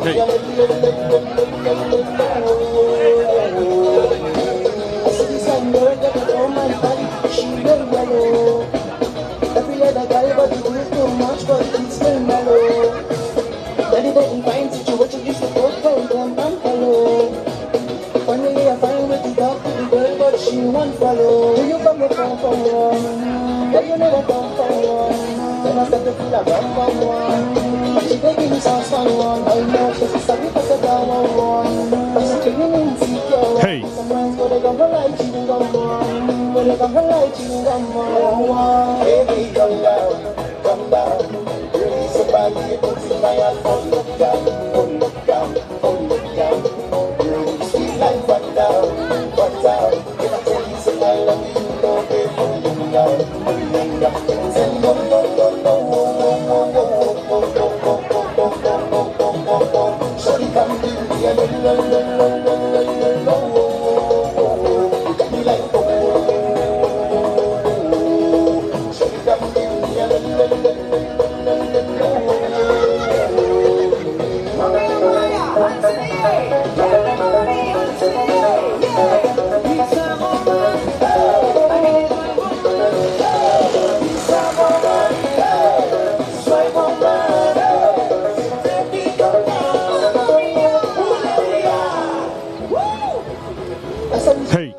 Hey. Hey. Hey.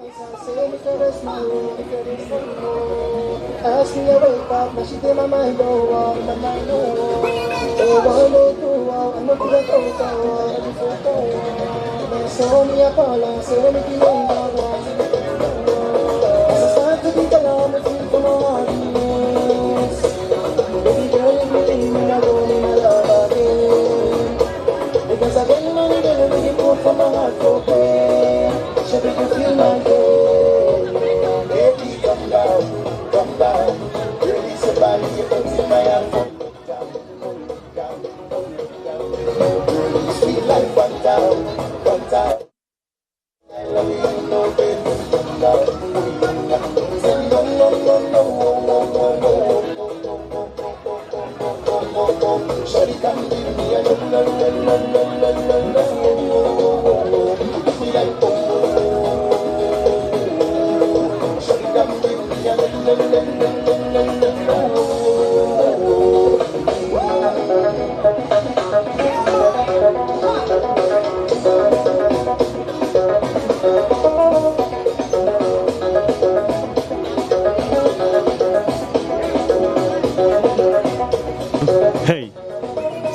Hey.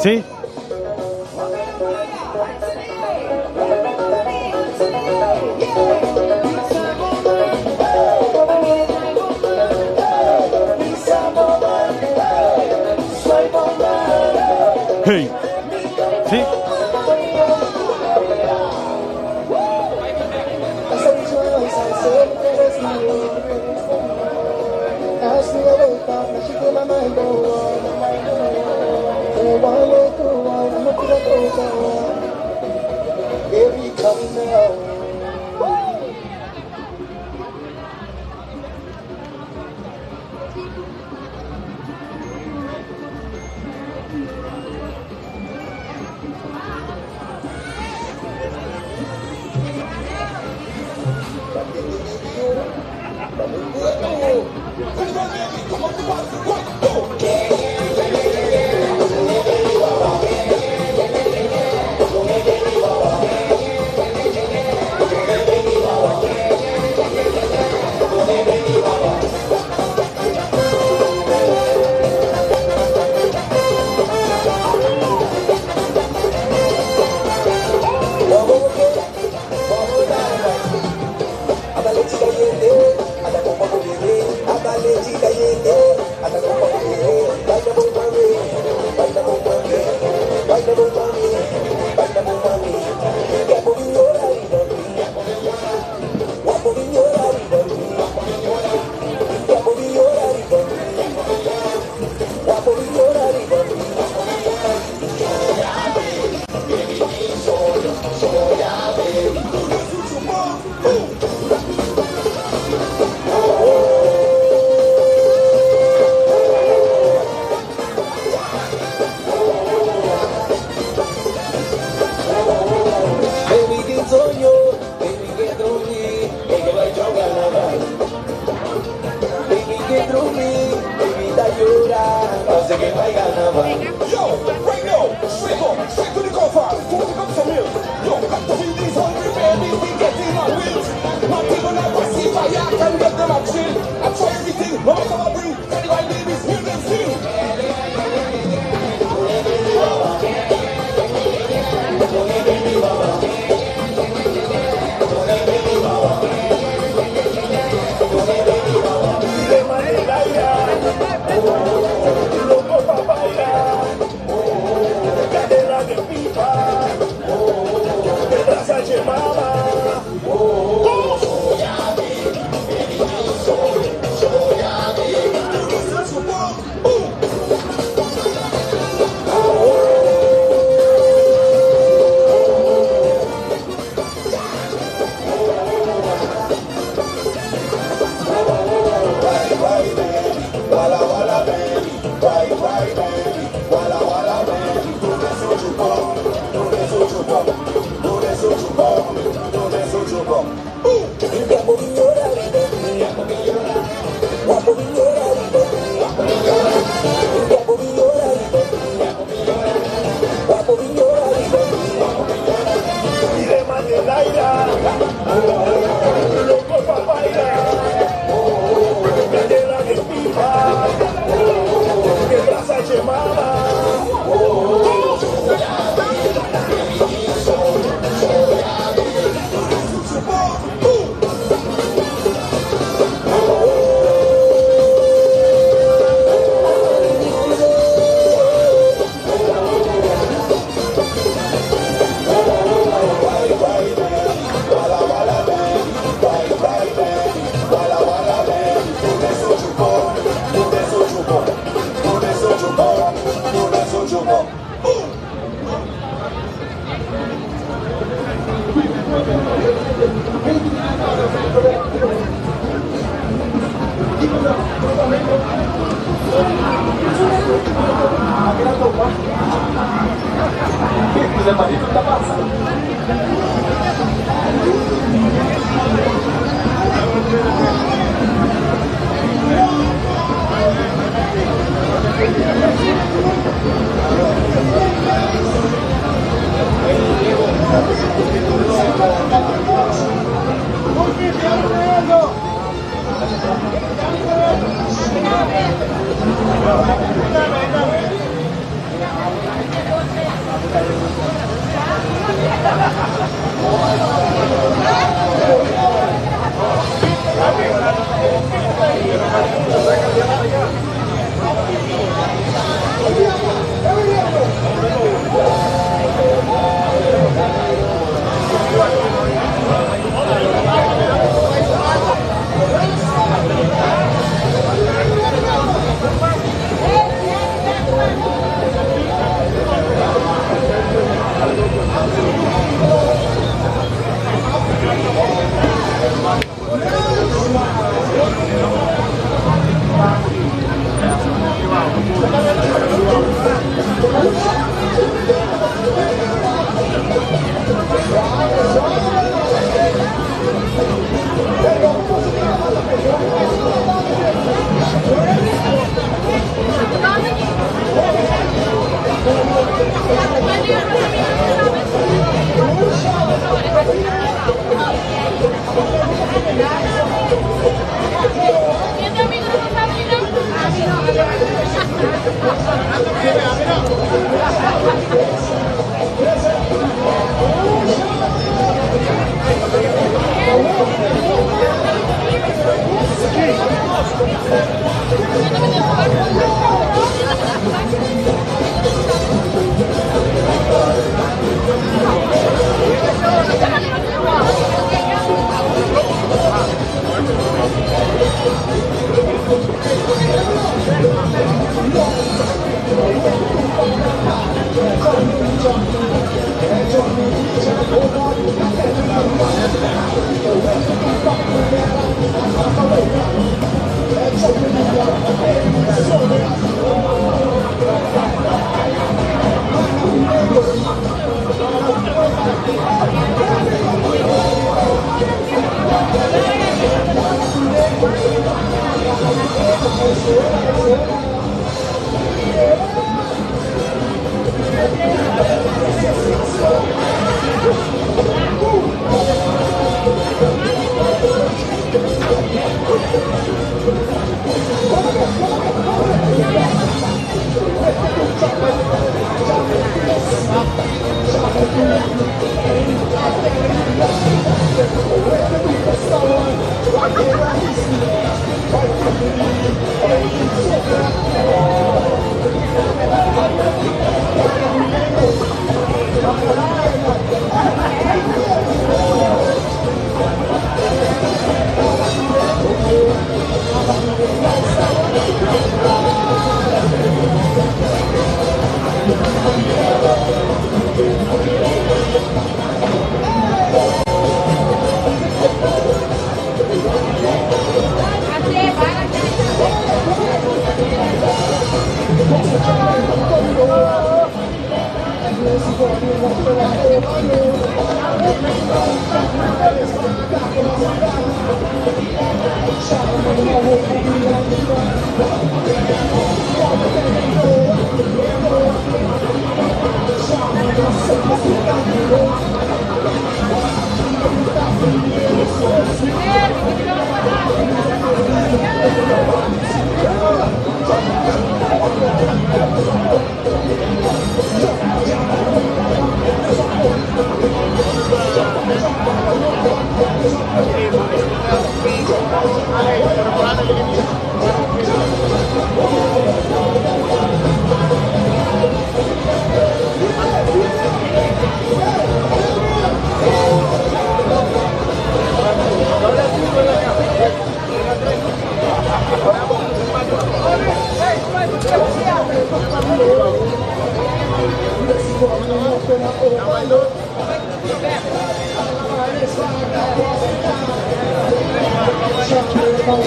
Sí? Hey. Sí?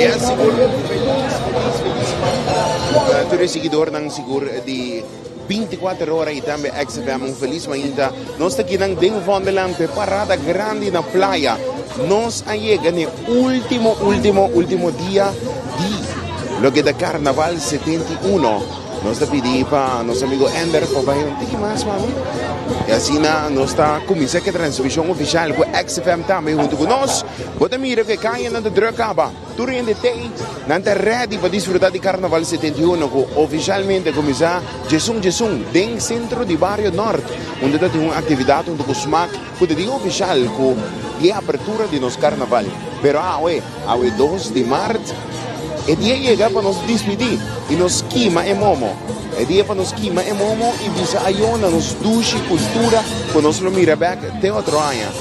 Yes, sigur felis, felis, felis pa tur e siguidornan sigur di. 24 ora y tambe XFM un feliz mainta. Nos ta kinan den Vondelland pe parada grandi na playa. Nos a yega ne ultimo, ultimo, ultimo dia di loke ta Carnaval 71. Nos ta pidi pa nos amigo Ender pa bai un tiki mas mami. Y asina nos ta cuminsa ke transmisión oficial ku XFM tambe hunto ku nos. Bo ta mira ku e kayanan ta druk kaba. Tur hende tei, nan ta ready pa disfruta di Carnaval 71 ku oficialmente a cuminsa djesun djesun den centro di Bario Nort, unda ta tin un actividad hunto ku Smaak ku ta dia oficial ku di e apertura di nos Carnaval. Pero awe, awe dos di maart, e dia yega pa nos dispidi y nos kima e momo. E dia pa nos kima e momo y bisa ayo na nos dushi cultura ku nos lo mira bek te otro aña.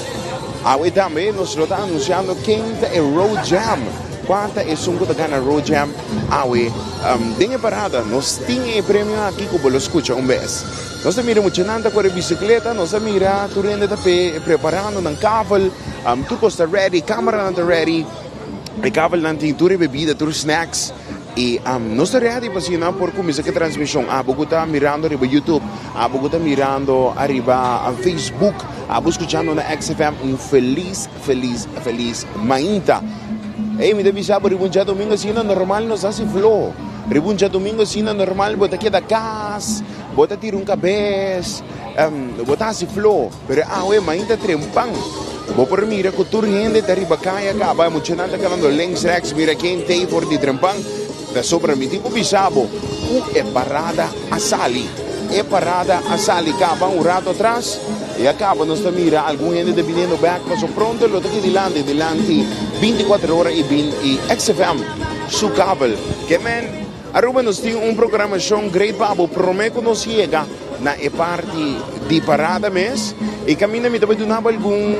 Awe tambe nos lo ta anunciando ken ta e Road Jam, cua ta esun cu ta gana Road Jam awe. Den e parada nos tin e premio aki cu bo lo scucha un bes. Nos ta mira muchanan ta core bicicleta, nos ta mira tur hende ta preparando nan kavel, tur cos ta ready, cameranan ta ready, e kavelnan tin tur e bebida, tur snacks. Y nos ta ready pa asina por cuminsa cu e transmision. Abo cu ta mirando ariba YouTube, abo cu ta mirando ariba Facebook, abo scuchando na XFM, un feliz, feliz, feliz mainta. Ey, mi ta bisa bo riba un djadomingo asina normal nos haci floho. Riba un djadomingo asina normal bo ta keda cas, bo ta tira un cabes, bo ta haci floho. Pero awe mainta trempan. Bo por mira cu tur hende ta riba caya caba, e muchanan ta canando links rechts, mira ken t'ey for di trempan. Ta sobra mi tin cu bisa bo cu e parada a sali. E parada a sali caba un rato atras y a caba nos ta mira algun hende ta biniendo bek paso pronto lo ta aki dilanti, dilanti 24 ora y bin y XFM su kabel. Ke men Aruba nos tin un programacion great pa bo prome cu nos yega na e parti di parada mes y caminda mi ta bay duna bo algun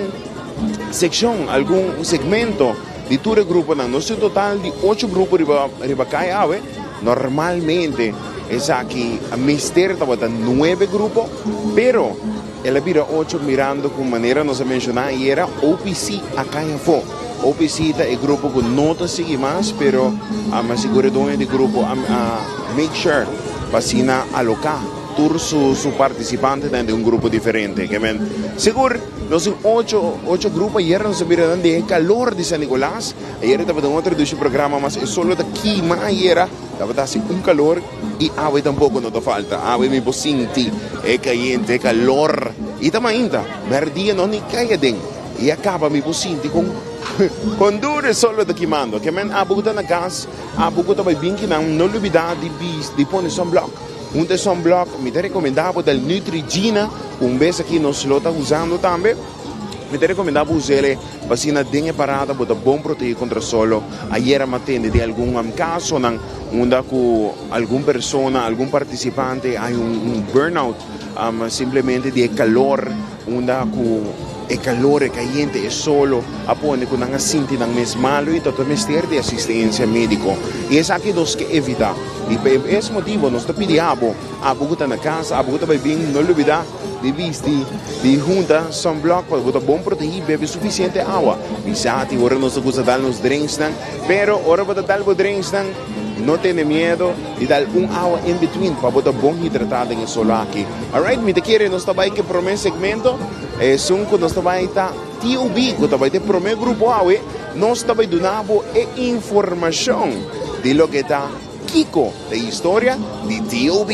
seccion, algun segmento di tur e gruponan. Nos tin un total di ocho grupo riba riba cay awe. Normalmente esaki mester tabata nuebe grupo, pero el a bira ocho mirando cu manera nos a menciona ayera OPC a cay afo. OPC ta e grupo cu no ta sigui mas, pero a sigura e doño di grupo a make sure pa asina aloca tur su su participantenan den un grupo diferente. Ke men sigur nos tin ocho ocho grupo ayer nos a mira nan den e calor di San Nicolas. Ayer tabata un otro dushi programa mas e solo ta kima ayera tabata haci un calor y awe tampoco no ta falta. Awe mi por sinti e cayente e calor y ta mainta merdia no ni cay aden. I a kaba mi por sinti kon kon duro e sol lo ta kimando. Ke men abo ku ta na kas, abo ku ta bai bin kinan, no lubidá di bis di pone sunblock. Hunta e sunblock, mi ta rekomendá bo del Neutrogena, ku un bes aki nos lo ta usando tambe. Mi ta rekomendá bo us'el pa asina den e parada bo ta bon protegí kontra solo. Ayera mi a tende di algun kasonan unda ku algun persona, algun partisipante hay un burnout simplemente di e kalor. Unda ku e kalor, e kayente, e solo a pone ku nan a sinti nan mes malu i ta ta mester di asistensia médiko. I esaki nos ke evitá. I pa es motibu nos ta pidi abo, abo ku ta na kas, abo ku ta bai bin, no lubidá di bisti, di hunta sunblock pa bo ta bon protegí, bebe sufisiente awa. Mi sa tin ora nos ta gusta dal nos drinksnan, pero ora bo ta dal bo drinksnan, No tene miedo di dal un awa in between pa bo ta bon hidratá den e solo aki. Alright, mi ta kere nos ta bai ku e promé segmento. Esun ku nos ta bai ta TOB, ku ta bai ta e promé grupo awe. Nos ta bai duna bo e informashon di loke ta kiko ta e historia di TOB.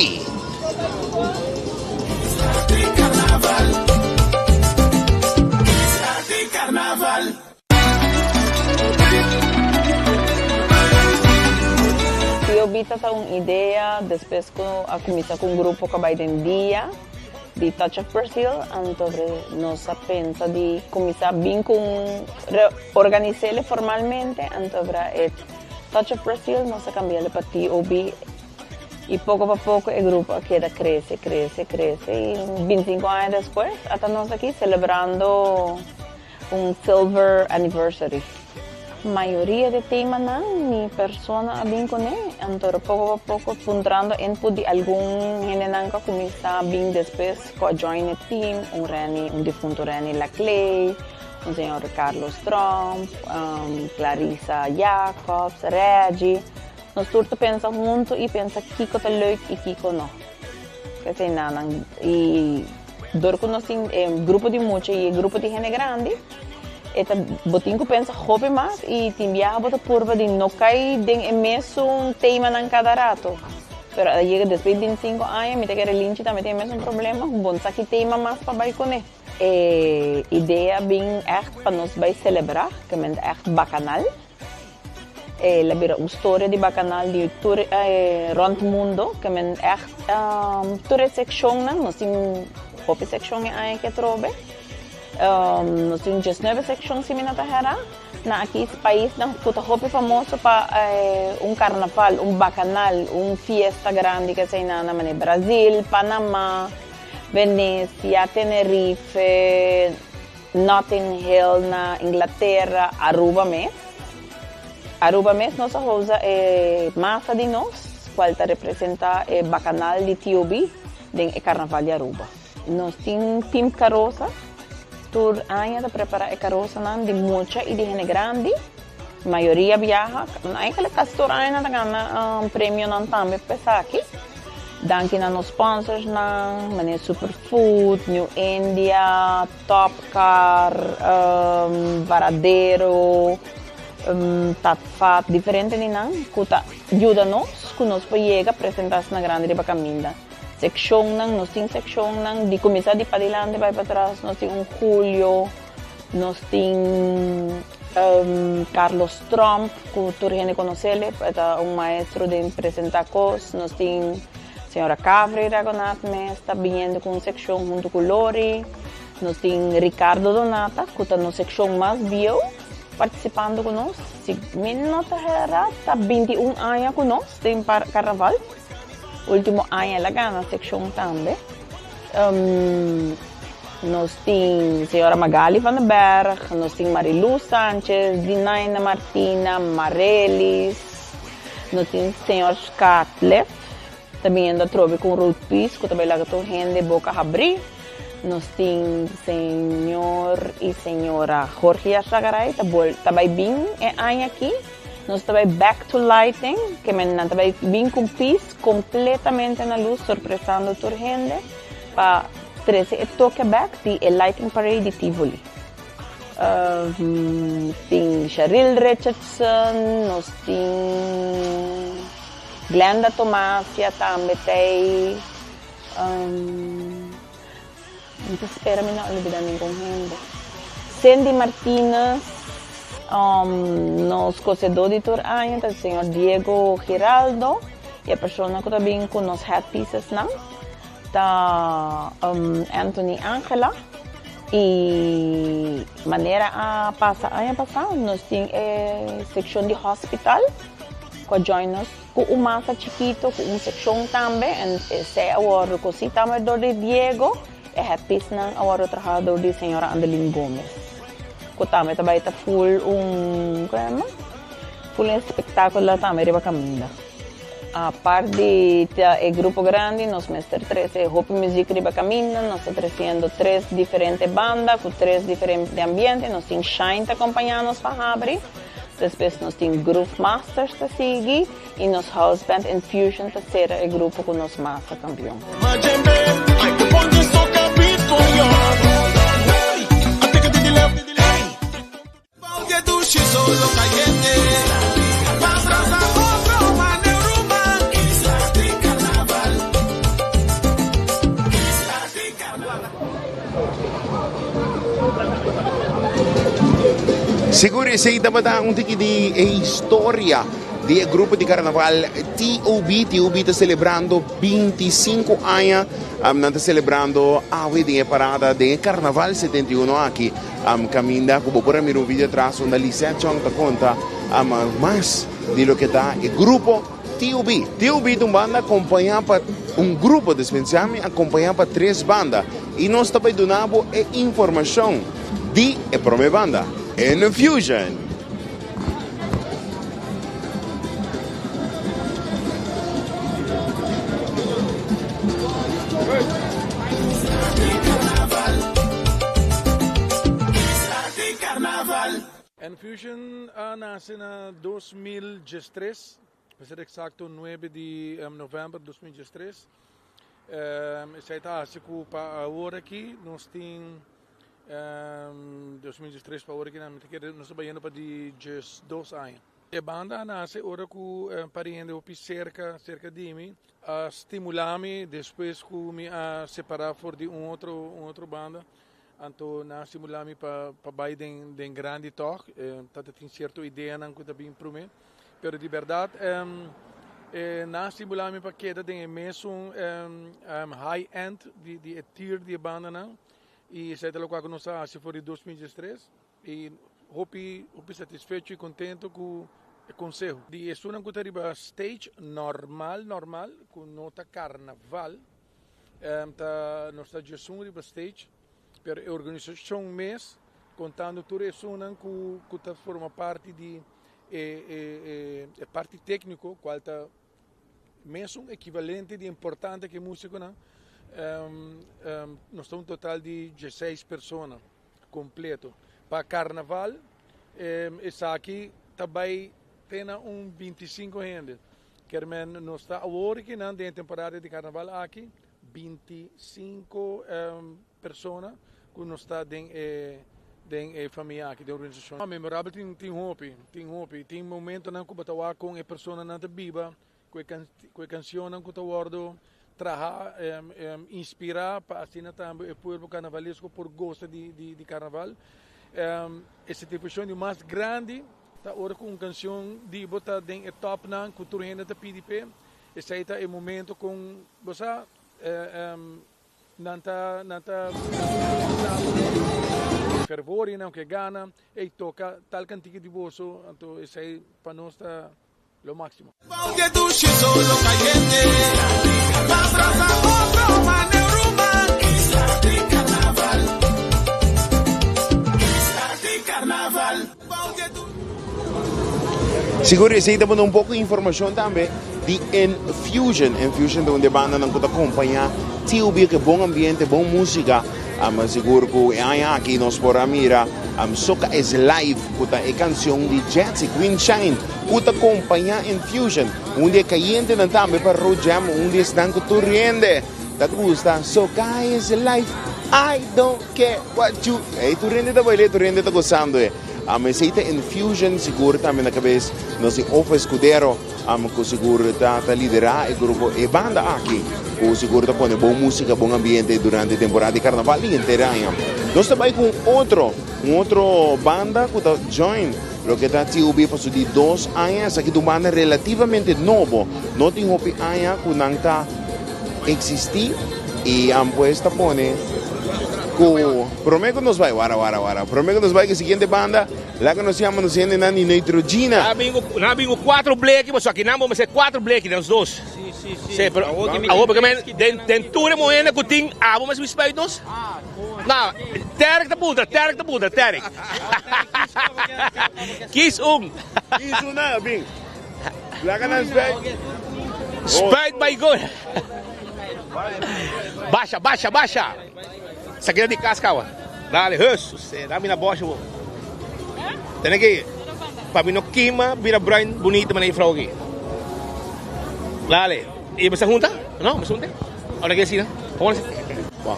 Tio Bita ta un idea despues cu a cuminsa cu un grupo cu a bay den dia di Touch of Brazil, anto nos a pensa di cuminsa bin cu un reorganisele formalmente, anto e Touch of Brazil nos a cambiale pa TOB y poco pa poco e grupo a keda crece, crece, crece y binticinco aña despues ata nos aki celebrando. Un silver anniversary. Mayoria di temanan mi persona a bin kuné, anto poco pa poco puntrando input di algun hendenan ku a kuminsá bin despues ku a join e team, un Renny, un difunto Renny Laclay, un señor Carlos Tromp, Clarissa Jacobs, Reggie. Nos tur ta pensa hunto i pensa kiko ta leuk i kiko no. Esei nan i dor ku nos tin e grupo di mucha i e grupo di hende grandi e ta bo tin ku pensa hopi mas i tin biaha bo ta purba di no kai den e mesun temanan kada rato. Pero a yega despues di bintisinko aña mi ta kere Linchi tambe tin e mesun problema, bo no sa ki tema mas pa bai kuné. E idea bin ègt pa nos bai selebrá, ke men ta ègt bakanal. El a bira un storia di bakanal di tur rònt mundo, ke men ègt tur e sekshonnan, nos tin hopi sekshon e aña aki atrobe, nos tin diesnuebe sekshon si mi no ta hera, na aki paisnan ku ta hopi famoso pa un karnaval, un bakanal, un fiesta grandi ke eseinan na manera Brazil, Panama, Venecia, Tenerife, Notting Hill na Inglaterra, Aruba mes. Aruba mes nos a usa e masa di nos, cual ta representa e bacanal di TOB den e Carnaval di Aruba. Nos tin Team Carosa, tur aña ta prepara e carosanan di mucha y di hende grandi. Mayoria biaha, eigenlijk casi tur aña nan ta gana premionan tambe pa esaki. Danki na nos sponsorsnan, manera Superfood, New India, Top Car, Varadero, Tatfat, diferente di nan ku ta yuda nos ku nos por yega presenta asina grandi riba kaminda. Sekshonnan, nos tin sekshonnan di kuminsá di padilanti bai patras, nos tin un Julio, nos tin Carlos Tromp ku tur hende konosele, e ta un maestro den presentá kos, nos tin Señora Cavri Ragonath mes ta biniendo ku un sekshon huntu ku Lori, nos tin Ricardo Donata ku ta nos sekshon mas bieu partisipando ku nos, si mi no ta hera ta 21 aña ku nos den karnaval, ultimo aña el a gana sekshon tambe. Nos tin señora Magali van den Berg, nos tin Mariluz Sanchez, Dinaina Martina, Marelis, nos tin señor Scatlef, ta biniendo atrobe cu un road piece cu ta bay laga tur hende boca habri. Nos tin señor y señora Jorge Yarzagaray ta bol ta bay bin e aña aki. Nos ta bay back to lighting, ke men nan ta bay bin cu un piece completamente na luz sorpresando tur hende pa trece e toke bek di e lighting parade di Tivoli. Tin Sheril Richardson, nos tin Glenda Tomasia tambe t'ey. Mi ta spera mi no a lubida ningun hende. Cindy Martinez, nos kosedó di tur aña ta señor Diego Giraldo y e persona ku ta bin ku nos headpiecesnan ta Anthony Angela y manera a pasa aña pasá nos tin e sekshon di hospital ku a join nos ku un masa chikito ku un sekshon tambe en esei a wòrdu kosí tambe dor di Diego e headpiecenan a wòrdu trahá dor di señora Andeline Gomez ku tambe ta bai ta full un full un espektakulo tambe riba kaminda. Apart di ta e grupo grandi nos mester trece hopi muziek riba caminda, nos ta treciendo tres diferente banda cu tres diferente ambiente, nos tin Shine ta acompaña nos pa habri, despues nos tin Groove Masters ta sigui y nos House Band Infusion ta cera e grupo cu nos masa campeon. Sigur esei tabata un tiki di e historia di e grupo di carnaval TOB. TOB ta celebrando 25 aña. Nan ta celebrando awe den e parada den e carnaval 71 aki. Caminda cu bo por a mira un video atras unda Lisette Chong ta conta mas di loke ta e grupo TUB. TUB ta un banda acompaña pa un grupo, despensa mi, acompaña pa tres banda. Y nos ta bay duna bo e informacion di e prome banda, Infusion. Enfusion a nase na 2013, pa ser eksakto 9 di novèmber 2013. Esei ta hasi ku pa awor aki nos tin 2013 pa awor aki mi ta kere nos ta bayendo pa di 12 aña. E banda a nase ora ku pariente hopi serka serka di mi a stimula mi despues ku mi a separa for di un otro un otro banda anto nan a stimula mi pa pa bai den den grandi tog ta tin sierto ideanan ku ta bin prome pero di berdad nan a stimula mi pa keda den e mesun high end di di e tier di e bandanan y esei ta lokual ku nos a hasi for di 2013. I hopi hopi satisfecho i kontento ku e konseho. Di esunnan ku ta riba stage normal normal ku no ta karnaval ta nos ta djesun riba stage pero e organisashon mes kontando tur esunnan ku ku ta forma parti di e e e parti tekniko kual ta mesun ekivalente di importante ku e musikonan nos ta un total di dieseis persona. Completo. Pa carnaval esaki ta bay te na un 25 hende. Kermen nos ta awor kinan den e temporada di carnaval aki 25 persona cu nos ta den e den e famia aki den organisacion. Memorabel tin tin hopi tin hopi tin momentonan cu bo ta wak con e personanan ta biba Ku e kansionnan ku ta wòrdu traha, inspirá pa asina tambe e pueblo karnavalesko por gosa di karnaval. E satisfakshon di mas grandi ta ora ku un kansion di bo ta den e tòpnan ku tur hende ta pidi p'e. Esei ta e momento kon bo sa nan ta nan ta fervor i nan ke gana, ey toka tal kantika di boso, anto esei pa nos ta. Lo máximo. Sigur esey ta pone un poco informacion tambe di Enfusion. Enfusion ta un di e bandanan cu ta acompaña TUB cu bon ambiente, bon musica. Am sigur cu e aña aki nos por a mira Soca is Life cu ta e cancion di Jetzy Queen Shine cu ta compaña Infusion. Un di e cayentenan tambe pa Road Jam, un di esnan cu tur hende ta gusta Soca is Life, I don't care what you. Ey tur hende ta baila, tur hende ta gozando e. Am esey ta Infusion sigur tambe na cabes nos di Ofo Escudero. Amo cu sigur ta ta lidera e grupo e banda aki cu sigur ta pone bon musica, bon ambiente durante temporada di carnaval y henter aña. Nos ta bay cu un otro, un otro banda cu ta join loke ta TUB pa su di dos aña. Esaki ta un banda relativamente nobo, no tin hopi aña cu nan ta existi y pues ta pone cu prome cu nos bay, wara wara wara, prome cu nos bay cu e siguiente banda. Laga nos yama nos hendenan di Neutrogena. Nan a bin ku, nan a bin ku kuatro bleki, pasobra aki nan bo mester kuatro bleki, nos dos. Sí, pero awor porque men den den tur e muhé ku tin abo mester bin spuit nos? No, Terek ta puntra, Terek ta puntra, Terek. Kies un. Kies un nan a bin. Laga nan spuit. Spuit by go. Basha, basha, basha. Esaki ta di kas kawa. Dale, hus. Dame na bosha bo. Tene ki pa mi no kima bira bruin bunito manera e frou aki. Dale. Y bo sa hunta? No, bo sa hunta? Ora ke asina? Como asina? Bon.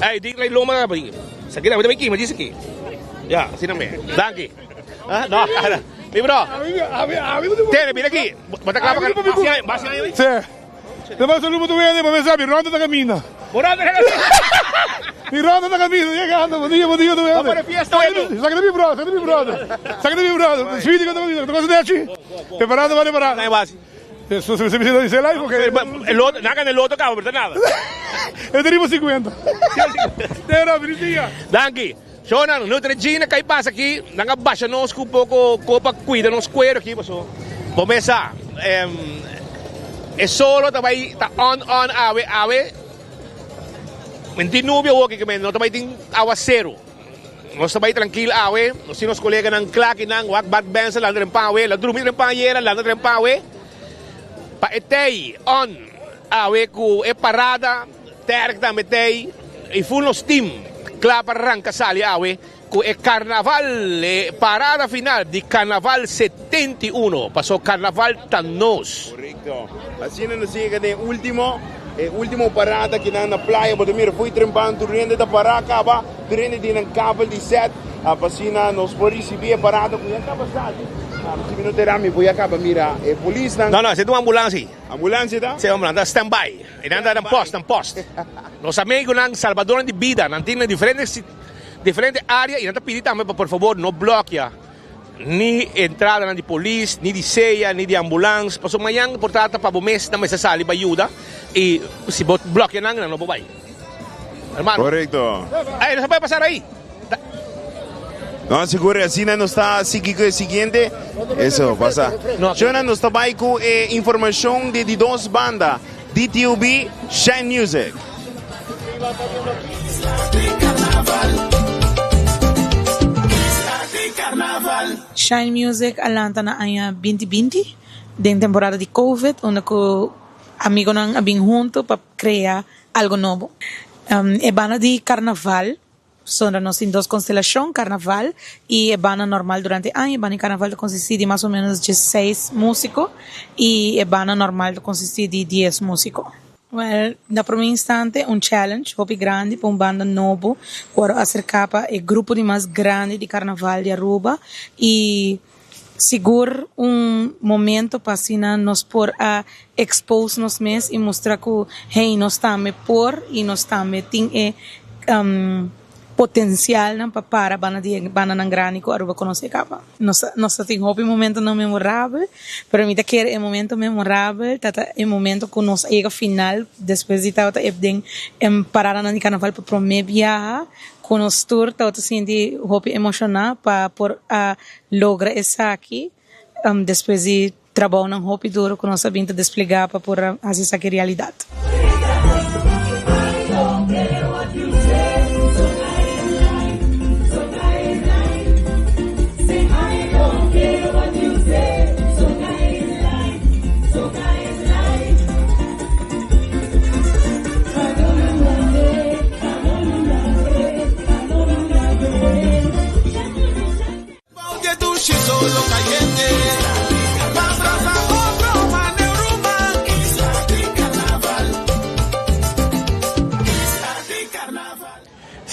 Ey, di lei loma pa di. Esaki ta kima djis aki. Ya, asina me. Danki. Ah, no. Mi bro. Tene, bira aki. Bo ta kla pa Basi aña? Sí. Te mando saludo pa tu hende pa mesa mi ronda ta caminda. Bo ronda ta caminda. Mi ronda ta caminda yegando. Bo dia bo dia tu hende. Bo pone fiesta hoy. Saki ta mi brother, saki ta mi brother. Saki ta mi brother. Sweetie ta caminda. Ta cosa nechi. Preparando pa preparando. Nai basi. Eso se me dice live porque El otro, nada el otro cabo, pero nada. El tenemos 50. Tera, feliz dia. Danki. Shona, Neutrogena kai pasa aki, nan a basha nos ku poko ko pa kuida nos kuero aki paso bo mesa e solo ta bai ta on on awe awe men tin nubia awoki ke men no ta bai tin awaseru nos ta bai trankil awe nos tin nos koleganan kla kinan wak bak bensa landa den pan awe la drumi den pan ayera landa den pan awe pa e tei on awe ku e parada. Terk tambe t'ei i ful nos team kla pa ranka sali awe ku e karnaval, e parada final di Karnaval 71, paso karnaval ta nos. Korekto. Asina nos yega den e ultimo. E último parada akinan na playa, bo ta mira fo'i trempan tur hende ta pará kaba, tur hende tin nan kabel di sèt, pa asina nos por risibí e parada ku ya kaba sali. Si mi no ta erá mi por ya kaba mira e polisnan. No, no, esei ta un ambulansia. Ambulansia ta? Si, ambulansia ta stand by. E nan ta nan post, nan post. Nos amigunan salbadornan di bida, nan tin na diferente diferente área i nan ta pidi tambe pa por fabor no blòkia. Ni entradanan di polis, ni di sea, ni di ambulans, pasobra mañan por trata pa bo mes nan mester sali pa yuda y si bo blokia nan, nan no por bay. Hermano. Correcto. Ey, no se puede pasar ahí. No, sigur, asina nos ta sigui cu e siguiente. Eso, pasa. Shona, nos ta bay cu e informacion di di dos banda, DTUB, Shine Music. Shine Music a lanta na aña binti binti den temporada di Covid unda ku amigonan a bin hunto pa krea algo nobo. E banda di karnaval Pasobra nos tin dos konstelashon, karnaval i e banda normal durante aña. E banda di karnaval ta konsistí di mas o ménos diesseis músiko i e banda normal ta konsistí di dies músiko. Wèl, na promé instante un challenge hopi grandi pa un banda nobo ku a aserká pa e grupo di mas grandi di karnaval di Aruba i sigur un momento pa asina nos por a expose nos mes i mustra ku hey nos tambe por i nos tambe tin e potencialnan pa para banda di e bandanan grandi ku Aruba konosé kaba. Nos nos ta tin hopi momentonan memorabel, pero mi ta kere e momento memorabel ta ta e momento ku nos a yega final despues di tabata e den e paradanan di karnaval pa promé biaha ku nos tur tabata sinti hopi emoshoná pa por a logra esaki despues di trabounan hopi duro ku nos a bin ta desplegá pa por hasi esaki realidat.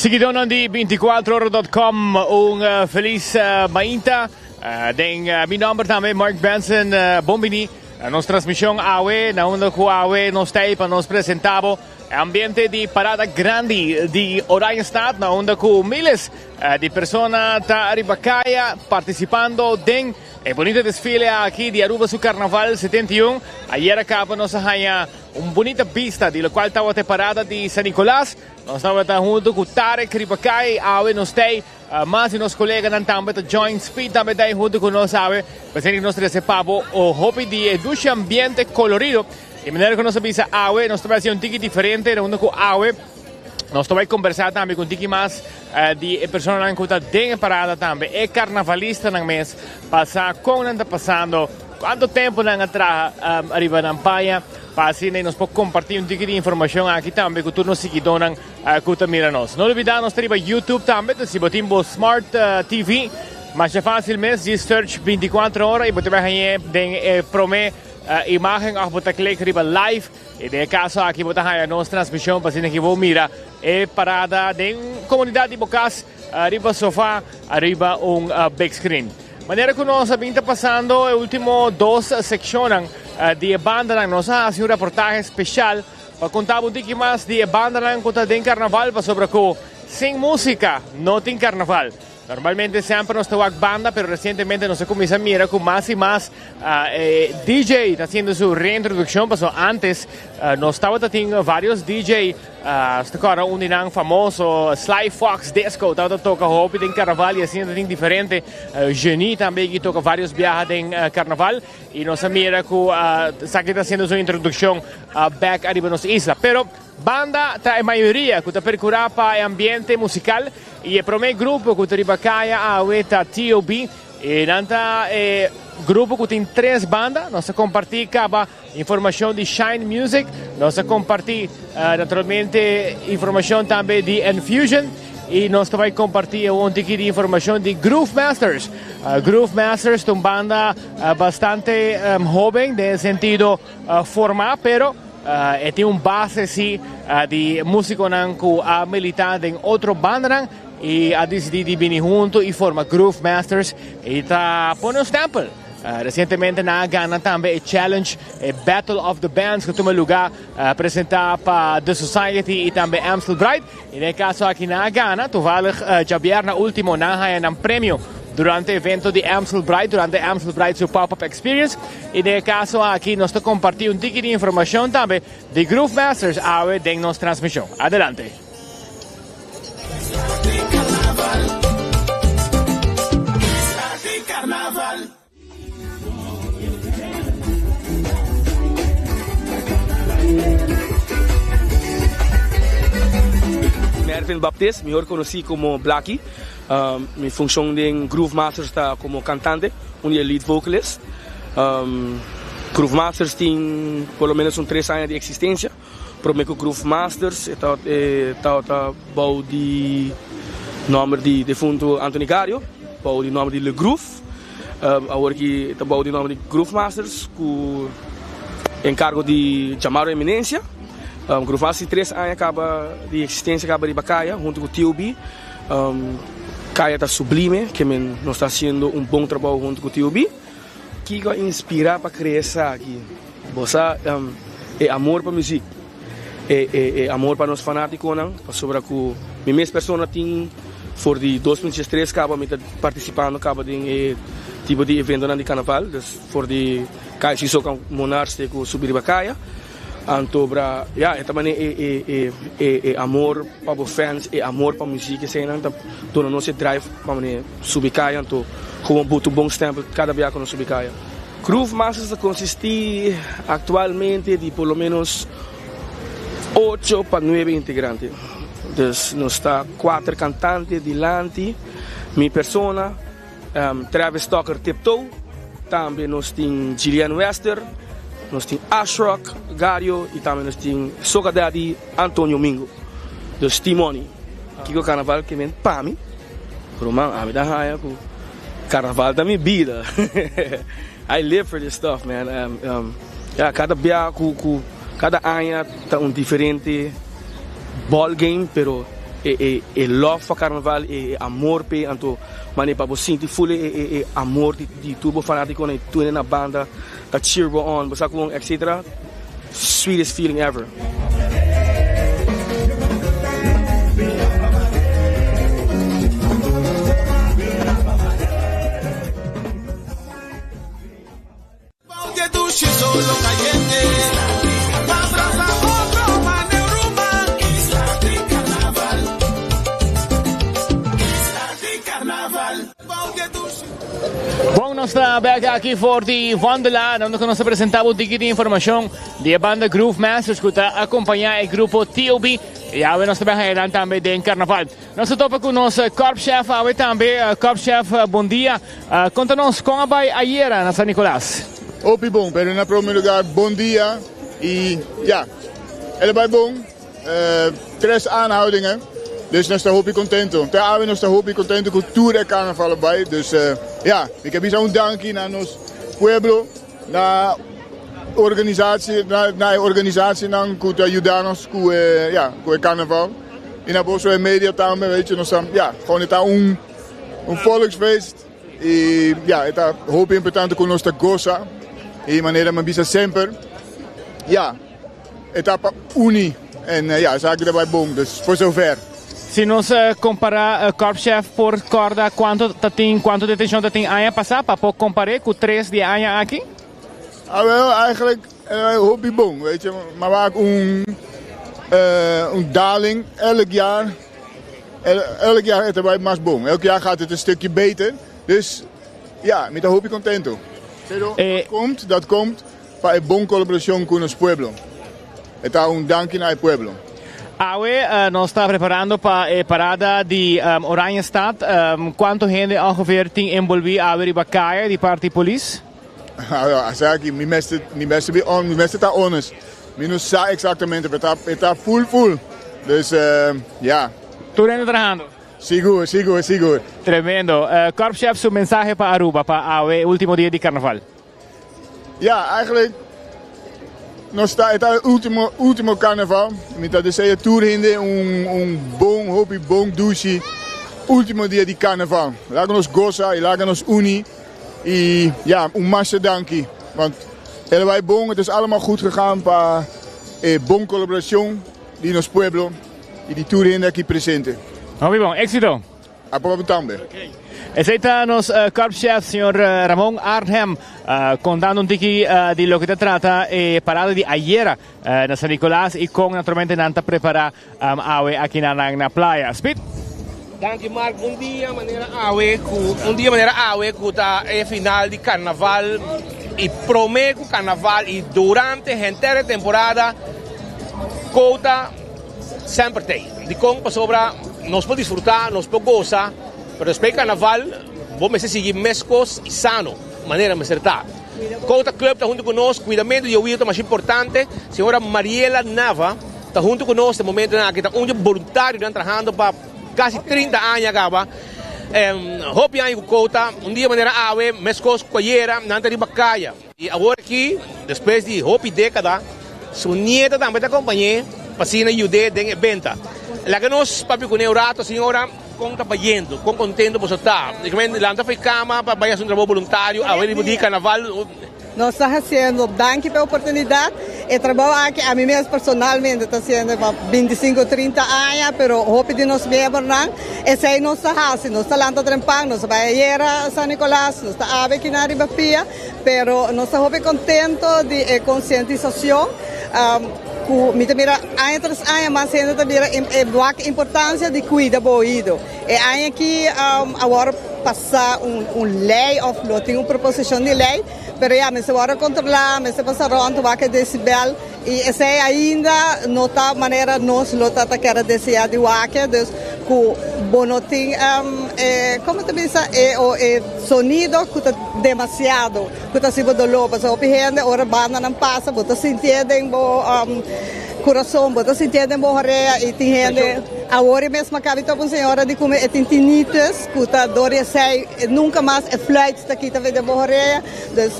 Siguidónan di binticuatroora.com un felis mainta. Den mi nomber tambe Mark Benson, bon bini na nos transmision awe na unda cu awe nos ta ey pa nos presenta bo e ambiente di parada grandi di Oranjestad na unda cu miles Di persona ta riba kaya partisipando den e bunita desfile aki di Aruba su Carnaval 71. Ayer a caba nos a haña un bunita bista di locual tabata e parada di San Nicolas. Nos tabata hunto cu Tarek riba kaya y awe nos t'ey mas di nos coleganan tambe ta join Speed tambe t'ey hunto cu nos awe. Presente nos trece pa bo hopi di e dushi ambiente colorido. Y manera cu nos a bisa awe nos ta bay haci un tiki diferente hunto cu awe. Nos ta bai kombersá tambe ku un tiki mas di e personanan ku ta den e parada tambe, e karnavalistanan mes, pa sa kon nan ta pasando, kuantu tempu nan a traha ariba nan paña, pa asina nos por kompartí un tiki di informashon aki tambe ku tur nos siguidónan ku ta mira nos. No lubidá nos ta riba YouTube tambe, si bo tin bo Smart TV, masha fásil mes, djis search 24 ora i bo ta bai hañ'é den e promé imágen òf bo ta klik riba live. I den e kaso aki bo ta haña nos transmishon pa asina ki bo mira e parada den komunidat di bo kas riba sofa ariba un big screen. Manera ku nos a bin ta pasando e ultimo dos sekshonnan di e bandanan nos a hasi un reportahe speshal pa konta bo un tiki mas di e bandanan ku ta den karnaval pasobra ku sin musika no tin karnaval. Normalmente semper nos ta wak banda, pero recientemente nos a cuminsa mira cu mas y mas DJ ta haciendo su reintroduccion, paso antes nos tabata tin varios DJ, nos ta corda un di nan famoso, Sly Fox Disco, tabata toca hopi den carnaval y asina ta tin diferente, Genie tambe ki toca varios biaha den carnaval y nos a mira cu esaki ta haciendo su introduccion back ariba nos isla. Pero Banda ta e mayoria ku ta perkurá pa e ambiente musikal i e promé grupo ku ta riba kaya awe ta TOB. E nan ta e grupo ku tin tres banda. Nos a kompartí kaba informashon di Shine Music, nos a kompartí naturalmente informashon tambe di Enfusion i nos ta bai kompartí un tiki di informashon di Groove Masters. Groove Masters ta un banda bastante hoben den e sentido formá pero. E tin un base si di musiconan cu a milita den otro bandanan y a dicidi di bini hunto y forma Groove Masters y ta pone un stempel. Recientemente nan a gana tambe e challenge, e Battle of the Bands cu tuma luga presenta pa The Society y tambe Amstel Bright. Y den e caso aki nan a gana. Toevallig djabièrna ultimo nan a haya nan premio durante evento di Amstel Bright, durante Amstel Bright su Pop-Up Experience. Y den e caso aki nos ta comparti un tiki di informacion tambe di Groove Masters awe den nos transmision. Adelante. Mervin Baptist, mihor konosí komo Blackie. Mi funshon den Groove Masters ta komo kantante, un di e lead vocalist. Groove Masters tin por lo menos un tres aña di eksistensia. Prome ku Groove Masters e tabata bou di nòmber di defuntu Anthony Gario, bou di nòmber di Le Groove. Awor ki e ta bou di nòmber di Groove Masters ku enkargo di Jamaro Eminencia. Groove Masters tin tres aña kaba di eksistensia kaba riba kaya huntu ku TOB. Kaya ta sublime, ke men nos ta hasiendo un bon trabou huntu ku TOB. Kiko a inspirá pa krea esaki? Bo sa e amor pa muzik, e e amor pa nos fanátikonan, pasobra ku mi mes persona tin for di 2013 kaba mi ta partisipando kaba den e tipo di eventonan di karnaval, dus for di Kaya Sisoka Monarchs te ku subi riba kaya. Anto bra, ya, e ta manera e e e e e amor pa bo fans, e amor pa muzik eseinan ta duna nos e drive pa manera subi kaya anto gewoon buta un bon stempel kada bia ku nos subi kaya. Groove Masters ta konsistí aktualmente di por lo menos ocho pa nuebe integrante. Dus nos ta kuater kantante dilanti, mi persona, Travis Tucker Tiptoe, tambe nos tin Gillian Wester, nos tin Ashrock Gario y tambe nos tin Soca Daddy Antonio Mingo. Dus T-Money. Kiko Carnaval ke men pa mi? Ruman, ami ta haña ku Carnaval ta mi bida. I live for this stuff, man. Ya, kada bia ku ku kada aña ta un diferente ball game, pero e e e love pa Carnaval, e e amor p'e, anto manera pa bo sinti full e e e amor di di tur bo fanaticonan y tur hende na banda ta cheer bo on, bo sa con, etcetera, sweetest feeling ever. Bon, nos ta bek aki for di Wandelaar, unda ku nos ta presentá bo tiki di informashon di e banda Groove Masters ku ta akompañá e grupo TOB. I awe nos ta bek haña nan tambe den karnaval. Nos ta topa ku nos korpschef awe tambe. Korpschef, bon dia. Konta nos kon a bai ayera na San Nicolas. Hopi bon, pero na prome lugar bon dia y ya, el a bai bon, tres aanhoudingen, dus nos ta hopi contento. Te awe nos ta hopi contento cu tur e carnaval a bai, dus ya, mi ke bisa un danki na nos pueblo, na organisatie, na e organisatienan cu ta yuda nos cu e, ya, cu e carnaval y na boso e media tambe, weet je, nos ta, ya, gewoon e ta un. Un volksfeest y ya e ta hopi importante cu nos ta goza y manera mi a bisa semper ya e ta pa uni en ya esaki ta bay bon dus voor zover. Si nos compara Korpschef por corda cuanto ta tin cuanto detencion ta tin aña pasa pa por compare cu tres di e aña aki? Awel eigenlijk hopi bon weet je maar wak un un daling elk jaar. Elk jaar e ta bai mas bon, elk jaar gaat het een stukje beter. Dus ja, mi ta hopi contento. Pero dat komt, dat komt pa e bon colaboracion cu nos pueblo. E ta un danki na e pueblo. Awe nos ta preparando pa e parada di Oranjestad. Cuanto hende ongeveer tin envolvi awe riba caya di parti polis? Esaki mi mester, mi mester be on, mi mester ta honest. Mi no sa exactamente, pero ta, e ta full full. Dus ja. Tur hende trahando? Sigur, sigur, sigur. Tremendo. Korpschef su mensahe pa Aruba pa awe, ultimo dia di Carnaval. Ja, eigenlijk. Nos ta e ta e ultimo ultimo carnaval. Mi ta desea tur hende un un bon hopi bon dushi ultimo dia di carnaval. Laga nos goza y laga nos uni y ya un masha danki want el a bay bon het is allemaal goed gegaan pa e bon colaboracion di nos pueblo y di tur hende aki presente. Hopi bon, exito! Aproba tambe. Esey ta nos korpschef señor Ramon Arnhem contando un tiki di loke ta trata e parada di ayera na San Nicolas y con naturalmente nan ta prepara awe aki na nan na playa. Speed. Danki Mark, un dia manera awe cu un dia manera awe cu ta e final di carnaval y prome cu carnaval y durante henter e temporada Cota Semper t'ei. Dikon? Pasobra nos por disfrutá, nos por gosa, pero despues di karnaval bo mester sigui meskos i sano, manera mester ta. Kouta Club ta huntu ku nos, kuidamentu di oido ta masha importante. Señora Mariela Nava ta huntu ku nos den momentunan aki, ta un di e boluntarionan trahando pa kasi 30 aña kaba. Hopi aña ku Kouta, un dia manera awe, meskos ku ayera, nan ta riba kaya. I awor aki, despues di hopi dékada, su nieta tambe ta kompañ'é pa asina yud'é den e benta. Laga nos papia kuné un rato, señora, kon ta bayendo, kon kontento boso ta. Lanta for e kama pa bai hasi un trabou boluntario awe riba di karnaval. Nos ta hasiendo, danki pa e oportunidat. E trabou aki ami mes personalmente ta hasiendo pa bintisinko, trinta aña, pero hopi di nos miembronan esei nos ta hasi. Nos ta lanta trempan, nos ta bai ayera San Nicolas, nos ta awe kinan riba pia. Pero nos ta hopi contento di e concientisacion cu mi ta mira aña tras aña mas hende ta mira e wak importancia di cuida bo oido. E aña aki a worde pasa un ley of lo tin un proposicion di ley, pero ya mester worde controla, mester pasa rond wak e decibel y esey ainda no ta manera nos lo ta ta kere desea di wak, dus cu bo no tin e como ta bisa e o e sonido cu ta demasiado cu ta haci bo dolor pasobra hopi hende ora bandanan pasa bo ta sintié den bo curason bo ta sintié den bo horea y tin hende awor e mes makabi topa un señora di cume e tin tinnitus cu ta dor di esey nunca mas e fluit ta kita den bo horea dus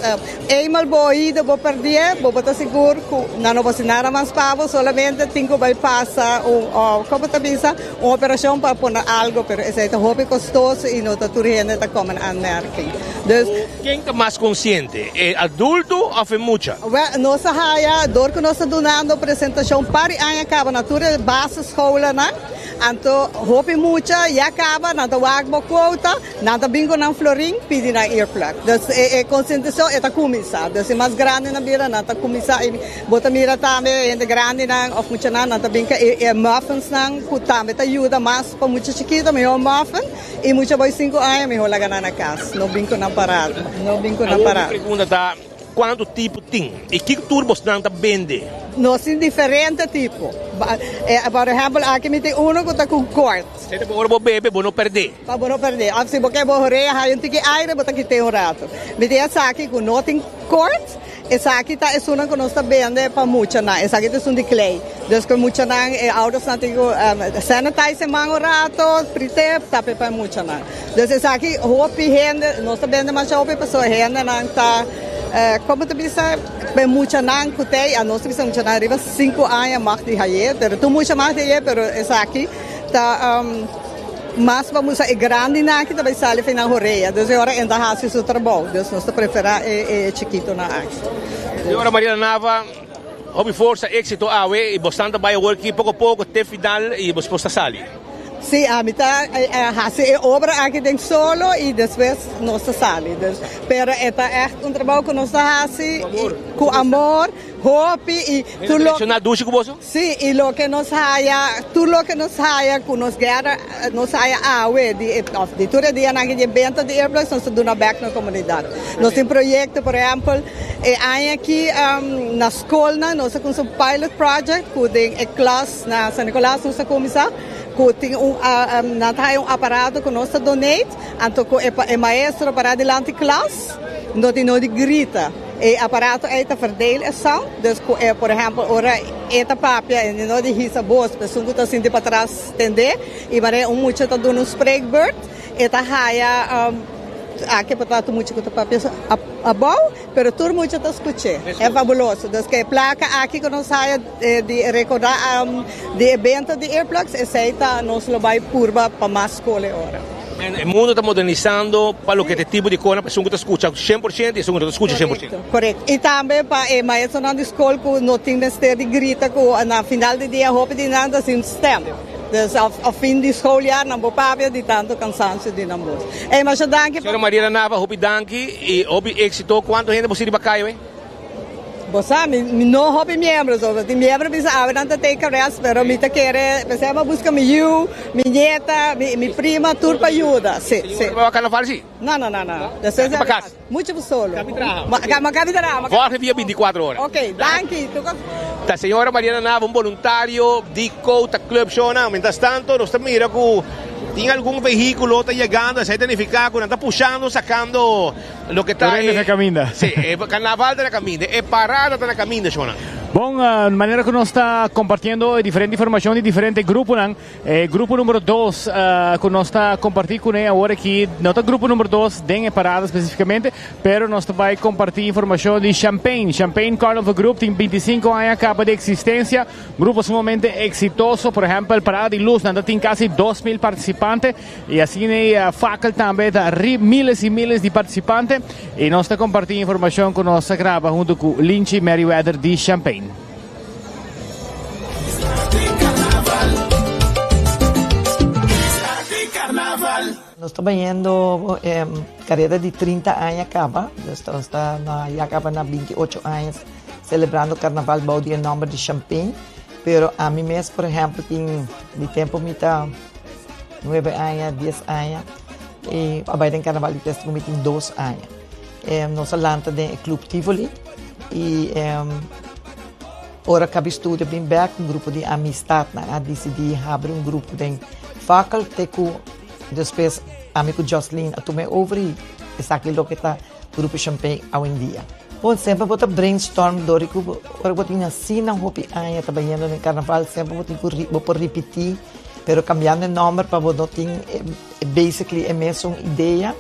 Eenmaal bo oido bo perdié, bo bo ta sigur ku nan no por hasi nada mas pa bo, solamente tin ku bai pasa un, komo ta bisa, un operashon pa pone algo, pero esei ta hopi kostoso i no ta tur hende ta kome na aanmerking. Dus. Ken ta mas konsiente, e adulto òf e mucha? Wèl, nos a haya, dor ku nos ta dunando presentashon par di aña kaba na tur e basisscholennan, anto hopi mucha ya kaba nan ta wak bo kuota, Nan ta bin ku nan florin pidi nan earplug. Dus e konsientisashon e ta kuminsá. Dus e mas grandinan bira nan ta kuminsá i bo ta mira tambe hende grandinan òf muchanan nan ta bin ku e muffinsnan ku tambe ta yuda mas pa mucha chikito mihó muffin i mucha boi sinku aña mihó laga nan na kas. No bin ku nan parado. No bin ku nan Awor mi parado. pregunta ta kuantu tipo tin i kiko tur bosnan ta bende? Nos tin diferente tipo. Por ehèmpel aki mi tin unu ku ta ku kort. Sete bo ora bo bebe bo no perdé. Pa bo no perdé. Of si bo ke bo horea haya un tiki aire bo ta kit'é un rato. Mi tin esaki ku no tin kort, esaki ta esunnan ku nos ta bende pa muchanan. Esaki ta esun di klei. Dus ku e muchanan e oudersnan tin ku sanitize e man un rato, prité, tap'é pa e muchanan. Dus esaki hopi hende, nos ta bende masha hopi pasobra hendenan ta, komo ta bisa, pa e muchanan ku t'ei, nos ta bisa muchanan riba sinku aña mag di hay'é, pero tur mucha mag di hay'é, pero esaki. Ta mas pa musa e grandinan aki ta bai sali fin nan horea, dus e ora en ta hasi su trabou, dus nos ta prefera e chikitonan aki. Señora Mariela Nava, hopi forsa, exito awe y bosnan ta bai awor aki poco poco te final y bos ta sali. Si, ami ta hasi e obra aki den solo y despues nos ta sali, dus pero e ta echt un trabou cu nos ta hasi cu amor, hopi y tur lo. Hende ta reacciona dushi cu boso? Sí, i loke nos haya, tur loke nos haya ku nos guera, nos haya awe di e, òf di tur e dianan aki di e benta di earplugs, nos ta duna bèk na komunidat. Nos tin proyekto, por ehèmpel, e aña aki na skolnan nos a kuminsá un pilot project ku den e klas na San Nicolas nos a kuminsá, ku tin un, nan ta haya un aparato ku nos ta donate, anto ku e maestro pará dilanti klas, no tin no di grita. E aparato ei ta verdeel e sound, dus ku e por ehèmpel ora e ta papia e no di hisa bos, esun ku ta sinti patras tendé, i manera un mucha ta duna un spreekbeurt e ta haya. Aki por ta tur mucha ku ta papia abou, pero tur mucha ta skuch'é. E fabuloso. Dus ku e plaka aki ku nos haya di rekordá di e benta di earplugs, esei ta nos lo bai purba pa mas skol e ora. E mundo ta modernisando pa loke ta e tipo di kosnan pa esun ku ta skucha 100% i esun ku no ta skucha 100%. Korekto. I tambe pa e maestronan di skol ku no tin mester di grita ku na final di dia hopi di nan ta sin stèm. Dus a fin di schooljaar nan bo papia di tanto cansancio di nan bos. Ey masha danki pa. Señora Mariela Nava hopi danki y hopi exito. Cuanto hende bo sirbi pa caya wey? Bo sa mi no hopi miembro so tin miembro bisa awe nan ta take a rest pero mi ta kere p'esei mi a busca mi yiu, mi nieta, mi prima tur pa yuda. Si si. Bo ta bai carnaval si? No no no no. Despues pa cas. Mucho bo solo. Cabi traha. Ma cabi traha. Volg via 24 ora. Ok, danki. Tu cos. Ta señora Mariana Nava, un boluntario di Cota Club Shona. Mientras tanto nos ta mira cu tin algun vehiculo ta yegando, esey ta nifica cu nan ta pushando, sacando loke ta e. na caminda. Si, e carnaval ta na caminda, e parada ta na caminda, Shona. Bon, manera cu nos ta compartiendo e diferente informacion di diferente gruponan. E grupo numero dos cu nos ta comparti cune awor aki no ta grupo numero dos den e parada specificamente, pero nos ta bay comparti informacion di Champagne. Champagne Carnival Group tin 25 aña caba di existencia, grupo sumamente exitoso, por ehempel Parada di Luz nan ta tin casi 2000 participante y asina e Fakkel tambe ta miles y miles di participante y nos ta comparti informacion cu nos a graba hunto cu Linchi Merryweather di Champagne. Nos ta bayendo careda di 30 aña caba, dus nos ta na ya caba na 28 aña celebrando carnaval bou di e nomber di Champagne, pero ami mes por ehempel tin di tempo mi ta nuebe aña, dies aña y a bay den carnaval di test cu mi tin dos aña. Nos a lanta den e Club Tivoli y ora cabi studio bin bek un grupo di amistadnan a dicidi habri un grupo den Fakkel te cu despues ami cu Jocelyn a tuma e over y esaki loke ta Grupo Champagne awendia. Bon, semper bo ta brainstorm dor di cu ora bo tin asina hopi aña ta bayendo den carnaval semper bo tin cu bo por ripiti pero cambiando e nomber pa bo no tin basically e mesun idea.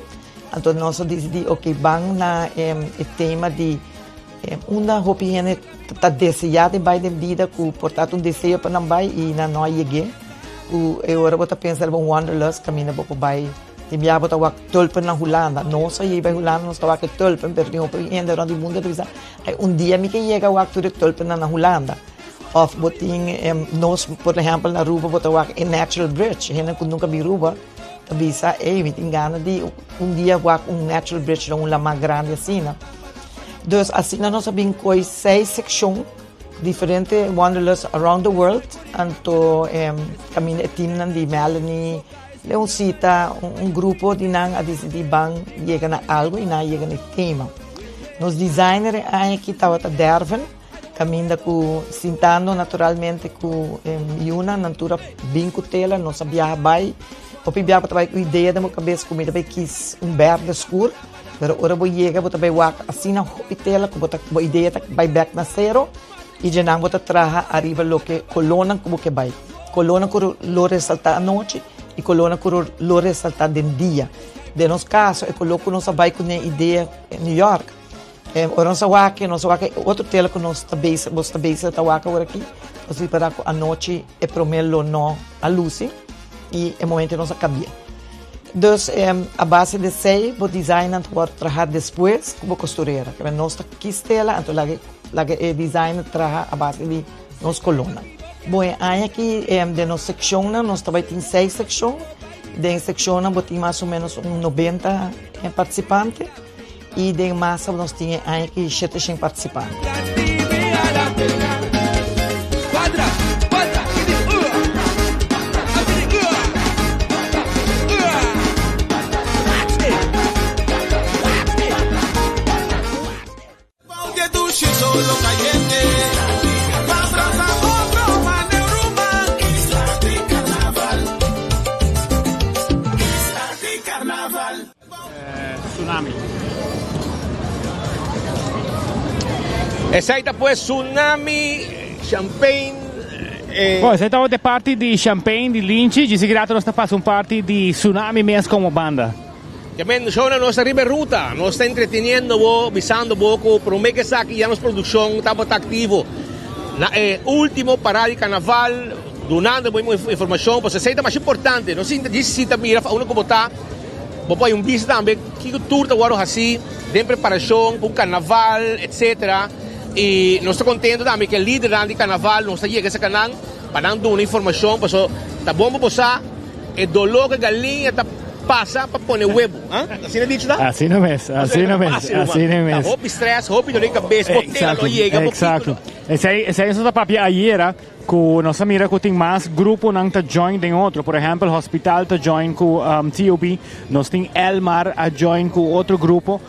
Anto nos a disidí, ok, ban na e tema di unda hopi hende ta deseá di bai den bida ku por ta un deseo pa nan bai i nan no a yeg'é. Ku e ora bo ta pensa riba un wanderlust kaminda bo por bai. Tin bia bo ta wak tulpen na Hulanda. Nos a yega bai Hulanda nos ta wak e tulpen pero tin hopi hende rònt di mundu ta bisa, ai un dia mi ke yega wak tur e tulpennan na Hulanda. Òf bo tin nos por ehèmpel na Aruba bo ta wak e natural bridge, hende ku nunka bin Aruba. Ta bisa, ey, mi tin gana di un dia wak un natural bridge na un lamá grandi asina. Dus asina nos a bin koy seis sekshon, diferente Wanderlust around the world, anto kaminda e teamnan di Melanie, Leoncita, un grupo di nan a disidí ban yega na algo i nan a yega na e tema. Nos designer e aña aki tabata Dervin. Caminda cu sintando naturalmente cu yunan, nan tur a bin cu tela, nos a biaha bay. Hopi biaha bo ta bay cu idea den bo cabes cu mi ta bay kis un berde scur, pero ora bo yega bo ta bay wak asina hopi tela cu bo ta bo idea ta bay bek na cero y djenan bo ta traha ariba loke colornan cu bo ke bay. Colornan cu lo resalta anochi y colornan cu lo resalta den dia. Den nos caso e color cu nos a bay cune idea New York. Ora nos a wak, nos a wak e otro tela ku nos ta bezig, bos ta bezig ta wak awor aki, nos ripará ku anochi e promé lo no a lusi i e momento nos a kambi'é. Dus a base di esei bo design-nan ta wòrdu trahá despues ku bo kosturera. Kibè nos ta kis tela anto laga laga e designer traha a base di nos kolónan. Bon e aña aki den nos sekshonnan nos ta bai tin seis sekshon, den sekshonnan bo tin mas o ménos un nobenta partisipante. I den masa nos tin e aña aki 700 partisipante. Tsunami. Esei ta pues Tsunami, Champagne. Eh. Bon, esei tabata e parti di Champagne di Linchi. Djis e rato nos ta pasa un parti di Tsunami mes como banda. Ke men shownan nos ta riba e ruta, nos ta entreteniendo bo, bisando bo ku promé ke esaki ya nos produkshon tabata aktivo na e último parada di karnaval, dunando bo informashon, pasobra esei ta mas importante, no sinta djis sinta mira unda ku bo ta, bo por hay un bista tambe kiko tur ta wòrdu hasí den preparashon pa un karnaval etsetera, i nos ta kontento tambe ku e lidernan di karnaval nos ta yega esaki nan pa nan duna informashon, pasobra ta bon pa bo sa. E doló ku e galiña ta pasa pa pone webu. Asina dicho ta? Asina mes, asina mes, asina mes. Ta hopi stress, hopi doló di kabes, bo tela no yega, bo Exacto. Esei, esei nos ta papia ayera ku nos a mira ku tin mas gruponan ta join den otro. Por ehèmpel, hospital ta join ku TOB, nos tin Elmar a join ku otro grupo.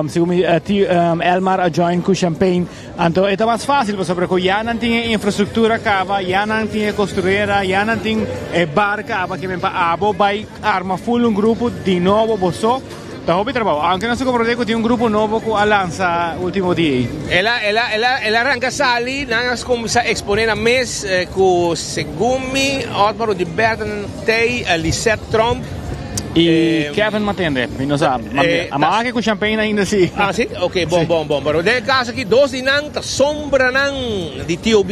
Segun mi Elmar a join ku Champagne. Anto e ta mas fásil pasobra ku ya nan tin e infrastruktura kaba, ya nan tin e kostruera, ya nan tin e bar kaba ke men pa abo bai arma ful un grupo di nobo bo so ta hopi trabou. Aunke nos a komprondé ku tin un grupo nobo ku a lansa ultimo dia ei. El a el a el a el a ranka sali, nan a kuminsá eksponé nan mes ku segun mi Otmar Oduber Tey, Lisette Tromp. Y Kevin Matende, mi no sa. Ma aki cu champagne ainda si. Ah si? Ok, bon, bon, bon. Pero den e caso aki dos di nan ta sombranan di TOB.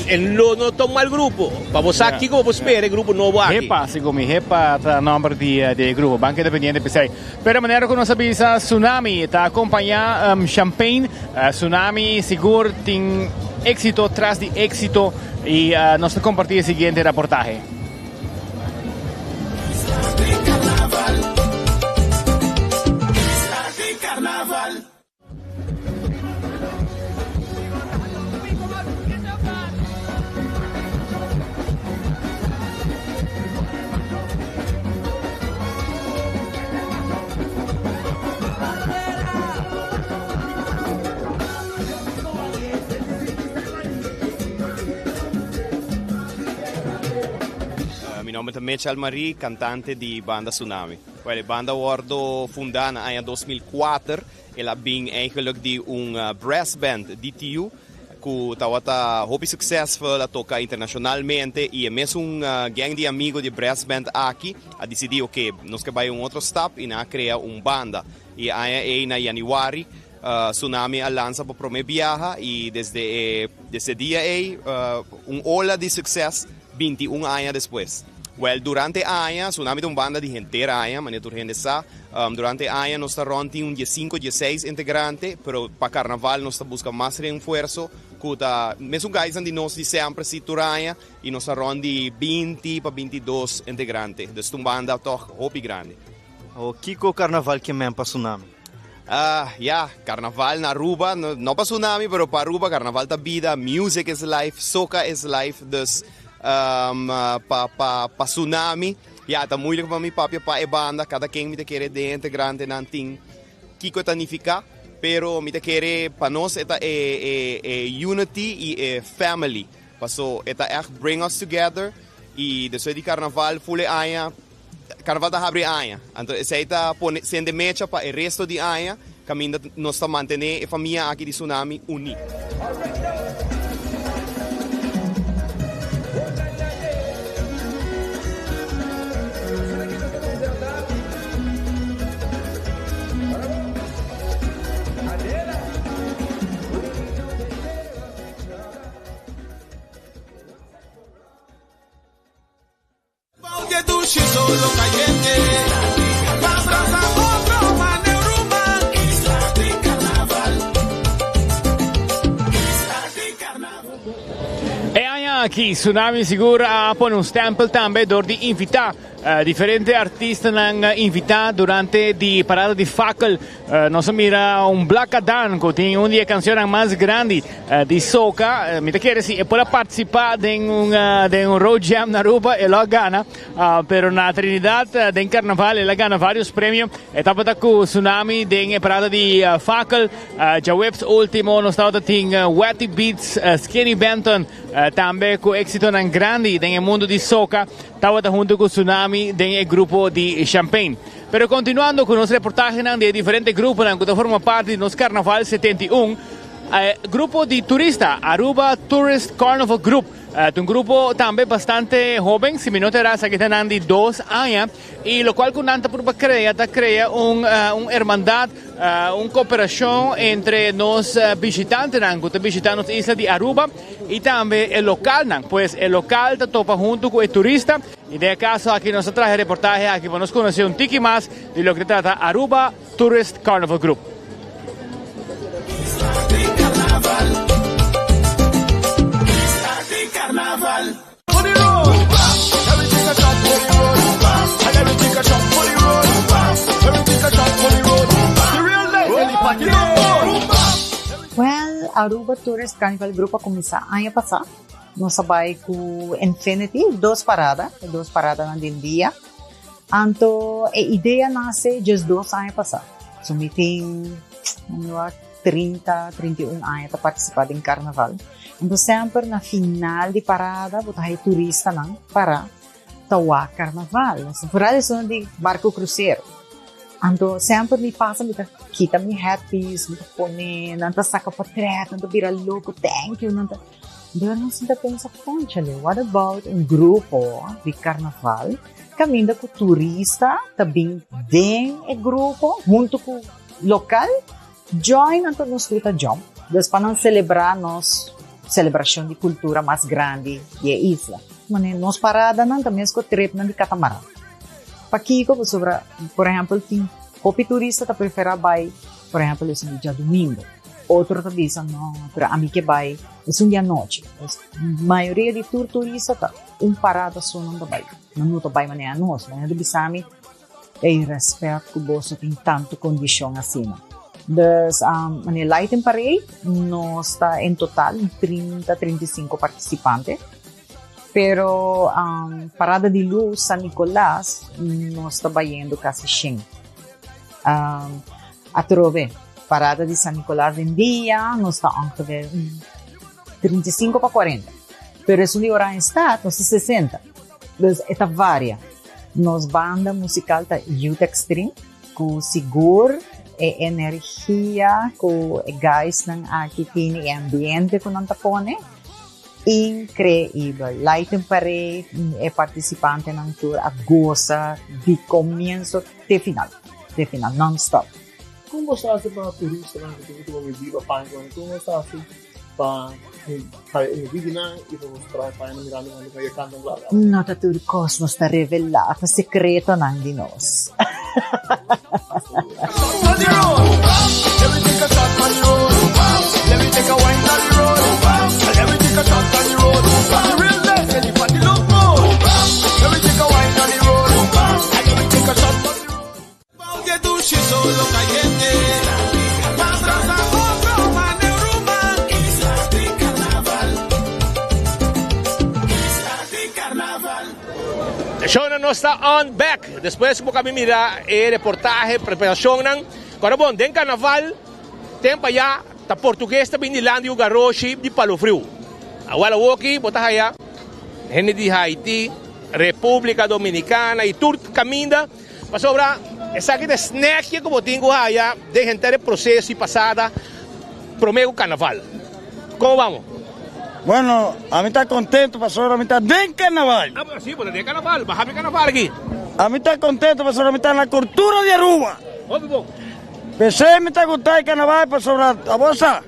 E lo no ta un mal grupo. Pa bo sa kico bo por spera e grupo nobo aki. Hepa, segun mi. Hepa ta nomber di e grupo. Ban keda pendiente p'esey. Pero manera cu nos a bisa, Tsunami ta acompaña Champagne. Tsunami sigur tin exito tras di exito. Y nos ta comparti e siguiente raportahe. Mi nomber ta Mitchell Marie, cantante di banda Tsunami. Well, e banda a wordo funda na aña 2004. El a bin eigenlijk di un brass band di TU cu tawata hopi succesvol, a toca internacionalmente y e mesun gang di amigo di e brass band aki a dicidi ok, nos ke bay un otro stap y nan a crea un banda. Y e aña ey na januari Tsunami a lansa pa prome biaha y desde e desde e dia ey un ola di succes 21 aña despues. Well, durante e aña, Tsunami ta un banda di henter aña, manera tur hende sa. Durante e aña nos ta rond tin un diesinco, dieseis integrante, pero pa carnaval nos ta busca mas reenfuerzo cu ta mesun guysnan di nos di semper si tur aña y nos ta rond di 20 pa 22 integrante. Dus ta un banda toch hopi grandi. Awo kiko carnaval ke men pa Tsunami? Ah, ya, carnaval na Aruba, no, no pa Tsunami, pero pa Aruba carnaval ta bida, music is life, soca is life, dus um, pa, pa, pa Tsunami, ya, ta moeilijk pa mi papia pa e banda, cada ken mi ta kere den integrantenan tin kiko ta nifica, pero mi ta kere pa nos e ta e, e, e unity y e family, paso e ta echt bring us together y despues di carnaval full e aña, Carnaval ta habri aña, anto esei ta pone sende mecha pa e resto di aña caminda nos ta mantene e famia aki di Tsunami uni. E aña aki Tsunami sigur a pone un stempel tambe dor di invita diferente artistanan invita durante di parada di fakkel. Nos a mira un Black Adan cu tin un di e cancionnan mas grandi di soca. Mi ta kere si e por a participa den un den un road jam na Aruba e lo a gana. Pero na Trinidad den carnaval el a gana varios premio. E tabata cu Tsunami den e parada di Fakkel. Djaweps ultimo nos tabata tin Wetty Beats, Skinny Benton tambe cu exitonan grandi den e mundo di soca tabata hunto cu Tsunami den e grupo di Champagne. Pero continuando cu nos reportahenan di e diferente gruponan cu ta forma parti di nos Carnaval 71, E grupo di turista Aruba Tourist Carnival Group ta un grupo tambe bastante hoben, si mi no ta erá esaki ta nan di dos aña y locual cu nan ta purba crea ta crea un un hermandad, un cooperacion entre nos bishitantenan cu ta bishita nos isla di Aruba y tambe e localnan. Pues e local ta topa hunto cu e turista y den e caso aki nos a traha e reportahe aki pa nos conoce un tiki mas di loke ta trata Aruba Tourist Carnival Group. Well, Aruba Tourist Carnival Group a cuminsa aña pasa. Nos a bay cu Infinity, dos parada, e dos paradanan den dia. Anto e idea nace diesdos aña pasa. So mi tin 30, 31 aña ta participa den carnaval. Anto semper na final di parada bo ta haya turistanan para ta wak carnaval. Vooral esun di barco crucero. Anto semper mi pasa mi ta kita mi headpiece, mi ta pone, nan ta saca portret, nan ta bira loco, thank you, nan ta. Dor nos ta pensa, Cónchale, what about un grupo di carnaval caminda cu turista ta bin den e grupo hunto cu local join anto nos tur ta jump. Dus pa nan celebra nos celebracion di cultura mas grandi di e isla. Mane nos paradanan ta mes cu tripnan di catamaran. Pakico? Pasobra, por ehempel, tin hopi turista ta prefera bay, por ehempel, esun di djadumingo. Otro ta bisa, no, pero ami ke bai esun di anochi. Pues, mayoria di tur turista ta un parada so nan ta bai. Nan no ta bai manera nos. Nan ta bisa mi, ey, respet ku boso tin tantu kondishon asina. Dus, um, manera Lighting Parade, nos ta en total 30, 35 partisipante. Pero um, Parada di Luz San Nicolas, nos ta bayendo kasi 100. Um, atrobe, Parada di San Nicolas den dia, nos ta ongeveer 35 pa 40. Pero esun di Oranjestad, nos ta 60. Dus e ta varia. Nos banda musical ta Youth Extreme, ku sigur e energia ku e guysnan aki tin i e ambiente ku nan ta pone, Increibel! Lighting Parade, e participantenan tur a goza di comienzo te final, te final, non stop. Kon bo sa hasi pa turistanan ku tin ku tuma medida pa paña ku nan? Kon bo sa hasi pa haya e medidanan i pa boso traha e pañanan mirando nan di e kanta un laga? No ta tur kos nos ta revelá, ta sekretonan di nos. Shownan nos ta on back despues ku bo kami mira e reportahe preparacionnan. Kora bon den carnaval tempo aya ta portugues ta bini dilanti ku garoshi di palo friu. Awor awoki bo ta haya hende di Haiti, Republica Dominicana y tur caminda. Pasobra esaki ta e snackje ku bo tin ku haya den henter e proseso i pasada promé ku karnaval. Komo bamo? Bueno, ami ta kontento pasobra mi ta den karnaval. Ah, si, bo ta den karnaval. Bo habi karnaval aki. Ami ta kontento pasobra mi ta na kultura di Aruba. Hopi bon. P'esei mi ta gusta e karnaval pasobra abo sa,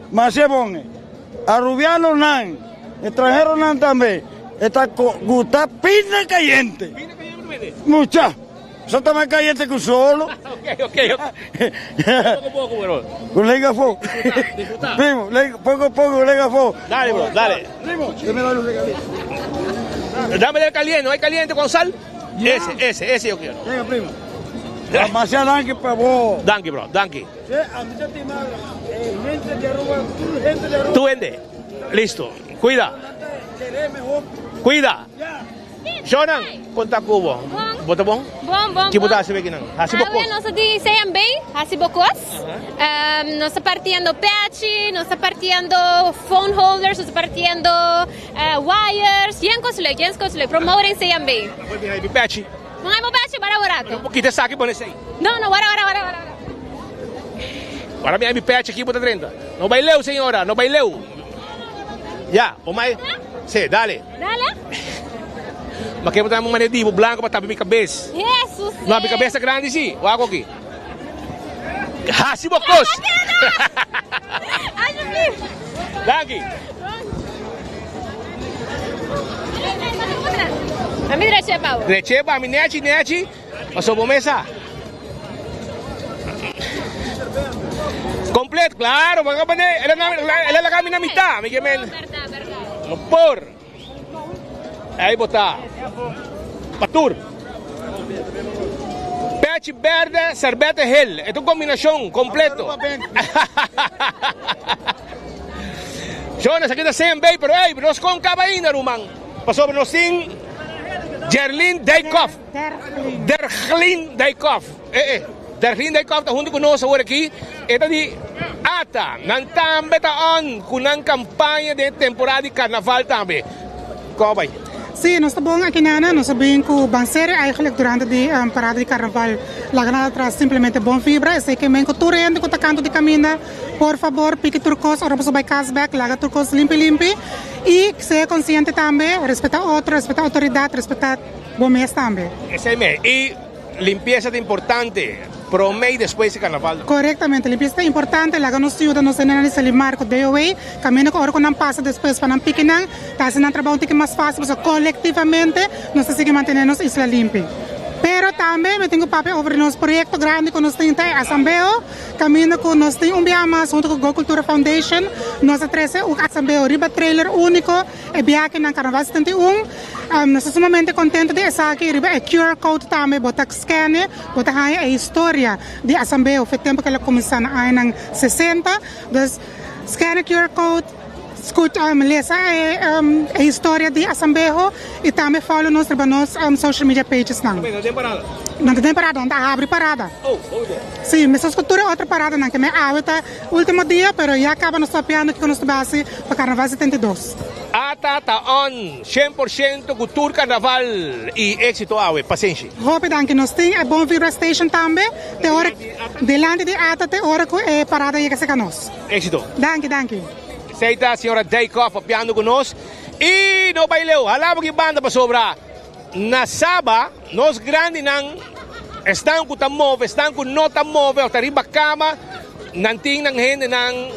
masha bon e. Arubianonan, estranheronan tambe, e ta gusta pina kayente. Pina kayente bo ta mete? Mucha. Eso ta mas kayente ku solo. Ok, ok, ok. Poko poko bro. Ku lenga afó. Disfruta, disfruta. Primo, lenga, poko poko lenga afó. Dale bro, dale. Primo, dame un regalito. Dame del caliente, no hay caliente con sal? Ese, ese, ese yo quiero. Venga, primo. Demasiado danki pa bo. Danki bro, danki. Tu hende. Listo. Cuida. Cuida. Shonan, con ta cu bo? Bo ta bon? Bon, bon, Ki bo ta haci aki nan? Haci bo cos. Nos ta di CMB, haci bo cos. Nos ta partiendo pechi, nos ta partiendo phone holders, nos ta partiendo wires. Yen cos leuk, yen cos leuk. Promoting CMB. Bo tin haci pechi? No hay bo pechi, wara un rato. Bo kita esaki pone esey. No, no, wara, wara, wara, wara. Ora mi a mi pechi aki bo ta drenta. No bai leu señora, no bai leu. Ya, bo mai. Si, dale. Dale. Ma ke bo ta un manera di bo blanco pa tapa mi cabes. Jesus. No, mi cabes ta grandi si. Wak aki. Hasi bo kos. Alsjeblieft. Danki. Ami dreche pa bo. Dreche pa mi nechi nechi. Paso bo mesa. Completo, claro, el a laga mi na mitad, mi ke men. No por. Ahí bo ta. Pa tur. Pechi berde, serbete hel. E ta un combinacion completo. Jonas, aki ta CMB, pero ey, nos con caba ainda, ruman. Pasobra nos tin Jerlyn Dijkhoff. Derglin Dijkhoff. Eh, eh. Derglin Dijkhoff ta hunto cu nos awor aki. E ta di ata. Nan tambe ta on cu nan campaña den e temporada di carnaval tambe. Como bay? Sí, nos ta bon aki nana. Nos a bin cu ban serio eigenlijk durante di parada di carnaval. Laga nada atras, simplemente bon vibra. Esey ke men cu tur hende cu ta canto di caminda, por fabor piki tur cos ora boso bay cas bek, laga tur cos limpi limpi. Y sea consciente tambe, respeta otro, respeta autoridad, respeta. Bo mes tambe. Esei me. Y limpieza ta importante prome y despues di carnaval. Corectamente, limpieza ta importante, laga nos yuda nos hendenan di Salimar cu DOA, caminda cu ora cu nan pasa despues pa nan piki nan, ta haci nan trabao un tiki mas facil pasobra colectivamente nos ta sigui mantene nos isla limpi. Pero tambe mi tin cu papia over di nos proyecto grandi cu nos tin ta e Asambeo, Caminda cu nos tin un biaha mas hunto cu Go Cultura Foundation, nos a trece un asambeo riba trailer unico e biaha na Carnaval 71. Nos ta sumamente contento di esaki. Riba e QR code tambe bo ta scanne, bo ta haya e historia di asambeo fe tempo cu el a cuminsa na añanan 60. Dus scan e QR code, scucha, lesa e historia di asambeo y tambe follow nos riba nos social media pages nan. No ta den parada? No ta den parada, nan ta habri parada. Si, mescos cu tur e otro paradanan, ke men awe ta ultimo dia, pero ya caba nos ta papiando kico nos ta bay haci pa Carnaval 72. Ata ta on 100% cu tur Carnaval y exito awe. Pasenshi. Hopi danki. Nos tin e Bon Vibra Station tambe te ora dilanti di ata te ora cu e parada yega cerca nos. Exito. Danki, danki. Esey ta señora Dijkhoff papiando cu nos. Y no bay leu, hala bo ki banda pasobra na Saba nos grandinan esnan cu ta move, esnan cu no ta move of ta riba cama, nan tin nan hendenan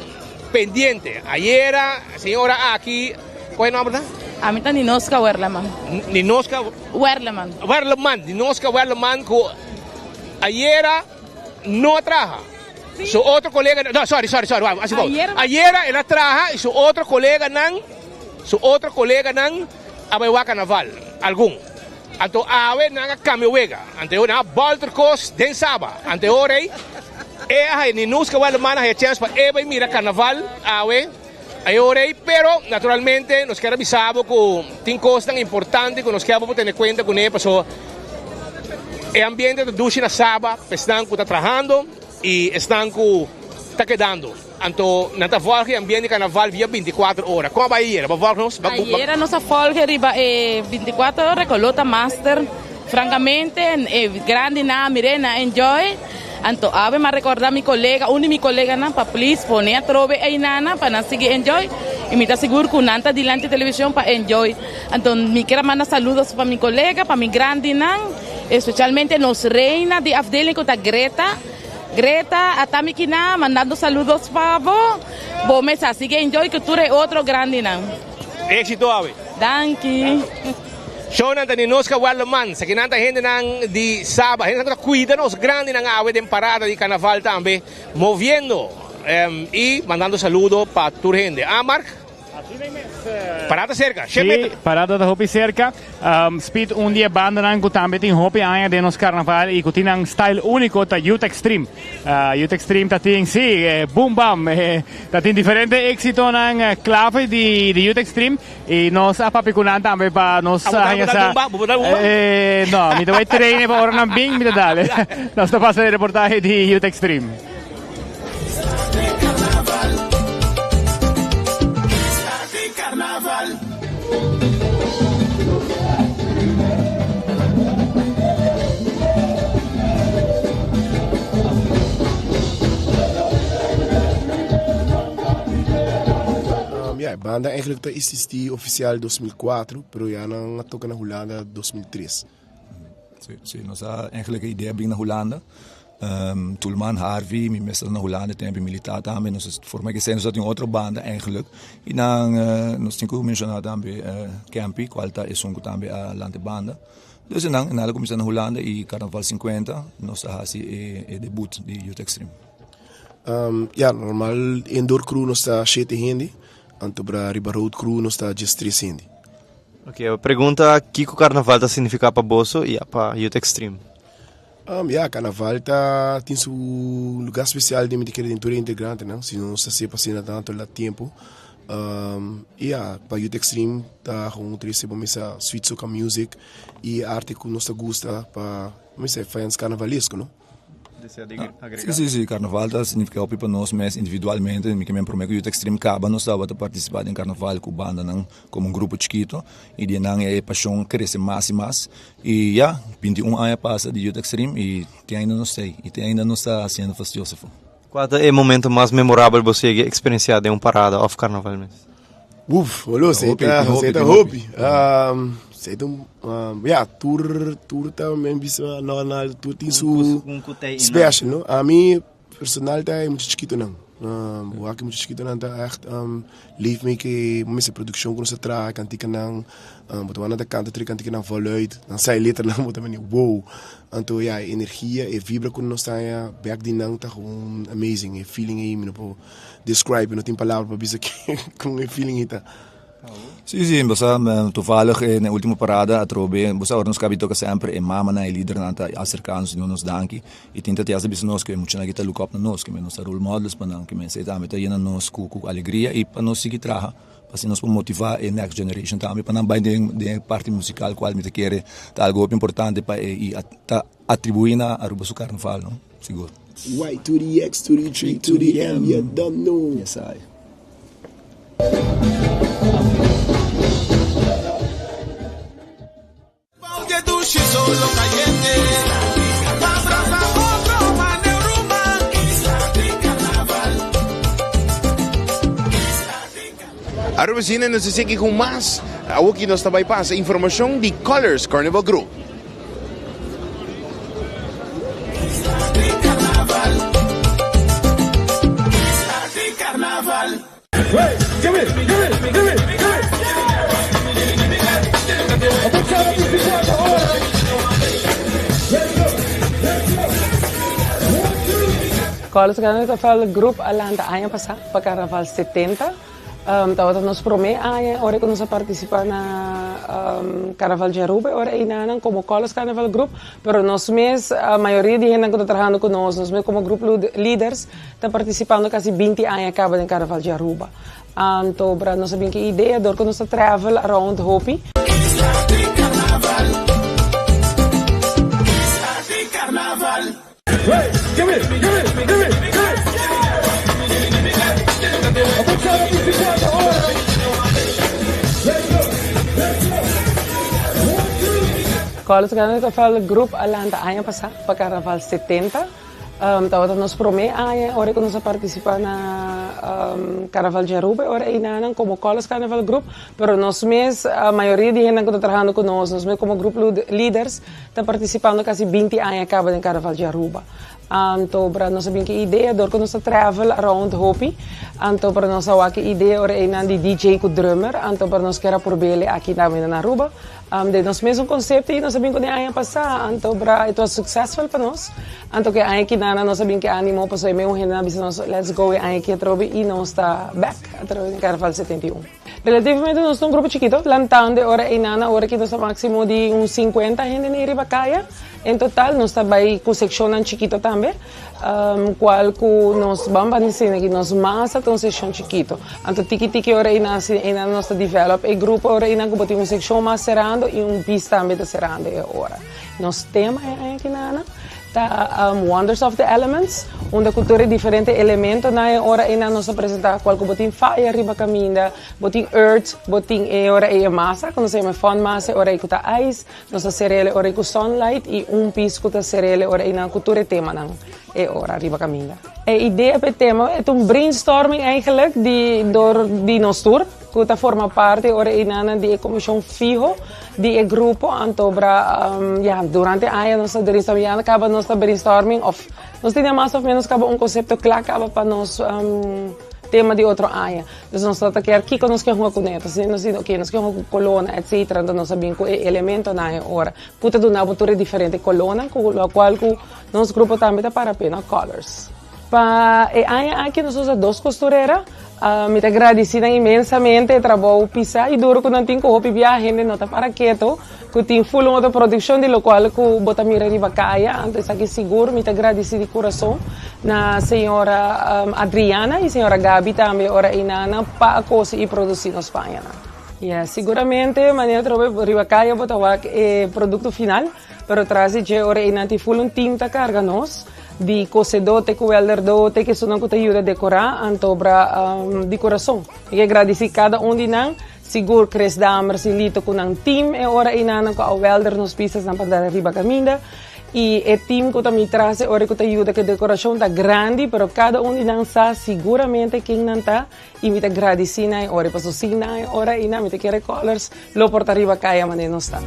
pendiente. Ayera señora aki, cual e nomber ta? Ami ta Ninoska Werleman. Ninoska Werleman. Werleman, Ninoska Werleman cu ayera no a traha. Su otro colega, no, sorry, sorry, sorry, así bo. Ayera el a traha y su otro coleganan, su otro coleganan a bay wak carnaval, algun. Anto awe nan a cambia wega. Anto nan a bolter cos den Saba. Anto e ora ey, e a haya Ninuska Werleman a haya chance pa e bay mira carnaval awe. E ora ey, pero naturalmente nos kier a bisa bo cu tin cosnan importante cu nos kier bo tene cuenta cune paso e ambiente ta dushi na Saba pa esnan cu ta trahando y esnan cu ta kedando. Anto nan ta volg e ambiente di carnaval via 24 ora. Con a bay ayera? Bo a volg nos? Ayera nos a volg riba e 24 ora cu lo ta master. Francamente e grandinan a mir'é, nan a enjoy. Anto awe m'a recorda mi colega, un di mi coleganan pa please pone atrobe einanan pa nan sigui enjoy. Y mi ta sigur cu nan ta dilanti television pa enjoy. Anto mi kier a manda saludos pa mi colega, pa mi grandinan, especialmente nos reina di afdeling cu ta Greta. Greta, ata mi kina mandando saludos pa bo. Bo mes a sigui enjoy cu tur e otro grandinan. Exito awe. Danki. Shownan ta Ninoska Werleman, esakinan ta hendenan di Saba, hendenan ku ta kuida nos grandinan awe den parada di karnaval tambe, moviendo i mandando saludo pa tur hende. Ah Mark? Parada serka, shen meter. Sí, parada ta hopi serka. Speed un di e bandanan ku tambe tin hopi aña den nos karnaval i ku tin nan style úniko ta Youth Extreme. Youth Extreme ta tin, sí, boom bam, ta tin diferente éksitonan klave di Youth Extreme. I nos a papia ku nan tambe pa nos haña sa. No, mi ta bai traine pa ora nan bin mi ta dale. Nos ta pasa e reportahe di Youth Extreme. banda eigenlijk ta existi oficial 2004, pero ya nan a toca na Hulanda 2003. Si, si, nos a eigenlijk e idea bin na Hulanda. Tulman, Harvey, mi mes ta na Hulanda tempo militar tambe, nos a forma esei, nos a tin otro banda eigenlijk. Y nan nos tin cu menciona tambe Campy, cual ta esun cu tambe a lanta e banda. Dus nan, nan a cuminsa na Hulanda y Carnaval 50 nos a haci e debut di Youth Extreme. Ya, normal indoor crew nos ta shete hende, anto bra riba road crew nos ta djes tres hende. Ok, e pregunta kiko carnaval ta significa pa boso y pa Youth Extreme? Ya, carnaval ta tin su lugar special den mi ta kere den tur e integrantenan, si nos ta sepa asina tanto la tempo. Y ya, pa Youth Extreme ta gewoon trece bo mesa sweet soca music y arte cu nos ta gusta pa bo mesa e fans carnavalesco, no? Desea di agrega? Si, si, si. Carnaval ta significa hopi pa nos mes individualmente. Mi ke men prome cu Youth Extreme caba nos tabata participa den carnaval cu bandanan como un grupo chikito y di nan e pasion crece mas y mas. Y ya, 21 aña pasa di Youth Extreme y te ainda nos ta ey y te ainda nos ta haciendo fastioso. Cua ta e momento mas memorabel bo sigue experiencia den un parada of carnaval mes? Uf, boludo, esey ta, esey ta hopi. Esey ta un, ya, tur, tur ta men bisa normal, tur tin su special, no? Ami personal ta e mucha chikitonan. Bo wak e mucha chikitonan ta echt leef mee ku e mester produkshon ku nos ta traha, kantikanan, bo ta wak nan ta kanta tur e kantikanan voluit, nan sa e letranan, bo ta mende wow. Anto ya, e energia, e vibra ku nos ta haña bek di nan ta gewoon amazing, e feeling ei mi no por describe, no tin palabra pa bisa kon e feeling ei ta. Sí, sí, bo sa, toevallig na e ultimo parada atrobe, bo sa ora nos kabi toka semper e mamanan, e lidernan ta aserka nos i duna nos danki i tin ta te hasta bisa nos ku e muchanan aki ta look up na nos, ku nos ta role models pa nan, ku esei tambe ta yena nos ku alegria i pa nos sigui traha pa asina nos por motiva e next generation tambe pa nan bai den e parti musical kual mi ta kere ta algo hopi importante pa e i ta atribui na Aruba su carnaval, no, sigur. Y to the X to the 3 to the M, you don't know. Yes I. Aruba Cine nos ta sigui cu mas. Awoki nos ta bay pasa informacion di Colors Carnival Group. Colors Carnival Group a lanta aña pasá pa Carnaval 70. Tabata nos promé aña ora ku nos a partisipá na Carnaval di Aruba e ora einanan komo Colors Carnival Group, pero nos mes, mayoria di hendenan ku ta trahando ku nos, nos mes komo grup leaders ta partisipando kasi 20 aña kaba den Carnaval di Aruba. Anto bra nos a bin ku e idea dor ku nos ta travel around hopi. Colors Carnival Group a lanta aña pasá pa Carnaval 70. Tabata nos promé aña ora ku nos a partisipá na Carnaval di Aruba e ora einanan komo Colors Carnival Group, pero nos mes, mayoria di hendenan ku ta trahando ku nos, nos mes komo grup leaders, Ta participando casi 20 aña caba den Carnaval di Aruba. Anto bra nos a bin cu e idea door cu nos ta travel around hopi, anto bra nos a wak e idea ora eynan di DJ cu drummer, anto bra nos kier a probele aki tambe na Aruba. Den nos mesun concepto y nos a bin cu den aña pasa, anto bra it was successful pa nos. Anto cu e aña kinana nos a bin cu e animo pasobra e meun hendenan a bisa nos let's go e aña aki atrobe y nos ta back atrobe den Carnaval 71. Relativamente nos ta un grupo chikito, lantando e ora einan, ora ki nos ta maximo di un 50 hende nei riba kaya. En total nos ta bai ku sekshonnan chikito tambe, kual ku nos ban ban di ki nos masa ta un sekshon chikito. Anto tiki tiki ora einan asina einan nos ta develop e grupo ora einan ku bo tin un sekshon mas serando i un pis tambe ta serando e ora. Nos tema e aña kinana Ta Wonders of the Elements, unda cu tur e diferente elementonan e ora eynan nos ta presenta cual cu bo tin fire riba caminda, bo tin earth, bo tin e ora ey e masa, cu nos ta yama e fun masa, e ora ey cu ta ice, nos ta cerele ora ey cu sunlight y un pis cu ta cerele ora eynan cu tur e temanan e ora riba caminda. E idea pa e tema e ta un brainstorming eigenlijk di door di nos tur. ku ta forma parti ora einan di e komishon fiho di e grupo. Anto bra ya durante aña nos ta brainstorming, ya kaba nos ta brainstorming òf nos tene mas òf ménos kaba un konsepto kla kaba pa nos tema di otro aña. Dus nos ta kier kiko nos ke hunga kuné. Entonces nos di oke nos ke hunga ku kolónan etcetera, entonces nos a bin ku e elementonan e ora ku ta duna bo tur e diferente kolónan ku lokual ku nos grupo tambe ta para p'e, no? Colors. Pa e aña aki nos usa dos costurera. Mi ta gradici nan inmensamente e trabou pisa y duro cu nan tin cu hopi biaha hende no ta para keto cu tin full un otro produccion di locual cu bo ta mira riba caya anto esaki sigur mi ta gradici di curason na señora Adriana y señora Gaby tambe ora eynana pa a cosi y produci nos pañanan. Yes, siguramente manera trobe riba caya bo ta wak e producto final. Pero tras di dje ora einan tin full un team ta carga nos, di cosedó te cu welderdó te esunnan cu ta yuda decorá, anto bra di corazon. Mi ke gradici cada un di nan, sigur Chris Dammers y Lito cu nan team e ora einanan cu a welder nos pistasnan pa dal riba caminda, y e team cu ta mi tras e ora cu ta yuda cu e decoracion ta grandi, pero cada un di nan sa siguramente ken nan ta Y mi ta gradici nan e ora, pasobra sin nan e ora eynan mi ta kere Colors lo por ta riba caya manera nos ta.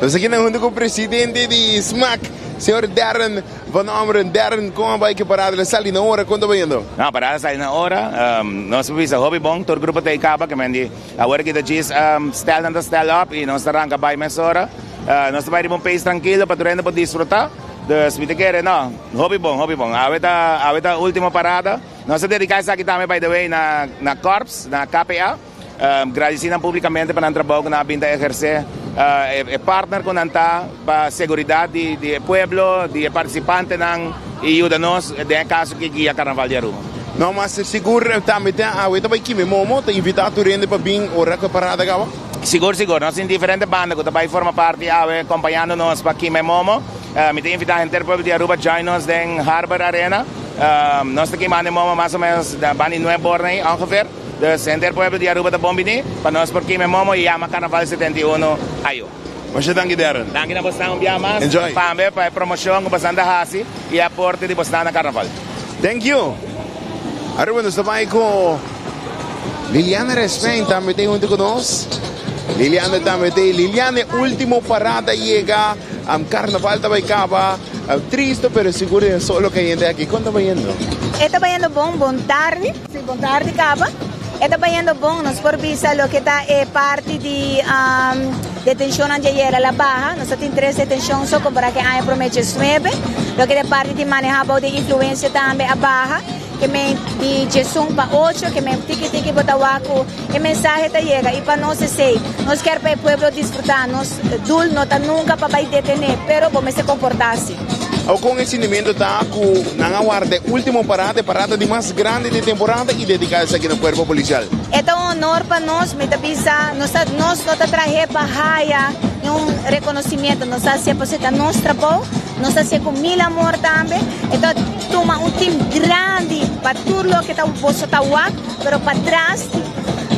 Nos aki na hunto ku presidente di SMAC, señor Darren van Ommeren. Darren, kon a bai ku e parada? El a sali na ora? Kon ta bayendo? No, parada a sali na ora. Nos por bisa hopi bon, tur grupo ta ei kaba, ke men di awor aki ta djis stel nan ta stel op i nos ta ranka bai mesora. Nos ta bai riba un pace trankilo pa tur hende por disfruta. Dus mi ta kere, no, hopi bon, hopi bon. Awe ta, awe ta ultimo parada. Nos ta dedica esaki tambe by the way na na Corps, na KPA. Gradisi nan publicamente pa nan trabou cu nan a bin ta eherce. E partner cu nan ta pa seguridad di di e pueblo, di e participantenan y yuda nos den e caso ki guia Carnaval di Aruba. No mas sigur tambe ten awe ta bay kime momo, ta invita tur hende pa bin ora cu e parada caba? Sigur sigur, nos tin diferente banda cu ta bay forma parti awe compañando nos pa kime momo. Mi ta invita henter pueblo di Aruba join nos den Harbor Arena. Nos ta kimando e momo mas o menos banda di nuebe or na ongeveer. Dus henter pueblo di Aruba ta bon bini pa nos por kima e momo y yama Carnaval 71 ayo. Masha danki Darren. Danki na bosnan un bia mas. Enjoy. Tambe pa e promocion cu bosnan ta haci y e aporte di bosnan na Carnaval. Thank you. Aruba nos ta bai cu Liliana Respein tambe ta hunto cu nos. Liliana tambe ta. Liliana e ultimo parada yega. Carnaval ta bai caba. Tristo pero sigur den solo cayente aki. Con ta bayendo? E ta bayendo bon. Bon tardi. Si, bon tardi caba. E ta bayendo bon. Nos por bisa loke ta e parti di detencionnan di ayera la baha. Nos ta tin tres detencion so compara cu e aña prome diesnuebe. Loke ta e parti di maneha bao di influencia tambe a baha. Ke men di diesun pa ocho, ke men tiki tiki bo ta wak cu e mensahe ta yega. Y pa nos esey. Nos kier pa e pueblo disfruta. Nos doel no ta nunca pa bay detene, pero bo mester comporta asi. Awo kon e sintimentu ta ku nan a warda e ultimo parada, e parada di mas grandi di temporada i dediká esaki na Kuerpo Polisial? E ta un honor pa nos, mi ta bisa, nos ta nos no ta trah'é pa haya un rekonosimiento, nos ta hasié pasobra ta nos trabou, nos ta hasié ku mil amor tambe, e ta tuma un team grandi pa tur loke ta boso ta wak, pero patras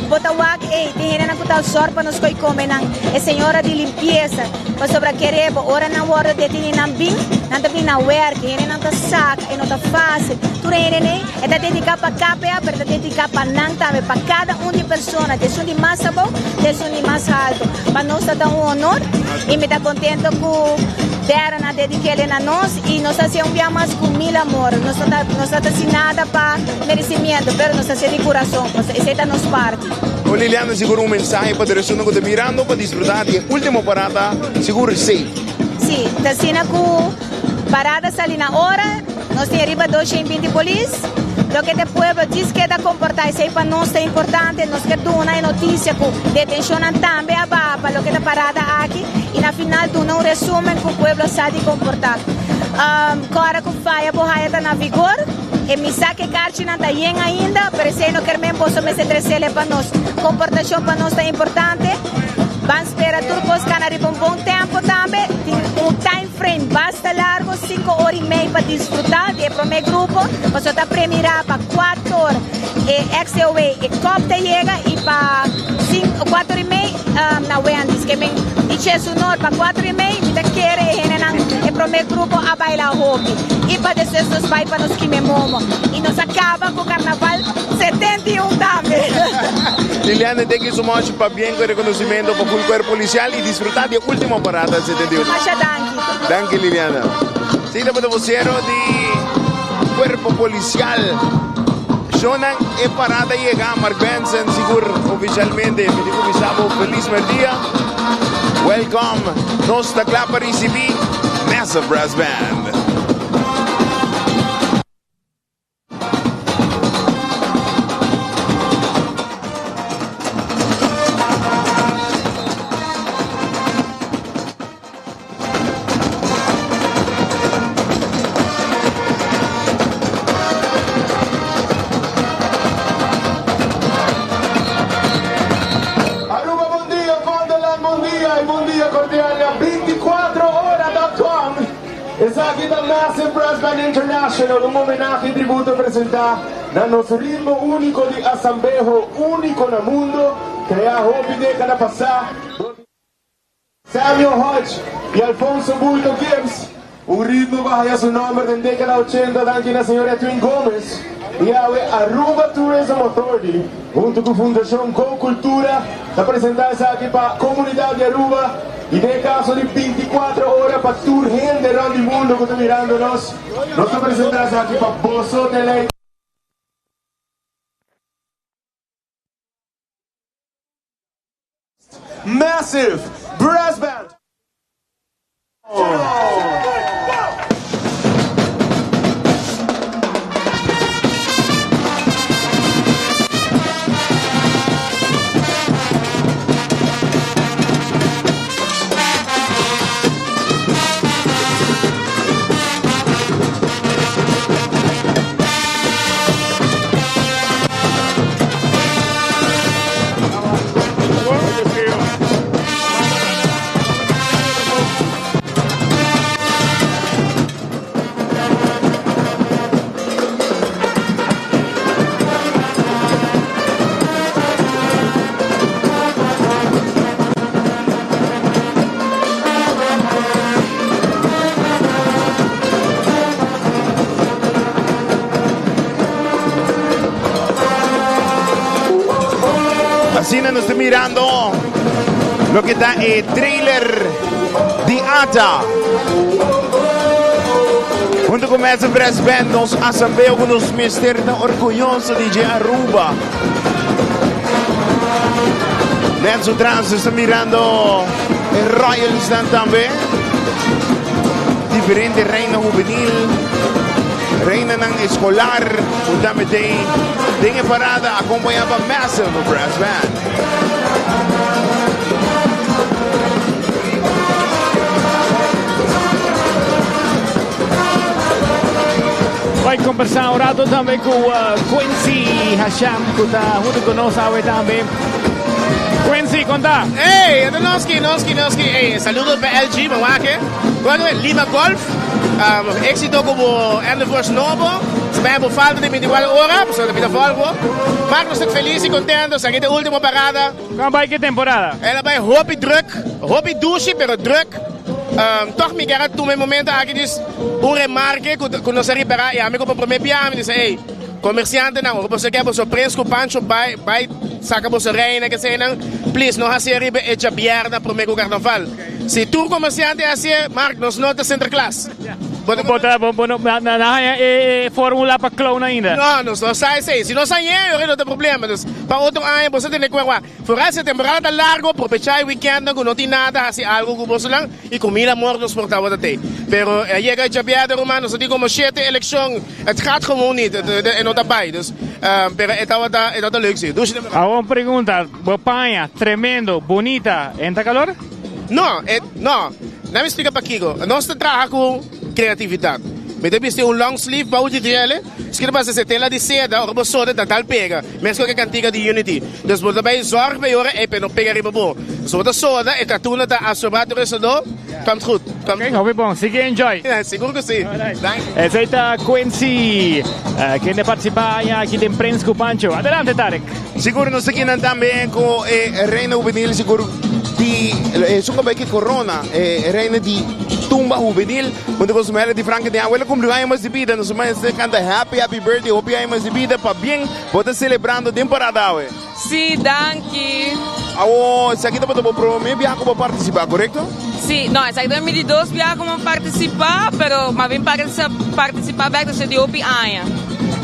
bo ta wak ey tin hendenan ku ta zòrg pa nos ko'i kome nan, e señora di limpiesa. Pasobra kere bo ora nan wordo deteni nan bin, nan ta bin na werk, hende nan ta saka, e no ta facil. Tur hende nei e ta dedica pa KPA, pero e ta dedica pa nan tambe, pa cada un di persona, di esun di mas abou te esun di mas halto. Pa nos ta ta un honor y mi ta contento cu Darren a dedikele na nos y nos ta hacié un bia mas cu mil amor. Nos no ta nos no ta haci nada pa merecimiento, pero nos ta hacié di curazon, pasobra esey ta nos parti. Con Liliana sigur un mensahe pa tur esunnan cu ta mirando pa disfruta di e ultimo parada sigur safe. Si, ta asina cu parada sali na ora, nos tin riba 220 polis, loke ta e pueblo djis keda comporta esey pa nos ta importante, nos ke duna e noticia cu detencionnan tambe a baha pa loke ta parada aki y na final duna un resumen cu pueblo sa di comporta. Cora cu faya bo haya ta na vigor. E misa ke karchinan ta yen ainda, pero esei no ker men boso mester tresele pa nos. Komportashon pa nos ta importante. Ban spera tur kos kana riba un bon tempo tambe. Tin un time frame basta largo, cinco ora y mei pa disfruta di e prome grupo, pasobra ta premira pa cuator e XCOW e cup ta yega y pa cuatro y mei na Wendy's. Ke men di Chesunor pa cuatro y mei mi ta kere e hendenan e prome grupo a baila hopi y pa despues nos bai pa nos kime momo y nos a caba cu carnaval 71 tambe. Liliana, thank you so much. Pabien cu e reconocimento pa full cuerpo policial y disfruta di e ultimo parada del 71. Masha danki. Danki Liliana. Si tabata vocero di cuerpo policial. Shownan e parada yega Mark Benson sigur oficialmente mi tin cu bisa bo feliz merdia. Welcome. Nos ta cla pa ricibi Massive Brass Band. Aruba bon dia, Vondelland bon dia y bon dia cordial na 24 hora dot com. Esaki ta Massive Brass Band International, un homenahe y tributo presenta na nos ritmo unico di asambeho, unico na mundo, crea hopi decada pasa dor di Samuel Hodge y Alfonso Bulto Gibbs, un ritmo cu a haya su nomber den decada ochenta danki na señor Edwin Gomez y awe Aruba Tourism Authority hunto cu Fundacion Go Cultura ta presenta esaki pa comunidad di Aruba. I den e kaso di binticuatro ora pa tur hende rond di mundo ku ta mirando nos, nos ta presentá esaki pa boso deleite. Massive Brass Band. Asina nos ta mirando loke ta e trailer di Ata. Hunto cu Massive Brass Band nos asambleo cu nos mester ta orguyoso di dje Aruba. Net su tras nos ta mirando e Royals dan tambe. Diferente reina juvenil, reinanan escolar cu tambe t'ey den e parada acompaña pa Massive Brass Band. Bai conversa un rato tambe cu Quincy Hasham cu ta hunto cu nos awe tambe. Quincy, conta. Hey, ata noski, noski, noski. Hey, saludo pa LG, pa wak. Bueno, Lima Golf, um, éxito como Endeavors nobo. Se bij bo falta di 24 ora, so ta volvo. Maar nos ta feliz y contento, sa de última parada. Con bai ke temporada? Ela bai hopi druk, hopi dushi, pero druk. Um, toch mi kier tuma e momento aki dis un remarke ku ku nos a ripara y ami como prome bia mi dice, hey, comerciantenan, ora boso ke boso prins ku Pancho bai bai saca boso reina ke nan, please no hasi riba e djabierna prome ku carnaval. Si tur comerciante hasié, Mark, nos no ta Sinterklaas. Bo ta, bo, bo no, na, na, na haña e, e formula pa clown ainda? No, nos no sa esei. Si nos hañ'é, ora no ta problema. Dus, pa otro aña boso tene cu awa. Foral si e temporada ta largo, probecha e weekendnan cu no tin nada, haci algo cu bosonan y cu mil amor nos por tabata tey. Pero a yega e djabièrnè, ruman, nos a tin como shete eleccion. Het gaat gewoon niet. E no ta bay. Dus, pero e tabata, e tabata leuk si. Dushi temporada. Awor un pregunta. Bo paña, tremendo, bunita, en ta calor? No, e, no. Laat mi splika pakiko. Nos ta traha ku kreatividat. Mi ta bisti un long sleeve bou di djele, skina pasa se tela di seda, ora bo soda ta dal pega, meskos ku e kantika di Unity. Dus bo ta bai zorg pa e ora ei pa e no pega riba bo. So bo ta soda, e katuna ta absorba tur e sodó, komt goed. Komt Ok, hopi bon. Sigui enjoy. Sigur ku si. Danki. Esei ta Quincy, kende a partisipá aña aki den Prens ku Pancho. Adelante Tarek. Sigur nos ta kinan tambe ku e Reina Hubenil sigur di esun ku a bai ku e korona, e Reina di Tumba Hubenil. Hunto ku su Melody Franke den abuela cumpli un aña mas di bida. Nos mester canta happy happy birthday hopi aña mas di bida pabien bo ta celebrando den parada awe. Si, danki. Awo esaki tabata bo prome biaha ku bo participa, korekto? Si, no, esaki ta mi di dos biaha ku mi participa, pero mi a bin participa bek despues di hopi aña.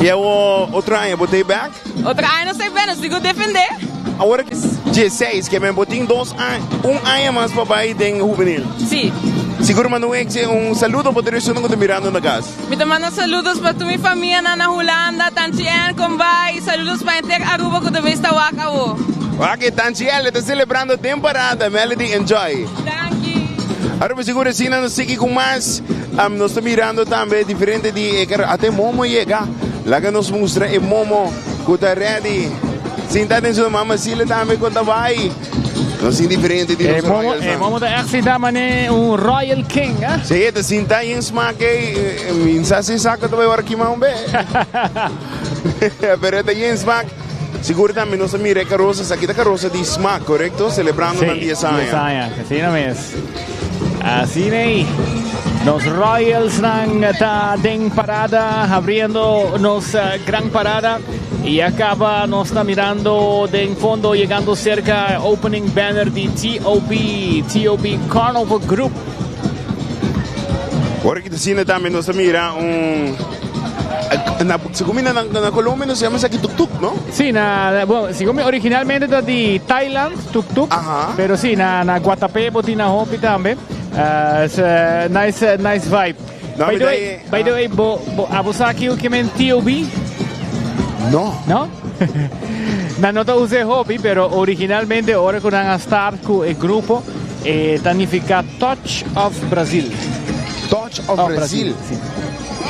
I awo otro aña bo ta e bek? Otro aña nos ta e bek, nos tin ku defende. Awor dieseis, ke men bo tin dos aña, un aña mas pa bai den hubenil. Si. Sigur manda un exe, un saludo pa tur esunnan ku ta mirando na kas. Mi ta manda saludos pa tur mi famianan na Hulanda, Tanchi Ann, kon bai, saludos pa henter Aruba ku ta bes ta wak awo. Wak e Tanchi Ann ta selebrando den parada, Melody enjoy. Danki. Aruba sigur asina nos sigui ku mas, nos ta mirando tambe diferente di e kar, ata e momo yega, laga nos mustra e momo ku ta ready. Sinta den su mama Sile tambe con ta bai. Nos sin diferente di nos eh, royals. Eh, momo ta echt sinta mane un royal king, eh? Sí, ta sinta in smaak eh, minsa si saco ta bai ora kima un be. Pero ta in smaak. Sigur tambe nos a mira e karosa, esaki ta karosa di smaak, korekto? Selebrando nan 10 aña. 10 aña, asina mes. Asina ei. Nos Royals nan ta den parada, abriendo nos eh, gran parada. Y acaba nos ta mirando den fondo, llegando cerca, opening banner di TOB, TOB Carnival Group. Ora ki ta asina tambe nos ta mira un na segun mi na na Colombia nos yama esaki tuk tuk no? Sí, na bueno, segun mi originalmente ta di Thailand tuk tuk, pero sí na na Guatapé bo tin na hopi tambe. Uh, it's a nice nice vibe. No, by mi the ta way, e- by the way, bo bo abo sa ki ke men TOB? No. No? Nan no ta usa e hopi, pero originalmente ora ku nan a start ku e grupo, e ta nifiká Touch of Brazil. Touch of Brazil? Si.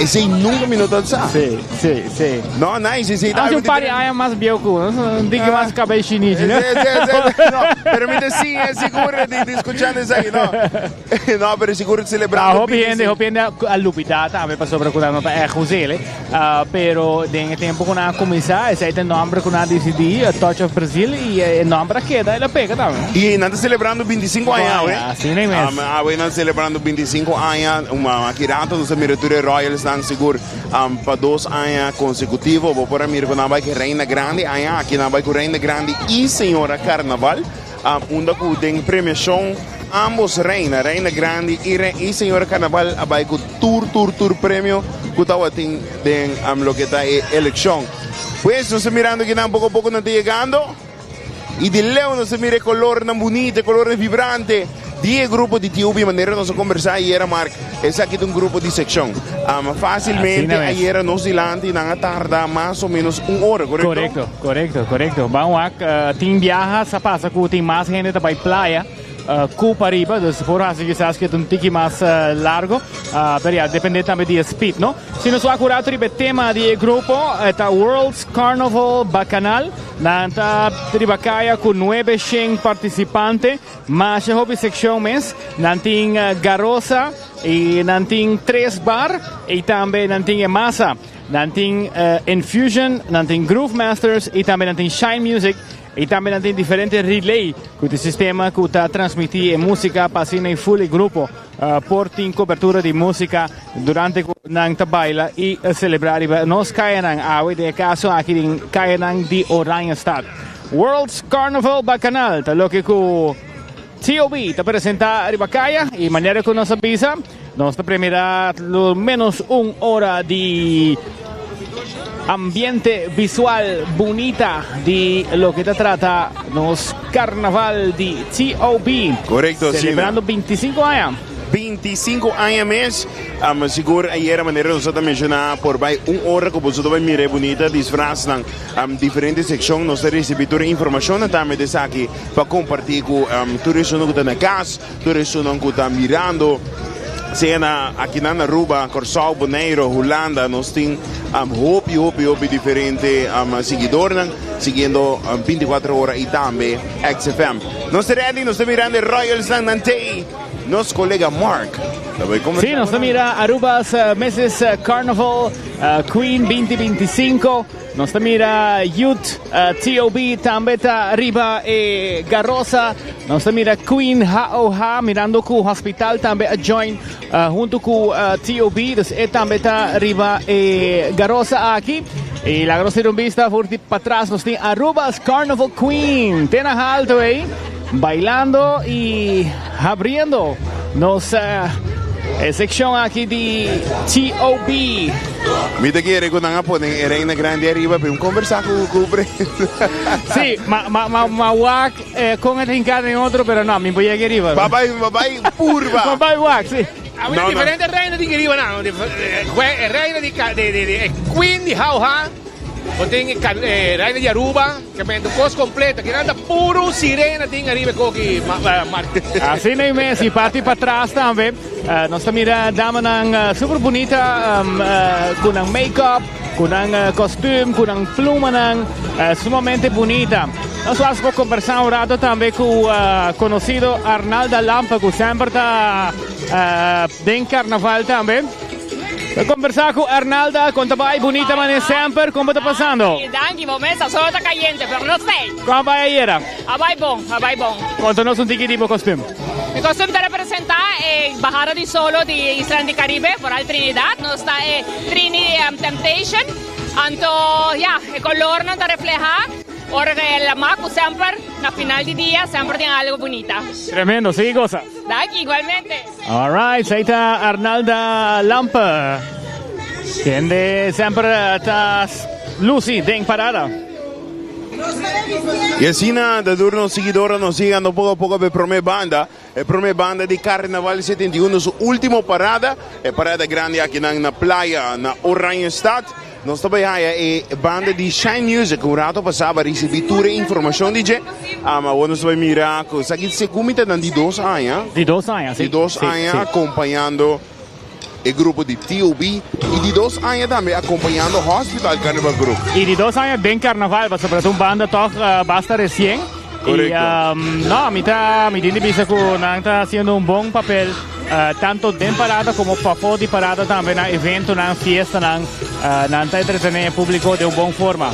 Esei nunka mi no ta sa. Si, si, si. No, nice, esei ta Hace algo un par di diferente. aña mas bieu ku nos, un tiki mas kabei shinishi, no? Si, si, si. No, pero mi ta siña sigur di, di skuchando esaki, no. No, pero sigur Ah, celebrando hopi hende, 25. hopi hende a, a lubida tambe pasobra ku nan no ta ègt us'el, eh. Ah, pero den e tempo ku nan a kuminsá, esei ta e nòmber ku nan a disidí, A Touch of Brazil, i e nòmber a keda, el a pega tambe. I nan ta celebrando 25 aña awe. Asina mes. Um, awe nan celebrando 25 aña. Um, aki rato nos a mira tur e Royals nan sigur um, pa dos aña consecutivo. Bo por a mira ku nan bai ku Reina Grandi. Aña aki nan bai ku Reina Grandi i Señora Carnaval. Unda ku den premiashon ambos reina, Reina Grandi i i Señora Carnaval a bai ku tur tur tur premio ku tabatin den loke ta e elekshon. Pues nos ta mirando kinan poko poko nan ta yegando i di leu nos ta mira e kolornan bunita, e kolornan vibrante di e grupo di TUB manera nos a kombersá ayera Mark, esaki ta un grupo di sekshon. Fásilmente Asina mes. ayera nos dilanti nan a tarda mas o ménos un ora, korekto? Korekto. Korekto, korekto. Ban wak, tin biaha sa pasa ku tin mas hende ta bai playa ku pariba, dus por hasi kisas ku e ta un tiki mas largo, pero ya, depende tambe di e speed, no? Si nos wak un rato riba e tema di e grupo, e ta World's Carnival Bacchanal, nan ta riba kaya ku nuebe shen partisipante, masha hopi sekshon mes, nan tin garosa i nan tin tres bar i tambe nan tin e masa. Nan tin Infusion, nan tin Groove Masters y tambe nan tin Shine Music y tambe nan tin diferente relay cu ta sistema cu ta transmiti e musica pa asina e full e grupo por tin cobertura di musica durante cu nan ta baila y celebra riba nos cayanan awe den e caso aki den cayanan di Oranjestad. World's Carnival Bacchanal ta loke cu TOB ta presenta riba caya y manera cu nos a bisa Nos ta premira lo menos un ora di ambiente visual bunita di loke ta trata nos carnaval di TOB. Correcto, sí. Celebrando 25 aña. 25 aña mes. Um, sigur ayera manera nos ta menciona por bai un ora ku boso ta bai mira e bunita disfraznan um, diferente seccion nos ta recibi tur e informacion tambe de esaki pa comparti ku um, tur esun ku ta na cas. Tur esunnan ku ta mirando. Sea na akinan na Aruba, Kòrsou, Boneiru, Hulanda, nos tin hopi, hopi, hopi diferente siguidornan siguiendo 24 ora y tambe XFM. Nos ta ready, nos ta mirando e Royalsnan nan tei. Nos colega Mark ta bay conversa Sí, nos cu ta nan. mira Aruba's Mrs. Carnival Queen 2025. Nos ta mira Youth TOB tambe ta riba e garosa. Nos ta mira Queen HOH mirando cu hospital tambe a join hunto cu TOB. Dus e tambe ta riba e garosa aki. Y laga nos tira un bista for di patras. Nos tin Aruba's Carnival Queen. Te na halto ey. Bailando y habriendo nos e seccion aki di TOB. Mi ta kere cu nan a pone e reina grandi ariba pa un conversa cu prensa. Sí, ma ma ma ma wak con e ta hinca den otro pero no, mi por yega ariba. Ba bay ba bay purba. Ba bay wak, sí. Awor diferente reina tin ariba nan. E reina di di queen di Jauja. Bo tin e Reina di Aruba, ke men un kos kompleto. Kinan ta puru sirena tin ariba e koki, Mark. Asina ei mes, i parti patras tambe nos ta mira damanan super bunita ku nan make-up, ku nan kostum, ku nan plumanan sumamente bunita. Nos was por kombersá un rato tambe ku konosido Arnalda Lampe ku semper ta den karnaval tambe. Ta conversa cu Arnalda, con ta bay bunita mane semper, con bo ta pasando? Danki, danki, bo mes a solo ta cayente, pero no stay. Con a bay ayera? A bay bon, a bay bon. Conta nos un tiki di bo costume. Mi costume ta representa e bahada di solo di Isla di Caribe, vooral Trinidad. Nos ta e Trini Temptation. Anto, ya, e colornan ta refleha ora cu e lama cu semper na final di dia semper tin algo bunita. Tremendo, sigui goza. Danki, igualmente. Alright, esei ta Arnalda Lampe, kende semper ta luci den parada. Y asina ta dura nos siguidornan nos yegando poco a poco pa e prome banda, e prome banda di Carnaval 71, su ultimo parada, e parada grandi akinan na playa na Oranjestad. Nos ta bai haya e banda di Shine Music un rato pasá pa ricibi tur e informacion di dje. Ama awor nos ta bai mira cu esaki segun mi ta nan di dos aña. Di dos aña, si. Di dos aña acompañando e grupo di TOB y di dos aña tambe acompañando Hospital Carnival Group. Y di dos aña den carnaval, pasobra ta un banda toch basta recien. Correcto. Y no, mi ta, mi tin di bisa cu nan ta haciendo un bon papel. Tanto den parada como pafó di parada tambe na eventonan, fiestanan, nan ta entretené e públiko den un bon forma.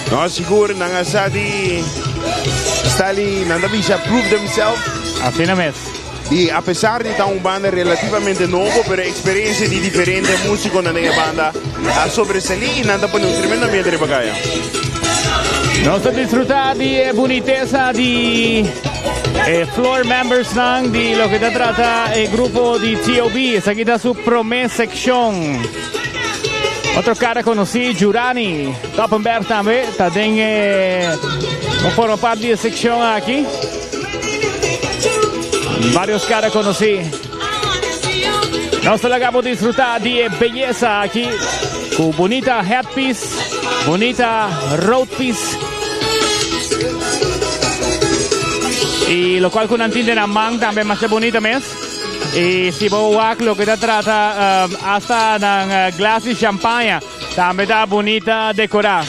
No, sigur nan a sa di sta li, nan ta bisa prove themselves. Asina mes. Y a pesar di ta un banda relativamente nobo, pero e experiencia di diferente musiconan den e banda a sobresalí y nan ta pone un tremendo ambiente riba caya. Nos ta disfruta di e bunitesa di e floor membersnan di loke ta trata e grupo di TOB. Esaki ta su prome seccion. Otro cara conoci, Jurani Toppenberg tambe ta den e forma parte di e seccion aki. Varios cara conoci. Nos ta laga bo disfruta di e belleza aki cu bunita headpiece, bunita roadpiece. Y lo cual cu nan tin den nan man tambe masha bunita mes. Y si bo wak loke ta trata hasta nan glas di champaña tambe ta bunita decora.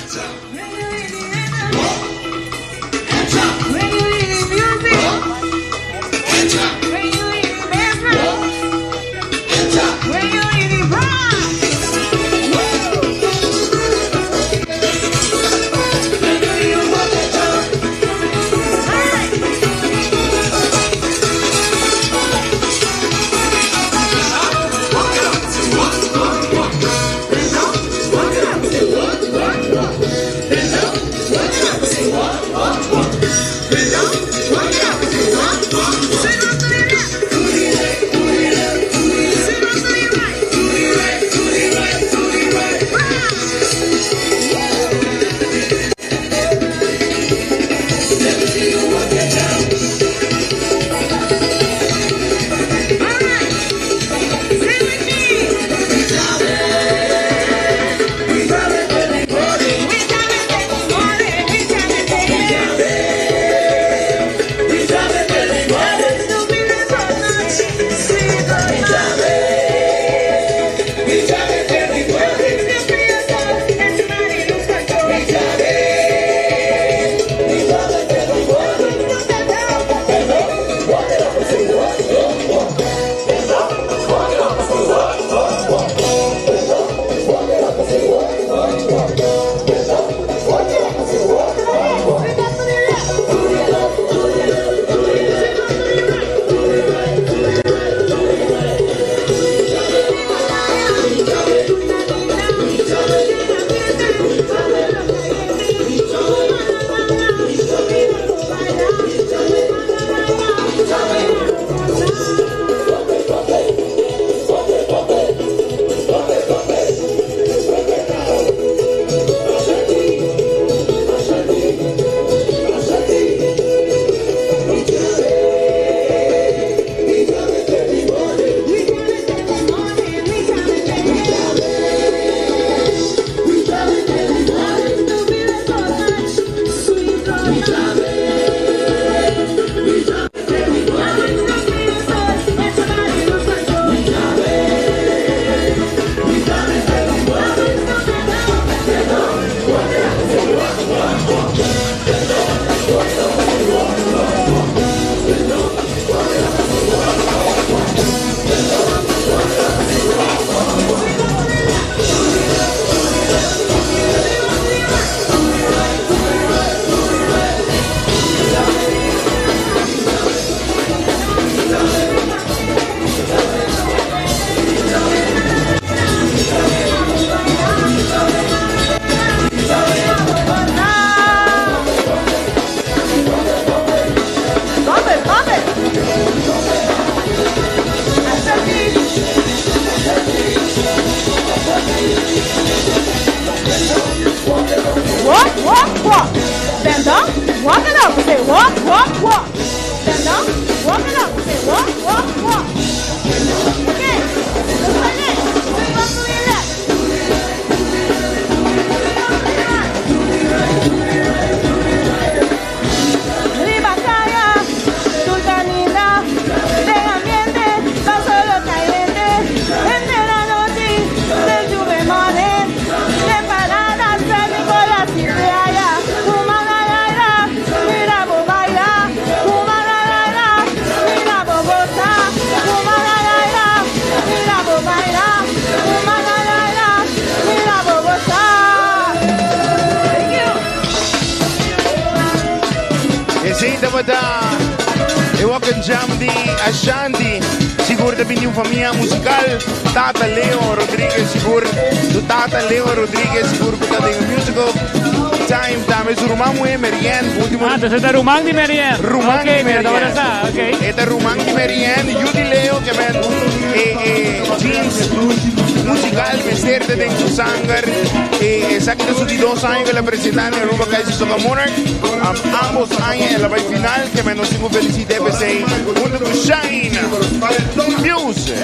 Walk and Jam di Ashanti. Sigur ta bini un famia musical. Tata Leo Rodriguez sigur. Su tata Leo Rodriguez sigur ku ta den musical time tambe. Su ruman muhé Marianne. Ultimo. Ah, entonces ta ruman di Marianne. Ruman Ok, di mira, Marianne. tabata sa, ok. E ta ruman di Marianne, yu di Leo ke men e e jeans musical mester ta den su sanger. E esaki ta su di dos aña ku el a presenta na Aruba Kaiser Soca Monarch. Ambos aña el a bai final ke men nos tin ku felicita e p'esei hunto ku Shine Music.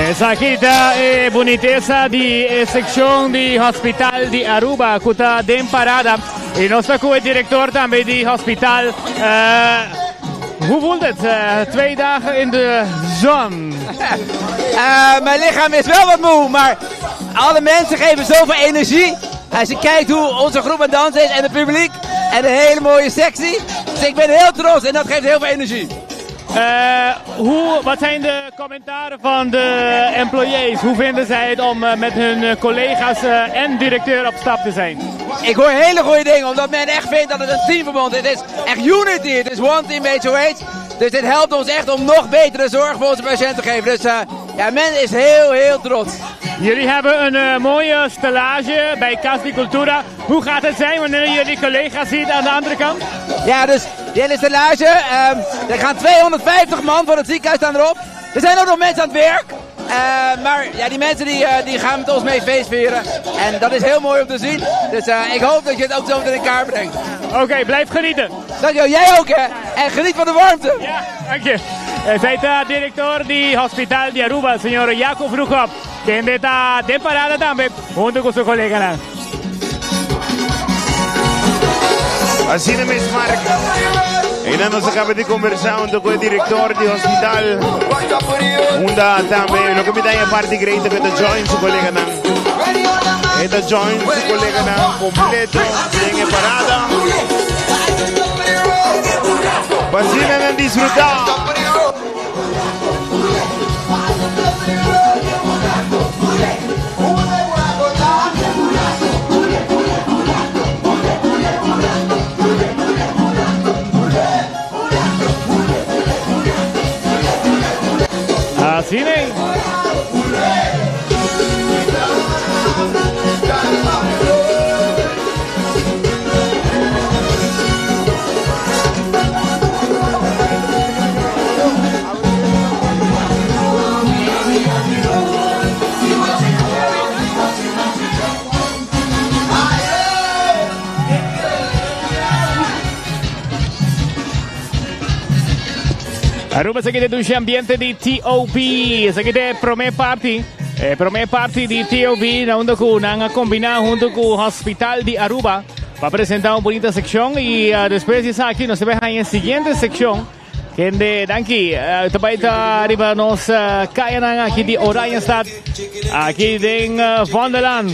Esaki ta e bunitesa di e seccion di Hospital di Aruba cu ta den parada. Y nos ta cu e director tambe di hospital. Uh, hoe voelt het? Uh, twee dagen in de zon. Uh, mijn lichaam is wel wat moe, maar alle mensen geven zoveel energie. Als je kijkt hoe onze groep aan het dansen is en het publiek en een hele mooie sectie. Dus ik ben heel trots en dat geeft heel veel energie. Uh, hoe, wat zijn de commentaren van de employees? Hoe vinden zij het om uh, met hun collega's uh, en directeur op stap te zijn? Ik hoor hele goede dingen, omdat men echt vindt dat het een teamverband is. Het is echt unity, het is one team HOH. Dus dit helpt ons echt om nog betere zorg voor onze patiënten te geven. Dus ja, men is heel, heel trots. Jullie hebben een uh, mooie stellage bij Cas di Cultura. Hoe gaat het zijn wanneer jullie collega's ziet aan de andere kant? Ja, dus die hele stellage, um, er gaan 250 man van het ziekenhuis staan erop. Er zijn ook nog mensen aan het werk. Uh, maar ja, die mensen die, uh, die gaan met ons mee feestvieren. En dat is heel mooi om te zien. Dus uh, ik hoop dat je het ook zo meteen in kaart brengt. Oké, okay, blijf genieten. Dankjewel, jij ook hè. En geniet van de warmte. Ja, dank je. Zij de director di Hospital di Aruba, señor Jacob Vroegop, kende ta den parada tambe hunto cu su coleganan. Asina mes Mark. Einan nos a caba di conversa hunto cu e director di hospital. Unda tambe loke mi ta e parti great cu e ta join su coleganan. E ta join su coleganan completo den e parada. Pa asina nan disfruta. Asina ei. Aruba esaki ta dushi ambiente di TOB. Esaki ta e prome parti. E prome parti di TOB na unda ku nan a kombina hunto ku Hospital di Aruba pa presenta un bonita sekshon i despues di esaki nos ta bai haña e siguiente sekshon. Kende, danki. Uh, ta bai ta riba nos uh, kayanan aki di Oranjestad. Aki den uh, Vondelland.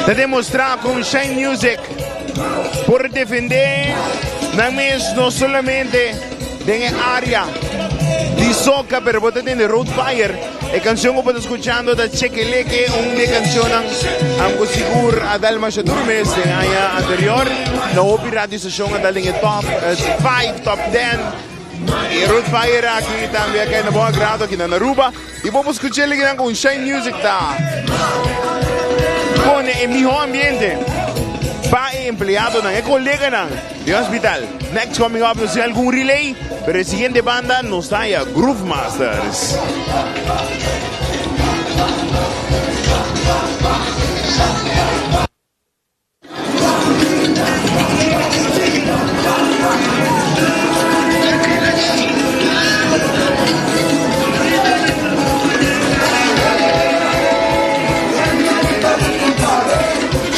Ta demostra con Shine Music por defende nan mes no solamente den e area di soca, pero bo ta tende Road Fire. E canción cu bo ta escuchando ta Chekeleke, un di e cancionnan cu sigur a dal masha duro mes den aña anterior. Na hopi radio station a dal den e top 5, top 10. E Road Fire aki tambe a kai na bon agrado aki na Aruba. Y bo por scucha likinan con Shine Music ta pone e miho ambiente pa e empleadonan, e coleganan di hospital. Next coming up nos tin algun relay, pero e siguiente banda nos ta haya Groove Masters.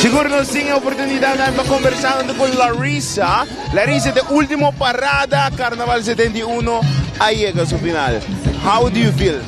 Sigur nos tin e oportunidad pa conversa cu Larissa. Larissa, de ultimo parada Carnaval 71 a yega su final. How do you feel?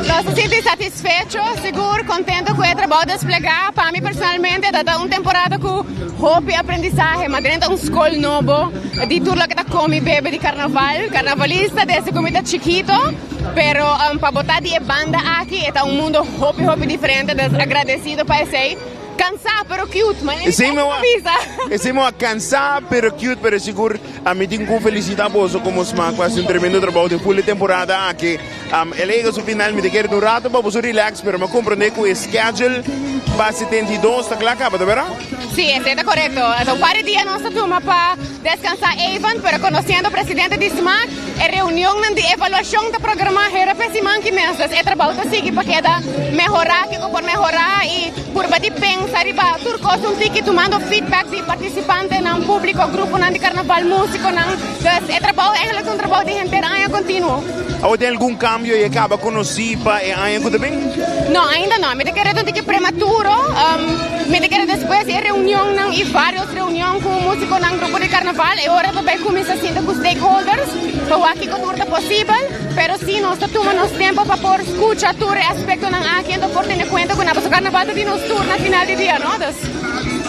Nos ta sinti satisfecho, sigur contento cu e trabou desplega. Pa mi personalmente ta ta un temporada cu hopi aprendizahe, ma drenta un scol nobo di tur loke ta come y bebe di carnaval. Carnavalista desde cu mi ta chikito, pero pa bo ta di e banda aki e ta un mundo hopi hopi diferente, dus agradecido pa esey. Cansá pero cute, ma Esei mi a bisa. Esei mi a cansá pero cute, pero sigur ami tin cu felicita boso como smaak pa haci un tremendo trabou den full e temporada aki. Um, el a yega su final, mi ta kere un rato pa boso relax, pero mi a comprende cu e schedule pa 72 ta cla caba, ta bera? Si, esey ta corecto. Ta un par di dia nos ta tuma pa descansa even, pero conociendo presidente di smaak, e reunionnan di evaluacion ta programa hera p'e siman ki mes. Dus e trabou ta sigui pa keda mehora kico por mehora y purba di pensa riba tur cos un tiki tumando feedback di participantenan, publico, gruponan di carnaval, musiconan. Dus e trabou eigenlijk ta un trabou di henter aña continuo. Awor tin algun cambio y e caba conoci pa e aña cu ta bin? No, ainda no. Mi ta kere ta un tiki prematuro. Mi ta kere despues di e reunionnan y varios reunion cu musiconan, grupo di carnaval, e ora ta bay cuminsa sinta cu stakeholders pa wak kico tur ta posibel. Pero si nos ta tuma nos tempo pa por scucha tur e aspectonan aki enton por tene cuenta cu na pasobra carnaval ta di nos tur na final di dia, no? Dus.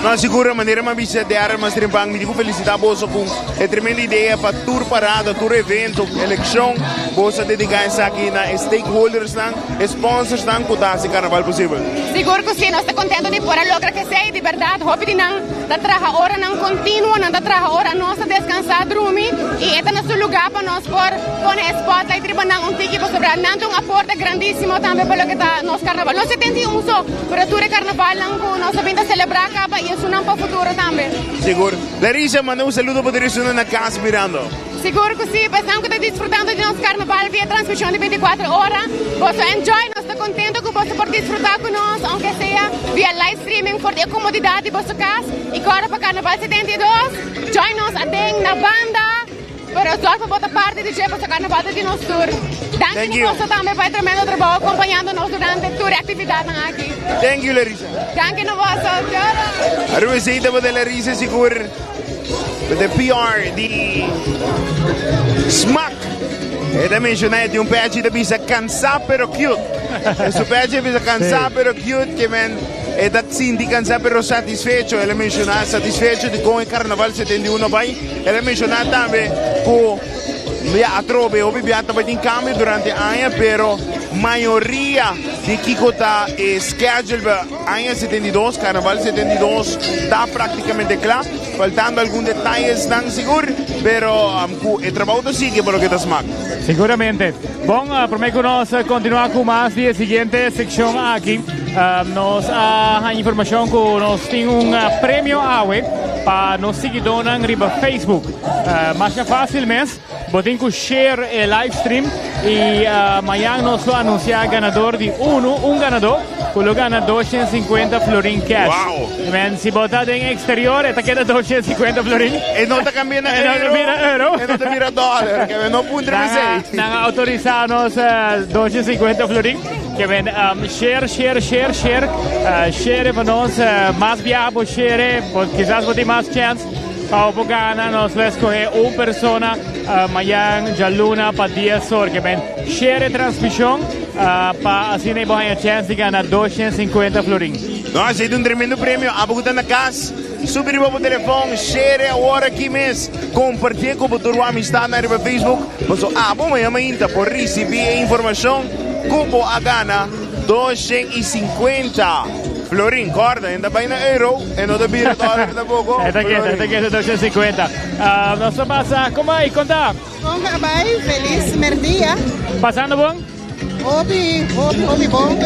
No, sigur, manera mi a bisa Darren mas trempan, mi di cu felicita boso cu e tremendo idea pa tur parada, tur evento, eleccion, boso a dedica esaki na e stakeholdersnan, e sponsorsnan cu ta haci carnaval posibel. Sigur cu si, nos ta contento di por a logra kesey, di berdad hopi di nan ta traha oranan continuo, nan ta traha ora nos ta descansa, drumi, y e ta na su lugar pa nos por pone e spotlight riba nan un tiki pasobra nan ta un aporte grandisimo tambe pa loke ta nos carnaval. No 71 so, pero tur e carnavalnan cu nos a bin ta celebra caba y esunnan pa futuro tambe. Sigur. Larissa, manda un saludo pa tur esunnan na cas mirando. Sigur cu si, pa esnan cu ta disfrutando di nos carnaval via transmision di 24 ora, boso enjoy, nos ta contento cu boso por disfruta cu nos, aunke sea via live streaming for di e comodidad di boso cas. Y corda pa Carnaval 72, join nos aden na banda. Pero zorg pa bo ta parti di dje pasobra carnaval ta di nos tur. Danki na boso tambe pa e tremendo trabou acompañando nos durante tur e actividadnan aki. Thank you Larissa. Danki na boso. Choro. Aruba esey tabata Larissa sigur met e PR di Smaak. E ta menciona e tin un pechi ta bisa cansa pero cute. E su pechi a bisa cansa pero cute ke men e ta sinti cansa pero satisfecho. El a menciona satisfecho di con e carnaval 71 a bay. El a menshoná tambe ku ya atrobe hopi bia tabatin kambio durante aña, pero mayoria di kiko ta e schedule pa aña 72, Karnaval 72, ta praktikamente kla, faltando algun detayesnan sigur, pero ku e trabou ta sigui pa loke ta smak. Siguramente. Bon, promé ku nos kontinuá ku mas di e siguiente sekshon aki, nos a haña informashon ku nos tin un premio awe pa nos siguidónan riba Facebook. Masha fásil mes, bo tin ku share e live stream i mañan nos lo anunsiá ganador di unu, un ganadó ku lo gana 250 florin cash. Wow! Men, si bo ta den exterior, e ta keda 250 florin. E no ta cambia na E no ta bira euro. E no ta bira dollar. Ke men no puntra Nan a, mesey. nan a autorisa nos 250 florin. Ke men um, share, share, share, share. Share pa nos. Mas biaha bo share, bo, kisas bo tin mas chance pa bo gana. Nos lo escoge un persona mañan djaluna pa 10 or. Ke men share e transmision pa asina bo haña chance di gana 250 florin. No, esei ta un tremendo premio. Abo ku ta na kas, subi riba bo telefon, share awor aki mes. Kompartié ku bo tur bo amistadnan riba Facebook, paso abo mañana mainta por risibí e informashon ku bo a gana 250 florin. Kòrda, e no ta bai na euro, e no ta bira dòler tampoko. E ta keda, e ta keda 250. Nos ta pasa, kon bai? Kon ta? Kon a bai? Felis merdia. Pasando bon? Hopi, hopi, hopi bon.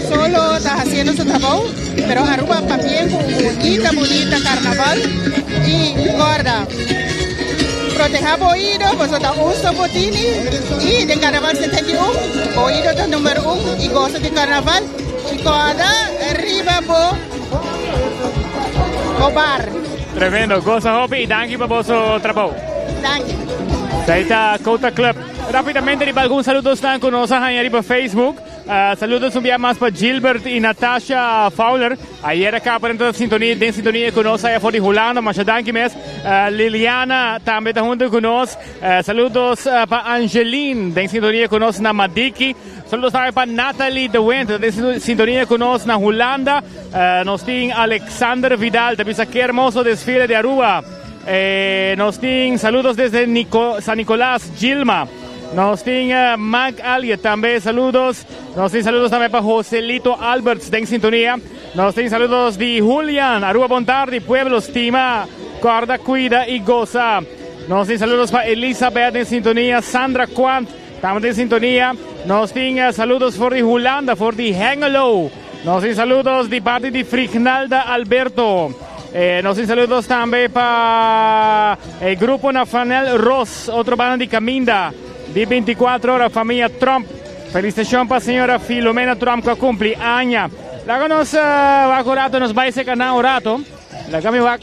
Solo ta haciendo su trabou, pero Aruba pabien cu un bunita, bunita carnaval. Y corda, proteha bo oido, boso ta un so bo tini. Y den carnaval 71, bo oido ta numero un y goza di carnaval. Y corda riba bo, bo bar. Tremendo, goza hopi y danki pa boso trabou. Danki. Ahí ta Cota Club. Rápidamente riba algun saludosnan ku nos a haña riba Facebook. Saludos un bia mas pa Gilbert y Natasha Fowler. Ayer a kaba den sintonia, den sintonia ku nos aya for di Hulanda. Masha danki mes. Liliana tambe ta hunto ku nos. Saludos pa Angeline den sintonia ku nos na Madiki. Saludos tambe pa Natalie de Winter den sintonia ku nos na Hulanda. Nos tin Alexander Vidal ta bisa ke hermoso desfile de Aruba. Nos tin saludos desde Nico, San Nicolás, Gilma. Nos tin Mark Elliott tambe saludos. Nos tin saludos tambe pa Joselito Alberts den sintonia. Nos tin saludos di Julian, Aruba bon tarde, pueblo stima, corda, cuida y goza. Nos tin saludos pa Elizabeth den sintonia, Sandra Quant. Tamba den sintonia. Nos tin saludos for di Hulanda, for di Hengelo. Nos tin saludos di parti di Frignalda Alberto. Nos tin saludos tambe pa e grupo Nafanel Ros, otro banda di caminda di 24 ora, famia Trump. Felicitacion pa señora Filomena Trump cu a cumpli aña. Laga nos wak un rato, nos bay seca nan un rato. Laga mi wak,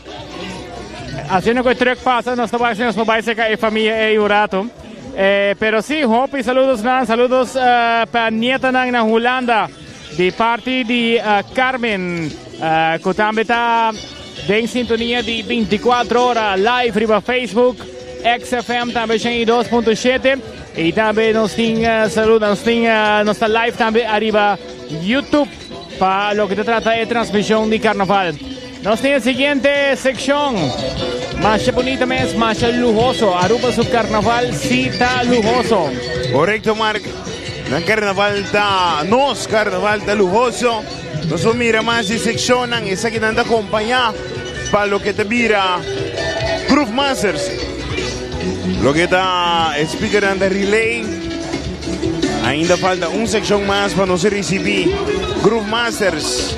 haciendo cu e truck pasa, nos ta wak si nos por bay seca e famia ey un rato. Pero si, hopi saludos nan, saludos pa nietanan na Hulanda di parti di Carmen, cu tambe ta den sintonia di 24 ora live riba Facebook, XFM tambe 102.7 y tambe nos tin saludo, nos tin, nos ta live tambe ariba YouTube pa loke ta trata e transmision di Carnaval. Nos tin e siguiente seccion. Masha bonita mes, masha luhoso. Aruba su carnaval si ta luhoso. Correcto, Mark. Nan carnaval ta, nos carnaval ta luhoso. Nos por mira mas di seccionnan, esakinan ta acompaña pa loke ta bira Groove Masters. Loke ta e speakernan ta relay. Ainda falta un seccion mas pa nos ricibi Groove Masters.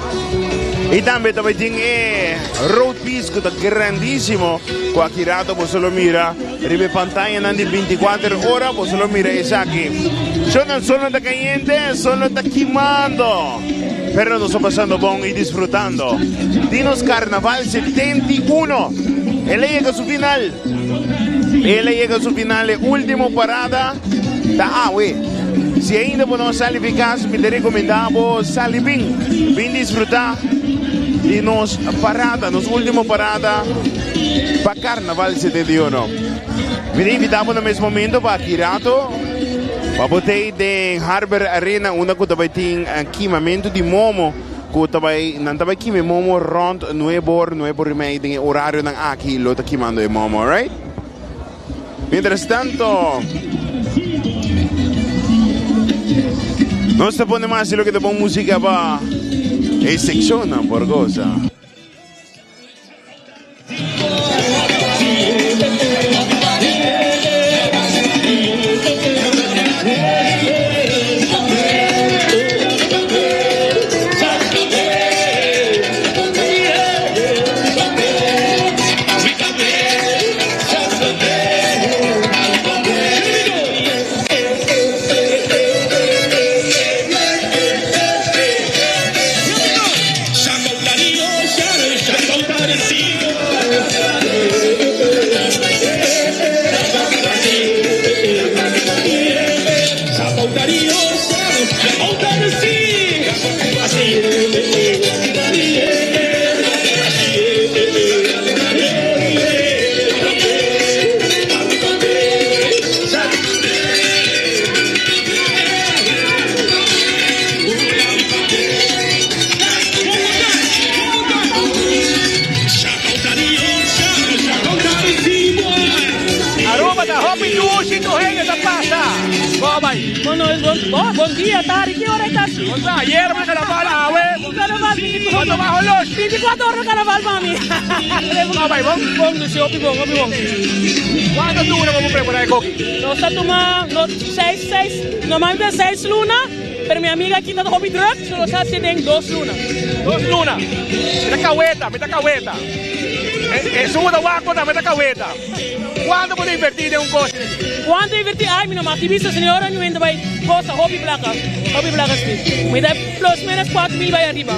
Y tambe ta bay tin e road piece cu ta grandísimo. Cu aki rato boso lo mira riba e pantayanan di 24 ora, boso lo mira esaki. Shownan sol no ta cayente, sol no ta kimando. Pero nos ta pasando bon y disfrutando di nos Carnaval 71. El a yega su final. El a yega su final, e ultimo parada ta awe. Si ainda bo no a sali fi cas, mi ta recomenda bo sali bin. Bin disfruta di nos parada, nos ultimo parada pa Carnaval 71. Mi ta invita bo na mes momento pa aki rato pa bo tei den Harbor Arena unda cu ta bay tin kimamento di momo. Ku ta bai, nan ta bai kima e momo rònt nuebe or, nuebe or i mei, den e orarionan aki lo ta kimando e momo, alright? Mientras tanto, nos ta pone mas di loke ta bon músika pa e sekshonnan por gosa. Aruba ta hopi dushi tur hende ta pasa. Bo bai. Bon nochi, bon, oh, bon dia, tardi, ki ora e ta? Bon sa, ayer mi carnaval, awe. Carnaval, 24. Cuando bajo los. 24 ora carnaval pa mi. Bo bai bon? Bon dushi, hopi bon, hopi bon. Cuanto dura pa bo prepara e koki? Nos ta tuma, no, seis, seis, normalmente seis luna. Pero mi amiga aki ta hopi druk, so nos a haci den dos luna. Dos luna. Mi ta kaweta, mi ta kaweta. Esun ku ta wak bo tambe ta kaweta. Kuantu bo ta inverti den un kos asina? Kuantu inverti? Ay, mi no mag di bisa, señora, mi ta bai kosta hopi plaka, hopi plaka si. Mi ta plus menos 4000 bai ariba,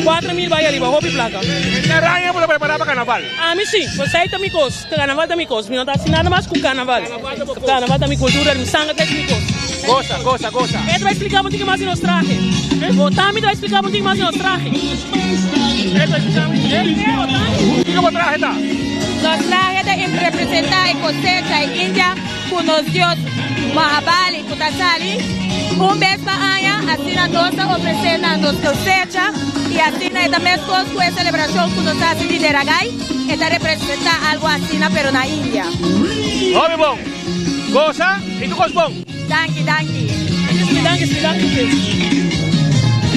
4000 bai ariba, hopi plaka. Henter aña bo ta prepara pa karnaval? Ami si, esei ta mi kos. Carnaval ta mi cos, mi no ta haci nada mas cu carnaval. Carnaval ta mi cultura, mi sanger ta mi cos. Goza, goza, goza. E ta bay explica bo un tiki mas di nos trahe. Bo tambe ta bay explica bo un tiki mas di nos trahe. E ta bay explica bo, e, bo tambe. Kico bo trahe ta? Nos trahe ta representa e cosecha e India cu nos dios Mahabali cu ta sali un bes pa aña, asina nos ta ofrece nan nos cosecha y asina e ta mescos cu e celebracion cu nos ta haci di Deragai. E ta representá algu asina pero na India. Hopi bon. Gosa i tur kos bon. Danki, danki. Danki, si, danki, si.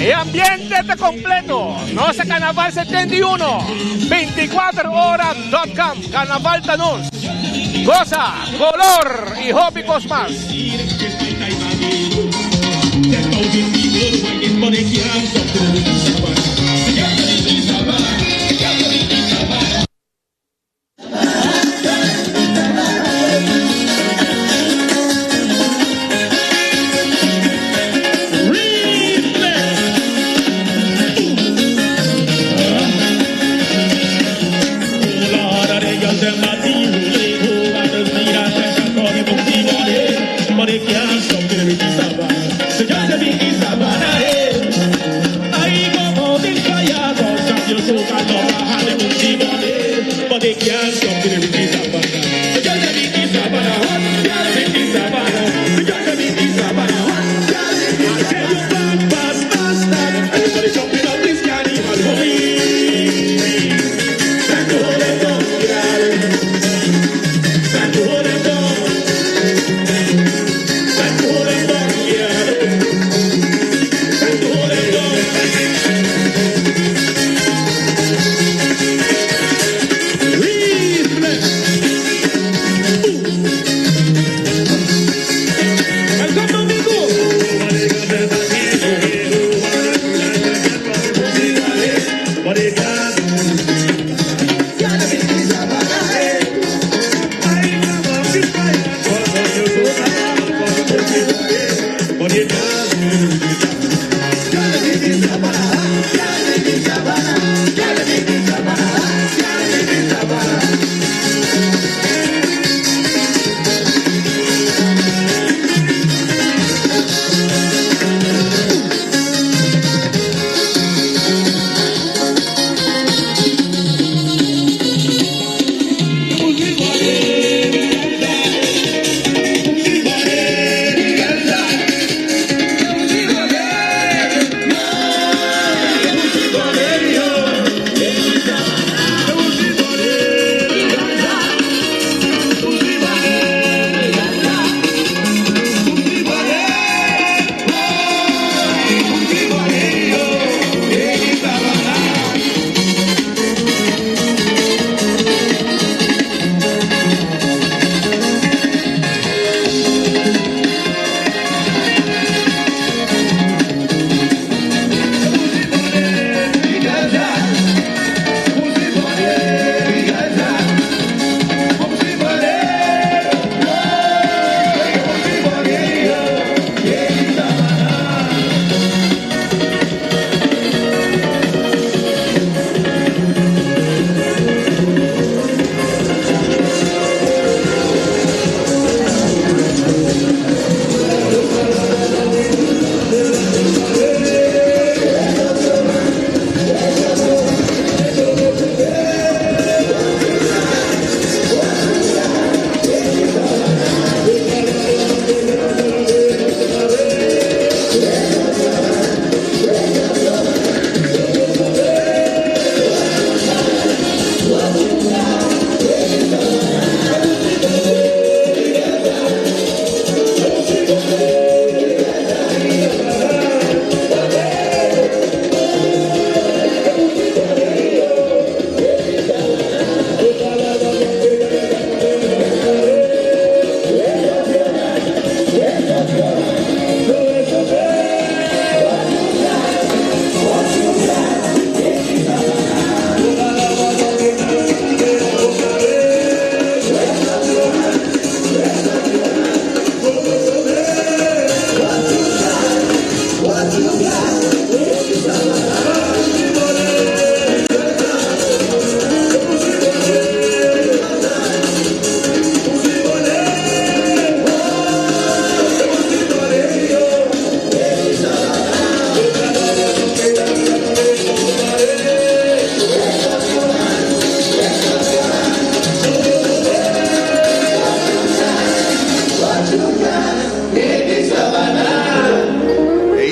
E ambiente ta completo. Nos a Carnaval 71. 24 ora dot com. Carnaval ta nos. Gosa, color i hopi kos mas.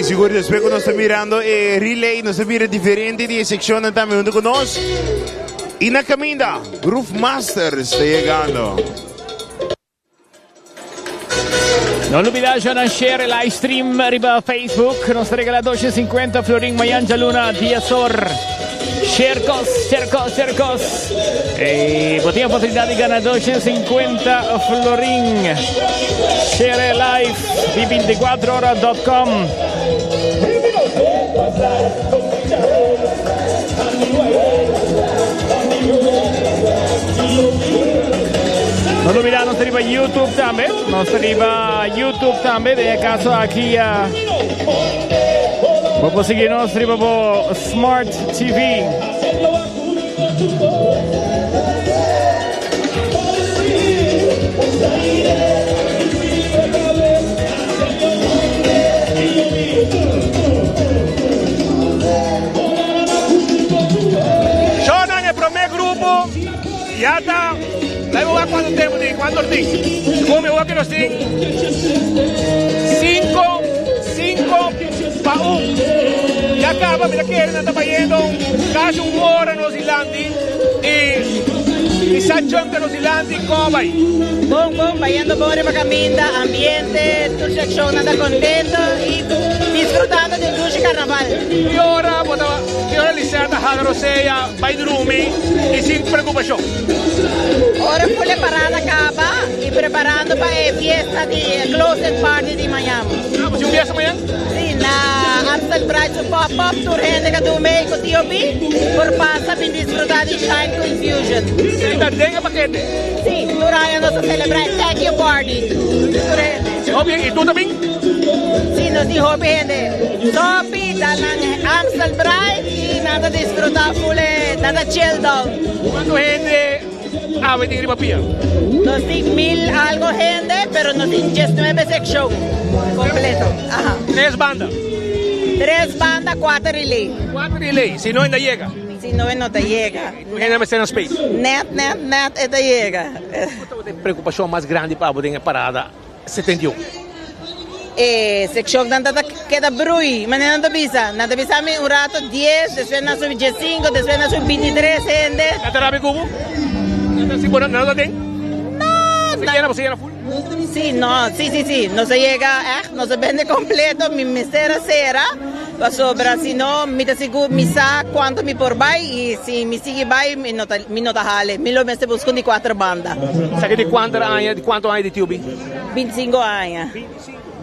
Y sigur despues cu nos ta mirando e relay, nos ta mira diferente di e seccionnan tambe hunto cu nos. Y na caminda, Groove Masters ta yegando. No lubida ya na share e live stream riba Facebook. Nos ta regala 250 florin mañan djaluna dia sor. Share cos, share cos, share cos. Eh, bo tin oportunidad di gana 250 florin. Share e live di 24hora.com. No lubida nos ta riba YouTube tambe. Nos ta riba YouTube tambe. Den e caso aki uh, bo por sigui nos riba bo Smart TV. Shonan e prome grupo ya ta Laat me wak cuanto tempo tin, cuanto tin. Segun mi wak nos tin 5, 5 pa 1. Ya caba mi ta kere nan ta bayendo casi un hora nos dilanti y quizá jump ta nos dilanti con bay. Bon, bon, bayendo bon riba caminda, ambiente, tur seccionnan ta contento y disfrutando di un dushi carnaval. Ki ora bo ta, ki ora Lisette ta hala rosea bay drumi y sin preocupacion? Ora cu e parada caba y preparando pa e fiesta di closing party di mañan. Ah, bo tin un fiesta mañan? Si, na Amstel Bright su pop up tur hende ca dun mee cu TOB por pasa bin disfruta di Shine cu Infusion. Y ta den e pakete? Si, tur aña nos ta celebra e thank you party tur hende. Si, hopi hende. Y tur ta bin? Si, nos tin hopi hende. Topi ta nan Amstel Bright y nan ta disfruta full e, nan ta chill down. Cuanto hende awe tin riba pia? Nos tin mil algo hende, pero nos tin diesnuebe seccion completo. Aha. Tres banda? Tres banda, cuater relay. Cuater relay, si no e no ta yega? Si no e no ta yega. Tur hende mester na space? Net, net, net e ta yega. Cua tabata e preocupacion mas grandi pa abo den e parada 71? E seccionnan ta ta keda brui, manera nan ta bisa. Nan ta bisa mi un rato dies, despues nan subi diescinco, despues nan subi bintitres hende. Nan ta rabia cu bo? Nan ta si bo nan no ta den? No! Bo ta yena, bo ta yena full? Si, no, si, si, si. Nos a yega echt, nos a bende completo, mi mester a cera, pasobra si no mi ta sigur, mi sa cuanto mi por bay y si mi sigui bay mi no ta, mi no ta hale. Mi lo mester busca un di cuater banda. Esaki di cuanto aña, di cuanto aña di TUB? Bintisinco aña.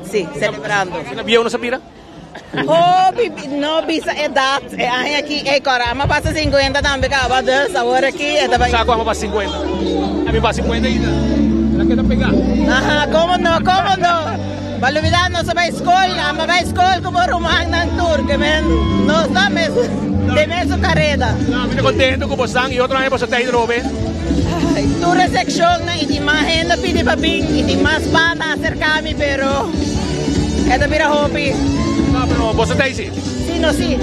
Si, celebrando. Asina bieu nos a bira? Hopi, no bisa edad e aña aki. Ey, cora, ama pasa 50 tambe caba, dus awor aki e ta bay. Sa cu ama pasa 50? Ami pasa 50 ainda. La keda pega. Aha, como no, como no. Pa lubida nos a bay scol, ama bay scol cu bo rumannan tur, ke men nos ta mes, den mesun careda. No, mi ta contento cu bo san y otro aña boso ta ahí drobe. Ay, tur e seccionnan y tin mas hende pidi pa bin y tin mas banda acerca mi, pero e ta bira hopi. No, pero boso ta ahí si? Si, no, si.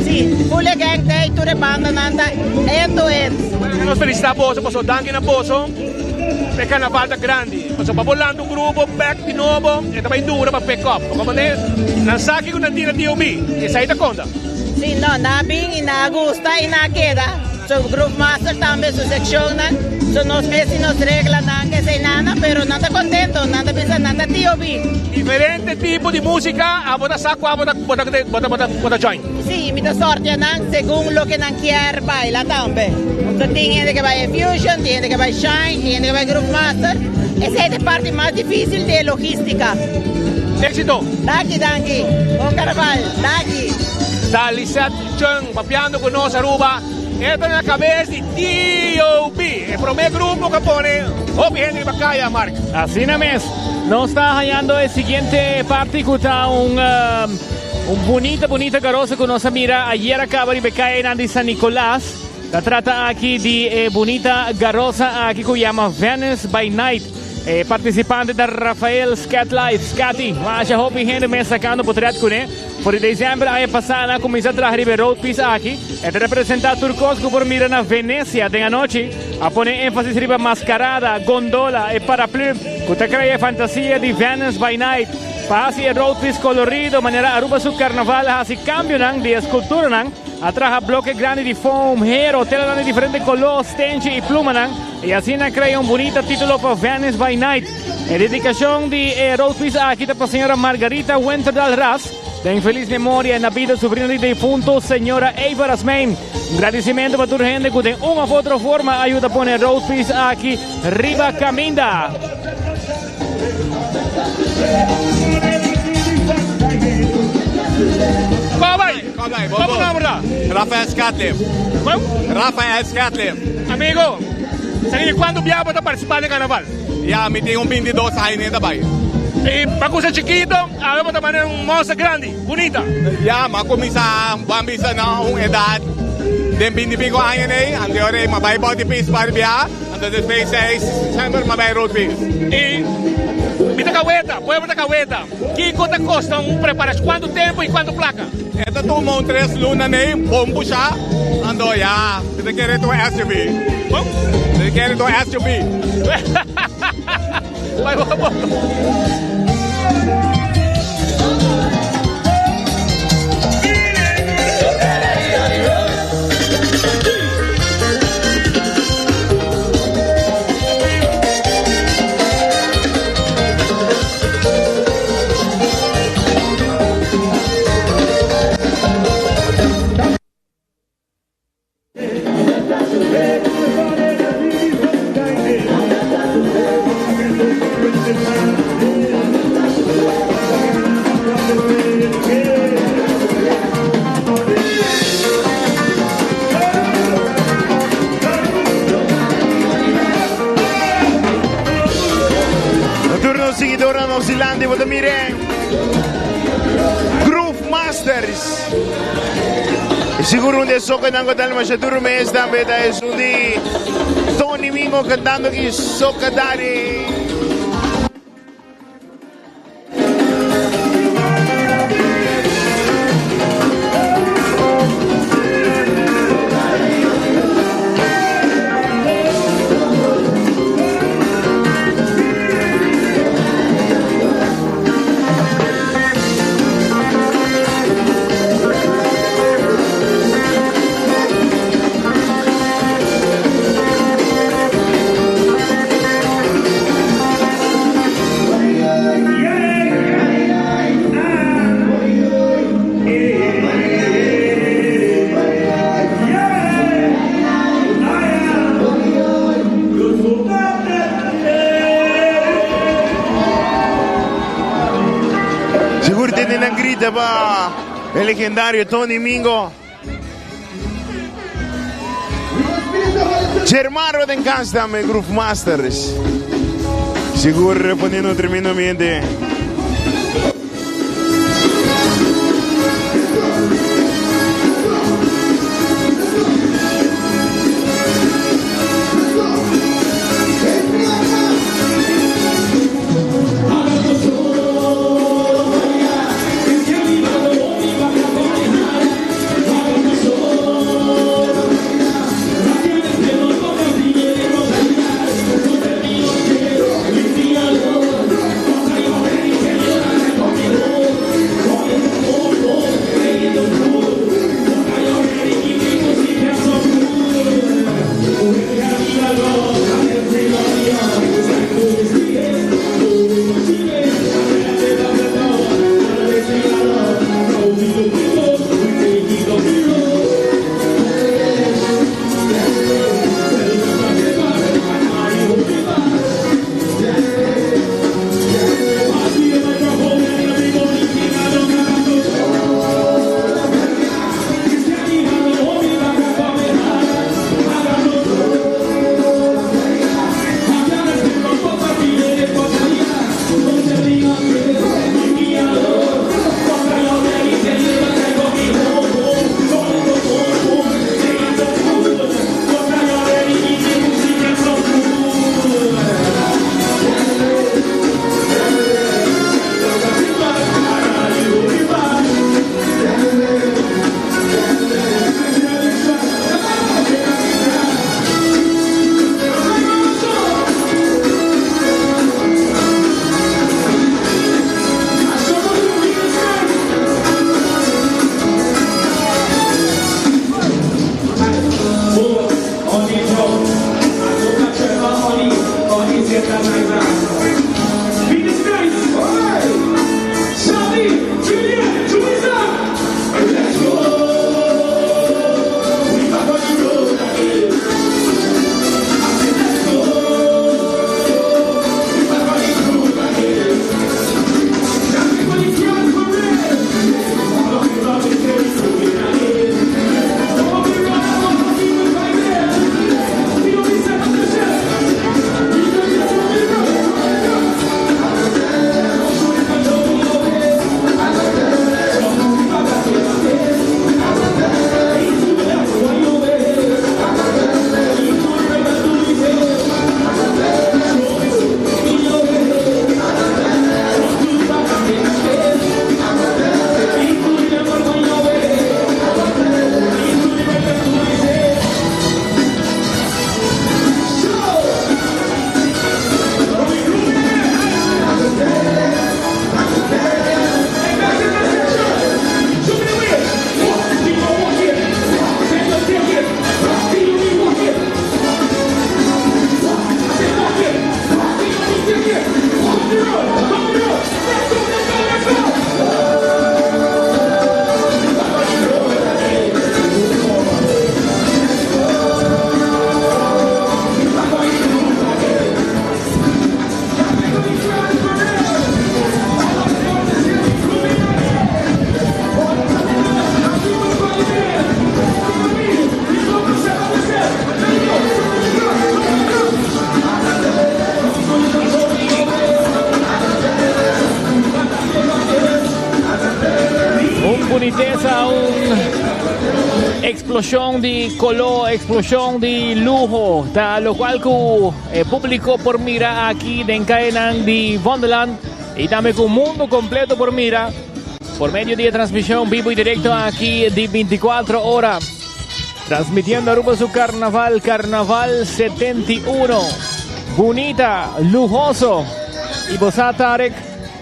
Si, full e gang ta ahí, tur e bandanan ta end to end. Bueno, nos felicita boso, pasobra danki na boso pa e carnaval ta grandi. Pasobra pa bo lanta un grupo bek di nobo, e ta bay dura pa pick up. Bo comprende? Nan sa kico nan tin na TOB, esai ta conta. Si, no, nan a bin y nan a gusta y nan a keda. Su groove master tambe, su seccionnan, so nos mes tin nos reglanan ke esei nana, pero nan ta contento, nan ta bisa nan ta TOB. Diferente tipo di musica, abo ta sa cua bo ta bo ta bo ta bo ta join? Si, mi ta sortea nan segun loke nan kier baila tambe. So tin hende ke bai fusion, tin hende ke bai shine, tin hende ke bai groove master. Esei ta e parti mas dificil di e logistica. Exito! Danki, danki. Bon carnaval. Danki. Ta Lisette Chung papiando cu nos Aruba e ta na cabes di TOB, e prome grupo cu a pone hopi hende riba caya, Mark. Asina mes, nos ta hañando e siguiente parti cu ta un un bunita bunita garosa cu nos a mira ayer a caba riba e cayenan di San Nicolas. Ta trata aki di e bunita garosa aki cu yama Venice by Night. E participante ta Rafael Scat Life, Scatty. Masha hopi hende mes sacando potret cune. For di december aña pasá nan a kuminsá traha riba e road piece aki. E ta representá tur kos ku por mira na Venecia den anochi. A pone énfasis riba maskarada, gondola, e paraplu ku ta krea e fantasia di Venice by night. Pa hasi e road piece kolorido manera Aruba su karnaval a hasi kambionan di e skulturanan. A traha bloke grandi di foam, hero, telanan di diferente koló, stenchi i plumanan i asina krea un bunita título pa Venice by night. E dedikashon di e roadpiece aki ta pa señora Margarita Winterdal Ras, den felis memoria na bida sobrina di defunto señora Eva Rasmijn. Un gradisimentu pa tur hende ku den un of otro forma a yuda pone e roadpiece aki riba kaminda. Rafael Scatlif. Kon? Rafael Scatlif. Amigo, sa di kuantu bia bo ta partisipá den karnaval? Ya, mi tin un 22 aña ne ta bai. I pa kusa chikito, awe bo ta manera un mosa grandi, bunita. Ya, m'a kuminsá, bo a bisa na un edat den binti piko aña nei, anto e ora ei m'a bai body piece par bia, anto despues seis semper m'a bai road piece. I mi ta kaweta, pueblo ta kaweta. Kiko ta kosta un preparashon? Kuantu tempu i kuantu plaka? E ta tuma un tres luna nei bon pusha, anto ya, mi ta kere ta un SUV. Kon? Mi ta kere ta un SUV. Bai bo bo. Tur nos seguidornan nos dilanti bo ta mira Groove Masters. Y sigur un de socanan cu ta almasha duro mes tambe ta esun di Tony Mingo cantando aki Soca Daddy. Sigur tende nan grita pa e legendario Tony Mingo. Germano den cas tambe Groove Masters. Sigur poniendo un tremendo ambiente. Bunitesa, un explosion di color, explosion di luho, ta locual cu e publico por mira aki den cayenan di Wonderland y tambe cu mundo completo por mira por medio di e transmision bibo y directo aki di 24 ora. Transmitiendo Aruba su carnaval, Carnaval 71. Bunita, luhoso. Y bo sa Tarek,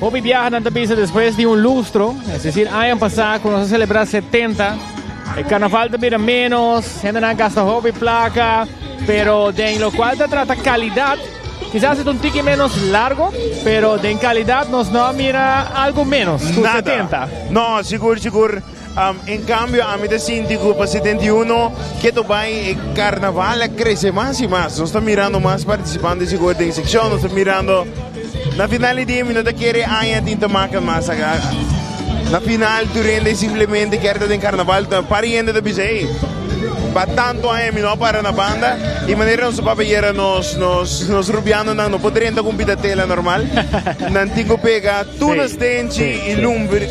hopi biaha nan ta bisa despues di un lustro, es decir aña pasa cu nos a celebra 70, e carnaval ta bira menos, hendenan gasta hopi placa, pero den locual ta trata calidad, quizas e ta un tiki menos largo, pero den calidad nos no a mira algo menos cu Nada. 70. No, sigur, sigur. En cambio, ami ta sinti cu pa 71 keto bay e carnaval a crece mas y mas. Nos ta mirando mas participante sigur den seccion, nos ta mirando na final di dia mi no ta kere aña tin ta maka mas. Na final tur hende simplemente kier ta den carnaval, ta par hende ta bisa hey, pa tanto aña mi no a para na banda y manera nos papia yera nos nos nos rubianonan no por drenta cu un pita tela normal, nan tin cu pega tur nos tenchi y lumbre.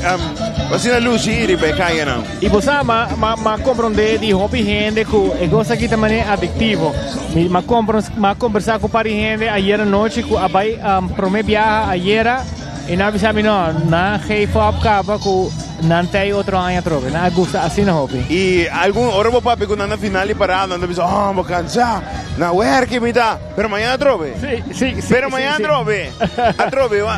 Asina luci riba e cayanan. Y bo sa, ma, ma, ma comprende di hopi hende cu e cos aki ta manera adictivo. Mi, ma compro, ma conversa cu par di hende ayer anochi cu a bay um, prome biaha ayera y nan a bisa mi no, nan geef op caba cu nan tey otro aña atrobe. Nan a gusta asina hopi. Y algun ora bo papia cu nan na final di parada nan ta bisa, oh, bo cansa, na werki mi ta, pero mañana atrobe. Sí, sí, sí, Pero sí, mañana sí. atrobe. Atrobe, wa,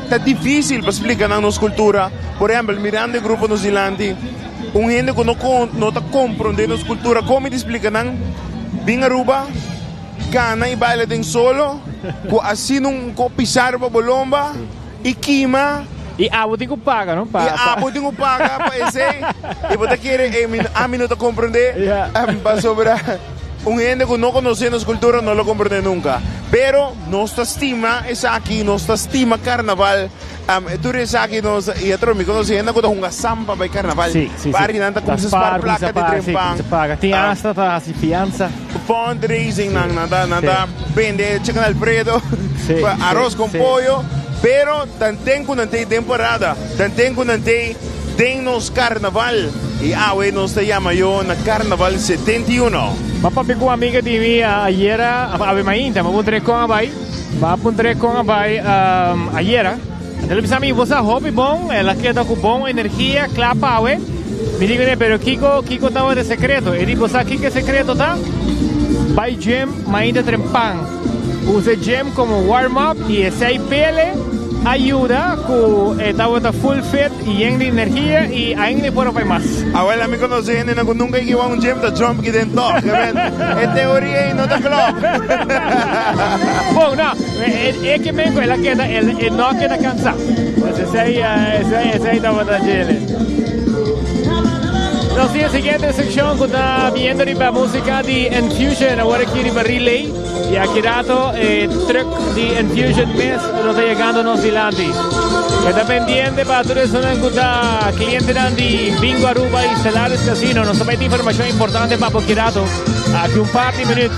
Ta difícil pa splica nan nos cultura. Por ehempel, mirando e grupo nos dilanti, un hende cu no no ta comprende nos cultura, con mi ta splica nan? Bin Aruba, cana y baila den solo, cu asina un co pisa riba bo lomba y kima. Y abo tin cu paga, no? Y abo tin cu paga pa esey. Y bo ta kere, ey, ami no ta comprende, pasobra un hende cu no conoce nos cultura no lo comprende nunca. Pero nos ta stima esaki, nos ta stima carnaval. Tur esaki nos, y otro mi conoce hende cu ta hunga sampa bay carnaval. Sí, sí, sí. Barrinan ta cuminsa Ta spar spar, placa cuminsa di paga, tren sí, pan. cuminsa paga. Tin hasta ta haci fianza. Fundraising nan, nan ta, nan ta bende chicken alfredo, Sí, pa sí, arroz con sí. pollo. Pero tanten cu nan t'ey den parada, tanten cu nan t'ey den nos carnaval. Y awe nos ta yama yo na Carnaval 71. M'a papia cu un amiga di mi ayera, awe mainta, m'a puntra e con a bay, m'a puntra e con a bay ayera. El a bisa mi, bo sa hopi bon, el a keda cu bon energia, cla pa awe. Mi di cune, pero kico, kico tabata e secreto? E di, bo sa kico e secreto ta? Bay gym mainta trempan. Usa e gym como warm up y esey pele a yuda cu e tabata full fit y yen di energia y ainda e por a bay mas. Awel ami conoce hendenan cu nunca a kiba un gym ta jump ki den tog. E teoria ey no ta klop. Bon, no, e ke men cu el a keda, e no a keda cansa. Pues esey, esey, esey tabata djele. Nos tin e siguiente seccion cu ta biendo riba musica di Enfusion awor aki riba Relay. Y aki rato e truck di Enfusion mes lo ta yegando nos dilanti. Keda pendiente pa tur esunnan cu ta clientenan di Bingo Aruba y Stellaris Casino. Nos ta bay tin informacion importante pa bo aki rato, aki un par di minuut.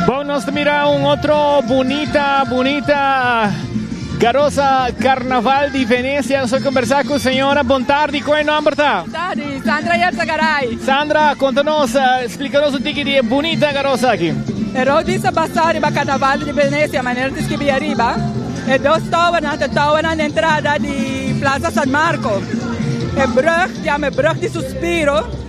Bon, nos ta mira un otro bunita, bunita Garosa Carnaval di Venecia. Nos ta conversa cu señora. Bon tardi, con e nomber ta? Bon tardi, Sandra Yersagaray. Sandra, conta nos, explica nos un tiki di e bunita Garosa aki. E road ta basa riba Carnaval di Venecia, manera ta scribi ariba. E dos towernan ta towernan di entrada di Plaza San Marco. E brug yama e brug di suspiro.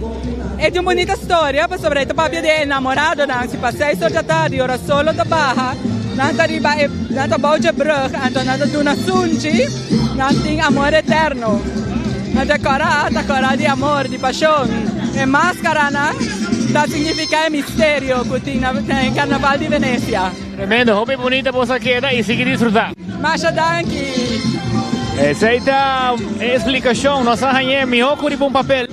E tin un bunita storia pasobra e ta papia di e enamoradonan. Si pa seis or di atardi ora solo ta baha, nan ta riba e Nan ta bou dje brug, anto nan ta duna sunchi, nan tin amor eterno. Anto e kòrá ta kòrá di amor, di pashon. E maskaranan ta signifiká e misterio ku tin na e karnaval di Venesia. Tremendo, hopi bunita boso a keda i sigui disfrutá. Masha danki. Esei ta e esplikashon. Nos a hañ'é mihó ku riba un papel.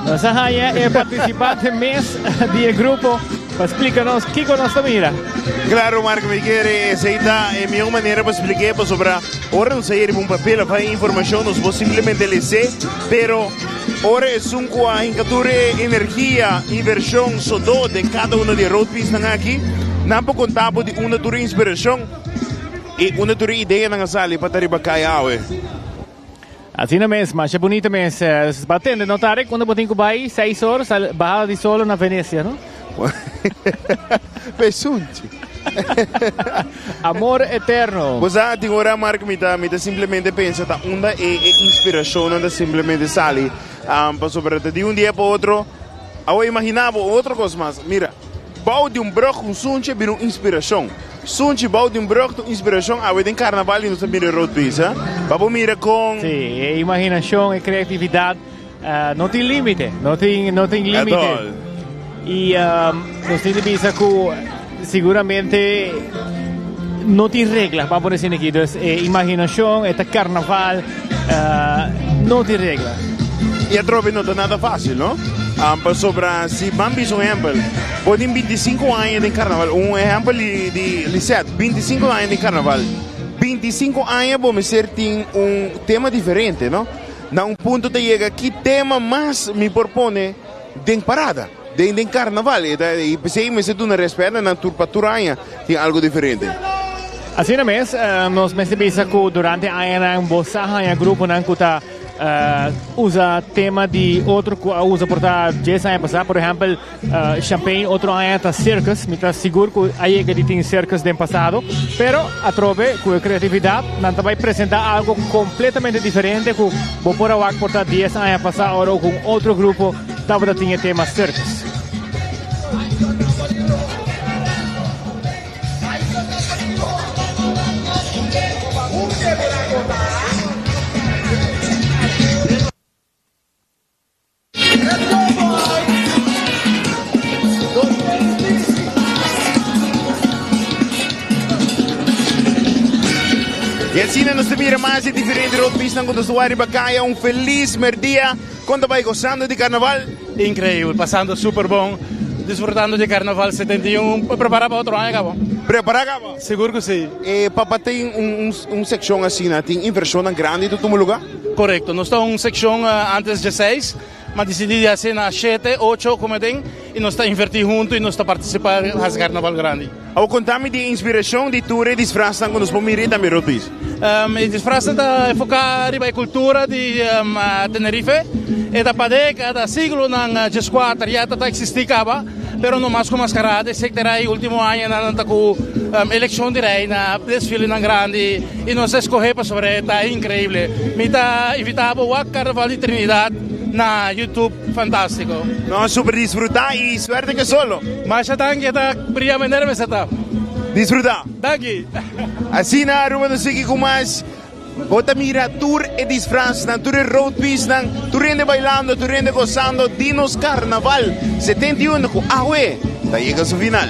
Nos a haña e partisipante mes di e grupo pa splika nos kiko nos ta mira. Claro, Mark, mi kere esei ta e mihó manera pa splik'é pasobra ora nos a yera riba un papel of haña informashon nos por simplemente les'é, pero ora esun ku a hinka tur e energia, invershon, sodó den kada uno di e roadpiecenan aki, nan por konta bo di unda tur e inspirashon i unda tur e ideanan a sali pa ta riba kaya awe. Asina mes, masha bunita mes. Ba tende no Tarek, unda bo tin ku bai? Seis or, sal bahada di solo na Venecia, no? Pesunchi. Amor eterno. Bo sa, tin ora Mark mi ta mi ta simplemente pensa ta unda e e inspiracionnan ta simplemente sali. Pasobra ta di un dia pa otro, awo imagina bo otro cos mas, mira. Bou di un brug un sunchi a bira un inspiracion. Sunchi bou di un brug ta un inspiracion awe den carnaval y nos ta mira e road piece. Pa bo mira con. Sí, e imaginacion, e creatividad no tin limite, no tin, no tin limite. At all. Y nos tin di bisa cu seguramente no tin regla, pa por decir aki. Dus e imaginacion, e ta carnaval, no tin regla. Y atrobe no ta nada facil, no? Pasobra si ban bisa un ehempel, bo tin bintisinco aña den carnaval, un ehempel di di Lisette, bintisinco aña den carnaval, bintisinco aña bo mester tin un tema diferente, no? Na un punto ta yega ki tema mas mi por pone den parada, den den carnaval, e ta y p'esey mester duna respet na nan tur pa tur aña tin algo diferente. Asina mes, nos mester bisa cu durante añanan bo sa haña gruponan cu ta Usa tema di otro ku a usa por ta djes aña pasá. Por ehèmpel, Champagne otro aña ta circus. Mi ta sigur ku a yega di tin circus den pasado. Pero atrobe ku e kreatividat nan ta bai presentá algo kompletamente diferente ku bo por a wak por ta dies aña pasá ora ku un otro grupo tabata tin e tema circus. Y asina nos ta mira mas e diferente roadpisnan cu nos ta wak riba caya. Un feliz merdia. Con ta bay gozando di carnaval? Increíble, pasando super bon, disfrutando di carnaval 71, pa prepara pa otro aña caba. Prepara caba? Sigur cu si. E papa tin un un seccion asina, tin inversionnan grandi ta tuma lugar? Correcto, nos ta un seccion antes dje seis, ma dicidi di haci na shete, ocho como den, y nos ta inverti hunto y nos ta participa haci carnaval grandi. Awor conta mi di e inspiracion di tur e disfraznan cu nos por mira y tambe Rotpies. E disfraznan ta enfoca riba e cultura di Tenerife. E ta pade cada siglonan dieskuater ya ta ta existi caba, pero no mas cu mascarada etcetera. E ultimo añanan nan ta cu eleccion di reina, desfilenan grandi y nos a escoge pasobra e ta increible. Mi ta invita bo wak Carnaval di Trinidad na YouTube. Fantástiko. No, super disfruta y suerte ke solo. Masha danki, ta bria manera mester ta. Disfruta. Danki. Asina Aruba nos sigui cu mas. Bo ta mira tur e disfraznan, tur e roadpiecenan, tur hende bailando, tur hende gozando di nos Carnaval 71 cu awe ta yega su final.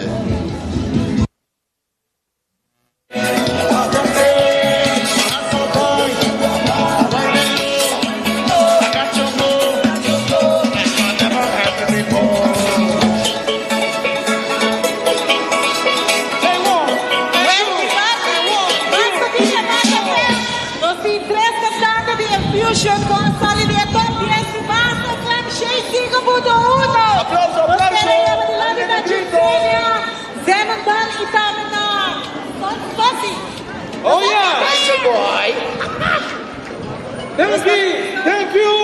Nos tin tres cantante di Infusion cu a sali di e top 10 di Master FM 105.1. Aplauso, Nos aplauso! kere yama dilanti na Jensenia. Zemendan y tambe na Fossi. Oh yeah! Nice boy! Thank you! Thank you!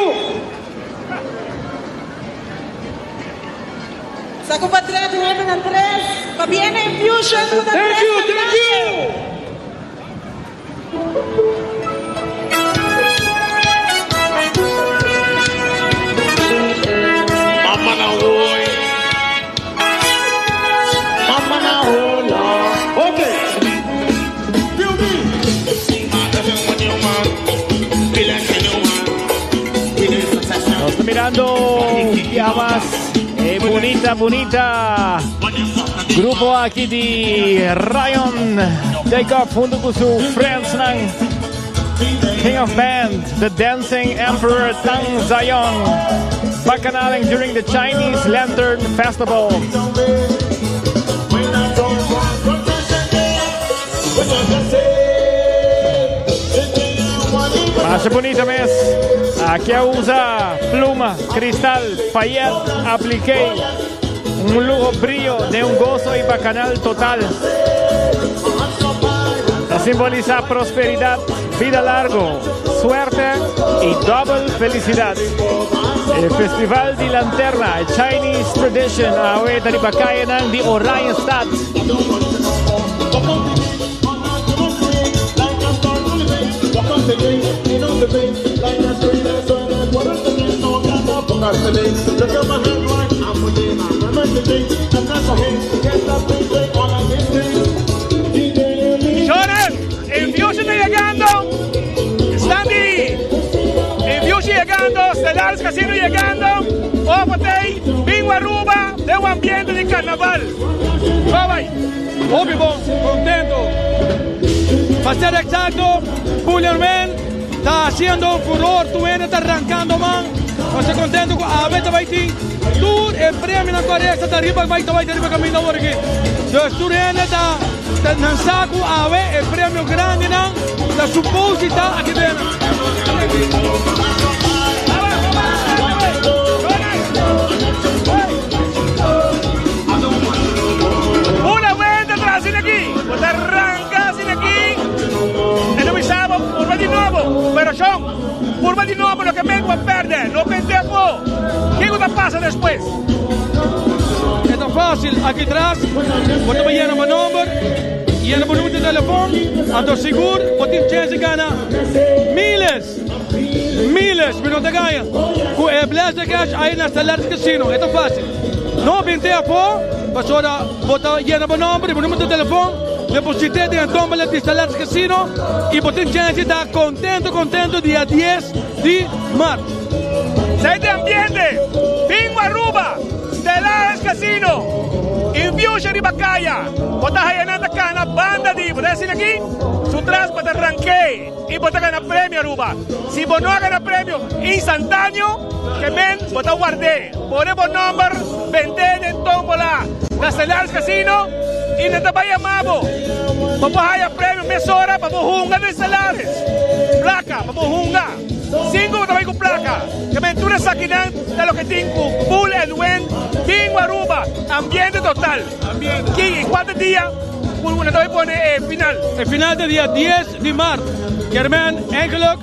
Saco pa tres, hende na tres. Pa bien Infusion cu na Thank tres you, thank you! Mama na hoy. Mama na hola. Okay. Mirando mas eh, bunita, bunita grupo aki di Ryan Jacob hunto cu su friends nan. King of Band, The Dancing Emperor Tang Zion, Bacchanaling during the Chinese Lantern Festival. Masha bunita mes. Aki a usa pluma, cristal, payet, apliqué. Un luho brillo de un gozo y bacanal total. Ta simbolisa prosperidad, bida largo, suerte y double felicidad. E Festival di Lanterna, e Chinese Tradition, awe ta riba kayanan di Oranjestad. Señores, Infusion ta llegando. Sandy, Infusion llegando, Stellaris Casino llegando. Opatey, Bingo Aruba, den un ambiente di carnaval. Bye bye. Hopi bon, contento. Pa ser exacto, Bullerman ta haciendo furor, tur hende ta rancando man. Nos ta contento cu awe ta bay tin tur e premionan cu a resta ta riba bay ta bay ta riba caminda awor aki. Dus tur hende ta nan sa cu awe e premio grandinan ta supos di ta aki den. Una wenta tras sin aki. Bo ta ranca sin aki. E no bisa bo purba di nobo. Pero shon, purba di nobo loke men ku a perde. No pende afo. Kiko ta pasa despues? E ta facil. Aki tras bo ta bay yena bo nomber, yena bo numero di telefon, anto sigur bo tin chance di gana miles. Miles mi no ta gaña cu e Blessed Cash ay na Stellaris Casino. E ta facil. No bin te afo pasobra bo ta yena bo nomber y bo numero di telefon, deposite den e tombola di Stellaris Casino y bo tin chance di ta contento contento dia dies di maart. Sai di ambiente, bingo Aruba, Stellaris Casino, Infusion riba caya, bo ta haya nan ta cana banda di, bo ta asina aki? Su tras bo ta ranke. Y bo ta gana premio Aruba. Si bo no a gana premio instantaneo, ke men bo ta ward'é. Pone bo nomber bend'é den tombola na Stellaris Casino y nan ta bai yama bo pa bo haya premio mesora pa bo hunga den Stellaris. Placa pa bo hunga. Sin cu bo ta bai cu placa. Ke men tur esakinan ta loke tin cu Pull and Win Bingo Aruba. Ambiente total. Ki y cuanto dia cu nan ta bai pone e final? E final ta dia dies di mart. Kermen, Eigenlijk,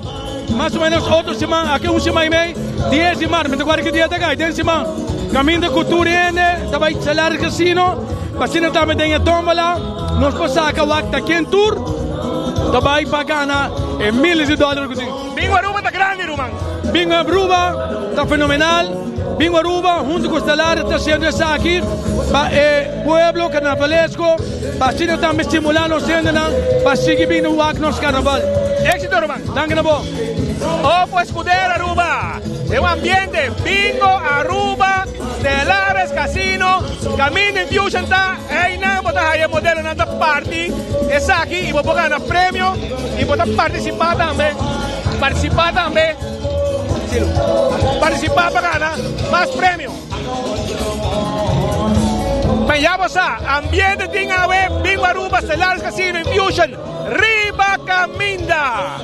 mas o menos otro siman, aki un siman y mei, dies di mart, mi ta guarda ki dia ta kai, den siman, kaminda ku tur hende ta bai Salaris Casino, pa asina tambe den e tómbola nos por saka wak ta ken tur ta bai pa gana e miles di dòler ku tin. Bingo Aruba ta grandi, ruman. Bingo Aruba ta fenomenal. Bingo Aruba hunto ku Salaris ta hasiendo esaki pa e pueblo karnavalesko. Pa asina tambe stimulá nos hendenan pa sigui bini wak nos karnaval. Éxito ruman! Danki na bo! Opo Escudero Aruba den un ambiente Bingo Aruba Stellares Casino Caminda Infusion ta eynan bo ta haya modelonan ta parti esaki y bo por gana premio y bo ta participa tambe participa tambe participa pa gana mas premio. Men ya bo sa, ambiente tin awe, Bingo Aruba, Stellaris Casino, Infusion, riba caminda!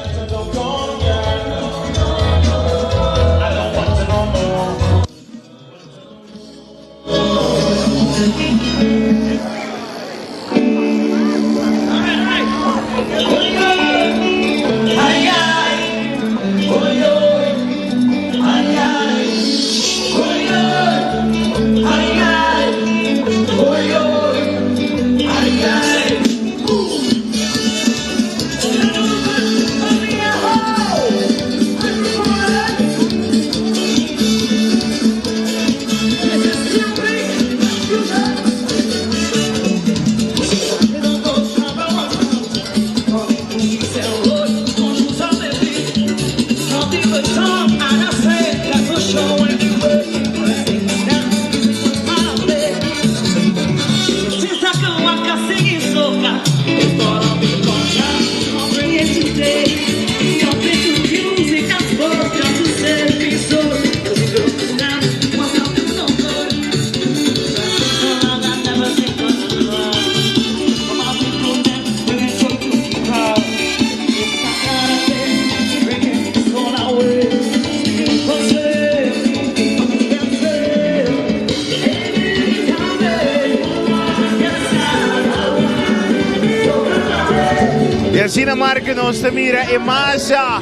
Y asina Marco nos ta mira e masa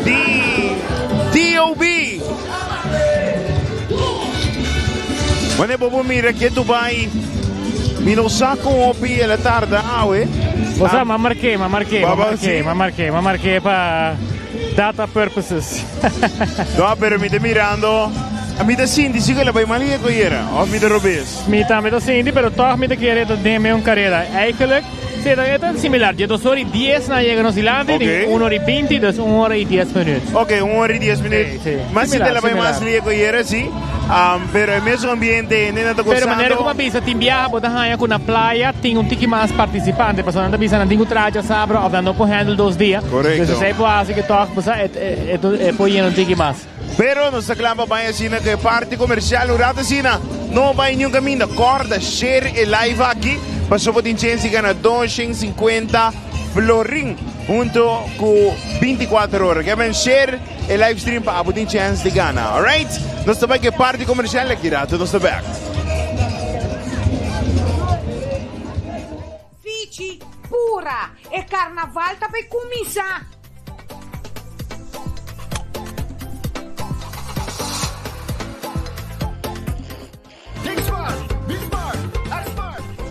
di DOB. Wanneer bobo mira ke Dubai, mi no sa con hopi el a tarda awe. Bo sa, m'a mark'é, m'a mark'é, m'a mark'é, m'a mark'é, m'a mark'é pa data purposes. No, pero mi ta mirando, mi ta sinti si ku el a bai mal heko yera, of mi ta robes? Mi tambe ta sinti, pero tog mi ta kere ta den meun karera. Eigenlijk, si, e ta similar. Dje dos ora i dies nan a yega nos dilanti, Ok. tin un ora i binti, dus un ora i dies minuut. Ok, un ora i dies minuut. Sí, sí. Mas si Similar, te la bai similar. mas lieko yera, si. Pero e mesun ambiente, hende nan ta Pero manera gozando. ku mi a bisa, tin biaha bo ta haña ku na playa tin un tiki mas partisipante, pasobra nan ta bisa nan tin ku traha djasabra òf nan no por handle dos dia. Korekto. Dus esei por hasi ku tòg bo sa e e e por yena un tiki mas. Pero nos ta kla pa bai asina ku e parti komersial un rato asina. No bai niun kaminda. Kòrda share e live aki pasobra bo tin chens di gana 250 florin hunto ku 24 ora. Ke men share e live stream pa abo tin chens di gana. Alright? Nos ta bai ku e parti komersial aki rato nos ta bèk. Fichi, pura! E karnaval ta bai kuminsá!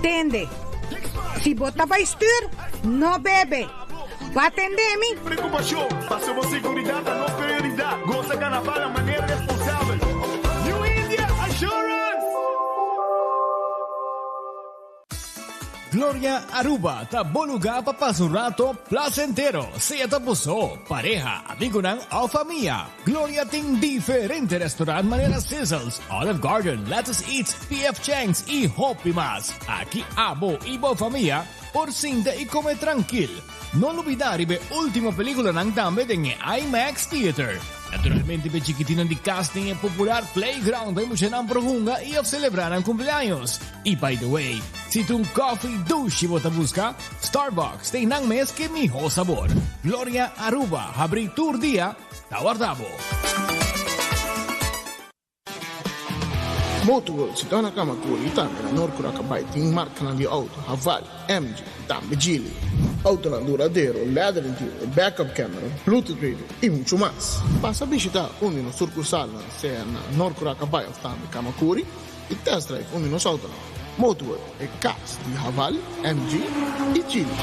Tende, si bo ta bai stuur, no bebe. Bo a tende mi? Preocupacion, paso bo seguridad ta nos prioridad. Goza carnaval na manera responsabel. New India Assurance! Gloria Aruba ta bo lugar pa pasa un rato placentero, sea ta bo so, pareha, amigonan of famia. Gloria tin diferente restaurant manera Sizzles, Olive Garden, Lettuce Eats, PF Chang's y hopi mas. Aki abo y bo famia por sinta y come trankil. No lubida riba e ultimo peliculanan tambe den e IMAX Theater. Naturalmente p'e chikitinnan di cas tin e popular playground pa e muchanan por hunga y of celebra nan cumpleaños. Y by the way, si ta un coffee dushi bo ta busca, Starbucks tin nan mes ke miho sabor. Gloria Aruba habri tur dia ta warda bo. Motorworld situá na Kamakuri i tambe na Noord Curakabay tin markanan di outo Haval, MG i tambe Geely. Outonan duradero, leather interior, backup camera, bluetooth radio i muchu mas. Pasa bishitá un di nos surkursalnan sea na Noord Curakabay òf tambe Kamakuri i test drive un di nos outonan. Motorworld, e kas di Haval, MG i Geely.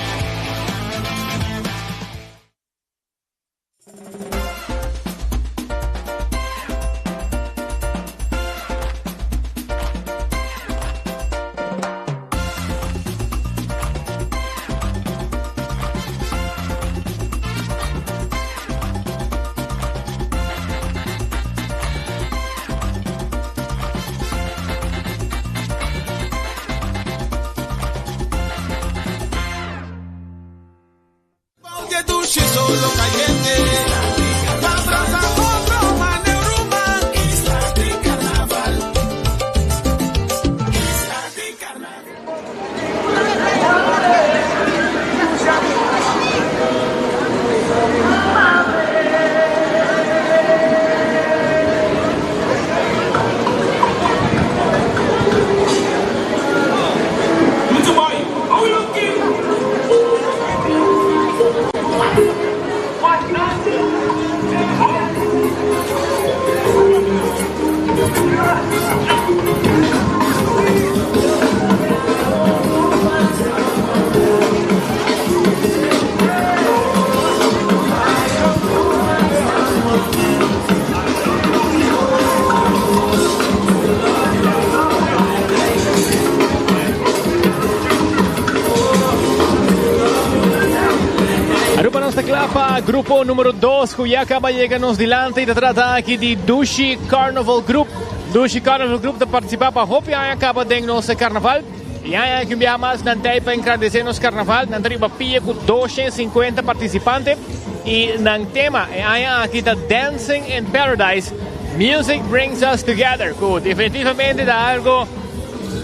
Aruba nos ta kla pa grupo numero 2 ku ya kaba yega nos dilanti. Ta trata aki di Dushi Carnival Group. Dushi Carnival Group ta participa pa hopi aña kaba den nos carnaval. Y aña aki un biaha mas nan ta pa engrandece nos carnaval. Nan ta riba pia cu 250 participante y nan tema e aña aki ta Dancing in Paradise, Music Brings Us Together, cu definitivamente ta algo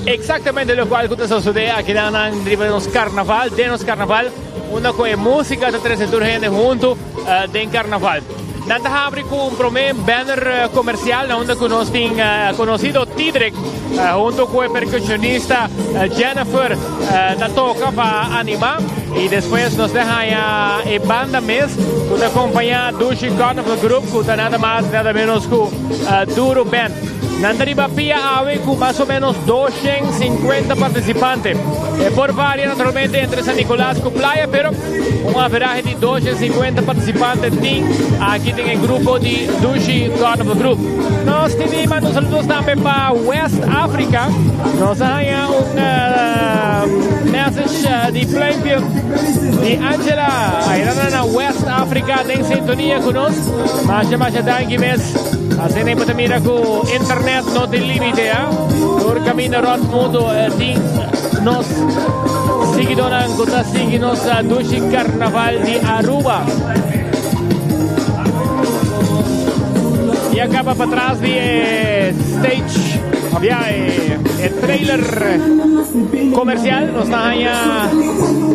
exactamente locual cu ta sosode aki nan riba nos carnaval, den nos carnaval, unda cu e musica ta trece tur hende hunto. Den carnaval. Nan ta habri cu un prome banner comercial na unda cu nos tin conocido Tidrick hunto cu e percusionista Jennifer ta toca pa anima y despues nos ta haya e banda mes cu ta acompaña Dushi Carnival Group cu ta nada mas nada menos cu Duro Band. Nan ta riba pia awe cu mas o menos 250 participante. E por varia naturalmente entre San Nicolas cu Playa pero Un averahe di 250 participante tin aki den e grupo di Dushi Carnival Group. Nos tin di manda un saludos tambe pa West Africa. Nos a haña un uh, message uh, di pluimpje di Angela. Ahí na West Africa den sintonia cu nos. Masha masha danki mes. Asina bo ta mira cu internet no tin limite, eh? Tur camino rond mundo eh, tin nos Siguidónan ku ta sigui nos dushi karnaval di Aruba. I a kaba patras di e stage, of ya, e, e trailer komersial, nos ta haña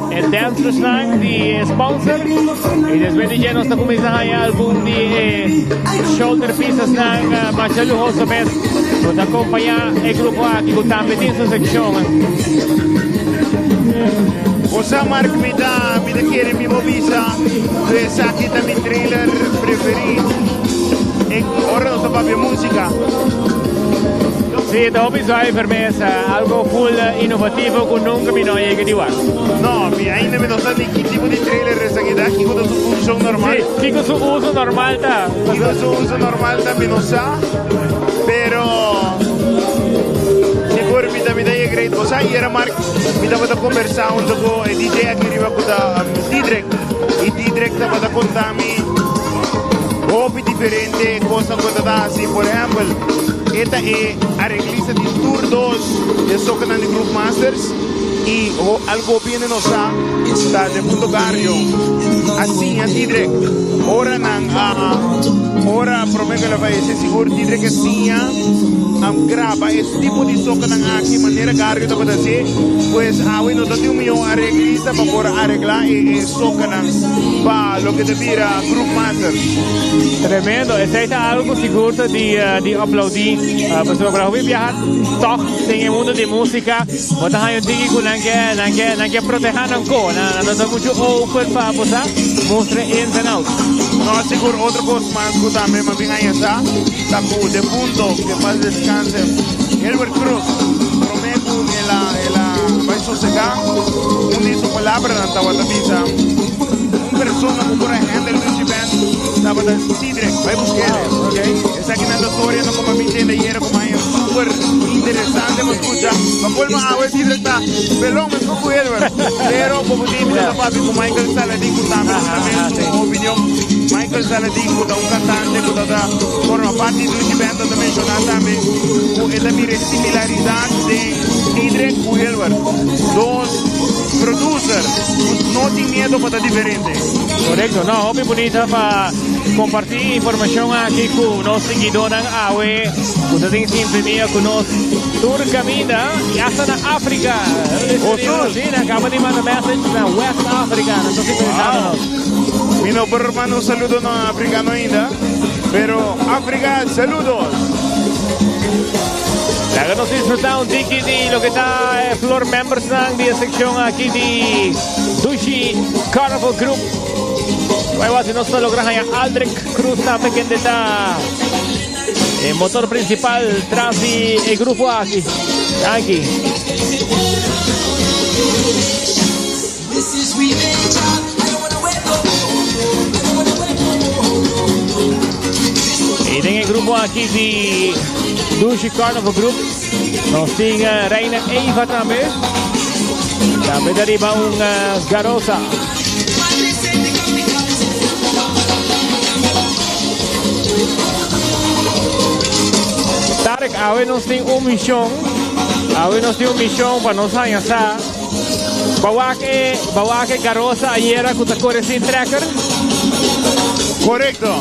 e dancersnan di e sponsor. I despues di dje nos ta kuminsá haña algun di e shoulder piecesnan masha luhoso mes ku ta kompañá e grupo aki ku tambe tin su sekshon. Osa Mark mi ta mi ta kere mi bo bisa ku esaki ta mi trailer preferi e ora nos ta papia musica. Sí, ta hopi zuiver mes, algo full innovativo ku nunca mi no a yega di wak. No, mi ainda mi no sa ni ki tipo di trailer esaki ta, kiko ta su funcion normal. Sí, kiko su uso normal ta. Kiko su uso normal ta mi no sa, pero sigur mi ta mi ta yega great. Bo sa ayera Mark mi tabata conversa hunto cu e DJ aki riba cu ta Diedrek y Diedrek tabata conta mi hopi diferente cosnan cu e ta ta haci. Por ehempel, e ta e areglista di tur dos e socanan di Groove Masters y algo hopi hende no sa ta Defunto Gario a siña Diedrek ora nan a ora prome cu el a fayece sigur Diedrek a siña graba e tipo di socanan aki manera Gario tabata haci, pues awe no ta tin un miho areglista pa por aregla e socanan pa loke ta bira Groove Masters. Tremendo, esey ta algo sigur ta di di aplaudi, pasobra hopi biaha tog den e mundo di musica bo ta haña un tiki cu nan ke nan ke nan ke proteha nan ko, nan no ta mucho open pa bo sa mustra ins and outs. No, sigur otro cos mas cu tambe mi a bin haña sa. Ta cu defunto que paz descanse Gilbert Cruz prome cu el a el a bay sosega un di su palabranan tabata bisa un persona cu por a handle Lucy Band tabata Cedric bay busquele esakinan ta storianan cu mi tende ayera cu mi super interesante pa scucha pa colmo awe Cedric ta pelon mescos cu Gilbert pero como di mi ta papia cu Michael Saladin cu tambe duna mes su opinion Michael Saladin cu ta un cantante cu ta ta forma parti di Dushi Band ta menciona tambe cu e ta mira e similaridad den Cedric cu Gilbert, dos producer cu no tin miedo pa ta diferente. Corecto, no, hopi bunita pa comparti informacion aki cu nos siguidornan awe cu ta den sintonia cu nos tur caminda y hasta na Africa. Osus. Sí, nan acaba di manda message na West Africa, nan ta sintonizando nos. Mi no por manda un saludo na africano ainda, pero Africa, saludos! Laga nos disfruta un tiki di loke ta e floor membersnan di e seccion aki di Dushi Carnival Group. Bai wak si nos ta logra haña Aldrich Cruz tambe kende ta e motor principal tras di e grupo aki. Danki. Y den e grupo aki di Dushi Carnival Group nos tin eh, Reina Eva tambe. Tambe ta riba un eh, Garosa. Tarek, awe nos tin un mision. Awe nos tin un mishon pa nos haña sa. Bo wak e, bo wak e garosa ayera ku ta kore sin trekker? Korekto.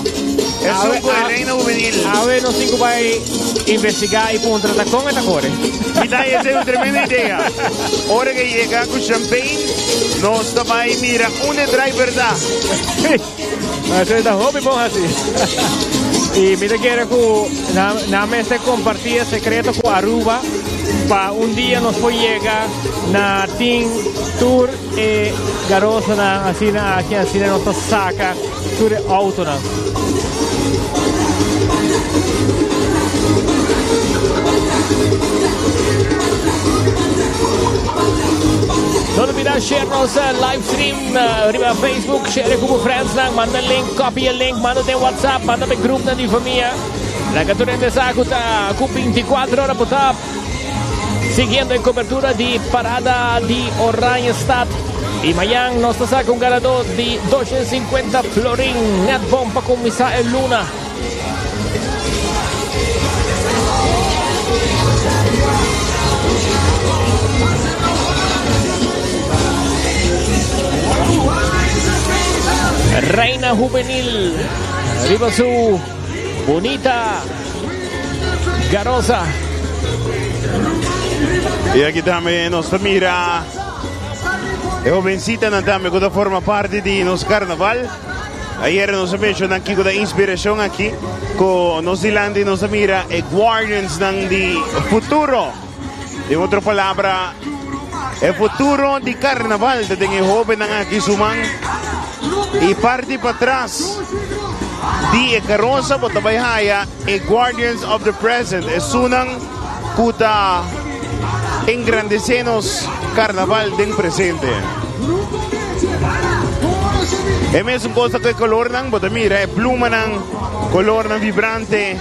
Esun ku e reina hubenil. Awe nos tin ku bai investigá i puntra ta kon e ta kore. Mi ta haña esei un tremendo idea. Ora ku e yega ku champagne, nos ta bai mira unda e driver ta. Esei ta hopi bon hasi. I mi ta kere ku nan mester kompartí e sekreto ku Aruba pa un dia nos por yega na tin tur e garosanan asina aki, asina nos ta saka tur e outonan. No olbida share nos live stream riba Facebook, share ku bo friendsnan, manda link, copy e link, manda den WhatsApp, manda pa e groupnan di famia. Laga tur hende sa ku ta ku 24 ora bo ta siguiendo e cobertura di Parada di Oranjestad. Y mañan nos ta saca un ganador di 250 florin net bon pa cuminsa e luna. Reina Juvenil riba su bonita garosa. Y aki tambe nos ta mira e hobencitanan tambe cu ta forma parti di nos carnaval. Ayer nos a menciona kico ta inspiracion aki cu nos dilanti nos a mira e guardiansnan di futuro. Den otro palabra, e futuro di carnaval ta den e hobennan aki su man. Y parti patras di e carosa bo ta bay haya e guardians of the present, esunnan cu ta engrandece nos carnaval den presente. E mesun cosa cu e colornan, bo ta mira e plumanan, colornan vibrante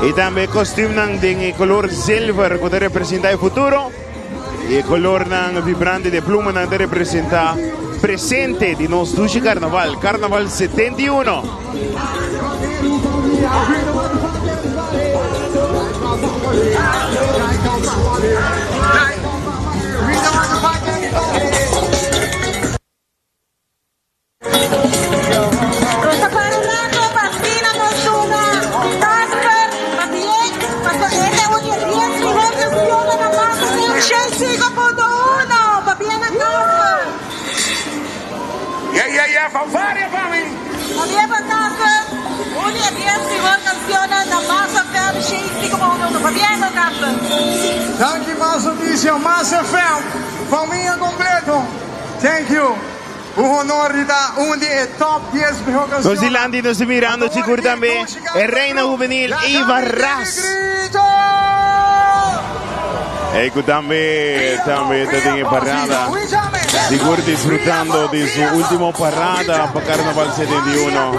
y tambe e costuumnan den e color zilver cu ta representa e futuro y e colornan vibrante di e plumanan ta representa presente di nos dushi carnaval, Carnaval 71. Nos ta para un rato pa asina nos duna Casper pabien pasobra e ta un di e dies mihor cancionnan na Mas FM 105.1. Pabien na Casper. Yeah, yeah, yeah, fanfaria pa mi. Pabien pa Casper, un di e dies mihor cancionnan na Mas FM 105.1. Pabien na Casper. Danki Mas Noticia, Mas FM, famia completo. Thank you. Un honor di ta un di e top dies mihor Nos cancionnan. dilanti nos ta mirando sigur tambe e reina hubenil Eva Ras. Ey cu tambe tambe ta den e parada. Sigur disfrutando di su ultimo parada pa Carnaval 71.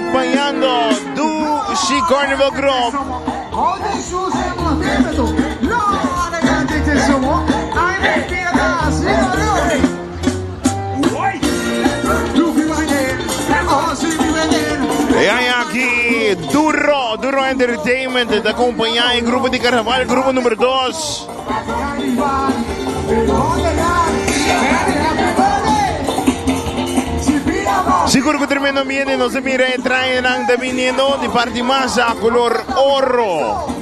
acompañando Dushi Carnival Group. E aña aki Duro, Duro Entertainment ta acompaña e grupo di carnaval, grupo number 2. Sigur cu tremendo ambiente nos a mira e trahenan ta biniendo di parti masa color oro.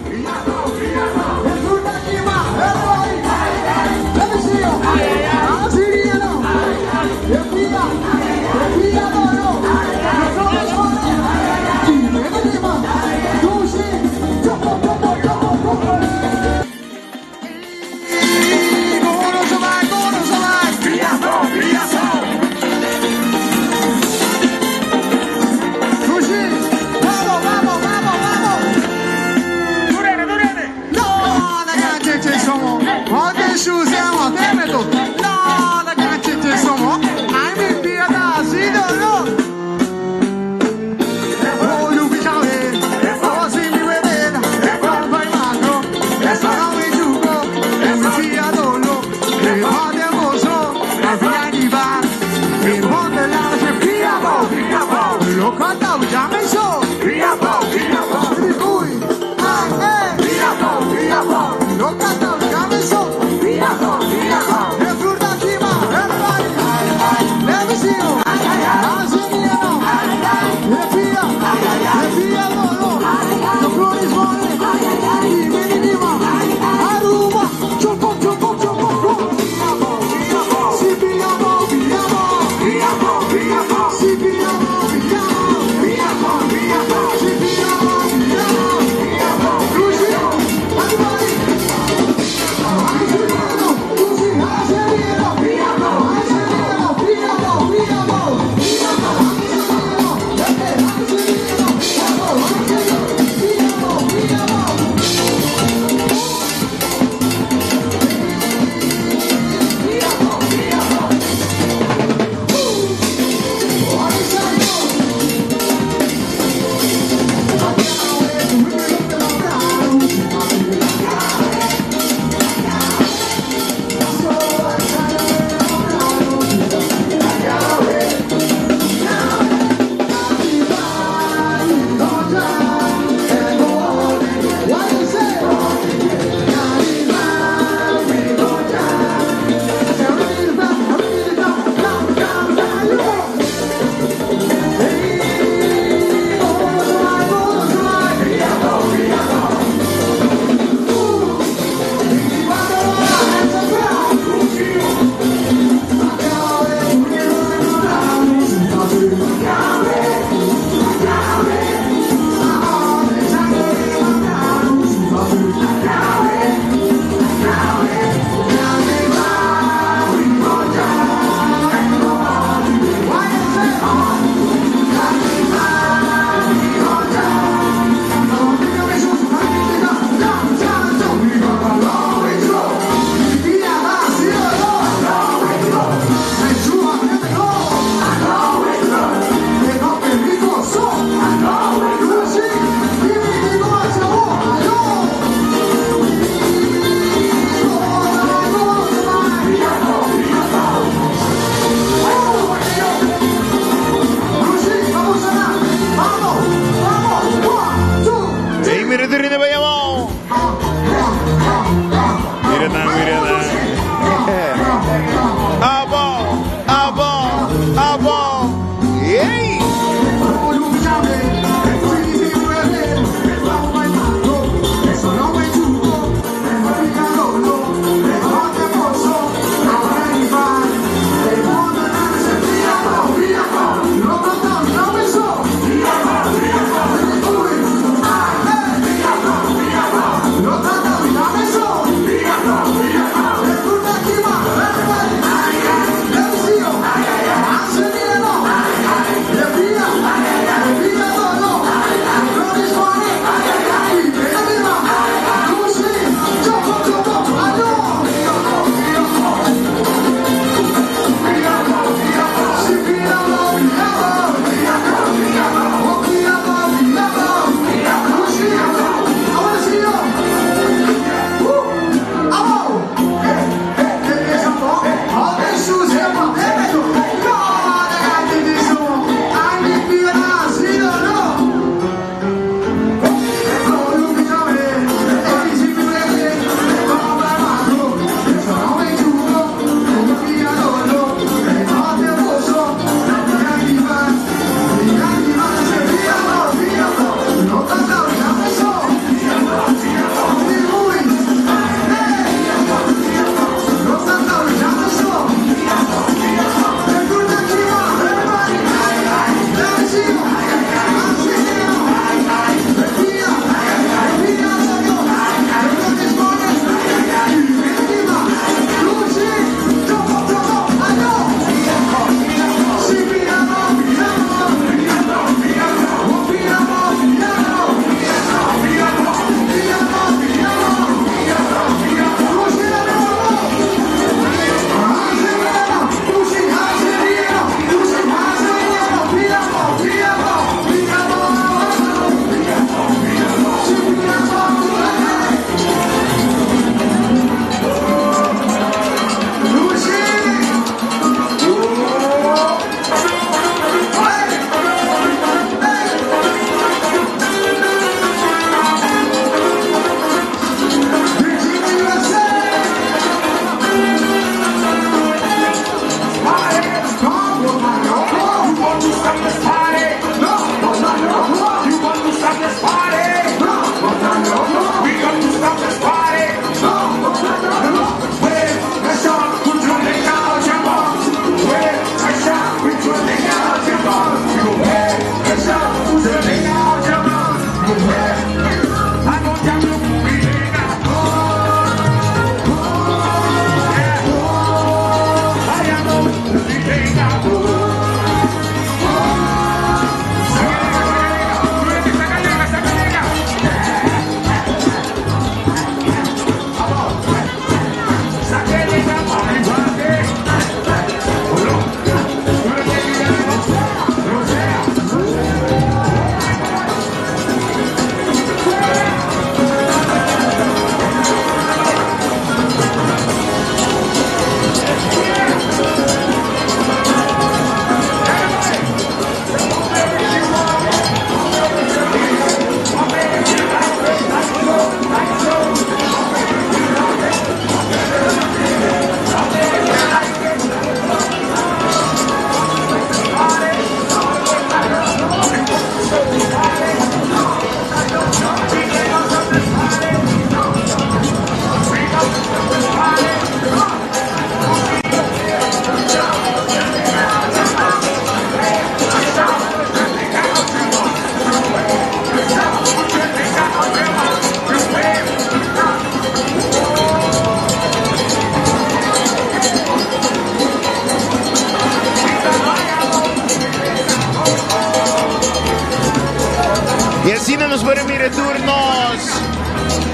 Nos por mira tur nos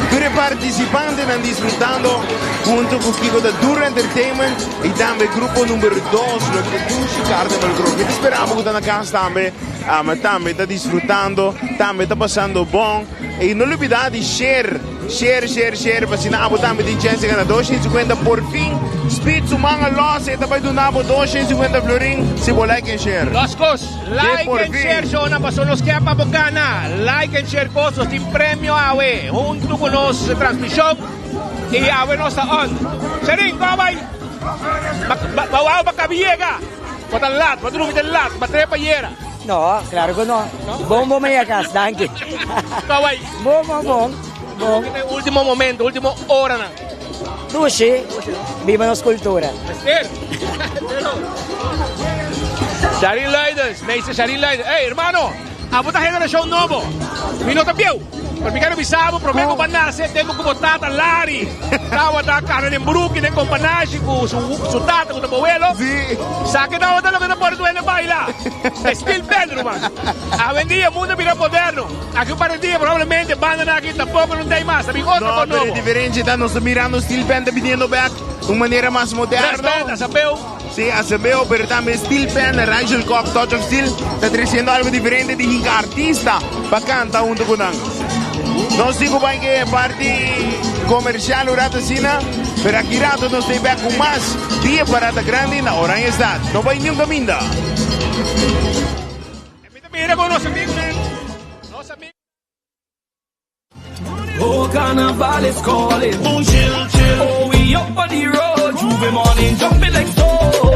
tur e participantenan disfrutando hunto cu Kiko ta Duro Entertainment y tambe grupo number 2 lo ke Dushi Carnival Group. Mi ta spera abo cu ta na cas tambe, ama tambe ta disfrutando, tambe ta pasando bon. Y no lubida di share, share, share, share, pa asina abo tambe tin chance di gana 250. Por fin, Speed su man a los, e ta bay duna abo 250 florin si bo like en share. Los cos, De like por en fin. share shownan paso nos ke pa bo gana. Like en share cos, nos tin premio awe hunto cu nos transmision y awe nos ta on. Sherin, go bay. Ba, ba, ba wou ba cabi yega. Bo ta lat, bo drumi te lat, ba trepa yera. No, claro cu no. Bon bon maya cas, danki. Kawai. Bon, bon, bon. Bon. Ultimo momento, ultimo oranan. Dushi, biba nos cultura. Mester. Sharin Luidens, meester Sharin Luidens. Hey, hermano, abo ta generacion nobo. Mi no ta bieu. Pero mi kere bisa bo, prome ku bo a nase, tempu ku bo tata Larry tabata kana den bruki den kompanashi ku su su tata ku ta bo welo. Sa ke tabata loke ta pone tur hende baila. E steel band, ruman. Awendia mundu a bira moderno. Aki un par di dia probablemente bandanan aki tampoko no ta ei mas. Ta bin otro No, kon pero e nobo. diferencia ta nos ta mirando steel band ta biniendo bek un manera mas moderno. Brass band, asabeu. Sí, asabeu, pero tambe steel band, Rigel Kock, Touch of Steel ta treciendo algo diferente di hinca artista pa canta hunto cu nan. Nos tin cu bay ke parti comercial un rato asina, pero aki rato nos ta bek cu mas di e parada grandi na Oranjestad. No bay niun caminda. Mi ta mira cu nos amigunan, nos amigunan. Oh, carnival is calling. Oh, chill, chill. Oh, we up on the road. J'ouvert morning, jumping like so.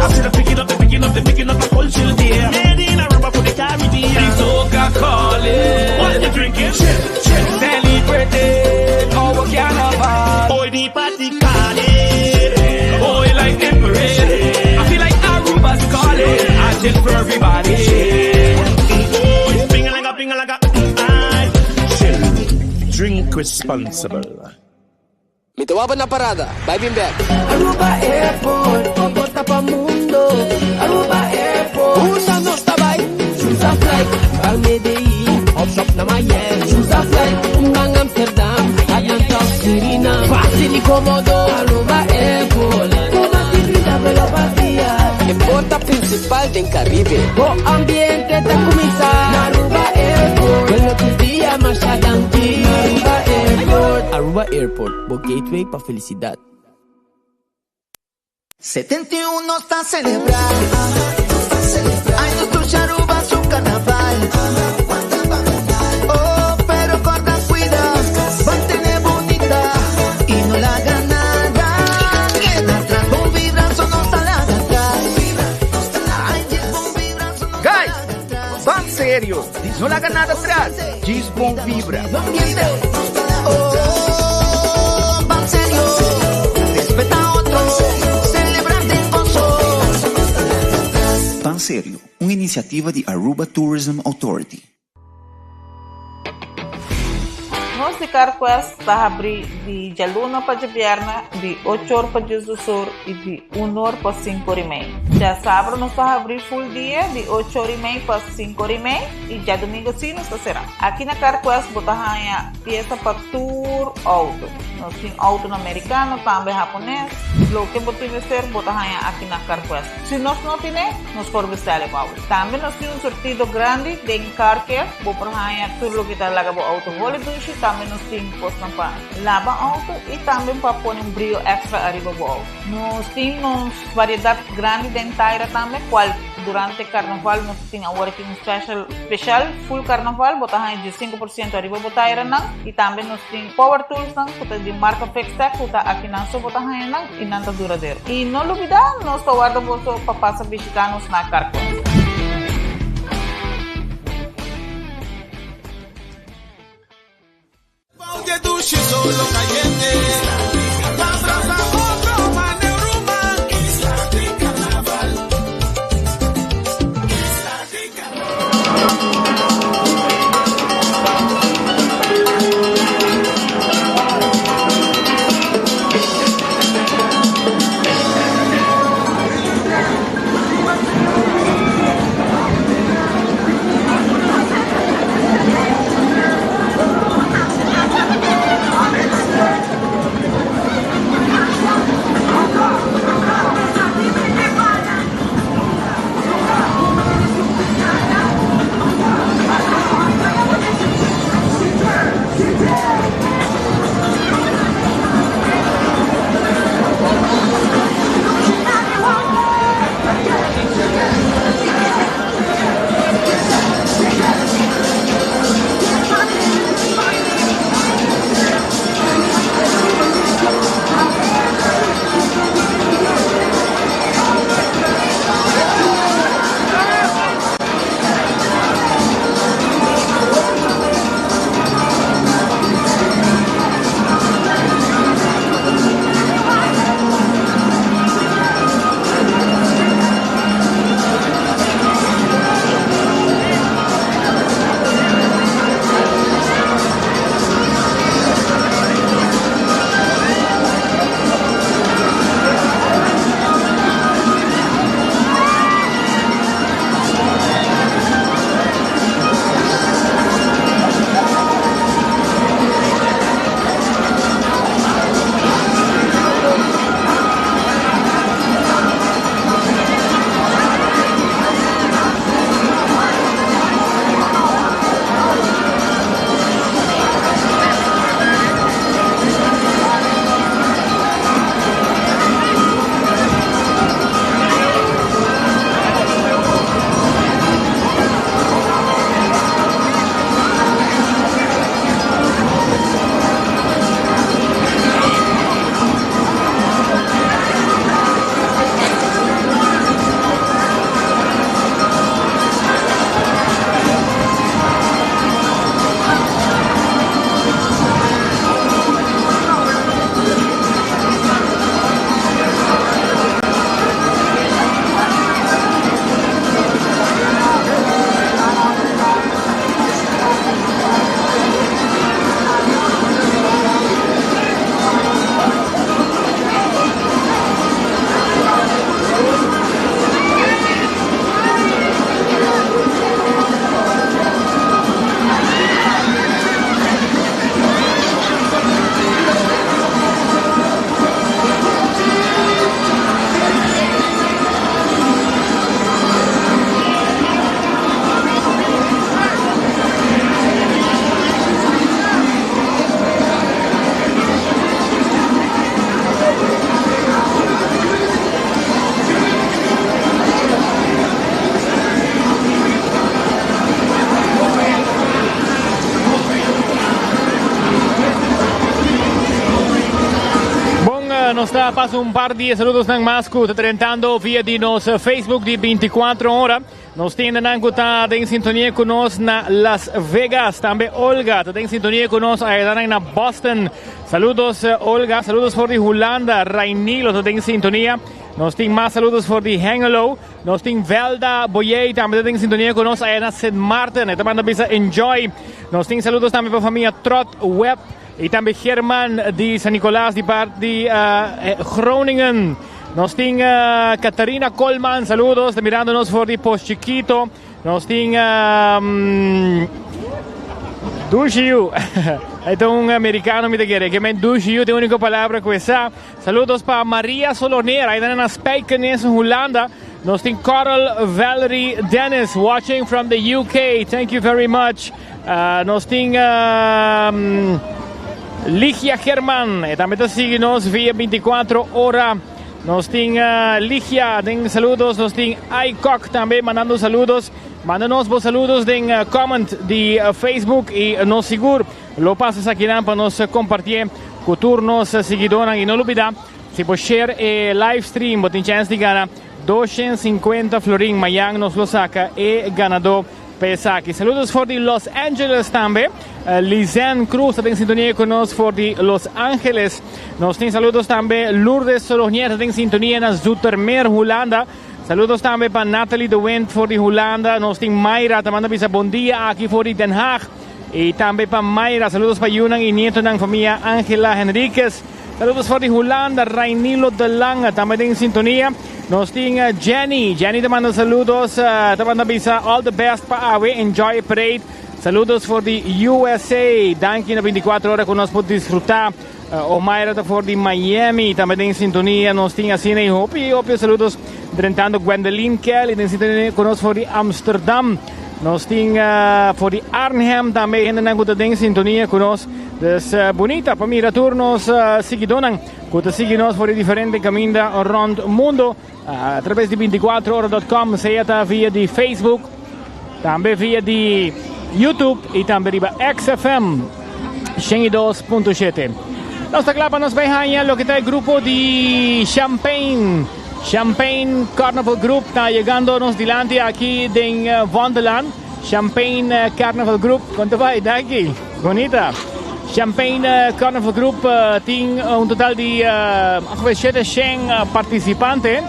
I see the picking up, the picking up, the picking up the whole chill there. Made in Aruba for the Caribbean. The soca calling. What you drinking? Chill, chill. Celebrating our carnival. Oh, the party calling. Oh, it like the parade. I feel like Aruba's calling. I chill for everybody. Oh, it's ping like a ping like a. Chill. Drink responsible. Mi ta wak na parada, bai bin bek. Aruba Airport, bo porta pa mundo. Aruba Airport, unda nos ta bai? Choose a flight, ban Medellin, of shop na Miami. Choose a flight, ban Amsterdam, Atlanta of Suriname. Facil y comodo, Aruba Airport. Cu mas di 30 vuelo pa dia. E porta principal den Caribe. Bo ambiente ta cuminsa na Aruba Airport. Vuelo tur dia, masha danki. Aruba Airport. Aruba Airport, bo gateway pa felicidad. 71 nos ta celebra. Ay nos tur Aruba su carnaval. Oh, pero corda cuida, mantene bunita y no laga nada keda atras. Bon vibra, so no ta laga atras. Ay, yes, bon vibra, so no ta Guys, ban serio, no laga nada atras, djis bon vibra. Oh, ban serio, respeta otro, celebra den gozo. Ban Serio, un iniciativa di Aruba Tourism Authority. Nos di CarQuest ta habrí di djaluna pa djabièrnè di ocho or pa diesdos or i di un or pa sinku or i mei. Djasabra nos ta habrí full dia di ocho or i mei pa sinku or i mei i djadumingu sí nos ta será. Aki na CarQuest bo ta haña piesa pa tur outo. Nos tin outonan merikano, tambe hapones. Loke bo tin mester bo ta haña aki na CarQuest. Si nos no tine, nos por bestel e pa bo. Tambe nos tin un surtido grandi den car care. Bo por haña tur loke ta laga bo outo holi dushi. Tambe nos tin kosnan pa laba outo i tambe pa pone un brio extra ariba bo outo. Nos tin nos variedat grandi den taira tambe, kual durante karnaval nos tin awor aki un special special full karnaval. Bo ta haña 15% ariba bo tairanan. I tambe nos tin power toolsnan ku ta di marka Fixtech ku ta akinan so bo ta haña nan i nan ta duradero. I no lubidá nos ta warda boso pa pasa bishitá nos na Carquest. pasa un par di saludosnan mas ku ta drentando via di nos Facebook di 24 ora. Nos tin hendenan ku ta den sintonia ku nos na Las Vegas. Tambe Olga ta den sintonia ku nos ayudanan na Boston. Saludos Olga, saludos for di Hulanda. Rainilo ta den sintonia. Nos tin mas saludos for di Hengelo. Nos tin Velda Boyey tambe ta den sintonia ku nos aya na Sint Maarten. E ta manda bisa enjoy. Nos tin saludos tambe pa famia Trot Webb y tambe German di San Nicolas di part di Groningen. Nos tin Catharina Colman, saludos, ta mirando nos for di Pos Chiquito. Nos tin Dushi yu. E ta un americano mi ta kere. Ke men dushi yu ta e unico palabra ku e sa. Saludos pa Maria Solonera, ahí na Spijkenisse, Hulanda. Nos tin Coral Valerie Dennis watching from the UK. Thank you very much. Nos tin Ligia German, e tambe ta sigui nos via 24 ora. Nos tin Ligia den saludos, nos tin Aycock tambe mandando saludos. Manda nos bo saludos den comment di Facebook y nos sigur lo pasa esakinan pa nos compartié cu tur nos siguidónan. Y no lubida, si bo share e live stream bo tin chance di gana 250 florin. Mayan nos lo saca e ganadó pa esaki. Saludos for di Los Angeles tambe. Lizanne Cruz ta den sintonia cu nos for di Los Angeles. Nos tin saludos tambe Lourdes Solognier ta den sintonia na Zoetermeer, Hulanda. Saludos tambe pa Natalie de Wind for di Hulanda. Nos tin Mayra ta manda bisa bon dia aki for di Den Haag. Y tambe pa Mayra, saludos pa yunan y nietonan famia Angela Henriquez. Saludos for di Hulanda, Rainilo de Lange tambe den sintonia. Nos tin Jenny, Jenny ta manda saludos, ta manda bisa all the best pa awe, enjoy e parade. Saludos for di USA, danki na 24 ora cu nos por disfruta. Omaira ta for di Miami, tambe den sintonia. Nos tin asina y hopi hopi saludos drentando. Gwendoline Kelly den sintonia cu nos for di Amsterdam. Nos tin for di Arnhem tambe hendenan cu ta den sintonia cu nos. Dus bunita pa mira tur nos siguidónan cu ta sigui nos for di diferente caminda rond mundo a traves di 24ora.com, sea ta via di Facebook, tambe via di YouTube y tambe riba XFM 102.7. Nos ta cla pa nos bay haña loke ta e grupo di Champagne. Champagne Carnival Group ta yegando nos dilanti aki den Vondelland. Champagne Carnival Group, con ta bay? Danki. Bonita. Champagne Carnival Group tin un total di ongeveer shete shen participante.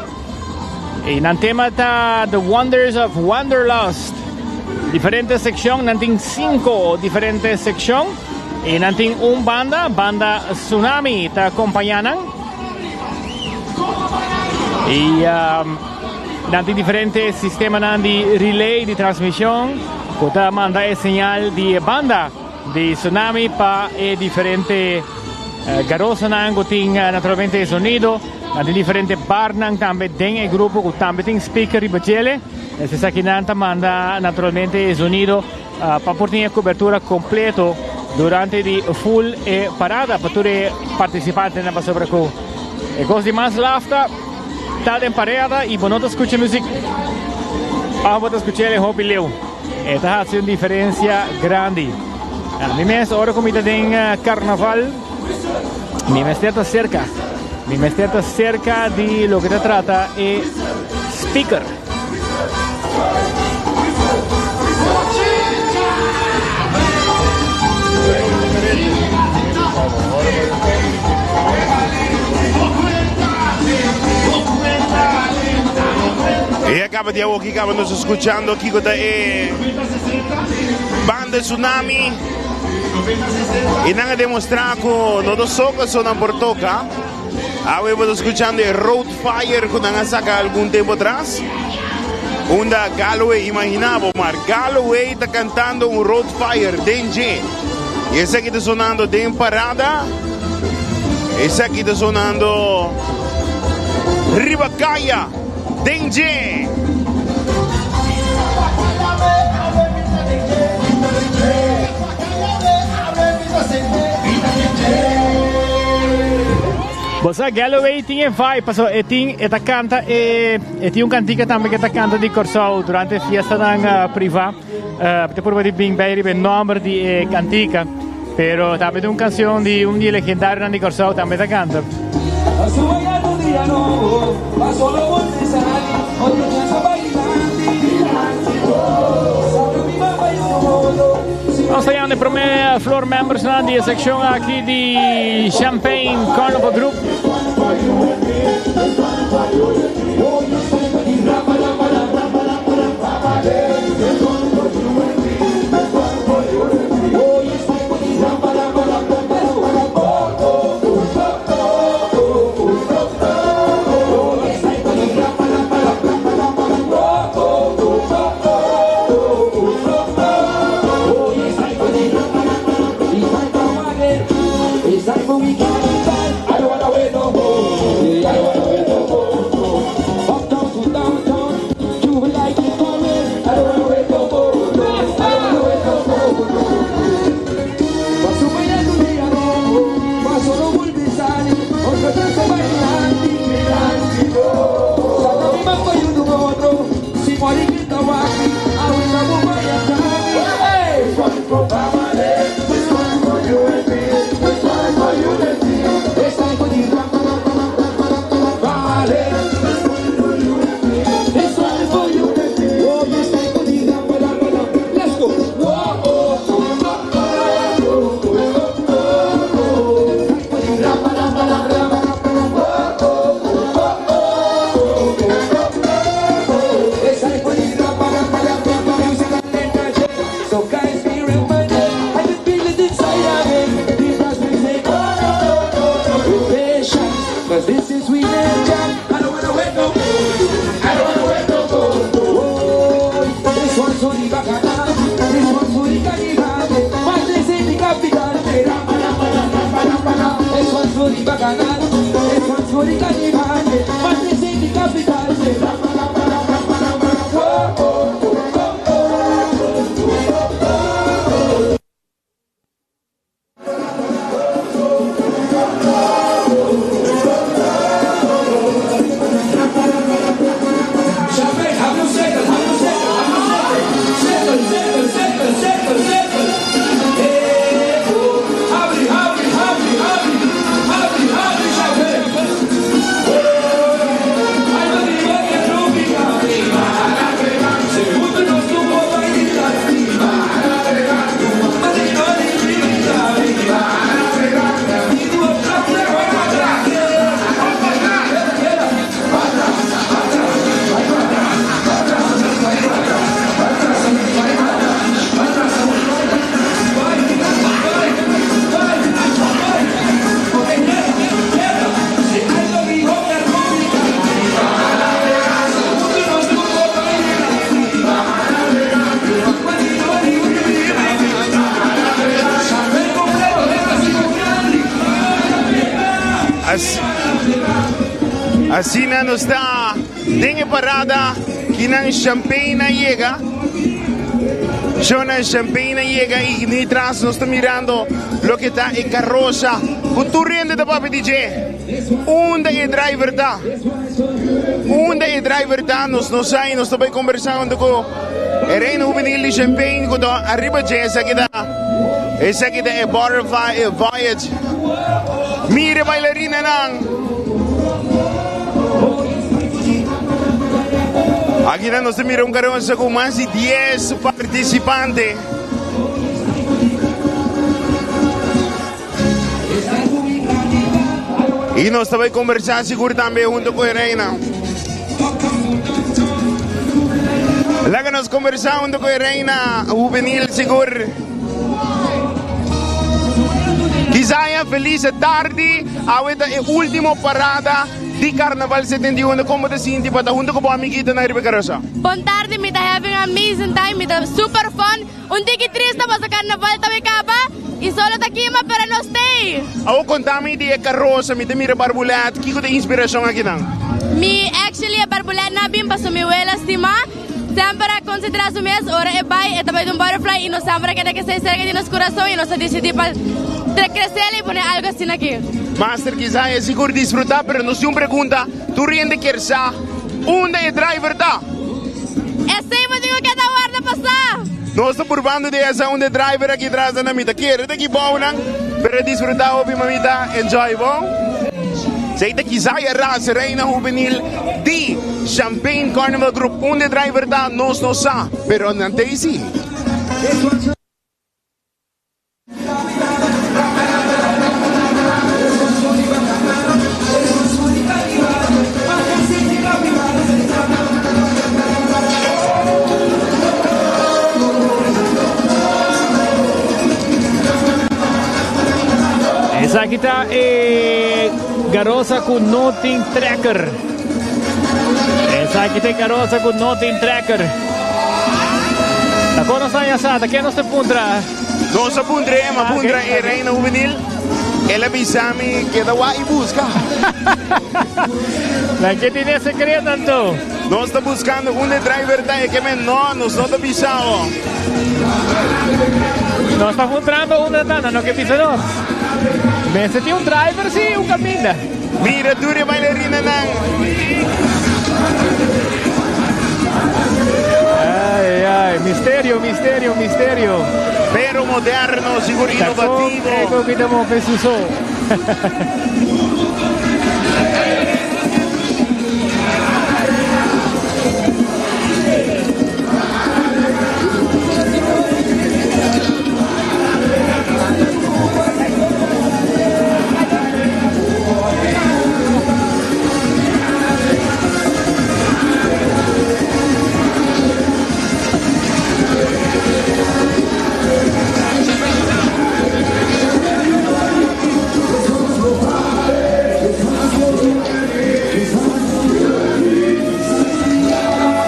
Y nan tema ta The Wonders of Wanderlust. Diferente seccion, nan tin cinco diferente seccion. Y nan tin un banda, banda Tsunami ta acompaña nan. Y nan tin diferente sistemanan di relay di transmision cu ta manda e señal di e banda di Tsunami pa e diferente garosonan cu tin naturalmente e sonido. Nan tin diferente barnan tambe den e grupo cu tambe tin speaker riba djele. Esakinan ta manda naturalmente e sonido pa por tin e cobertura completo durante di full e parada pa tur e participantenan pasobra cu e cos di mas lafta ta den parada y bo no ta scucha music of bo ta scuch'el e hopi leu. E ta haci un diferencia grandi. Mi mes ora cu mi ta den carnaval mi mester ta cerca, mi mester ta cerca di loke ta trata e speaker. Y acaba di awoki caba nos escuchando kico ta e banda Tsunami y nan a demostra cu no ta soca so nan por toca. Awe bo ta escuchando e Road Fire cu nan a saca algun tempo atras. Unda Galloway, imagina bo maar, Galloway ta cantando un Road Fire den dje. Y esaki ta sonando den parada. Esaki ta sonando riba caya den dje. Bo sa Galloway tin e vibe paso e tin e ta canta e e tin un cantica tambe ke ta canta di Corsou durante fiestanan priva. Uh, te purba di bin bij riba e nomber di e cantica, pero tambe tin un cancion di un di e legendarionan di Corsou tambe ta canta. Nos ta yanda e prome floor members nan di e seccion aki di Champagne Carnival Group. Asina nos ta den e parada kinan Champagne a yega. Shona Champagne a yega y ni tras nos ta mirando loke ta e carroza cu tur hende ta papia di dje. Unda e driver ta? Unda e driver ta? Nos no sa y nos ta bay conversa hunto cu e Reina Juvenil di Champagne cu ta ariba dje. Esaki ta esaki ta e Butterfly Voyage. Mira e bailarinanan. Aki nan nos ta mira un karosa ku mas di 10 partisipante. I nos ta bai kombersá sigur tambe hunto ku e reina. Laga nos kombersá hunto ku e reina hubenil sigur. Kizaya feliz tardi, awe ta e ultimo parada di Carnaval 71. Como ta sinti pa ta hunto cu bo amiguitonan riba e carosa? Bon tardi, mi ta having amazing time, mi ta super fun. Un tiki triste pasobra carnaval ta bay caba y solo ta kima pero nos tey. Awo conta mi di e carosa, mi ta mira barbulet, kico ta e inspiracion akinan? Mi actually e barbulet na bin pasobra mi wela stima. Semper a konsentrá su mes, ora e bai e ta bai di un butterfly i nos semper a keda kesei serka di nos kurason i nos a disidí pa kresel i pone algu asina aki. Master Kizaya sigur disfrutá pero nos tin un pregunta, tur hende kier sa unda e driver ta? Esei bo tin ku keda warda pa sa! Nos ta purbando di esa unda e driver aki tras ta na mita kere ta ki bounan pero disfrutá hopi mamita enjoy bon. Esey ta Kizaya Ras, reina hubenil di Champagne Carnival Group. Unda e driver ta, nos no sa, pero nan ta ey si. Esaki ta e garosa ku no tin tracker. Esaki ta e garosa ku no tin tracker. Ta kon nos aña sa, ta ken nos te puntra? Nos a puntra e, ma puntra e reina hubenil. El a bisa mi keda wak i buska. Na ke tin e sekreto anto? Nos ta buskando unda e driver ta, e ke men no, nos no ta bisao. Nos ta puntrando unda ta, nan no ke bisa nos. Mester tin un driver si, un kaminda. Mira tur e bailarinanan. Ay, ay, misterio, misterio, misterio. Pero moderno, sigur innovativo. Ta con e move su so.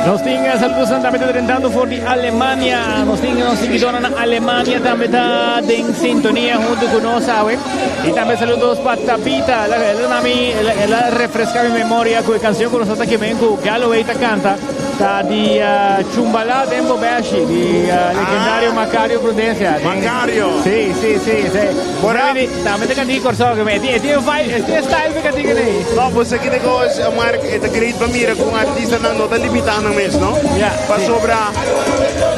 Nos tin saludos tambe ta drentando for di Alemania. Nos tin nos seguidornan na Alemania tambe ta den sintonia hunto cu nos awe. Y tambe saludos pa Tabita. El a duna mi, el a refresca mi memoria cu e cancion cu nos ta kimen cu Galloway ta canta. Ta di Chumbalá den Bobeshi, di legendario Macario Prudencia. Macario. Sí, sí, sí, sí. Tambe ta cant'i Corsou, e tin vibe, e tin style pa cant'i kuné. No, pues aki ta cos, Mark, e ta great pa mira con artistanan no ta limita nan mes, no? Pasobra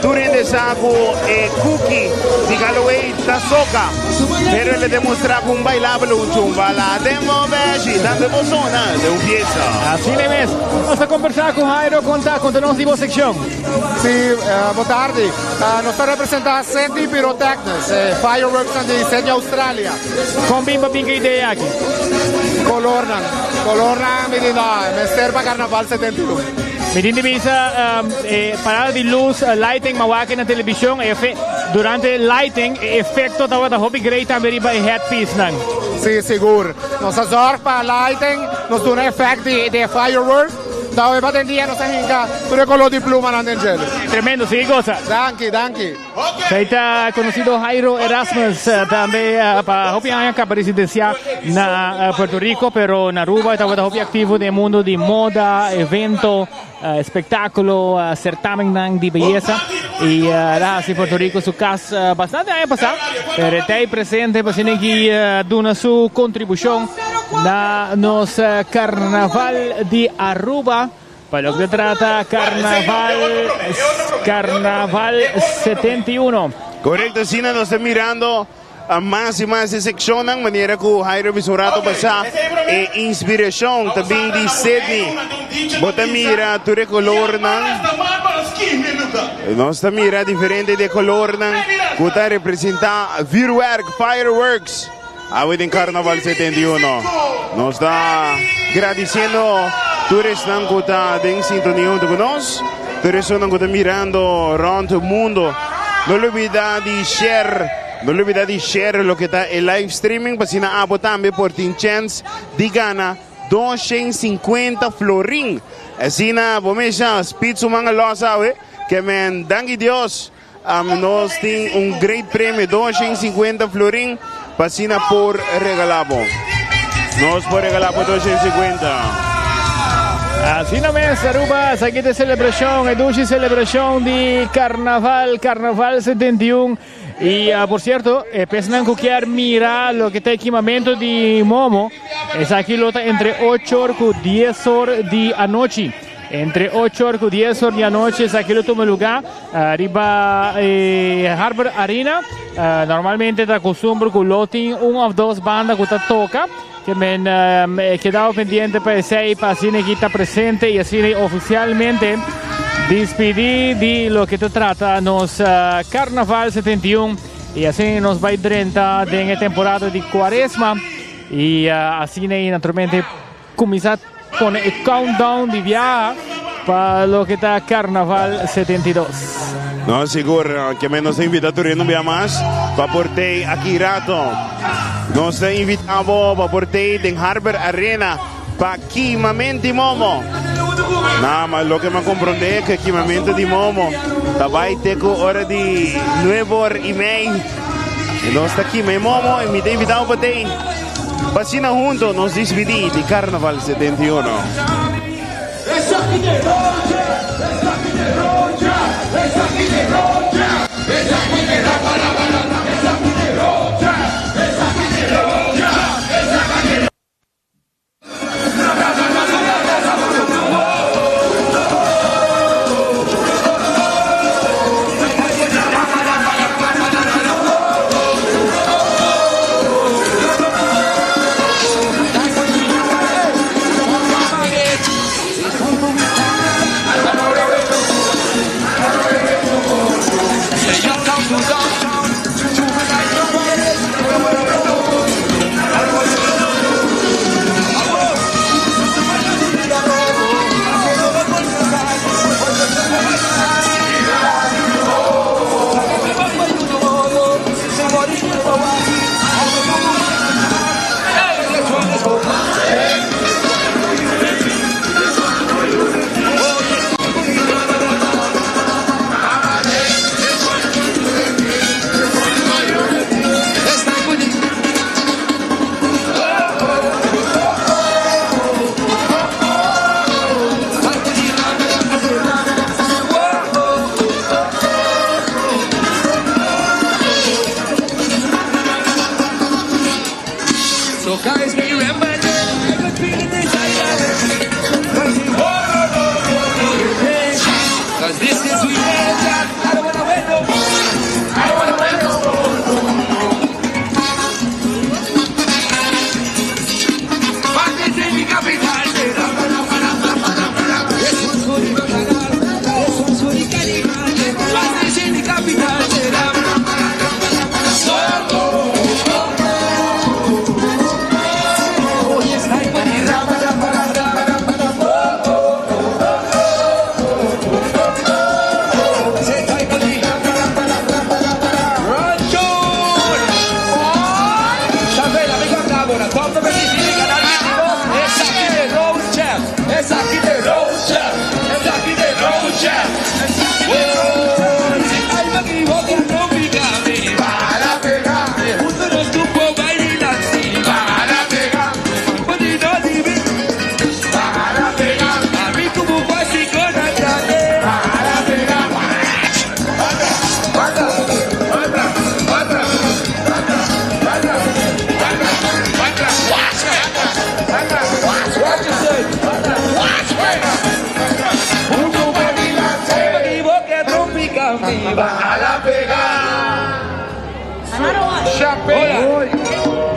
tur hende sa cu e cookie di Galloway ta soca, pero el a demostra cu un bailabel un chumbalá den Bobeshi, tambe bo zona den un fiesta. Asina mes. Nos ta combersa cu Jairo conta conta nos di bo seccion. Si, bo tardi. Nos ta representa Sydney Pyrotechnics, e fireworksnan di Sydney, Australia. Con bin bo bin cu e idea aki? Colornan. Colornan mi di no, mester pa Carnaval 71. Mi tin di bisa e parada di luz, lighting, ma wak na television, e efe, durante lighting e efecto tabata hopi great tambe riba e headpiecenan. Si, sigur. Nos a zorg pa lighting, nos duna effect di e fireworks. Tawe pa den dia nos a hinka tur e koló di plumanan den djele. Tremendo, sigui gosa. Danki, danki. Esei ta konosido Jairo Erasmus, tambe pa hopi aña kaba residensiá na Puerto Rico, pero na Aruba e tabata hopi aktivo den e mundo di moda, evento, espektákulo, sertamennan di beyesa i el a hasi Puerto Rico su kas bastante aña pasá, pero e ta ei presente pa asina ki duna su kontribushon na nos Karnaval di Aruba pa loke ta trata Karnaval Karnaval 71. Korekto, asina nos ta mirando Mas i mas e sekshonnan, manera ku Jairo bisa un rato pasá, e inspirashon ta bin di Sydney. Bo ta mira tur e kolornan. Nos ta mira diferente di e kolornan ku ta representá vuurwerk, fireworks, awe den Karnaval 71. Nos ta gradisiendo tur esnan ku ta den sintonia huntu ku nos, tur esunnan ku ta mirando rònt mundo. No lubida di share. No lubida di share loke ta e live streaming pa asina abo tambe por tin chens di gana 250 florin. Asina bo mesha speed su manga los awe ke men danki Dios nos tin un great premio 250 florin pa asina por regala bo. Nos por regala bo 250. Asina mes Aruba, esaki ta e celebracion, e dushi celebracion di Carnaval, Carnaval 71. Y por cierto, e pesnan cu kier mira loke ta e kimamento di Momo, esaki lo ta entre ocho or cu dies or di anochi. Entre 8 or ku 10 or di anochi esaki lo tuma lugar riba e Harbor Arena. Normalmente ta costumber cu lo tin un of dos banda cu ta toca. Ke men kedao pendiente pa esey pa asina aki ta presente y asina oficialmente despidi di loke ta trata nos Carnaval 71 y asina nos bay drenta den e temporada di Cuaresma y asina y naturalmente Cuminsa pone e countdown di biaha pa loke ta Carnaval 72. No, sigur ke men nos ta invita tur hende un bia mas pa por tei aki rato. Nos ta invita bo pa por tei den Harbor Arena pa Kimamento di Momo. Na, ma loke mi a comprende ke Kimamento di Momo ta bai te ku ora di nuebe or i mei. Nos ta kima e momo i mi ta invita bo pa tei. Pa asina hunto nos dispidí di Carnaval 71.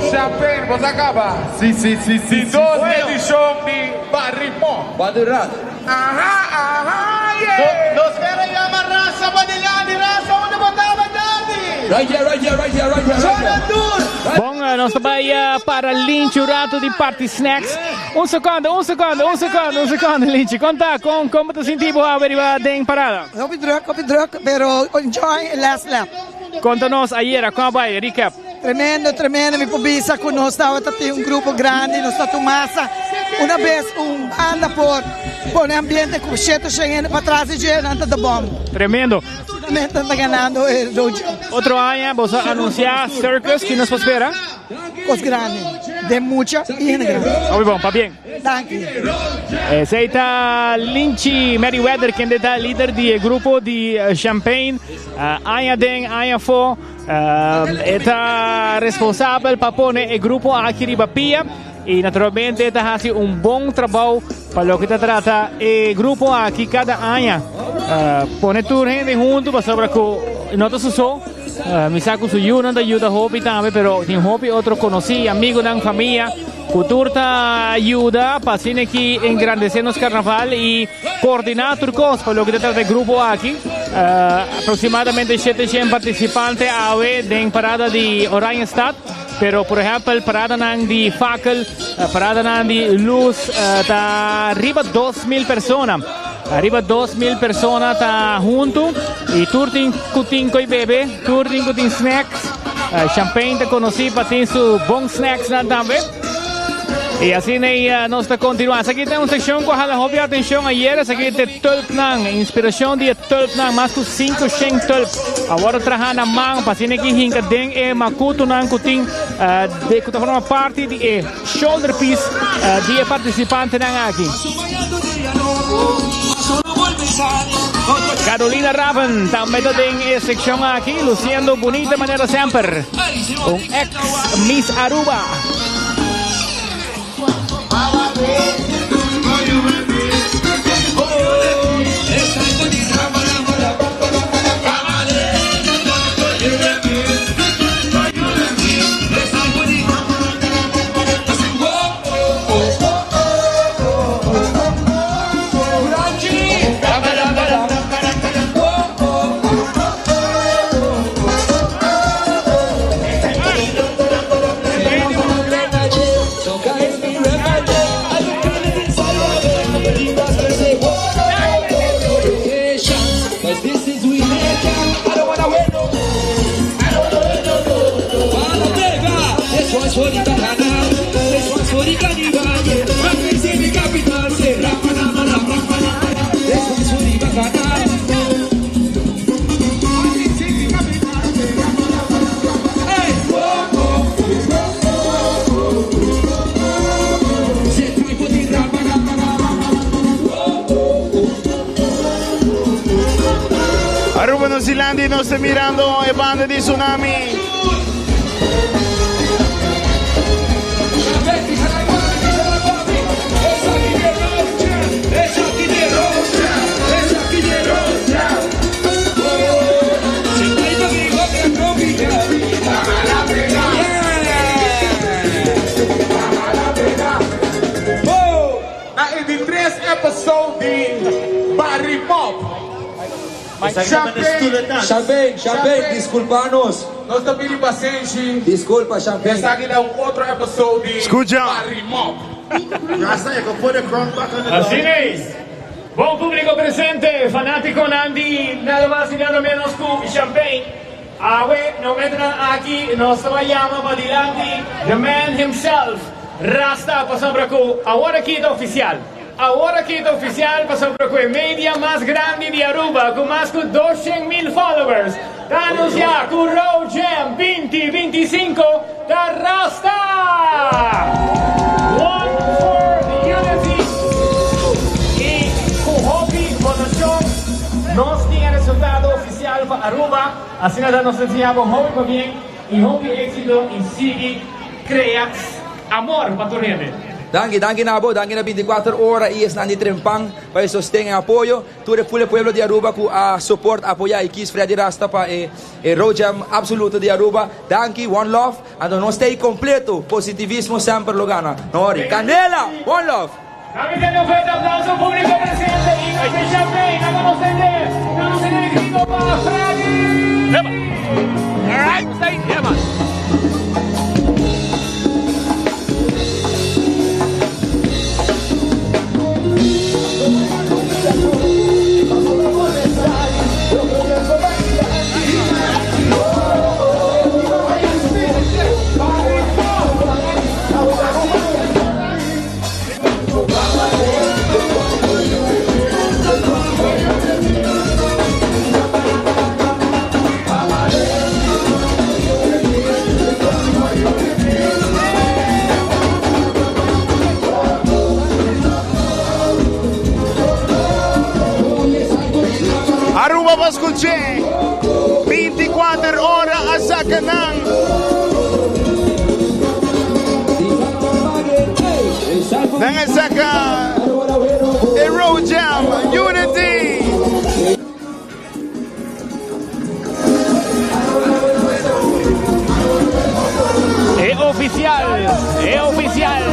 Champagne, bo ta caba. Si, si, si, si. Di dos edicion di Barrimon. Aha, aha, yeah. Nos kere yama Raza Badilani. Raza, unda bo ta, Badilani? Right here, right here, right here, right here, right here. Bon, nos ta bai para Linchi un rato di party snacks. Un seconde, un seconde, un seconde, un seconde, Linchi. Conta, con, como ta sinti bo awe riba den parada? Hopi druk, hopi druk, pero enjoy last lap. Conta nos ayera, con a bai? Recap. Tremendo, tremendo. Mi por bisa cu nos tabata tin un grupo grandi, nos ta tur masa. Una bes un banda por pone ambiente cu shete shen hende patras di dje, nan ta the bomb. Tremendo. Absolutamente nan ta ganando e road show. Otro aña boso a anuncia circus, ki nos por spera? Cos grandi, den mucha y hende grandi. Hopi bon, pabien. Danki. Esey ta Linchi Merryweather, kende ta lider di e grupo di Champagne. Aña den, aña afo. E ta responsabel pa pone e grupo aki riba pia. Y naturalmente ta haci un bon trabou pa loke ta trata e grupo aki cada aña. Pone tur hende hunto pasobra cu no ta su so. Mi sa cu su yunan ta yuda hopi tambe, pero tin hopi otro conoci, amigonan, famia cu tur ta yuda pa asina aki engrandece nos carnaval y coordina tur cos pa loke ta trata e grupo aki. Aproximadamente 700 participante awe den parada di Oranjestad. Pero por ehempel paradanan di fakkel, paradanan di luz ta riba 2000 persona. Riba 2000 persona ta hunto y tur tin cu tin coi bebe, tur tin cu tin snacks. Champagne ta conoci pa tin su bon snacks nan tambe. Y asina nos ta continua. Esaki ta un seccion cu a hala hopi atencion ayer. Esaki ta e tulpnan, inspiracion di e tulpnan. Mas cu 500 tulp a wordo traha na man pa asina ki hinca den e macutonan cu tin de cu ta forma parti di e shoulder piece di e participantenan aki. Carolina Raven tambe ta den e seccion aki, luciendo bunita manera semper. Un ex Miss Aruba. Aruba nos dilanti nos ta mirando e banda di Tsunami. Na e di tres episode di Barry Pop. Champagne. Champagne, champagne, disculpa nos. Nos ta pidi pasenshi. Disculpa, champagne. Esaki ta un otro episode di Scucha. Barry Mop. Asina es. Bon publico presente, fanaticonan di nada mas y nada menos cu Champagne. Awe no metronan aki nos ta bay yama padilanti the man himself, Rasta, pasobra cu awor aki ta oficial. Awor aki ta oficial pasobra cu e media mas grandi di Aruba cu mas cu 200,000 followers ta anuncia cu Road Jam 2025 ta Rasta! One for the Unity! Y cu hopi votacion nos tin e resultado oficial pa Aruba. Asina ta nos ta desea bo hopi pabien y hopi exito y sigui crea amor pa tur hende. Danki, danki na bo, danki na 24 ora y esnan di Trempan pa e sosten en apoyo. Tur e full e pueblo di Aruba cu a support, apoya y kies Freddy Rasta pa e e Road Jam absoluto di Aruba. Danki, one love. Anto nos ta ey completo, positivismo semper lo gana. No worry. Candela! One love! Dame tene un fuerte aplauso publico presente y nos champagne, hagamos tende, damos el grito para Freddy. All right, stay, yeah man. Aruba pa scuché. 24 ora a saca nan. Nan a saka e Road Jam Unity. E oficial, e oficial.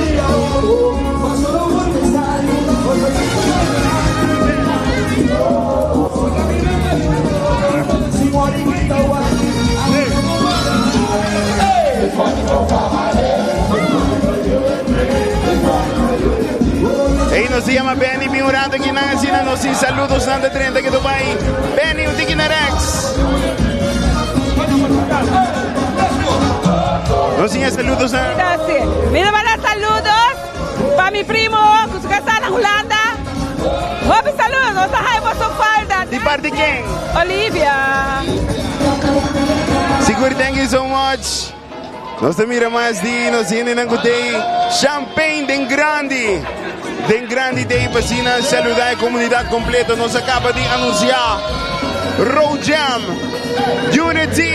Hey, nos llama Benny, bin un rato aquí nan asina nos sin saludos nan de 30 que Dubai. Benny, un tiki na Rex. Nos sin saludos nan. Mira manda saludos pa mi primo ku su casa na Hulanda. Hopi saludos, nos ta haya boso falda. Di parte ken? Olivia. Sigur, thank you so much. Nos ta mira mas di nos hendenan ku tei champagne den grandi. Den grandi tei pa asina saluda e komunidat kompleto. Nos a kaba di anunsiá Road Jam Unity.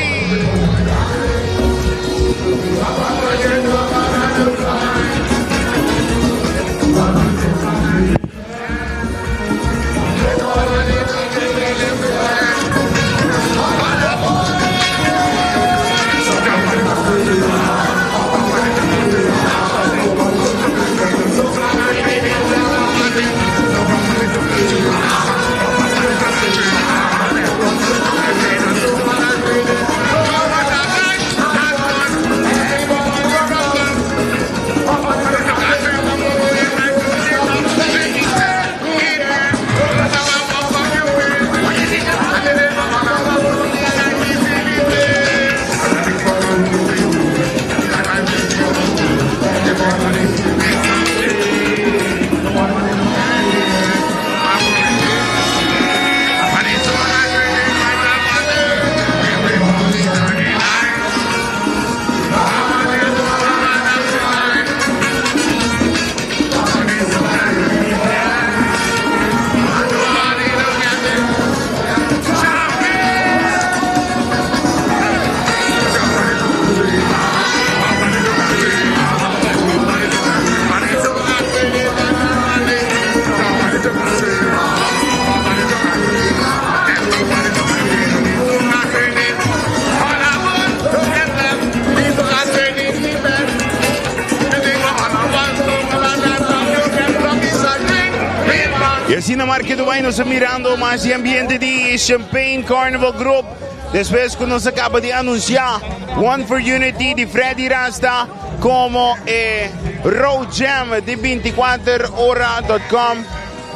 Y asina Marke Dubai nos ta mirando mas di ambiente di Champagne Carnival Group. Despues cu nos a caba di anuncia One for Unity di Freddy Rasta como e Road Jam di 24 ora.com.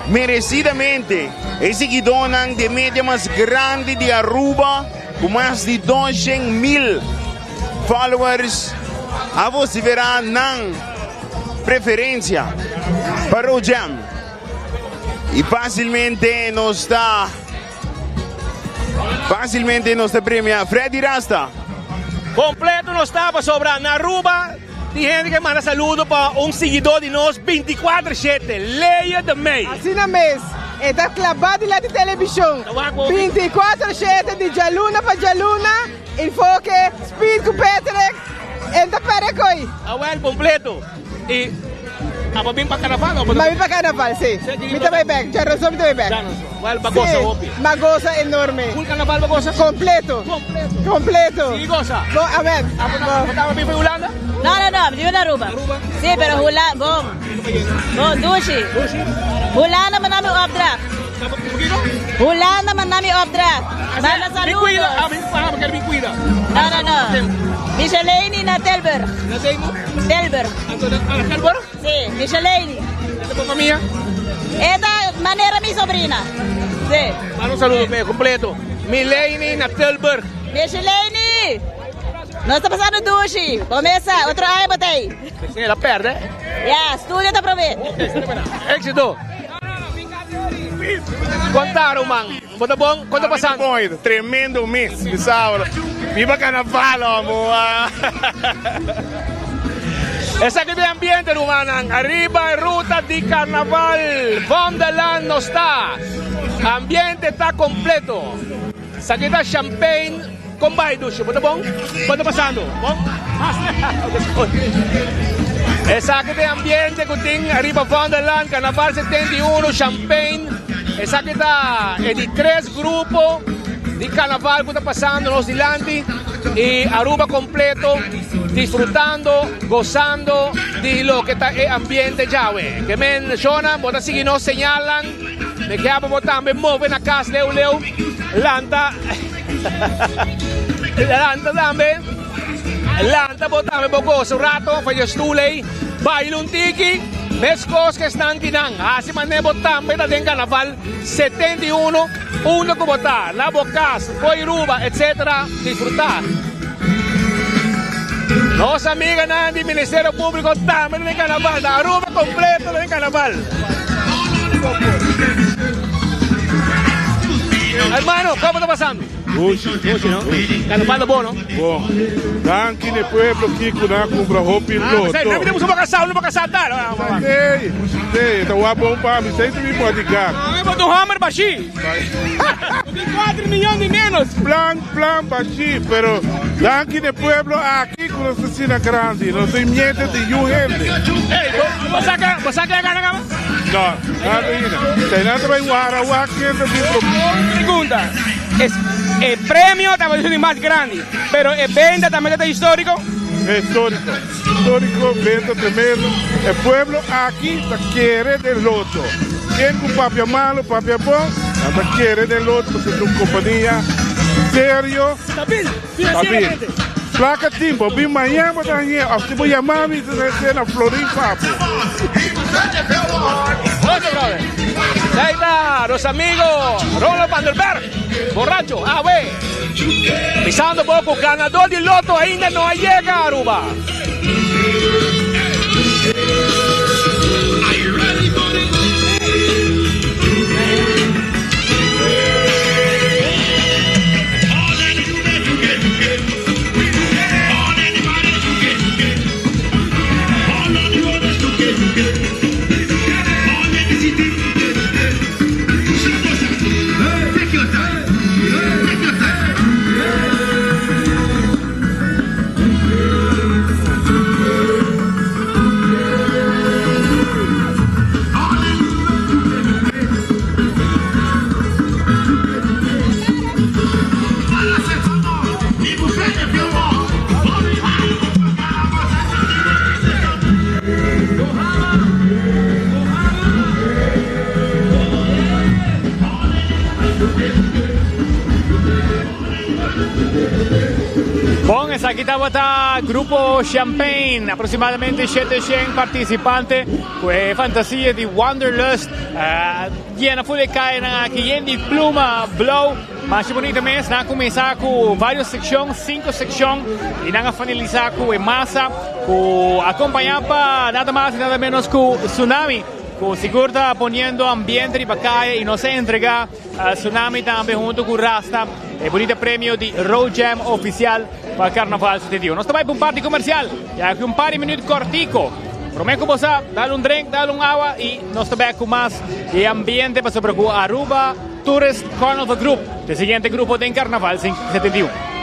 Merecidamente e siguidónan di e media mas grandi di Aruba cu mas di 200,000 followers a vocifera nan preferencia pa Road Jam. Y facilmente nos ta facilmente nos ta premia Freddy Rasta. Completo nos ta pasobra na Aruba tin hende ke manda saludo pa un siguidor di nos 24 shete, Leia de Mey. Asina mes, e ta klabá dilanti televishon 24 shete di djaluna pa djaluna, Enfoke, Speed ku Patrick, e ta perde koi. Awel completo. Y abo bin pa carnaval o bo Ta bin pa carnaval, si. Mi ta bay bek. Djaroso mi ta bay bek. Djaroso. Wel, ba goza hopi. Ma goza enorme. Full carnaval ba goza? Completo. Completo. Completo. Sigui goza. Bo, amen. Abo tabata bin pa Hulanda? No, no, no, mi bin Aruba. Aruba? Si, pero Hulanda, bon. Bon, dushi. Dushi? Hulanda manda mi opdracht. Hulanda manda mi opdracht. Manda Mi saludos. cuida, ah, mi, ah, mi mi cuida. No, no, no. Micheleini na Tilburg. Na Tilburg? Tilburg. Ah, Tilburg? Sí, Micheleini. Esta pa famia? Esta manera mi sobrina. Sí. Manda un saludo pe completo. Mileini na Tilburg. Micheleini! Nos ta pasando dushi. Bo mesa, otro aña bo ta ei. Sí, la perde. Ya, studio ta prome. Éxito. Conta ruman, bo ta bon? Con ta pasando? Mooi, tremendo mes, mi sabro. Viva carnaval, homo. Esaki ta e ambiente rumannan, ariba e ruta di carnaval, Vondelland nos ta. Ambiente ta completo. Esaki ta champagne con bai dushi, bo ta bon? Con ta pasando? Bon? Esaki ta e ambiente ku tin ariba Vondelland, Carnaval 71, Champagne. Esaki ta e di tres grupo di carnaval ku ta pasando nos dilanti i Aruba kompleto disfrutando, gosando di loke ta e ambiente djawe. Ke men shona, bo ta sigui nos señalnan, mi ke abo bo tambe move na kas leu leu, lanta, lanta tambe. Lanta bo tambe bo gosa un rato for dje stoel ei, baila un tiki, meskos ku esnan kinan. Hasi manera bo tambe ta den Carnaval 71, unda ku bo ta, na bo kas, fo'i Ruba, etc. Disfrutá. Nos amiganan di Ministerio Públiko tambe ta den Carnaval, ta Aruba kompleto ta den Carnaval. Hermano, komo ta pasando? Dushi. Dushi, no? Carnaval ta bon, no? Bon. Danki n'e pueblo ki ku nan a kumpra hopi loto. Ah, nan bini boso kasá, no kasá tal. Ei, ei, ta wak bon pa mi, sei mi bodyguard. Ah, bo ta un homber bashí. Bo tin kuater miyon di menos. Plan, plan bashí, pero danki n'e pueblo aki ku nos ta asina grandi. Nos ta imiente di yu hende. Ei, bo sa ke, bo sa ke a gana kaba? No, nada ainda. Sei nan ta bai wara wak ken ta bin promé. Pregunta. Es, e premio tabata esun di mas grandi, pero e benta tambe ta historico? Historico. Historico, benta tremendo. E pueblo aki ta kere den loto. Ken cu papia malo, papia bon, nan ta kere den loto pasobra ta un compania serio. Stabil, financieramente. Stabil. Placa tin, bo bin mañan bo ta hañ'é, of si bo yama mi, ta ser na florin pa bo. Otro brother. Ahí está nos amigo Ronald van der Berg. Borracho, awe. Pisando poco, ganador di loto ainda no a yega Aruba. Bon, esaki tabata Grupo Champagne, aproximadamente 700 participante cu e fantasia di Wanderlust. Yena full e cayanan aki, yen di pluma blauw. Masha bonita mes, nan a cuminsa cu varios seccion, cinco seccion, y nan a finalisa cu e masa cu acompaña pa nada mas y nada menos cu Tsunami, cu sigur ta poniendo ambiente riba caya y nos a entrega Tsunami tambe hunto cu Rasta e bonita premio di Road Jam oficial pa Carnaval 71. Nos ta bay pa un parti comercial, ya cu un par di minuut cortico. Prome cu bo sa, dal un drink, dal un awa y nos ta bek cu mas di e ambiente pasobra cu Aruba Tourist Carnival Group ta e siguiente grupo den Carnaval 71.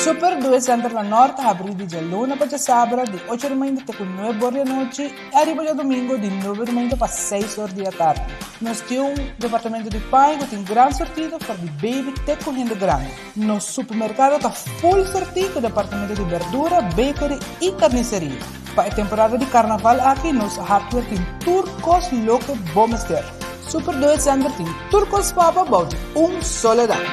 Super Due Center na Nort ta habrí di djaluna pa djasabra di ocho di mainta te ku nuebe or di anochi i ariba djadumingu di nuebe di mainta pa seis or di atardi. Nos tin un departamento di paña ku tin gran sortido for di baby te ku hende grandi. Nos supermerkado ta full sortí ku departamento di berdura, bakery i karniseria. Pa e temporada di karnaval aki nos hardware tin tur kos loke bo mester. Super Doet Center tin tur kos pa bo bou di un solo dak.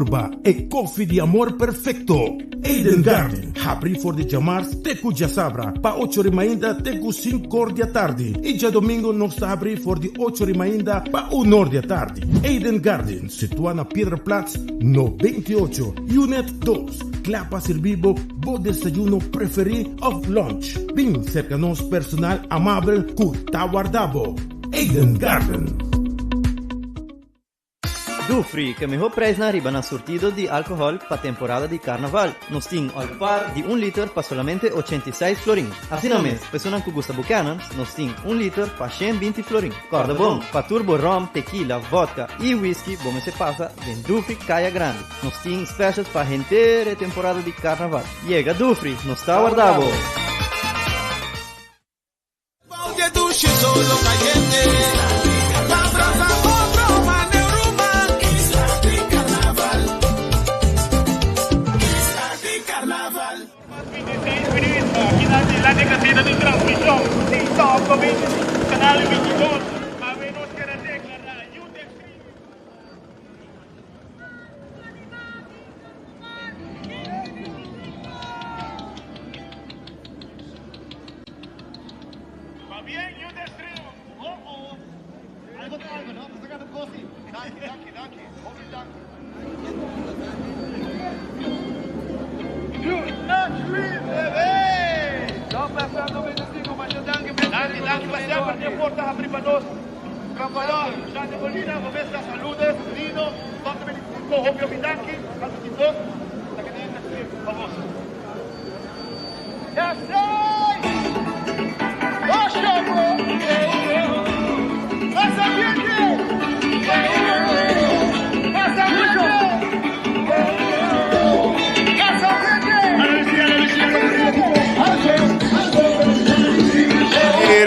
purba e koffie di amor perfekto. Eden Garden, habrí for di djamars te ku djasabra pa ocho ri mainta te ku sinkor di atardi i djadomingo nos ta habrí for di ocho ri mainta pa unor di atardi. Eden Garden, situá na Piedraplaats no 28, Unit dos, kla pa sirbi bo bo desayuno preferí òf lunch. Bin serka nos personal amabel ku ta warda bo. Eden Garden. Dufri, ke mihó prijsnan riba nan surtido di alkohòl pa temporada di karnaval. Nos tin Olpar di un liter pa solamente 86 florin. Asina mes, personan ku gusta Buchanan's, nos tin un liter pa 120 florin. Kòrda bon, pa tur bo ròm, tekila, vòdka i whisky bo mester pasa den Dufri Kaya Grandi. Nos tin specials pa henter e temporada di karnaval. Yega Dufri, nos ta warda bo!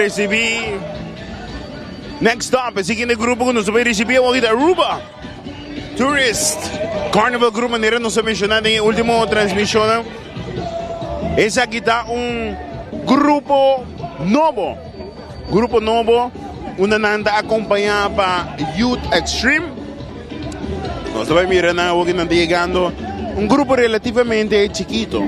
Ricibi Next stop, e siguiente grupo cu nos ta bay ricibi awor ta Aruba Tourist Carnival Group, manera nos a menciona den e ultimo transmisionnan. Esaki ta un grupo nobo, grupo nobo unda nan ta acompaña pa Youth Extreme. Nos ta bay mira nan awor cu nan ta yegando, un grupo relativamente chikito,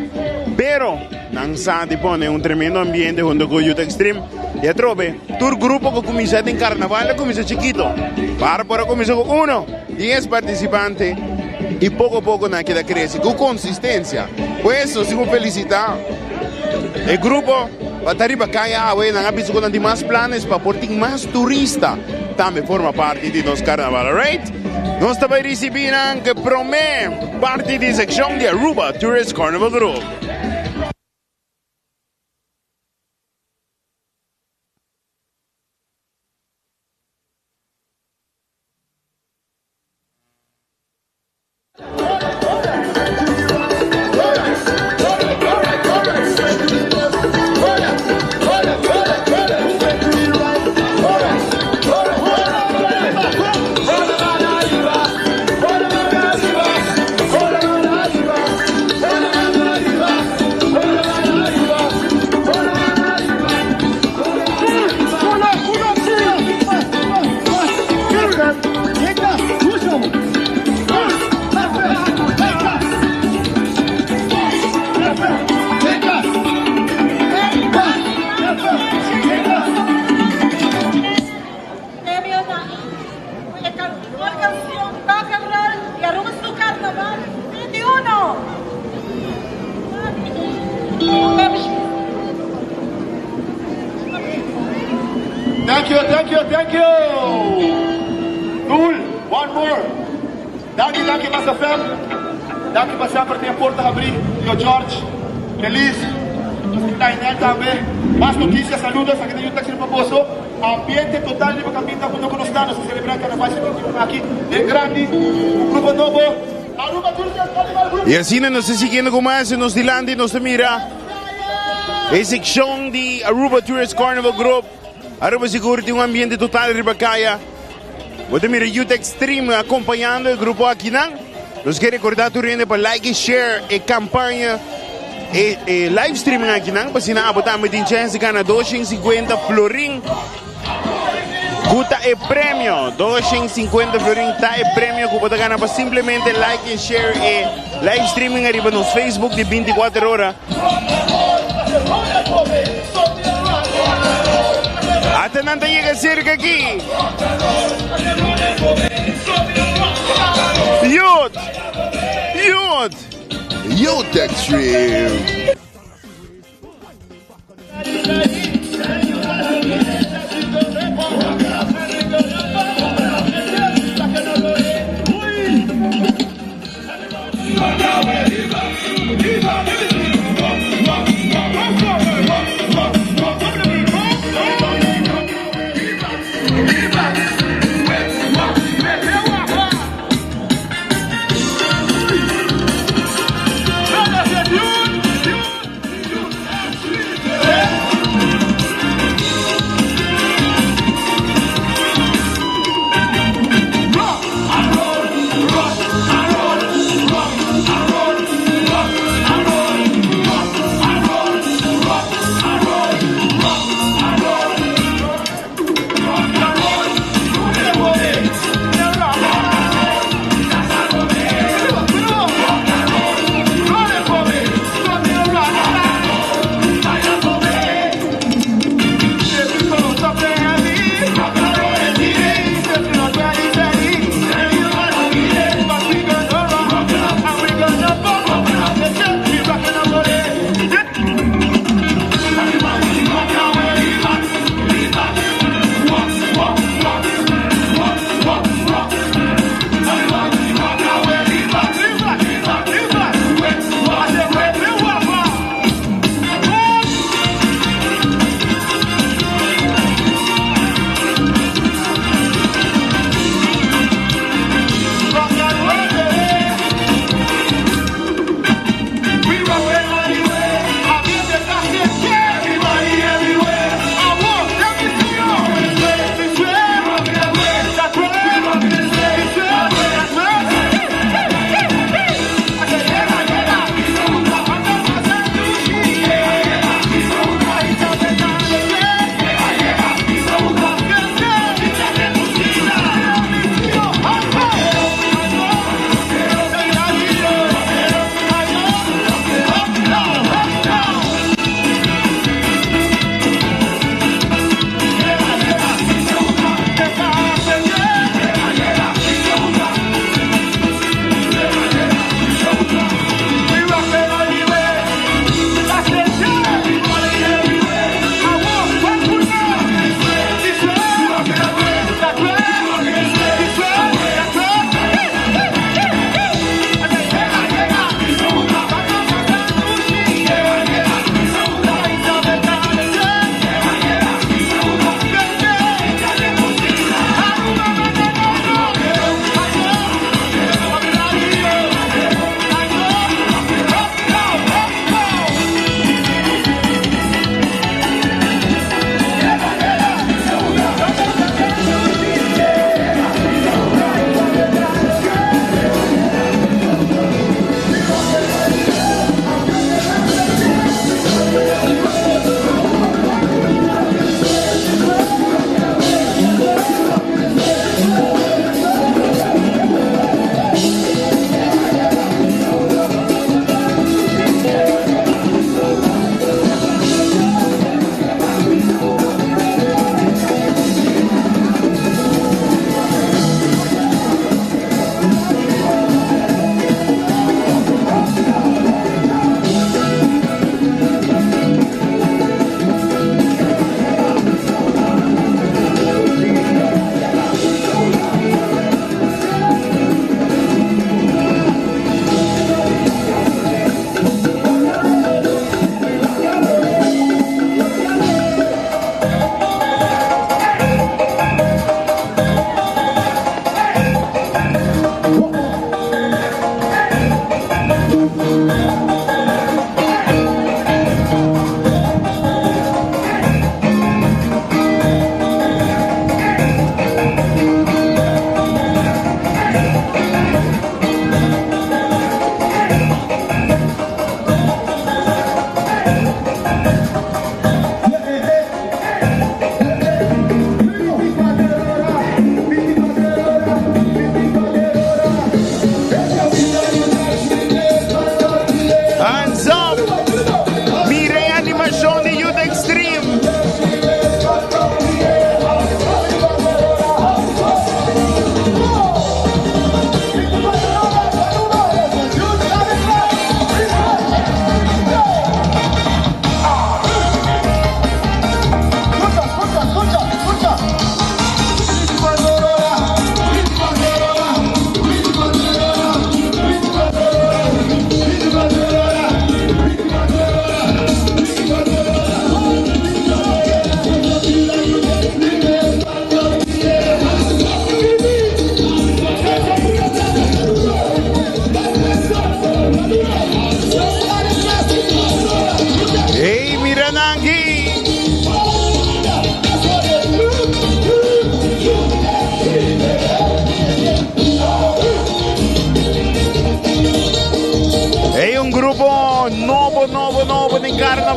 pero nan sa di pone un tremendo ambiente hunto cu Youth Extreme. Y atrobe, tur grupo cu cuminsa den carnaval a cuminsa chikito. Barbara a cuminsa cu uno, dies participante y poco poco nan a keda crece cu consistencia. Pues nos tin cu felicita e grupo pa ta riba caya awe. Nan a bisa cu nan tin mas planes pa por tin mas turista tambe forma parti di nos carnaval. Alright, nos ta bay ricibi nan cu e prome parti di seccion di Aruba Tourist Carnival Group. Premio na e mihor cancion Rock and Roll di Aruba su Carnaval 21. Thank you, thank you, thank you. Cool, one more. Danki, danki Massa Fem. Danki pa semper tin e porta habrí, Tio George, Feliz, nos tin Dainel tambe. Mas noticias, saludos, aki ta Yu Taxi riba boso. Ambiente total riba caminda hunto cu nos ta, nos ta celebra e Carnaval 71 aki den grandi, un grupo nobo, Aruba Tourist Carnival Group. Y asina nos ta siguiendo cu mas nos dilanti nos ta mira e seccion di Aruba Tourist Carnival Group. Aruba sigur tin un ambiente total riba caya. Bo ta mira Youth Extreme acompañando e grupo akinan. Nos ke recorda tur hende pa like y share e campaña, e, e live streaming akinan, pa asina abo tambe tin chance di gana 250 florin. Ku ta e premio? 250 florin ta e premio ku bo ta gana pa simplemente like i share e live streaming ariba nos Facebook di 24 ora. Ata nan ta yega serka aki. Yot! Yot! Yot Extreme!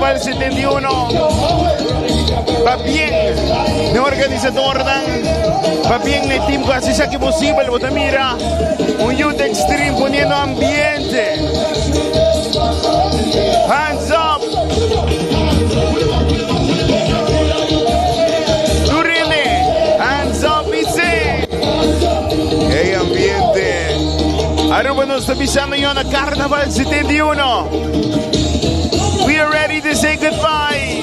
Carnaval 71. Pabien na organisadornan, pabien na e team ku hasi esaki posibel. Bo ta mira un Youth Extreme poniendo ambiente. Hands up! Tur hende, hands up y sing! Hey ambiente! Aruba nos ta bisando yo na Carnaval 71. We are ready to say goodbye.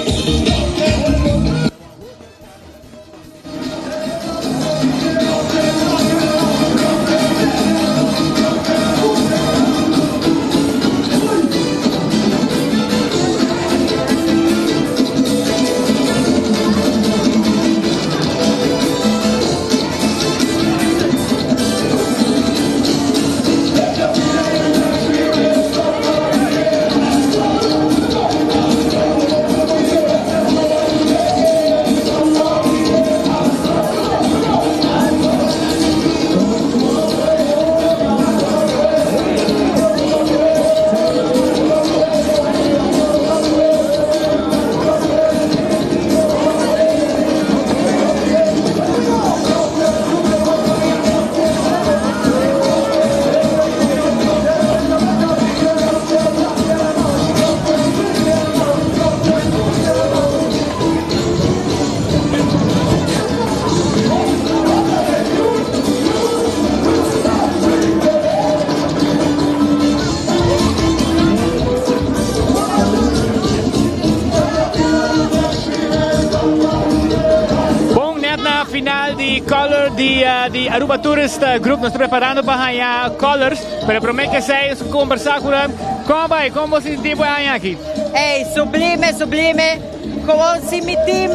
Bon net na final di Color di, eh, di Aruba Tourist eh, Group. Nos ta preparando pa haña Colors, pero prome que esei nos conversa cu nan. Con bai? Con bo sinti bo haña aki? Ey, sublime, sublime. Gewoon si mi team,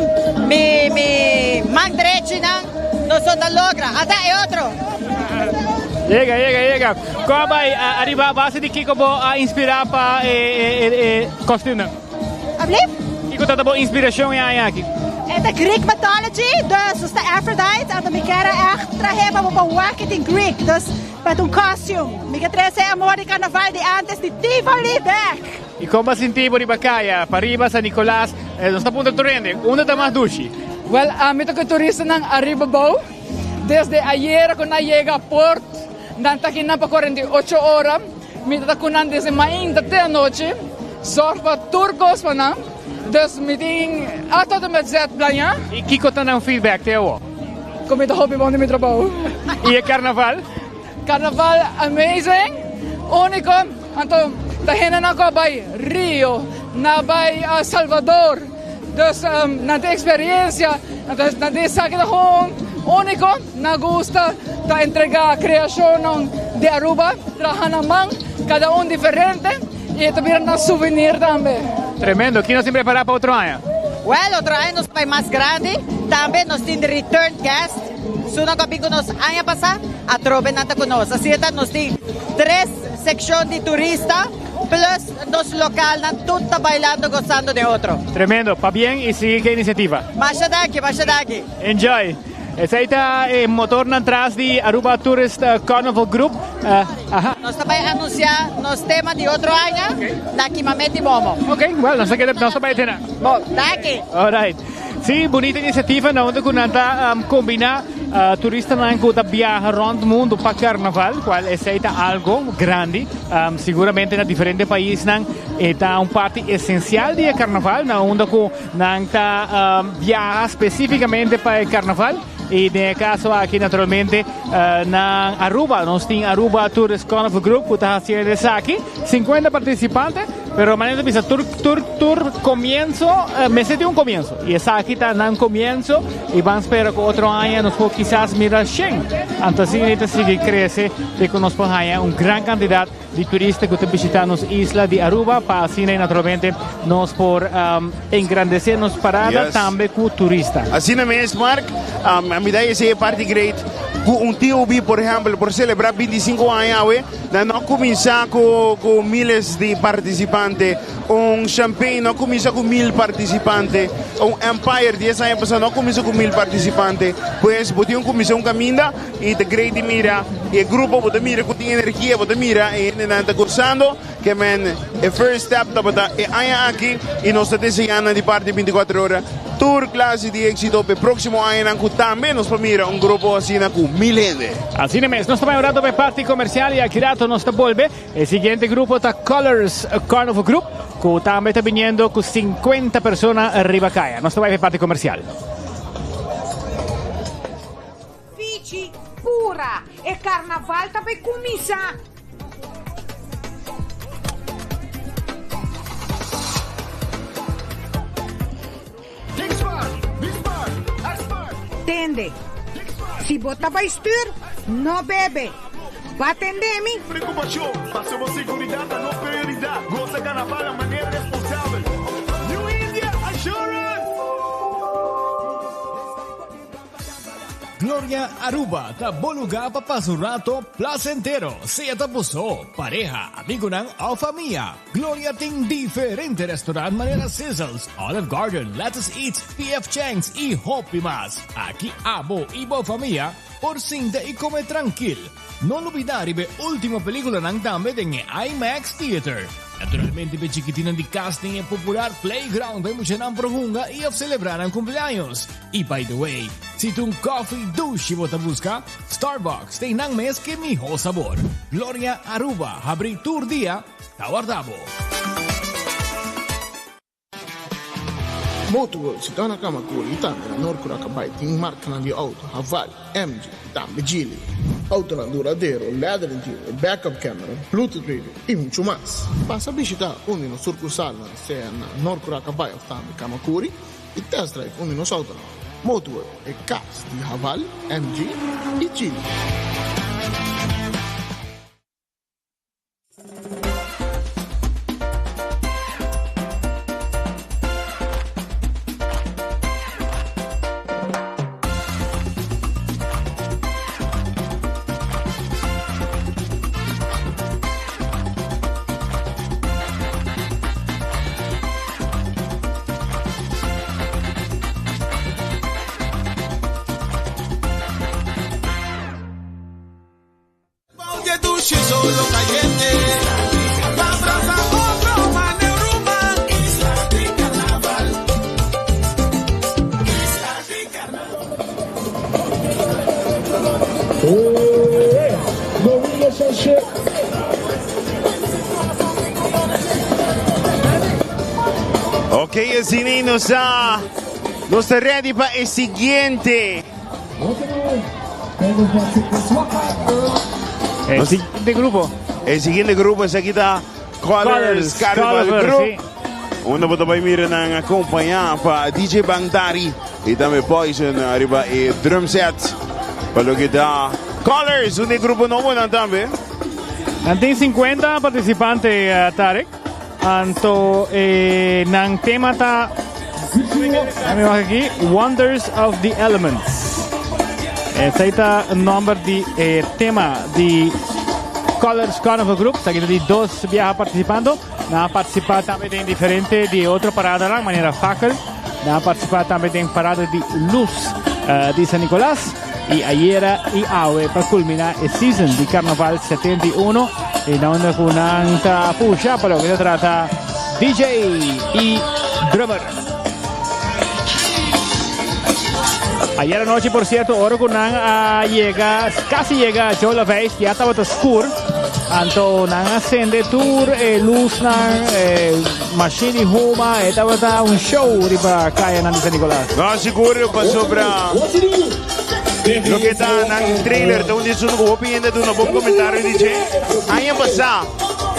mi, mi man derechinan, nos no ta logra. Ata e otro. Yega, yega, yega. Con bai? Ah, ariba base di kico bo a inspira pa e, e, e, e costume? Alblief? Kiko ta bo inspiracion e aña aki? E ta Greek mythology, dus nos ta Aphrodite, anto mi kier a echt trahe pa bo pa wak e tin Greek, dus pa ta un costume. Mi ke trece e amor di carnaval di antes di Tivoli bek! Y con bo sinti bo riba caya, pariba San Nicolas, nos ta puntra tur hende, unda ta mas dushi? Wel, ami ta cu turistanan ariba bou, desde ayera cu nan yega port, nan ta aki nan pa 48 ora. Mi ta ku nan desde mainta te anochi, zorg pa tur kos pa nan. Dus mi tin A tot en met Z plañá. I kiko ta nan feedback te awor? Ku mi ta hopi bon den mi trabou. I e karnaval? Karnaval amazing, úniko. Anto ta hendenan ku a bai Rio, nan a bai Salvador. Dus nan tin eksperensia, anto nan tin esaki ta gewoon úniko. Nan gusta ta entrega creacionnan di Aruba, traha na man, cada un diferente y e ta bira nan souvenir tambe. Tremendo, ki nos tin prepara pa otro aña? Well, otro aña nos ta bay mas grandi, tambe nos tin return guest, sunan cu a bin cu nos aña pasa, atrobe nan ta cu nos. Asina ta nos tin tres seccion di turista plus nos localnan tur ta bailando gozando den otro. Tremendo, pabien y sigui cu e iniciativa. Masha danki, masha danki. Enjoy! Esei ta e motornan tras di Aruba Tourist Carnival Group. Aha. Nos ta bai anuncia nos tema di otro aña na Kimameti Momo. Ok, well, nos ta keda, nos ta bai tena. Bo, danki. Alright. Sí, bunita iniciativa na unda cu nan ta combina turistanan cu ta biaha rond mundo pa carnaval, cual esei ta algo grandi. Siguramente na diferente paisnan e ta un parti esencial di e carnaval, na unda cu Nan ta biaha specificamente pa e carnaval y den e caso aki naturalmente na Aruba. Nos tin Aruba Tourist Carnival Group cu ta haciendo esaki. 50 participante, pero manera ta bisa tur, tur, tur comienzo mester tin un comienzo. Y esaki ta nan comienzo y ban spera cu otro aña nos por kisas mira 100. Anto asina ta sigui crece te cu nos por haya un gran cantidad di turista cu ta bishita nos isla di Aruba pa asina y naturalmente nos por engrandece nos parada tambe cu turista. Asina mes Mark, a mi da esey e parti great cu un TOB por ehempel por celebra 25 aña awe, nan no a cuminsa cu miles di participante. Un Champagne no a cuminsa cu mil participante, un Empire dies aña pasa no a cuminsa cu mil participante. Pues bo tin un cuminsa un caminda y ta great di mira e grupo, bo ta mira cu tin energia, bo ta mira e hendenan ta gozando. Ke men e first step tabata e aña aki y nos ta desea nan di parti 24 ora tur clase di exito p'e proximo añanan cu tambe nos por mira un grupo asina cu mil hende. Asina mes, nos ta bai un rato p'e parti comercial y aki rato nos ta bolbe. E siguiente grupo ta Colors Carnival Group cu tambe ta biniendo cu 50 persona riba caya. Nos ta bai p'e parti comercial. Fichi pura, e carnaval ta bay cuminsa! Tende, si bo ta bai stuur, no bebe. Ba tende mi? Preocupacion, paso bo seguridad ta nos prioridad. Goza carnaval na manera responsabel. New India Assurance! Gloria Aruba ta bo lugar pa pasa un rato placentero, sea ta bo so, pareha, amigonan of famia. Gloria tin diferente restaurant manera Sizzles, Olive Garden, Lettuce Eats, PF Chang's y hopi mas. Aki abo y bo famia por sinta y come trankil. No lubida riba e ultimo peliculanan tambe den e IMAX Theater. Naturalmente p'e chikitinnan di cas tin e popular playground pa e muchanan por hunga y of celebra nan cumpleaños. Y by the way, si ta un coffee dushi bo ta busca, Starbucks tin nan mes ke miho sabor. Gloria Aruba habri tur dia ta warda bo. Motorworld situá na Kamakuri i tambe na Noord Curakabay tin markanan di outo Haval, MG i tambe Geely. Outonan duradero, leather interior, backup camera, bluetooth radio i muchu mas. Pasa bishitá un di nos surkursalnan sea na Noord Curakabay òf tambe Kamakuri i test drive un di nos outonan. Motorworld, e kas di Haval, MG i Geely. Ok, asina nos ta nos ta ready pa e siguiente. El siguiente grupo. El siguiente grupo esaki ta Colors Carnival Group. Unda bo ta bai mira nan acompaña pa DJ Bangdari y tambe Poison ariba e drum set. Pa loke ta Colors, un grupo nobo nan tambe. Nan tin 50 participante, eh, Tarek. Anto eh, nan tema ta Dame wak aki, Wonders of the Elements. Esei ta nomber di eh, tema di Colors Carnival Group. Sa di dos biaha participando. Nan a participa tambe den diferente di otro paradanan, manera Fakkel. Nan a participa tambe den parada di luz eh, di San Nicolas. Y ayera y awe pa culmina e season di Carnaval 71. Y na unda cu nan ta pusha pa loke ta trata DJ y drummer. Ayer anochi, por cierto, ora cu nan a yega, casi yega Joe Laveist, ya tabata scur. Anto nan a sende tur e luznan, e machine di huma, e tabata un show riba cayanan di San Nicolas. No, sigur pasobra loke ta nan trailer ta un di esun ku hopi hende a duna bon komentario di dje. Aña pasá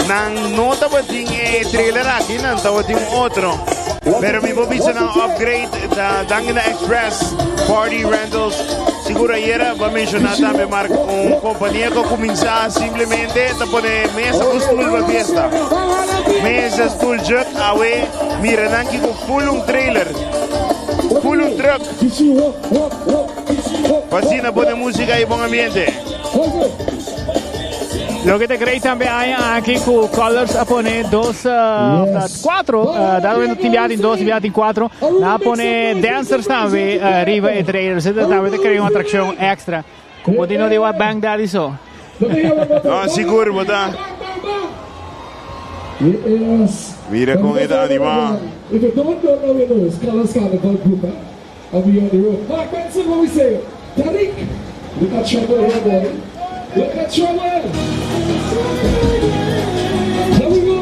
nan no tabatin e trailer aki, nan tabatin un otro. Pero mi por bisa nan upgrade ta danki na Express Party Rentals. Sigur ayera bo a menshoná tambe Mark un kompania ku a kuminsá simplemente ta pone mesa ku stul pa fiesta. Mesa, stul, jug, awe mira nan kiko full un trailer. Full un truck. Pa asina pone músika i bon ambiente. Loke ta great tambe aña aki ku Colors a pone dos, uh, cuatro, uh, dado momento tin bia tin dos, tin bia tin cuatro. Na a pone dancers tambe uh, riba e trailer. So tambe ta crea un atraccion extra. Ku bo tin no di wak Bang Daddy so. No, sigur bo ta. Mira con e ta anima. If you don't know, now you know. It's Colors Carnival Group, eh? And we on the road. Mark Benson, what we say? Tariq, look at trouble here, boy. Look at trouble. Here we go.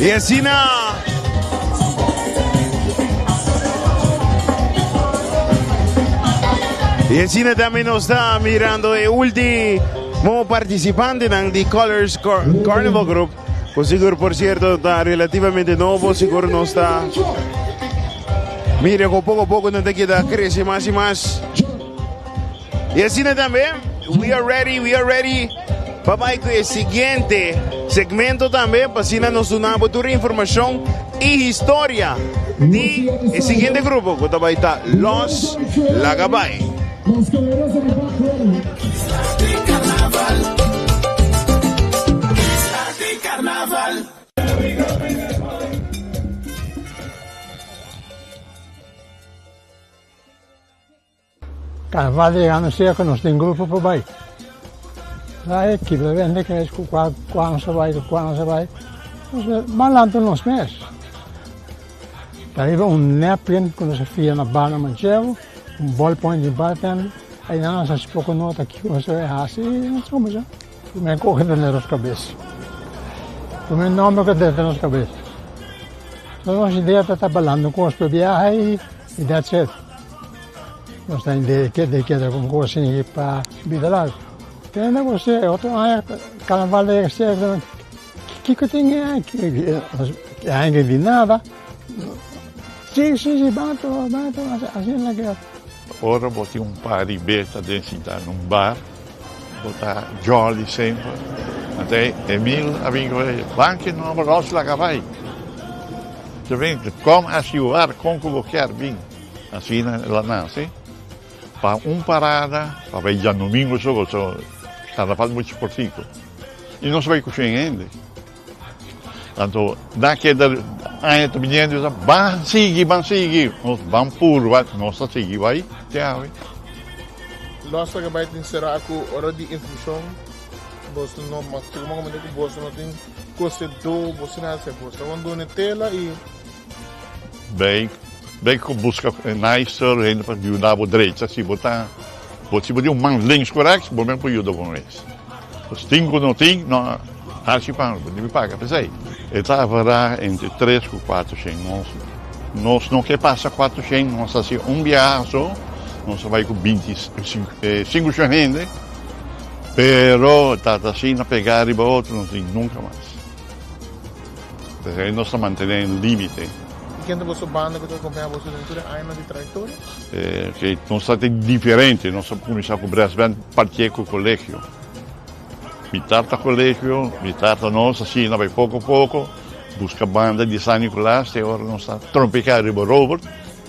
Y asina Y asina tambe nos ta mirando e ultimo participantenan di Colors Carnival Group. Cu sigur por cierto ta relativamente nobo, sigur nos ta mira cu poco poco nan ta keda crece mas y mas. Y asina tambe, we are ready, we are ready pa bai cu e siguiente segmento tambe, pa asina nos duna bo tur informacion y historia di e siguiente grupo cu ta bai ta Los Lagabay. Carnaval yegando cerca nos tin grupo pa bai. La e kibra bende kres ku kua kua nos a bai ku kua nos a bai. Nos ban lanta nos mes. Ta riba un napkin ku nos a fia na bar na Manchego, un ballpoint di bartender. Einan nos a hasi poko nota kiko nos a bai hasi i nos a kuminsá. Promé ku ta den nos kabes. Promé nòmber ku ta den nos kabes. Nos idea ta ta balando kos pa biaha i that's it. Nos ta de de keda con cos así pa bida largo. Tende cu se otro aña carnaval de ser kiko tin aki? Aña di nada. Si si si bato bato asina la keda. Ora bo tin un par di beta den sinta na un bar, bo ta jolly semper. Anto Emil a bin ku e banki nomber los laga bai. Te bin kom as you are, kon ku bo kier bin. Asina el a nase pa un parada pa bai djadomingo so pasobra karnaval muchu kortiku i nos bai ku shen hende. Anto nan keda aña ta biniendo i ta ban sigui ban sigui nos ban purba nos ta sigui bai te awe. Nos a bai tin sera ku ora di instrukshon boso no mas tin como ku boso no tin kosedó boso na hasi boso ta wak duna tela i. Bay bay ku buska nicer hende pa yuda bo drecha si bo ta bo si bo tin un man links ku rechts bo men por yuda bo mes. Pues tin ku no tin no haci pa bo dibi paga p'esei. E ta averá entre tres ku kuater shen nos nos no ke pasa kuater shen nos hasi un biaha so nos a bai ku binti sinku shen hende pero ta ta asina pegá riba otro nos di nunka mas. P'esei nos ta mantené un límite. I ken ta boso banda ku ta akompañá boso den tur e añanan di trayektoria? Ke nos ta tin diferente. Nos a kuminsá ku brass band partié ku kolegio. Mitar ta kolegio, mitar ta nos, asina bai poko poko buska banda di San Nicolas te ora nos ta trompeká riba Robert,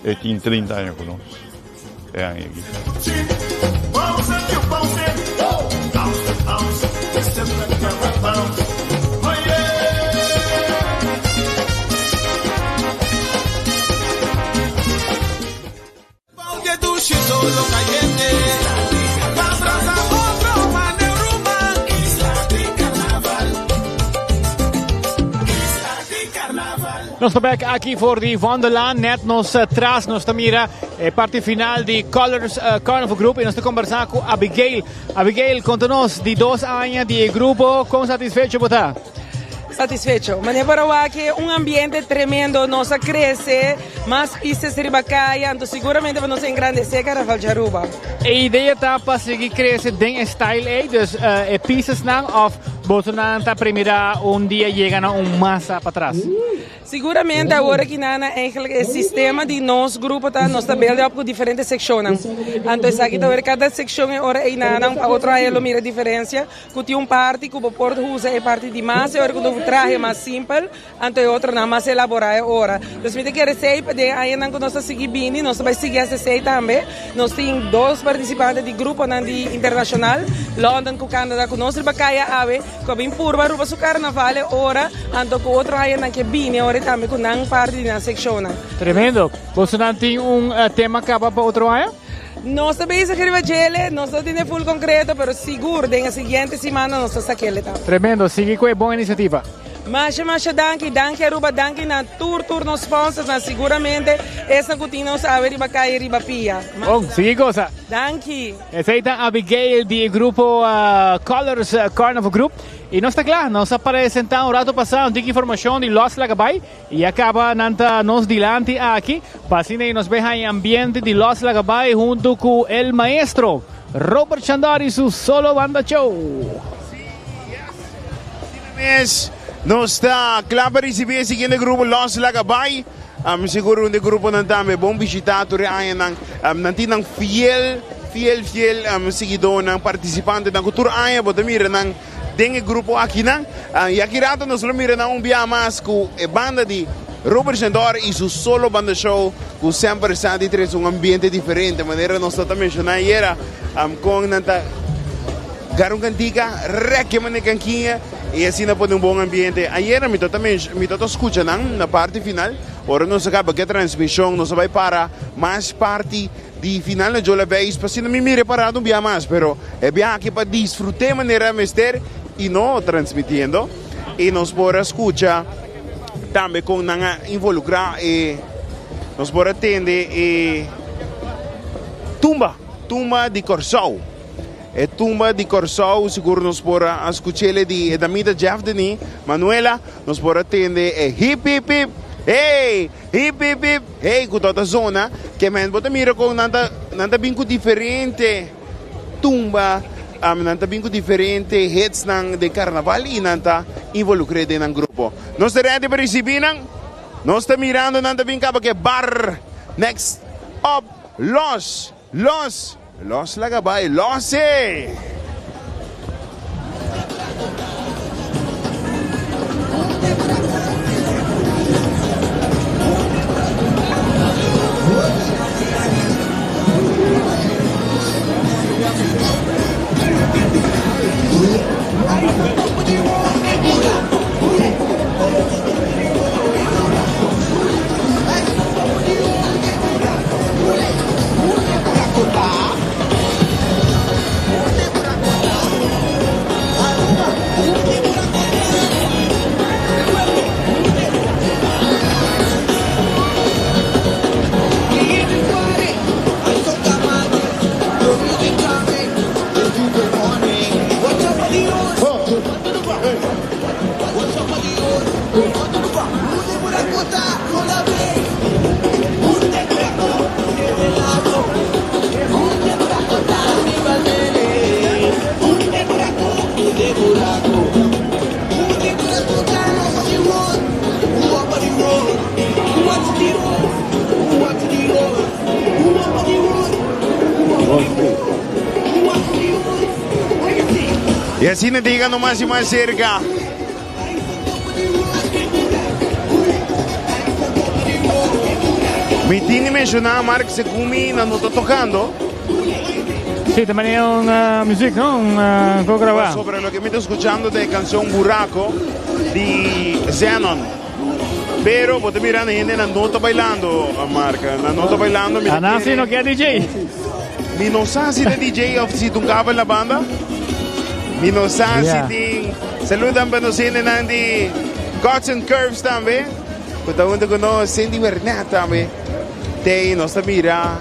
e tin 30 aña ku nos e aña aki. Nos ta bek aki for di Vondellaan, net nos tras nos ta mira e parti final di Colors Carnival Group y nos ta conversa cu Abigail. Abigail, conta nos di dos aña di e grupo, con satisfecho bo ta? Satisfecho. Mane por a wak un ambiente tremendo, nos a crece, mas pistas riba caya, anto seguramente pa nos engrandece Carnaval di Aruba. E idea ta pa sigui crece den e style ey, dus e pistasnan of bosonan ta premira un dia yega na un masa patras? Siguramente awor aki nana eigenlijk e sistema di nos grupo ta nos ta build up cu diferente seccionnan. Anto esaki ta word cada seccion e ora ey nana pa otro aña lo mira diferencia. Ku tin un parti ku bo por usa e parti di mas e ora ku bo trahe mas simpel, anto e otronan mas elaborá e ora. Dus mi ta kere esei pa den añanan ku nos ta sigui bini, nos ta bai sigui hasi esei tambe. Nos tin dos partisipante di gruponan di internashonal, London ku Canada, ku nos riba kaya awe, ku a bin purba Aruba su karnaval e ora, anto ku otro añanan ke bini e ora tambe ku nan parti di nan sekshonnan. Tremendo! Bosonan tin un tema kaba pa otro aña? Nos ta bezig riba djele, nos no tene full concreto, pero sigur den e siguiente simana nos ta sakele tambe. Tremendo, sigui cu e bon iniciativa. Masha masha danki, danki Aruba, danki na tur tur nos sponsors, na siguramente esnan cu tin nos awe riba caye riba pia. Bon, sigui goza. Danki. Esey ta Abigail di e grupo Colors Carnival Group y nos ta cla, nos a presenta un rato pasa un tiki informacion di Los Laga Bay. I a kaba nan ta nos dilanti aki pa asina nos bay haña ambiente di Los Laga Bay hunto cu el maestro Robert Chandor y su solo banda show. Mes nos ta kla pa ricibi e siguiente grupo Los Laga Bay. Mi sigur un di e gruponan tambe bon bishita tur e añanan. Nan tin nan fiel, fiel, fiel siguidónan, participantenan cu tur aña bo ta mira nan. Den e grupo akinan, y aki rato nos lo mira nan un bia mas cu e banda di Robert Shendor y su solo banda show cu semper sa di trece un ambiente diferente, manera nos ta ta menciona ayera, con nan ta gara un cantica, rek e mane cankiña y asina pone un bon ambiente. Ayera mi ta ta mi ta ta scucha nan na parti final, ora nos a caba cu e transmision nos a bay para mas parti Di final na Jola Beis pa asina mi mira e parada un bia mas, pero e bia aki pa disfrut'é manera mester y no transmitiendo. Y nos por a scucha tambe con nan a involucra e nos por a tende e tumba, tumba di Corsou. E tumba di Corsou sigur nos por a scuch'ele di e damita Jeff Denis, Manuela, nos por a tende e hip hip hip, hey! Hip hip hip hey ku ta zona ke men bo ta mira kon nan ta nan ta bin ku diferente tumba nan ta bin ku diferente hits nan den karnaval i nan ta involukr'é den nan grupo. Nos ta ready pa risibí nan. Nos ta mirando nan ta bin kaba ke bar next up los los los laga bai los e. asina ta yegando mas i mas serka. Mi tin di menshoná Mark segun mi nan no ta tokando. Sí, ta manera un muziek, no? Un uh, grabá. Sobre loke mi ta skuchando ta e kanshon Buraco di Zenon. Pero bo ta mirando hendenan no ta bailando, Mark. Nan no ta bailando. Mi ta Anan si kere. no ke DJ. Mi no sa si ta DJ of si ta un kabel na banda. Mi no sa si Yeah. tin. Saludan pa nos hendenan di Cuts and Curves tambe. Ku ta hunto ku nos. Cindy Wernet tambe. Tei nos ta mira.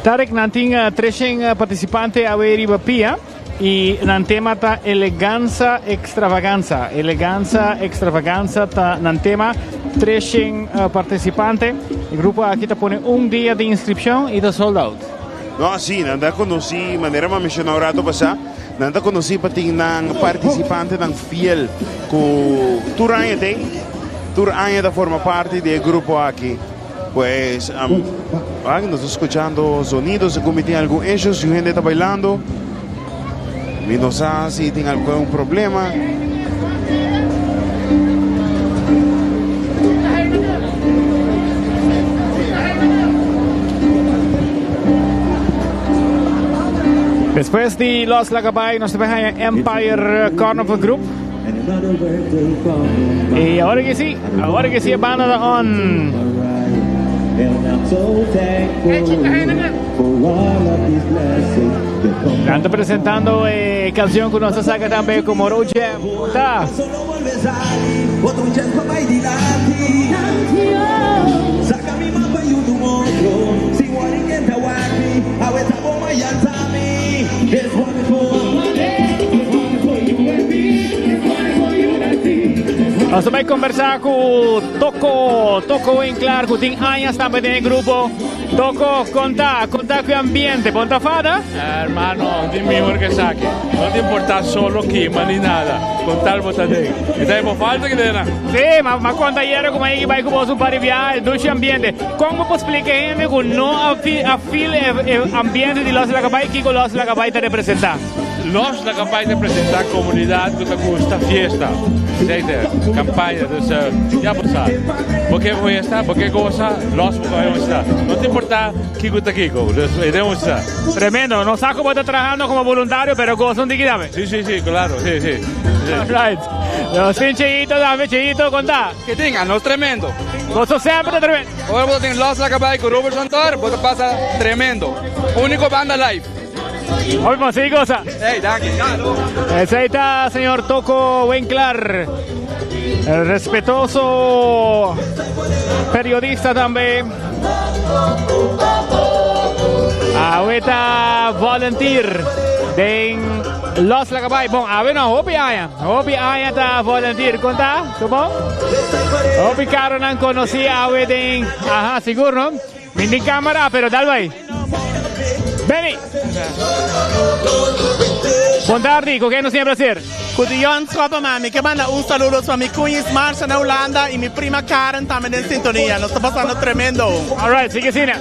Tarek, nan tin 300 participante awe riba pia y nan tema ta Eleganza Extravaganza. Eleganza Extravaganza ta nan tema. 300 participante. E grupo aki ta pone un dia di inscripcion y ta sold out. No, sí, nan ta conocí, manera m'a menciona un rato pasá, nan ta conocí pa tin nan participantenan fiel cu tur aña tin, tur aña ta forma parti di e grupo aki. Pues, um, nos ta scuchando sonido, segun mi tin algun issues, si un hende ta bailando. Mi no sa si tin algun problema. Despues di Los Lagabay nos ta bay haña Empire Carnival Group. Y ahora que sí, ahora que sí e banda ta on. Nan ta presentando e canción cu nos a saca tambe como Road Jam. Ta. Nos ta bai conversa cu Toko, Toko Winklar, cu tin añas tambe den e grupo. Toko, conta, conta cu e ambiente, bon ta fada? Hermano, tin mihor ke esaki. No ta importa solo kima ni nada, con tal bo ta den. E ta bo falta ki den nan. Sí, ma ma conta ayera cu mi bai cu boso un par di biaha, dushi ambiente. Con bo por splica e hende cu no a a feel e e ambiente di Los Lacabay, kico Los Lacabay ta representa? Los Lacabay ta representa comunidad cu ta gusta fiesta, esey ta campaña, dus ya bo sa. Bo ke fiesta, bo ke goza, Los Lacabay ta. No ta importa kico ta kico, dus e den ta. Tremendo, no sa cu bo ta trahando como voluntario, pero goza un tiki tambe. Si, si, si, claro, si, si. Alright. Nos tin Cheito tambe, Cheito, conta. Ke tin? Anos tremendo. Boso semper ta tremendo. Ora bo ta tin Los Lacabay cu Robert Santor, bo ta pasa tremendo. Unico banda live. Hopi bon, sigui goza. Hey, danki. Esey ta señor Toco Winklar, el respetoso periodista tambe. Awe ta volunteer den Los Lacabay. Bon, awe no, hopi aña. Hopi aña ta volunteer. Conta? Supo? Hopi caronan conocí awe den... Aha, sigur, no? Mi tin camera, pero dal bay. Benny! Bon tardi, con ken nos tin e placer? Cu Dion Schoppe mami ke manda un saludos pa mi cuñis Marsha na Hulanda y mi prima Karen tambe den sintonia. Nos ta pasando tremendo. Alright, sigui asina.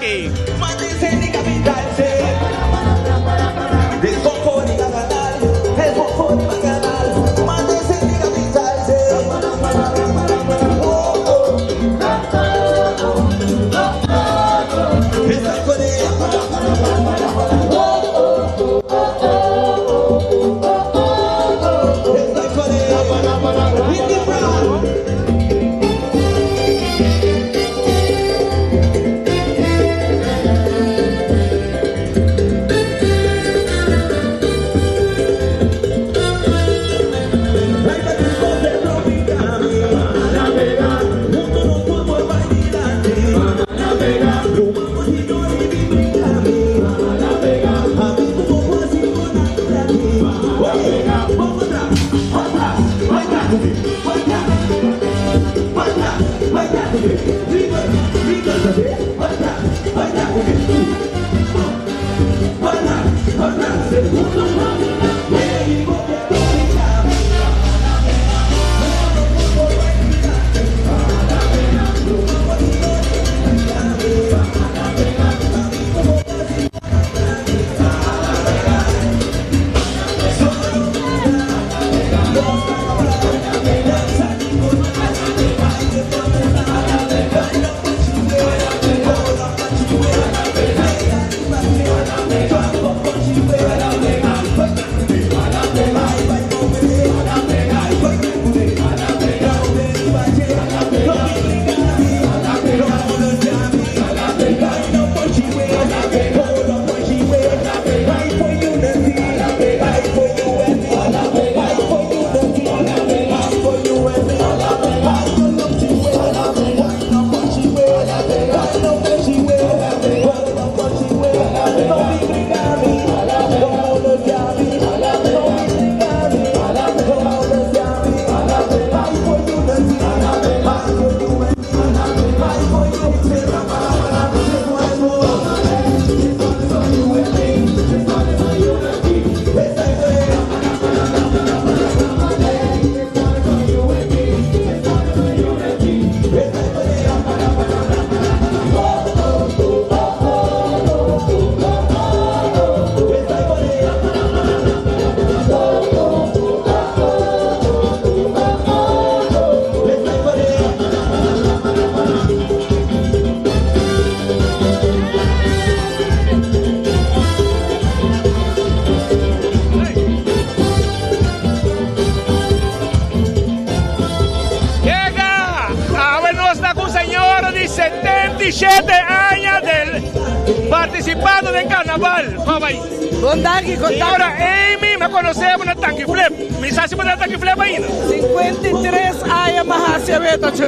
77 aña del participando den carnaval. Bye bye. Bon danki, con Señora Amy, me conocemos na Tanki Flip. Mi sa si bo na Tanki Flip ainda. 53 aña m'a haci awe ta chu.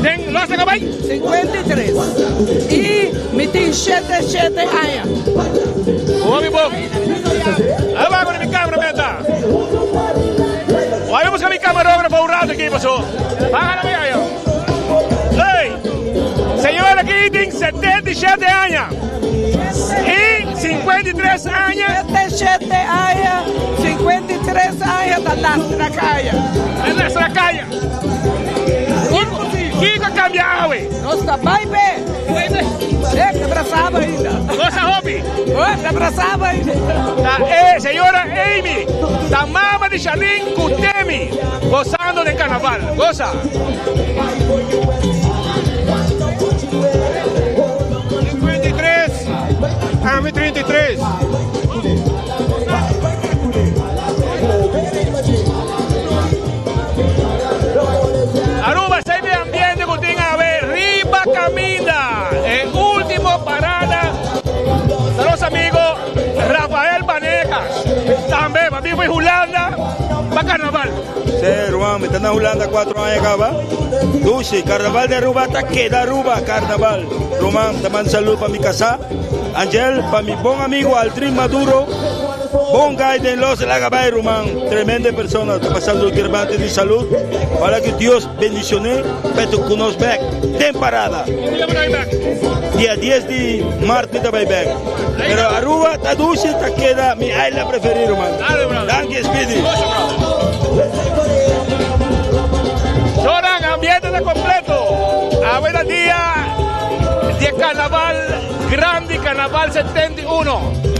Den Los Laga Bay? 53. Y mi tin shete shete aña. Hopi bon. Abajo di mi camera meta. Voy a buscar mi camarógrafo un rato aquí, pasó. Baja la mía yo. Hey, señora aquí tiene 77 años. Y 53 años. 77 años, 53 años ta lastra caya. Ta lastra caya. Kiko cambia awe? Nos ta bai be. Eh, ta brasaba ainda. Goza hopi. Oh, ta brasaba ainda. Ta eh, señora Amy, ta mama di Charlene cu Demi, gozando den carnaval. Goza. 53, ami 33. Aruba esey be ambiente cu tin awe riba caminda. E ultimo parada ta nos amigo Rafael Banegas. Tambe pa bin for Hulanda pa carnaval. Sí, ruman, mi ta na Hulanda cuatro aña caba. Dushi, carnaval di Aruba ta keda Aruba, carnaval. Ruman, ta manda saludo pa mi casá, Angel, pa mi bon amigo Aldrin Maduro. Bon guy den los laga bay ruman, tremendo persona, ta pasando gerbante di salud, ojalá que Dios bendicione pa cu nos bek den parada. Dia 10 di maart mi ta bay bek. Pero Aruba ta dushi, ta keda mi isla preferi ruman. Danki Speedy. Zoran, ambiente ta completo. Awe ta dia di e carnaval grandi, carnaval 71.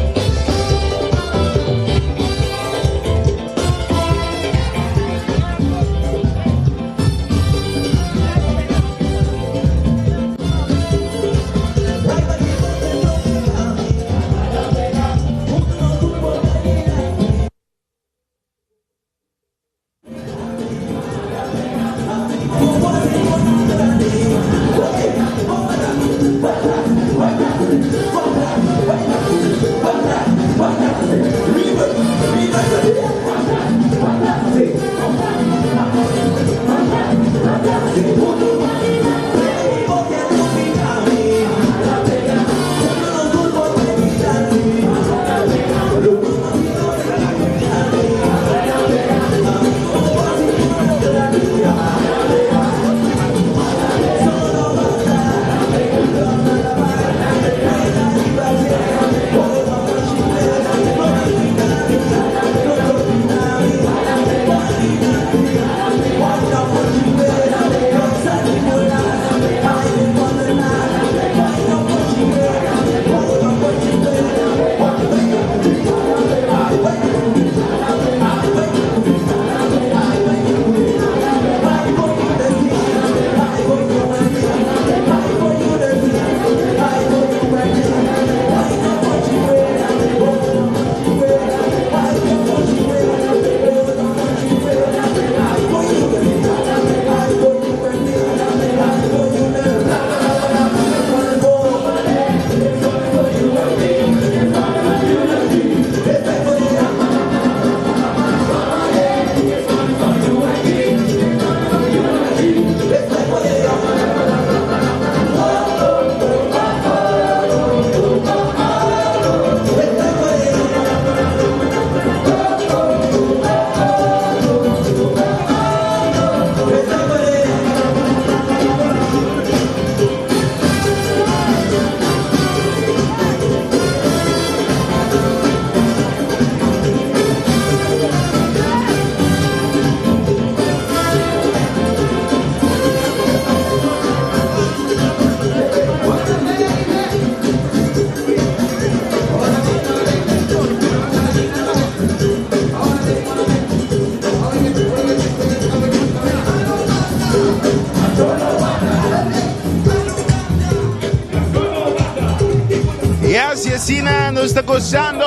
Yes, y asina nos ta gozando.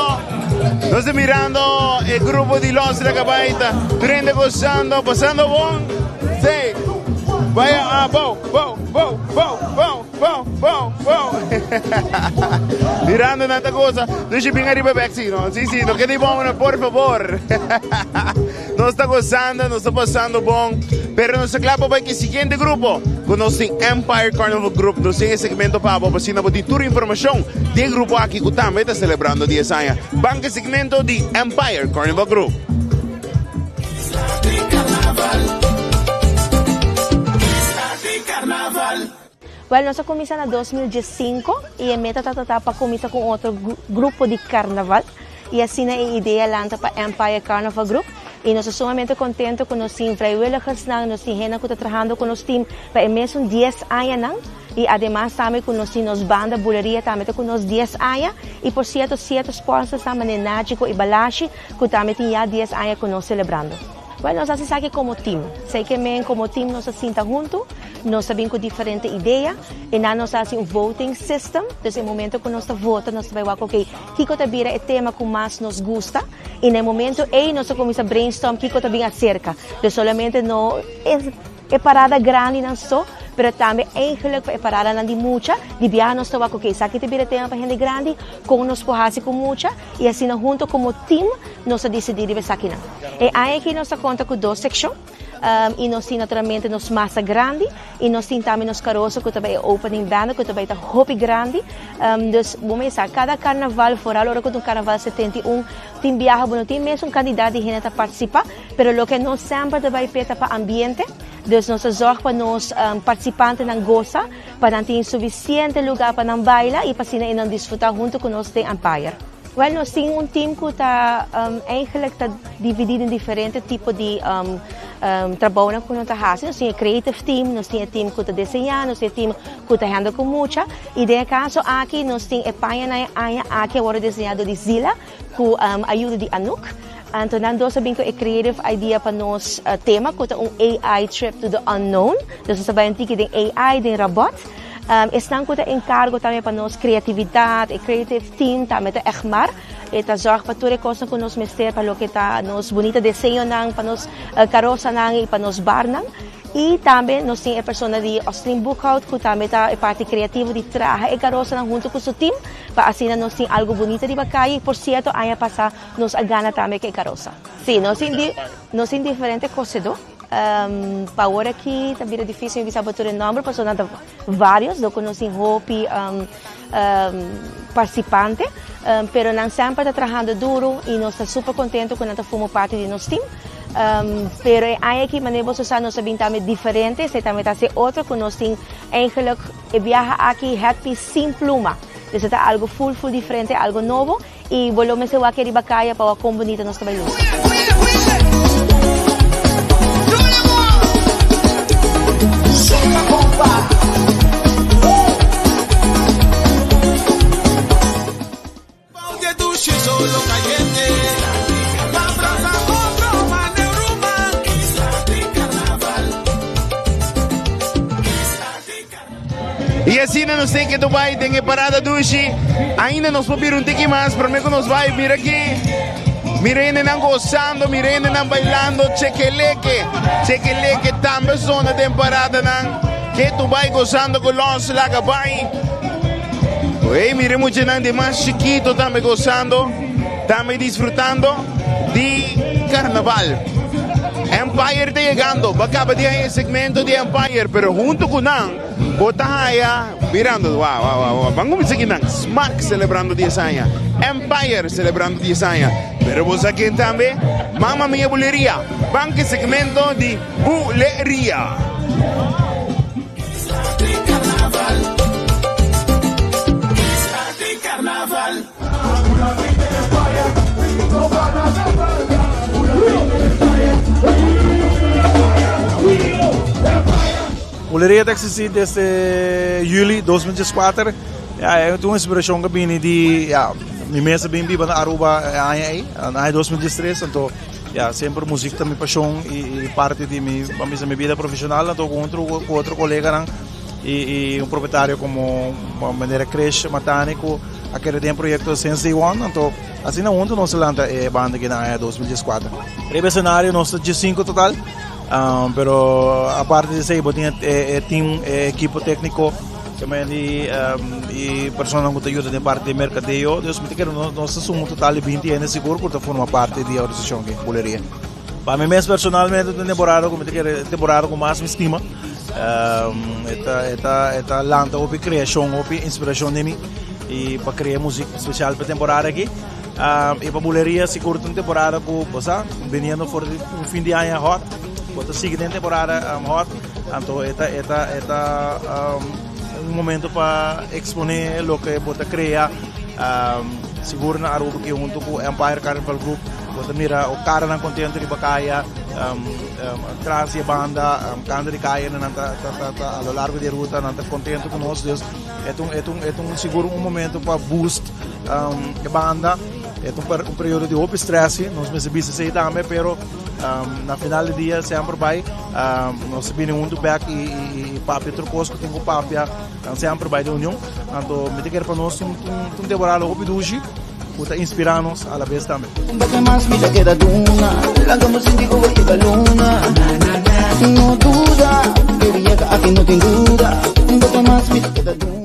Nos ta mirando e grupo di Los La Cabaita. Tur hende gozando, pasando bon. Sí. Bai abou, bou, bou, bou, bou, bou, bou, bou. Mirando nan ta goza. Dushi bin ariba bek si no. Si si, no keda ibou no, por favor. Nos ta gozando, nos ta pasando bon. Pero nos ta kla pa bai ki siguiente grupo. Ku nos tin Empire Carnival Group. Nos tin e segmento pa abo, pa asina bo tin tur informashon di e grupo aki ku tambe ta selebrando dies aña. Ban ku e segmento di Empire Carnival Group. Wel, nos a cuminsa na 2015 y e meta ta ta pa cuminsa cu un otro grupo di carnaval y asina e idea lanta pa Empire Carnival Group y nos ta sumamente contento cu nos tin vrijwilligersnan, nos tin hendenan cu ta trahando cu nos team pa e mesun dies añanan y ademas tambe cu nos tin nos banda Buleria tambe ta cu nos dies aña y por cierto cierto sponsorsnan manera Nagico y Balashi cu tambe tin ya dies aña cu nos celebrando. Bueno, nos haci esaki como team. Esey ke men como team nos a sinta hunto, nos a bin cu diferente idea y nan nos a haci un voting system. Dus e momento cu nos ta vota nos ta bay wak ok, kico ta bira e tema cu mas nos gusta y na e momento ey nos ta cuminsa brainstorm kico ta bin acerca. Dus solamente no e parada grandinan so, pero tambe eigenlijk pa e paradanan di mucha, di biaha nos ta wak ok, esaki ta bira e tema pa hende grandi, con nos por haci cu mucha y asina hunto como team nos a dicidi riba esakinan. E aña aki nos ta conta cu dos seccion y nos tin naturalmente nos masa grandi y nos tin tambe nos caroso cu ta bay e opening band cu ta bay ta hopi grandi. Dus bo mesa cada carnaval vooral ora cu ta un carnaval 71 tin biaha bo no tin mesun cantidad di hende ta participa pero loke nos semper ta bay p'e ta pa ambiente. Dus nos ta zorg pa nos participantenan goza, pa nan tin suficiente lugar pa nan baila y pa asina e nan disfruta hunto cu nos den Empire. Wel, nos tin un team cu ta eigenlijk ta dividi den diferente tipo di trabounan cu nan ta haci. Nos tin e creative team, nos tin e team cu ta diseña, nos tin e team cu ta handle cu mucha. Y den e caso aki nos tin e pañanan e aña aki a worde diseña door di Zila cu ayudo di Anouk. Anto nan dos a bin cu e creative idea pa nos tema cu ta un AI trip to the unknown. Dus nos ta bay un tiki den AI, den robot. Esnan cu ta encargo tambe pa nos creatividad, e creative team tambe ta Egmar. E ta zorg pa tur e cosnan cu nos mester pa loke ta nos bunita deseñonan, pa nos carosanan y pa nos barnan. Y tambe nos tin e persona di Ostrin Boekhout cu tambe ta e parti creativo di traha e carosanan hunto cu su team pa asina nos tin algo bunita riba caye. Y por cierto aña pasa nos a gana tambe cu e carosa. Si, nos tin nos tin diferente cosedó. Pa awor aki ta bira difícil mi bisa bo tur e nomber pasobra nan ta varios, dor cu nos tin hopi participante, pero nan semper ta trahando duro y nos ta super contento cu nan ta forma parti di nos team. Pero e aña aki manera boso sa nos a bin tambe diferente, esey tambe ta haci otro cu nos tin eigenlijk e biaha aki headpiece sin pluma, dus e ta algo full full diferente, algo nobo. Y bo lo mester wak riba caya pa wak con bonita nos ta bay luci. Y asina nos tin que Dubai den e parada dushi. Ainda nos por bira un tiki mas, prome cu nos bai. Mira aki. Mira hendenan gozando, mira hendenan bailando. Chekeleke, chekeleke tambe zona den paradanan. Ke Dubai gozando cu los laga bai. Hey, mira muchanan di mas chiquito tambe gozando, tambe disfrutando di carnaval. Empire ta yegando, bo a caba di haya e segmento di Empire, pero hunto cu nan bo ta haya mirando, wow, wow, wow, wow. Ban cuminsa aki nan, Smack celebrando dies aña, Empire celebrando dies aña, pero bo sa ken tambe? Mamma Mia Buleria, ban cu e segmento di Buleria. Buleria ta existi desde juli 2014. Ja, e un inspiracion que bini di, ja, mi mes a bin biba na Aruba e aña ei, na aña 2013, anto, ja, semper muziek ta mi pasion y, y parte di mi, pa mi, mi vida profesional, anto cu otro, cu otro coleganan y, y un propietario como manera Krish Matani cu a kere den proyecto since day one, anto asina hunto nos a lanta e banda aki na aña 2014. Riba escenario nos ta 15 total. Pero aparte di esei bo tin e team, e ekipo tékniko también di e personanan ku ta yuda den parti di merkadeo. Dus mi ta kere nos ta suma un total di binti hende sigur ku ta forma parti di e organisashon aki, Buleria. Pa mi mes personalmente ta un temporada ku mi ta kere e temporada ku mas mi stima. E ta e ta e ta lanta hopi kreashon, hopi inspirashon den mi i pa krea muzik spesial pa e temporada aki. I pa Buleria sigur ta un temporada ku bo sa biniendo for di un fin di aña hot, bo ta sigui den temporada hot, anto e ta e ta e ta un momento pa eksponé loke bo ta krea. Sigur na Aruba aki hunto ku Empire Carnival Group bo ta mira o karanan kontento riba kaya tras di e banda kanta di kaya nan ta ta ta a lo largo di e ruta nan ta kontento ku nos dus e ta un e ta un e ta un sigur un momento pa boost e banda e ta un periodo di hopi stress nos mester bisa esei tambe pero na final di dia semper bai nos ta bini hunto bek i papia tur kos ku tin ku papia. Nan semper bai den union. Anto mi ta kere pa nos un un temporada hopi dushi ku ta inspirá nos alabes tambe. Un bate mas mi ta keda duna Laga bo sinti ku bo yega luna No duda, baby yega aki no tin duda Un bate mas mi ta keda duna.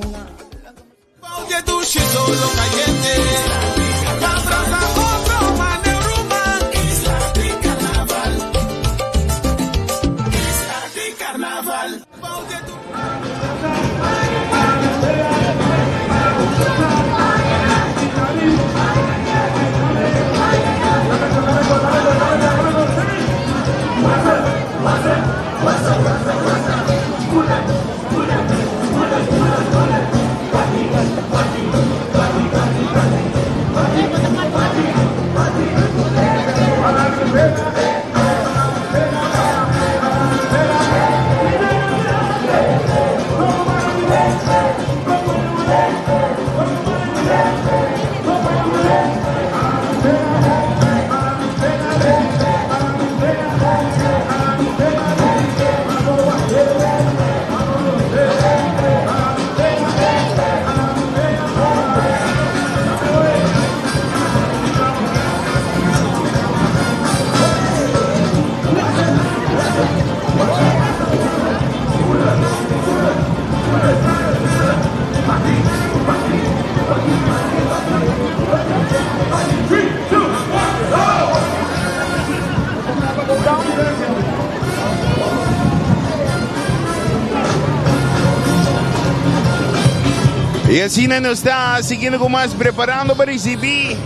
Y asina nos ta siguiendo con mas preparando pa ricibi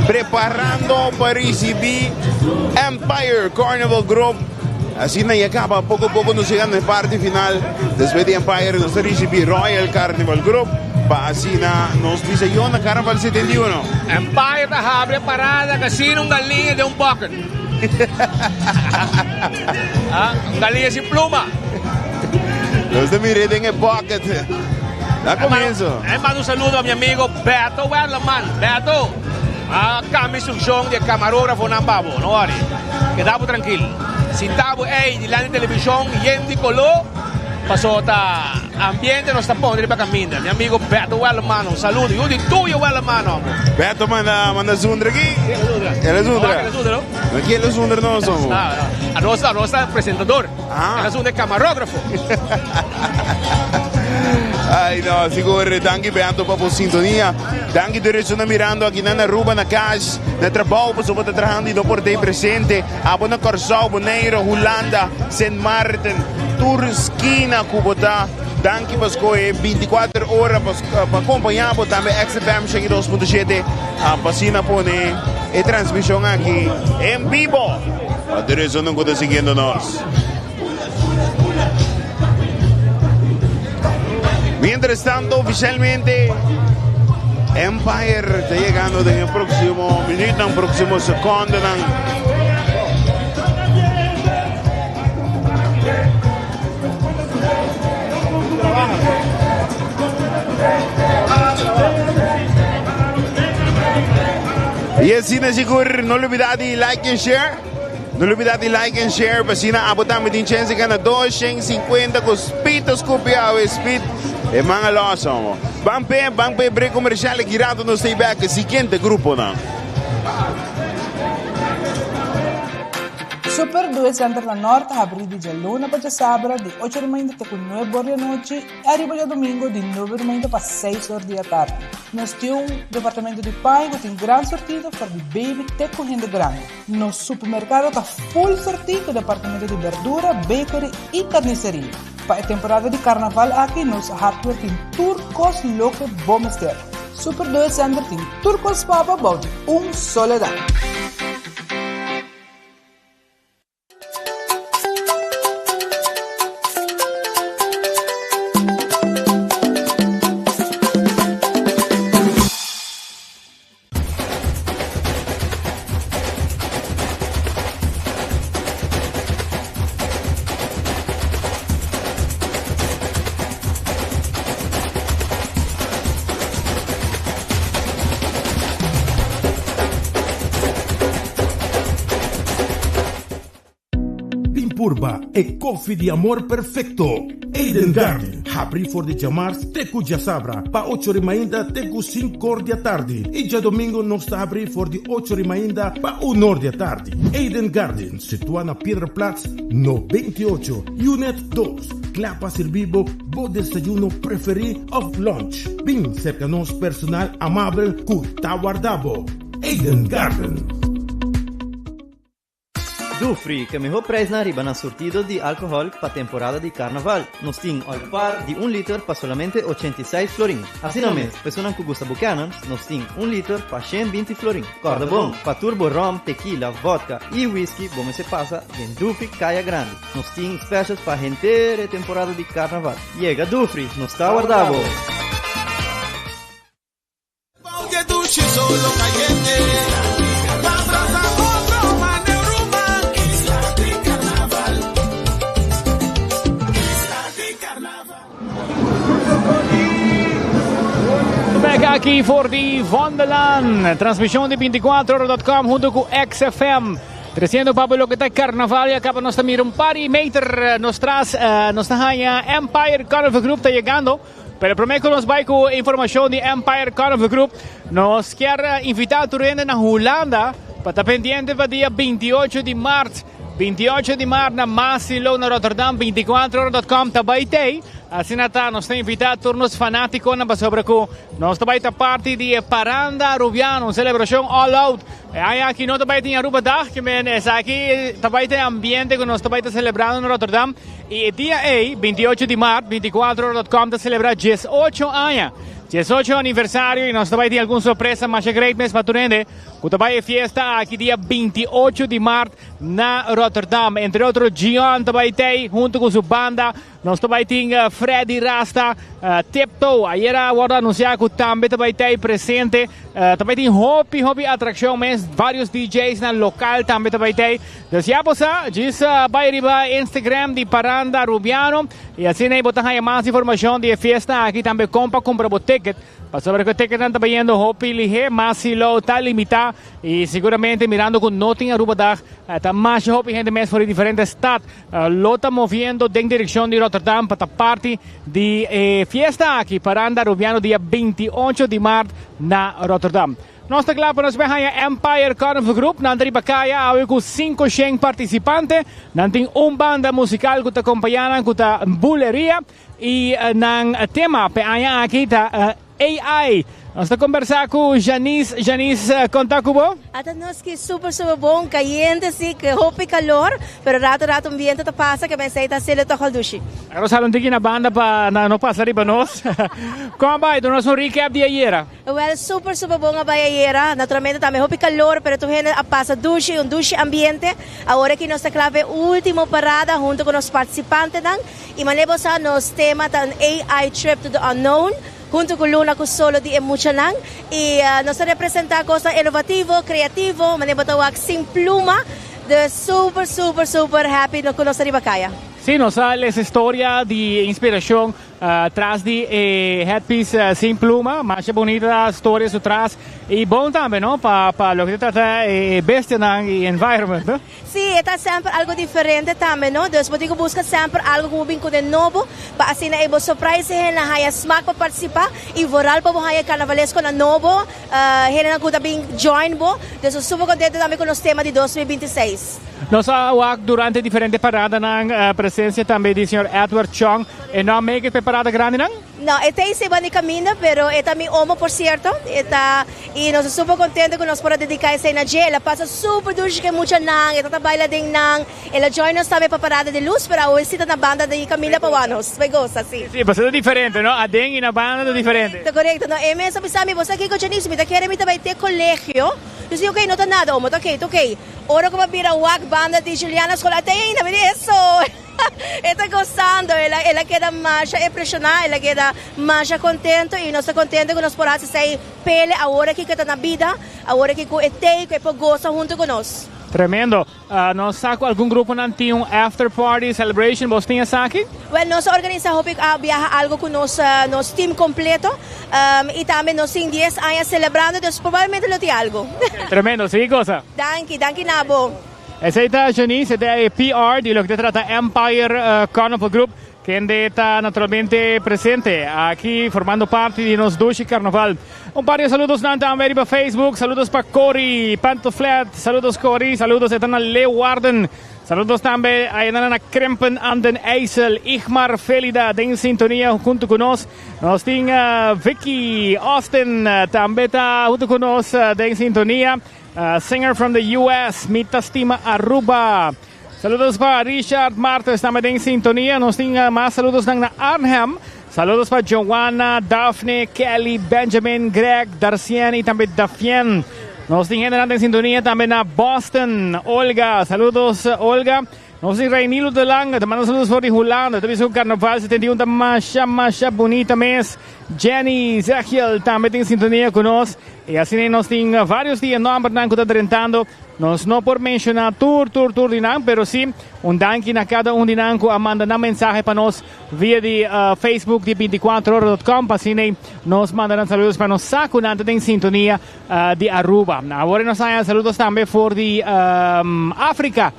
preparando pa ricibi Empire Carnival Group. Asina ya caba poco poco nos llegando na parte final. Despues di Empire nos ta ricibi Royal Carnival Group pa asina nos bisa yo na Carnaval 71. Empire ta habri e parada casino un galiña den un bucket. Ah, un galiña sin pluma. Nos ta mira den e bucket. Da comienzo. E manda un saludo a mi amigo Beto Werleman. Beto, a cambia instruccion di e camarografonan pa bo, no worry. Keda bo trankil. Sinta bo ey dilanti di television yen di color, paso ta ambiente nos ta pone riba caminda. Mi amigo Beto Werleman, un saludo. Yu di tuyo Werleman, hombre. Beto manda manda zundra aki. El a zundra. El a zundra, no? No kier el a zundra nos, hombre. Ah, no. Anos, anos ta presentador. Ah. El a zundra e camarógrafo. Ay no, sigur danki Beato pa bo sintonia. Danki tur esun na mirando aki na Aruba, na cas, na trabou, pasobra bo ta trahando y no por ta presente. Abo na Corsou, Bonaire, Hulanda, Sint Maarten, tur skina cu bo ta. Danki pa scoge 24 ora pa pa acompaña bo tambe XFM 102.7 pa asina pone e transmision aki en bibo pa tur esun cu ta siguiendo nos. Mientras tanto, oficialmente Empire ta llegando den e próximo minuutnan, próximo secondonan. Y asina sigur, no olvida di like and share. No lubida di like and share pa asina abo tambe tin chance di gana 250 cu Speed ta scupi awe Speed e man a los homo. Ban pe ban pe break comercial aki rato nos stay back e siguiente gruponan. Super Duet Center na Nort ta habrí di djaluna pa djasabra di ocho di mainta te ku nuebe or di anochi i ariba djadumingu di nuebe di mainta pa seis or di atardi. Nos tin un departamento di paña ku tin gran sortido for di baby te ku hende grandi. Nos supermerkado ta full sortí ku departamento di berdura, bakery i karniseria. Pa e temporada di karnaval aki nos hardware tin tur kos loke bo mester. Super Duet Center tin tur kos pa bo bou di un solo dak. Bin purba e koffie di amor perfecto. Eden Garden, habri for di djamars te ku djasabra pa ocho ri mainta te ku sinkor di atardi i djadomingo nos ta habri for di ocho ri mainta pa unor di atardi. Eden Garden, situa na Piedraplaats no 28, Unit dos, kla pa sirbi bo bo desayuno preferi of lunch. Bin serka nos personal amabel ku ta warda bo. Eden Garden. Dufri, ke mihó preisnan riba nan surtido di alkohòl pa temporada di karnaval. Nos tin Olpar di un liter pa solamente 86 florin. Asina mes, personan ku gusta Buchanan's, nos tin un liter pa 120 florin. Kòrda bon, pa tur bo ròm, tekila, vòdka i whisky bo mester pasa den Dufri Kaya Grandi. Nos tin specials pa henter e temporada di karnaval. Yega Dufri, nos ta warda bo! Bek aki for di Vondelaan. Transmisión di 24ora.com hunto ku XFM. Treciendo pa loke ta carnaval y acaba nos ta mira un par di meter nos tras nos ta haya Empire Carnival Group ta llegando. Pero prome ku nos bai ku informashon di Empire Carnival Group, nos kier invitá tur hende na Hulanda pa ta pendiente pa dia 28 di mart. 28 di mart na Maassilo na Rotterdam, 24ora.com ta bai tei. Asina ta, nos ta invitá tur nos fanátikonan pasobra ku nos ta bai ta parti di e Paranda Arubiano, un selebrashon all out. E aña aki no ta bai tin Aruba Dag, ke men esaki ta bai ta e ambiente ku nos ta bai ta selebrando na Rotterdam. I e dia ei, 28 di mart, 24ora.com ta selebrá 18 aña, 18 aniversario i nos ta bai tin algun sorpresa masha great mes pa tur hende ku ta bai e fiesta aki dia 28 di mart na Rotterdam. Entre otro Gion ta bai tei huntu ku su banda. Nos ta bai tin Freddy Rasta, Tiptoe ayera a wòrdu anunsiá ku tambe ta bai tei presente. Ta bai tin hopi hopi atrakshon mes, varios DJs nan lokal tambe ta bai tei. Dus ya bo sa, djis bai riba Instagram di Paranda Arubiano y asina bo ta haya mas informacion di e fiesta aki, tambe con pa cumpra bo ticket. Pasobra cu e ticketnan ta bayendo hopi lihe, mas si lo ta limita y seguramente mirando cu no tin Arubadag, ta masha hopi hende mes for di diferente stad lo ta moviendo den direccion di Rotterdam pa ta parti di e fiesta aki, Paranda Arubiano dia 28 di maart na Rotterdam. Nos ta kla pa nos bai haña Empire Carnival Group. Nan ta riba kaya awe ku 500 partisipante. Nan tin un banda musikal ku ta kompañá nan ku ta Buleria i nan tema p'e aña aki ta AI. Nos ta kombersá ku Janice. Janice, konta ku bo? Ata nos ki super super bon, kayente si, ke hopi kalor, pero rato rato un biento ta pasa ke mester ta haciendo toch al dushi. Awe nos hala un tiki na banda pa nan no pasa riba nos. Kon a bai? Duna nos un recap di ayera. Wel super super bon a bai ayera, naturalmente tambe hopi calor pero tur hende a pasa dushi, un dushi ambiente. Awor aki nos ta cla pa e ultimo parada hunto cu nos participantenan y manera bo sa nos tema ta un AI trip to the unknown hunto cu luna cu solo di e muchanan y nos ta representa cosnan innovativo, creativo, manera bo ta wak sin pluma, dus super super super happy cu nos ta riba caya. Sí, nos a lesa historia di inspiracion. Tras di e headpiece sin pluma, masha bunita storia su tras y bon tambe no pa pa loke ta trata e bestianan y environment no. Sí, e ta semper algo diferente tambe no, dus bo tin cu busca semper algo cu bo bin cune nobo pa asina e bo surprise e hendenan haya smaak pa participa y vooral pa bo haya carnavalesconan nobo, hendenan cu ta bin join bo, dus nos super contento tambe cu nos tema di 2026. Nos a wak durante diferente paradanan presencia tambe di señor Edward Chong. E no a make it pa e parada grandinan? No, e ta esei banda di caminda, pero e ta mi omo por cierto. E ta, y nos ta super contento cu nos por a dedica esei na dje. El a pasa super dushi cu e muchanan, e ta ta baila den nan. El a join nos tambe pa parada di luz, pero awe si ta na banda di caminda pa wak nos. Bay gosa, si. Si, pasobra ta diferente, no? Aden y na banda ta diferente. Corecto, corecto. No, e mes a bisa mi, bo sa kico, Janice, mi ta kere mi ta bay te colegio. Yo si, ok, no ta nada, omo, ta ok, ta ok. Ora cu bo a bira wak banda di Juliana School, a te ainda, mi di, eso! E ta gozando, el a el a keda masha impresioná, el a keda masha contento y nos ta contento cu nos por haci esey pele awor aki cu e ta na bida, awor aki cu e t'ey cu e por goza hunto cu nos. Tremendo. Nos sa cu algun gruponan tin un after party celebration, bos tin esaki? Wel, nos a organisa hopi biaha algo cu nos nos team completo y tambe nos tin dies aña celebrando, dus probablemente lo tin algo. Tremendo, sigui goza. Danki, danki na bo. Esei ta Janice, e ta e PR di loke ta trata Empire Carnival Group, kende ta naturalmente presente aki formando parti di nos dushi carnaval. Un par di saludosnan tambe riba Facebook, saludos pa Cory Pantoflet, saludos Cory, saludos e ta na Leeuwarden, saludos tambe ayana na Krimpen aan den IJssel, Igmar Felida den sintonia hunto cu nos, nos tin Vicky Austin tambe ta hunto cu nos den sintonia. Singer from the US, mi ta stima Aruba. Saludos pa Richard Martes tambe den sintonia. Nos tin mas saludos nan na Arnhem. Saludos pa Joanna, Daphne, Kelly, Benjamin, Greg, Darcien y tambe Dafien. Nos tin hendenan den sintonia tambe na Boston. Olga, saludos Olga. Nos tin Reinilo de Lange, ta manda saludos for di Hulanda. Ta bisa ku Carnaval 71 ta masha, masha bunita mes. Jenny Zechiel tambe tin sintonia ku nos. I asina nos tin varios di e nombernan ku ta drentando. Nos no por menshoná tur, tur, tur di nan, pero sí un danki na kada un di nan ku a manda nan mensahe pa nos via di Facebook di binticuatrohora.com pa asina nos manda nan saludos pa nos sa ku nan ta den sintonia di Aruba. Awor nos haña saludos tambe for di Afrika.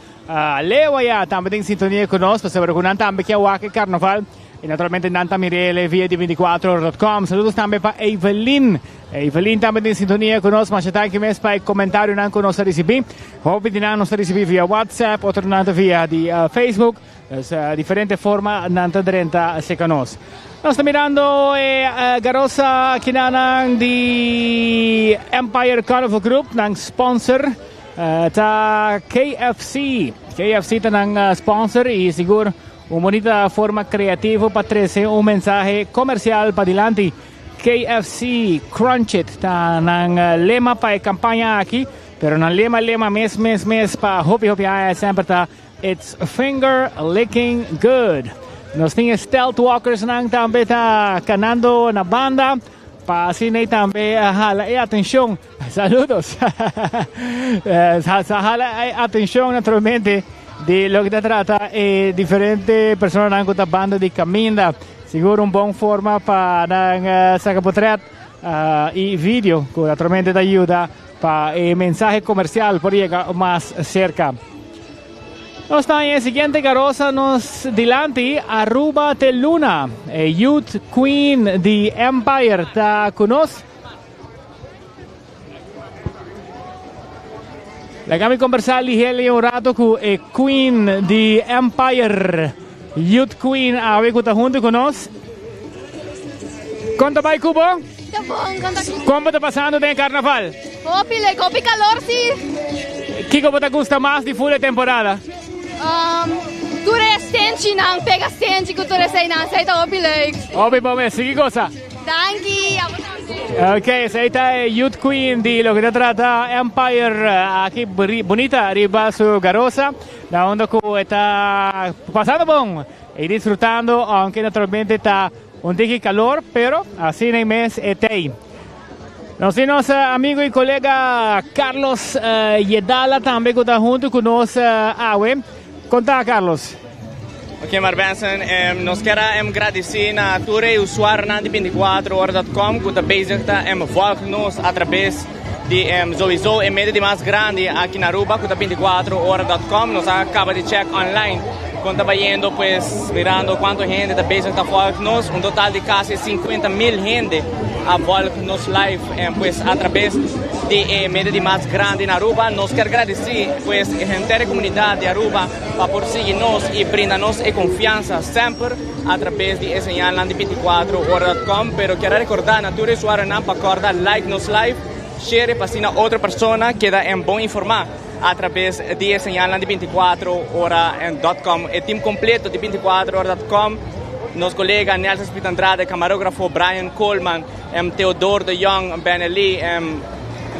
Leo aya tambe den sintonia cu nos, pasobra cu nan tambe kier wak e carnaval y naturalmente nan ta mirele via di 24ora.com. Saludos tambe pa Evelyn. Evelyn tambe den sintonia cu nos. Masha danki mes pa e comentarionan cu nos a ricibi. Hopi di nan nos a ricibi via WhatsApp, otronan ta via di Facebook. Dus diferente forma nan ta drenta cerca nos. Nos ta mirando e garosa kinanan di Empire Carnival Group, nan sponsor. Ta KFC. KFC ta nan sponsor y sigur un bonita forma creativo pa trece un mensahe comercial pa dilanti. KFC Crunch It ta nan lema pa e campaña aki, pero nan lema lema mes mes mes pa hopi hopi aña semper ta It's finger licking good. Nos tin e Stealth Walkers nan tambe ta canando na banda pa asina tambe hala e atencion. Saludos. Sa hala e atencion naturalmente di loke ta trata e diferente personanan cu ta banda di caminda. Sigur un bon forma pa nan saca potret y video cu naturalmente ta yuda pa e mensahe comercial por yega mas cerca. Nos ta en e siguiente garosa nos dilanti, Aruba te Luna. E Youth Queen di Empire ta cu nos. Laga mi conversa ligel un rato cu e Queen di Empire, Youth Queen, awe cu ta hunto cu nos. Con ta bay cu bo? Ta bon, con ta Con bo ta pasando den carnaval? Hopi leuk, hopi calor si. Kico bo ta gusta mas di full e temporada? Um, tur e stenchinan, pega stenchi cu tur eseinan, esei ta hopi leuk. Hopi bon mes, sigui goza. Danki, abo tambe. Ok, esei ta e Youth Queen di loke ta trata Empire aki bunita riba su garosa, na unda cu e ta pasando bon y disfrutando, aunke naturalmente ta un tiki calor, pero asina y mes e tey. Nos tin nos amigo y colega Carlos Yedala tambe cu ta hunto cu nos awe. Con ta, Carlos? Ok Mark Benson, nos kier a gradici na tur e usuarionan di 24ora.com cu ta bezig ta volg nos a traves di sowieso e medio di mas grandi aki na Aruba cu ta 24ora.com. Nos a caba di check online con ta bayendo pues mirando cuanto hende ta bezig ta volg nos, un total di casi 50 mil hende a volg nos live pues a traves di e medio di mas grandi na Aruba. Nos kier gradici pues henter e comunidad di Aruba pa por sigui nos y brinda nos e confiansa semper a traves di e señalnan di 24ora.com. Pero kier a recorda na tur e usuarionan pa corda like nos live, share pa asina otro persona keda en bon informa a traves di e señalnan di 24ora.com. E team completo di 24ora.com, nos colega Nelson Smith Andrade, camarógrafo Brian Coleman, Theodore de Jong, Benelli,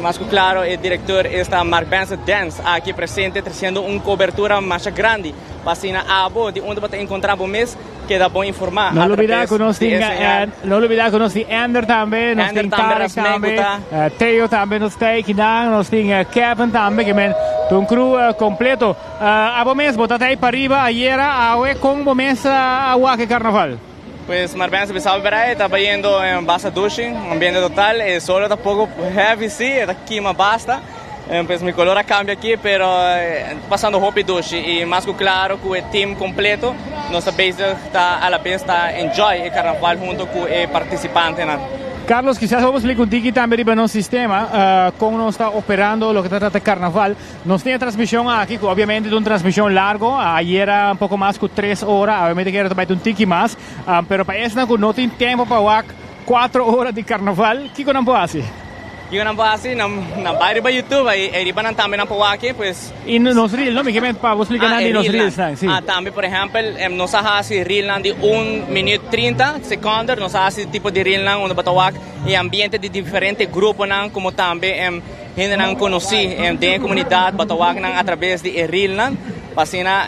mas cu claro e director esta Mark Benson Dance aki presente treciendo un cobertura masha grandi pa asina abo di unda bo ta encontra bo mes keda bon informa No a lubida traves cu nos di tin e señal. no lubida cu nos tin Ender tambe, nos Ender tin tambe, Tarek Rasmei tambe, cu ta. Theo tambe nos ta eikinan, nos tin Kevin tambe, ke men ta un crew completo. Abo mes bo ta ta ei pariba ayera, awe con bo mes a wak e carnaval? Pues Marben se pensaba bera e ta bayendo en basta dushi, ambiente total, e solo ta poco heavy si, e ta kima basta. Pues mi color a cambia aki, pero pasando hopi dushi y mas cu claro cu e team completo nos ta bezig ta a la bes ta enjoy e carnaval hunto cu e participantenan. Carlos, kisas bo por splica un tiki tambe riba nos sistema, con nos ta operando loke ta trata carnaval. Nos tin e transmision aki cu obviamente ta un transmision largo, ayera un poco mas cu tres ora, awe mi ta kere ta bay ta un tiki mas, pero pa esnan cu no tin tempo pa wak cuatro ora di carnaval, kico nan por haci? Kico nan por haci? Nan bay riba YouTube, ey riba nan tambe nan por wak e, pues. Y nos reel, no? Mi ke men pa bo splica nan di nos reelsnan, si. Ah, tambe, por ehempel, nos a haci reelnan di un minuut 30 seconden, nos a haci tipo di reelnan unda bo ta wak e ambiente di diferente gruponan, como tambe Hendenan konosí den e komunidat bo ta wak nan atrabes di e reelnan pa asina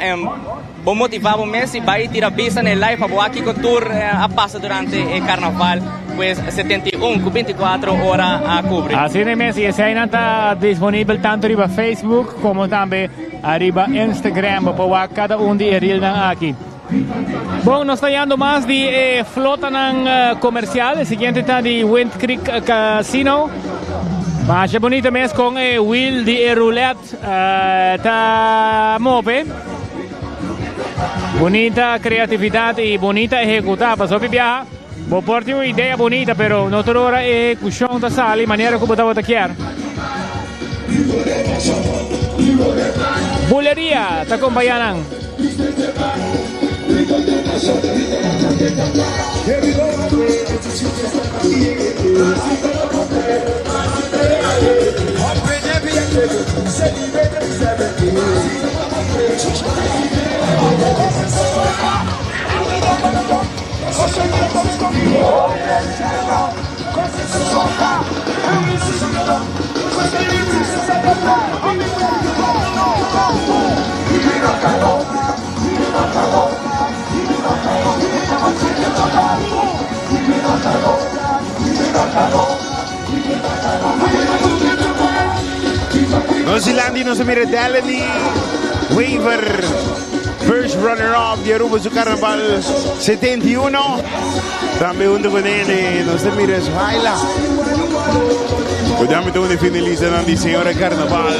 bo motivá bo mes i bai tira bista na e live pa bo wak kiko tur a pasa durante e karnaval pues 71 ku 24 ora a kubri. Asina mes i eseinan ta disponibel tantu riba Facebook komo tambe ariba Instagram bo por wak kada un di e reelnan aki. Bon, nos ta yando mas di e flotanan comercial. E siguiente ta di Wind Creek Casino. Masha bonita mes con e wheel di e roulette ta move. Bonita creatividad y bonita ehecuta. Pasobra hopi biaha bo por tin un idea bonita, pero no tur ora e ehecucion ta sali manera cu bo tabata kier. Buleria ta compaña nan. Nos Zilandi nos a mira Delany Weaver, first runner-up di Aruba su Carnaval 71. Tambe hunto con él nos a mira Suhaila. Cu tambe ta un di finalistanan di Señora Carnaval.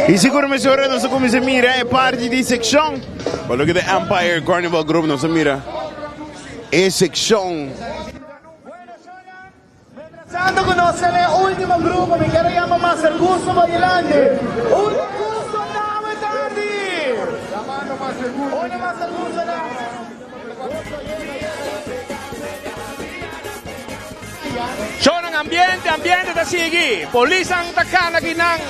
Y sigur mesora nos a cuminsa mira e parti di seccion. Pa loke ta Empire Carnival Group nos a mira e seccion. Santo cu nos ta na e ultimo grupo, mi kier a yama Master Gusto pa dilanti. Un gusto nawe tardi! Una Master Gusto na. ambiente ta sigui. Polisnan ta cana akinan.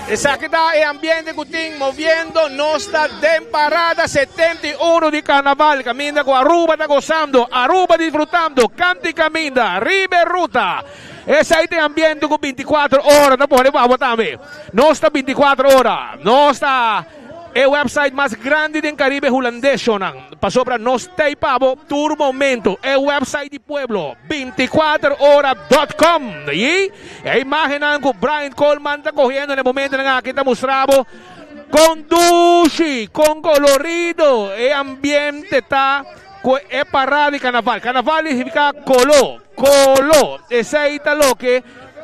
Esaki ta e ambiente cu tin moviendo. Nos ta den parada 71 di Carnaval. Caminda cu Aruba ta gozando, Aruba disfrutando. Canti caminda, riba e ruta. Esai ta e ambiente cu 24 ora ta pone pa abo tambe. Nos ta 24 ora. Nos ta e website mas grandi den Caribe Hulandes, shownan. Pasobra nos ta ei pa bo tur momento. E website di pueblo, 24 ora dot com. Y e imagennan cu Brian Coleman ta cogiendo na e momentonan aki ta mustra bo con dushi, con colorido e ambiente ta cu e parada di carnaval. Carnaval significa colo, colo. Esey ta loke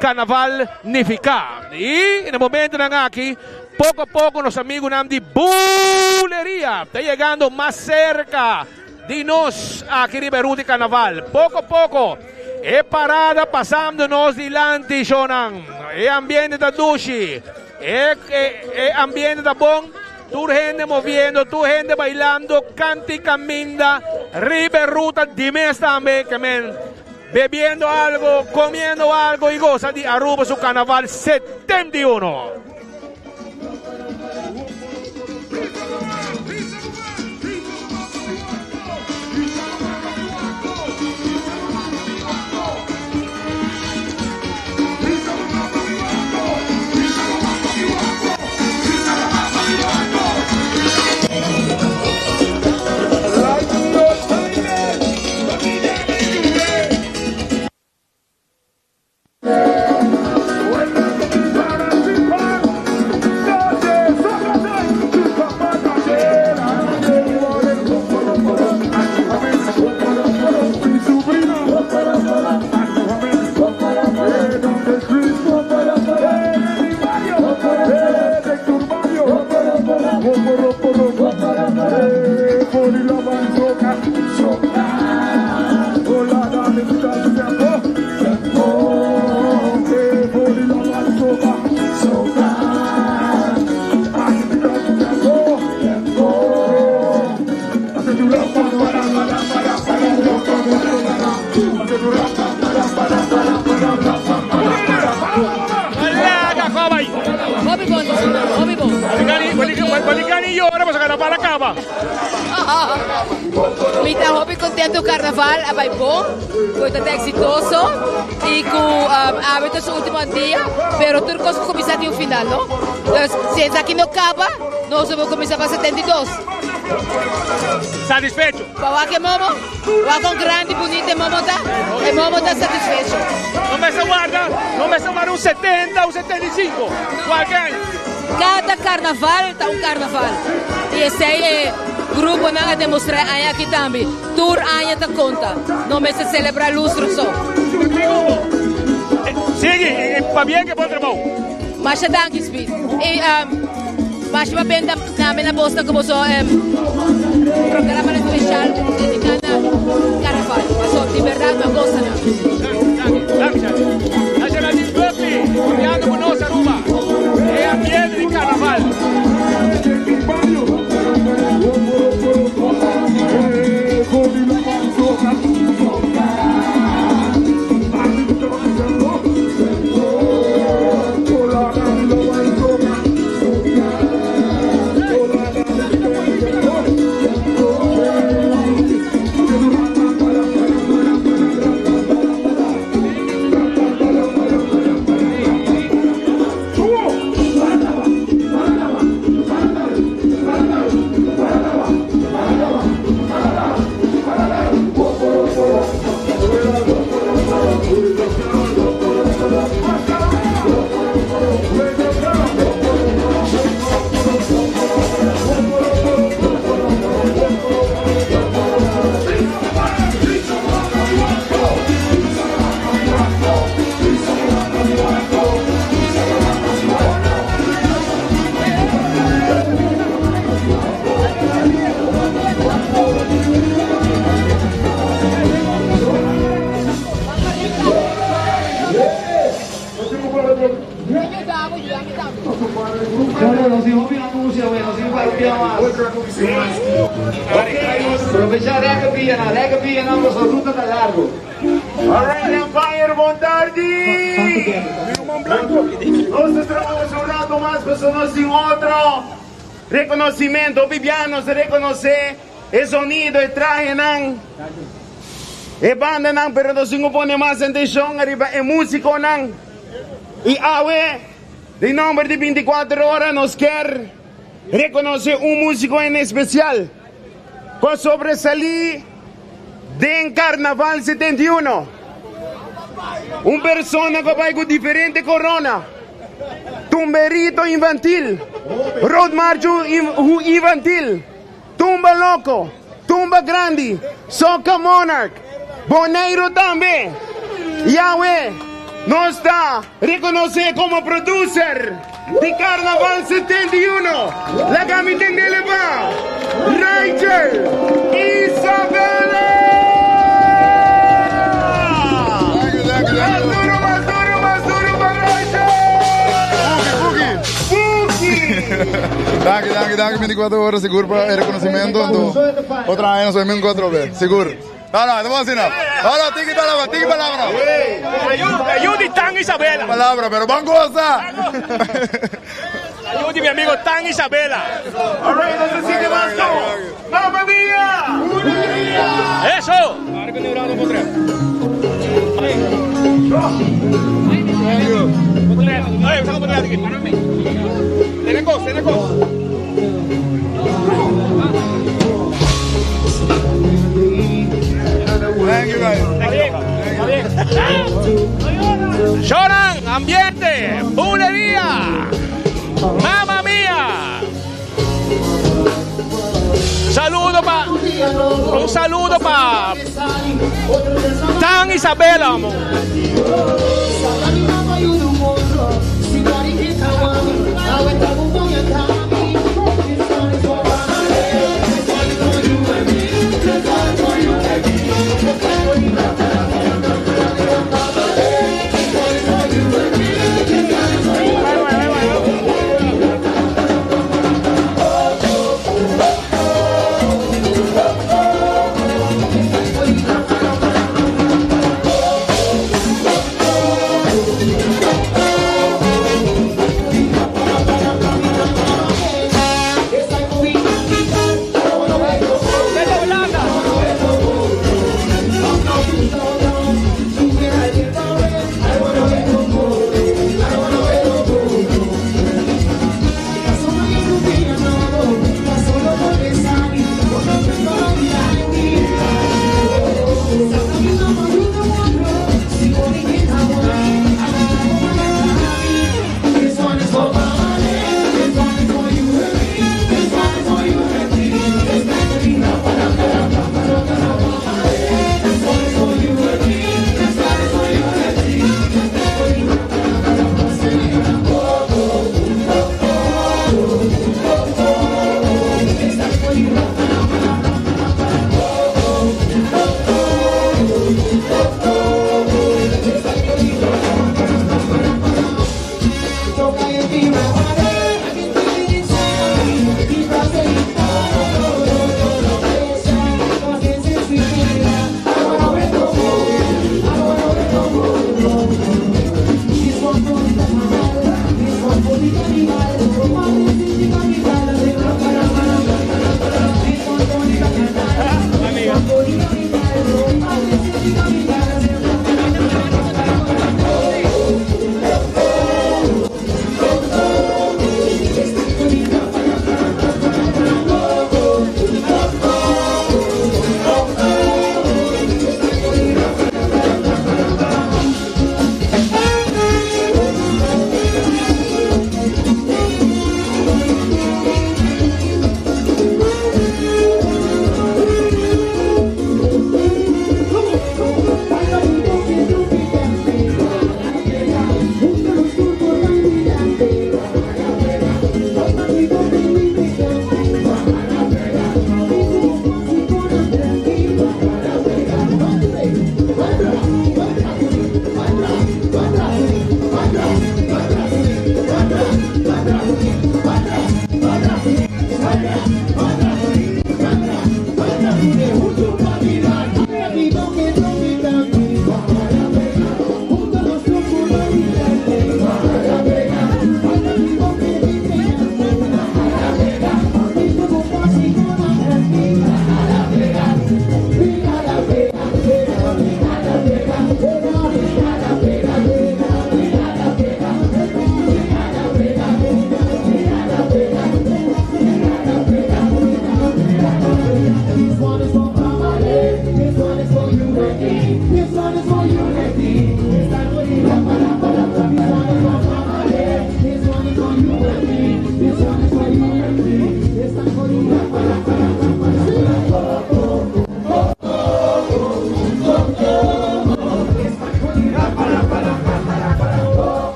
Carnaval nifica. Y na e momentonan aki, poco a poco nos amigunan di Buleria ta yegando mas cerca di nos aki riba e ruta di Carnaval. Poco a poco e parada pasando nos dilanti, shownan. E ambiente ta dushi, e ambiente ta bon, tur hende moviendo, tur hende bailando, canta y caminda riba e ruta di mes tambe, ke men. Bebiendo algo, comiendo algo y goza di Aruba su Carnaval 71. Mi ta hopi contento carnaval a bai bon, cu ta ta exitoso y cu awe ta su ultimo dia, pero tur cos cu cuminsa tin un final, no? Dus si esaki no caba, nos lo por cuminsa pa 72. Satisfecho? Pa wak e momo, wak con grandi bunito e momo ta, e momo ta satisfecho. No mester warda, no mester warda un 70, un 75, cualke aña. Cada carnaval ta un carnaval y esey e gruponan a demostra e aña aki tambe. Tur aña ta conta. No mester celebra lustro so. Sigui y pabien cu e bon trabou. Masha danki Speed. Y masha pabien tambe na bosnan cu boso programa special dedica na carnaval. Pasobra di berdad mi a gosta nan. Danki, danki Shadi. Na Geraldine Buckley, papiando cu nos Aruba. E ambiente di carnaval. Aprovecha rega pia na, rega pia na, nossa ruta tá largo. Alright, Empire, boa tarde! Nós trabalhamos um rato mais, mas nós sem outro reconhecimento. Bibiano se reconhece, e sonido, e traje, não. E banda, não, pero nós não pone mais atenção, arriba, e músico, não. E awe, de nome de 24 horas, nos quer reconhecer um músico em especial. Com sobressalí de Carnaval 71. Un persona que va con diferente corona. Tumberito infantil. Road March infantil. Tumba Loco. Tumba Grande. Soca Monarch. Boneiro también. Yahweh nos está reconoce como producer de Carnaval 71. La Gamiten de Leva. Rachel Isabela. Más duro, más duro, más duro para Rachel. Buki, Danki, danki, danki, 24 ora, sigur pa e reconocimento. Anto, otro aña nos vemos otro bes, sigur. No, no, no asina. No, no, tiki palabra, tiki palabra. Ayudi Tan Isabela. Palabra, pero ban goza. Ayudi mi amigo Tan Isabela. Alright, no se sigue más como. ¡Mamma mía! ¡Eso! Thank you, guys. Lloran, ambiente, bulería. Mamma mía. Saludo pa. Un saludo pa. Tan Isabela, amo.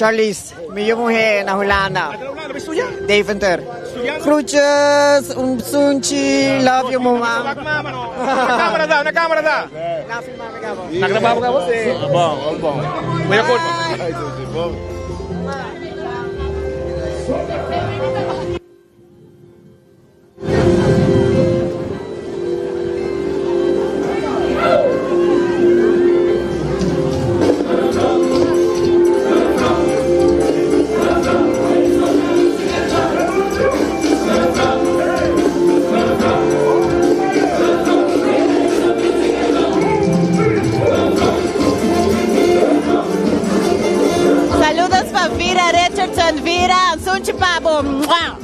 Charlize, mi yu muhé na Hulanda. Deventer. Groetjes, un sunchi, love you mama. Na camera da, na camera da. Na grababo cabo? Bon, bon. Voy a corto. Saludos pa Vira Richardson. Vira, sunchi pa bo. Mua.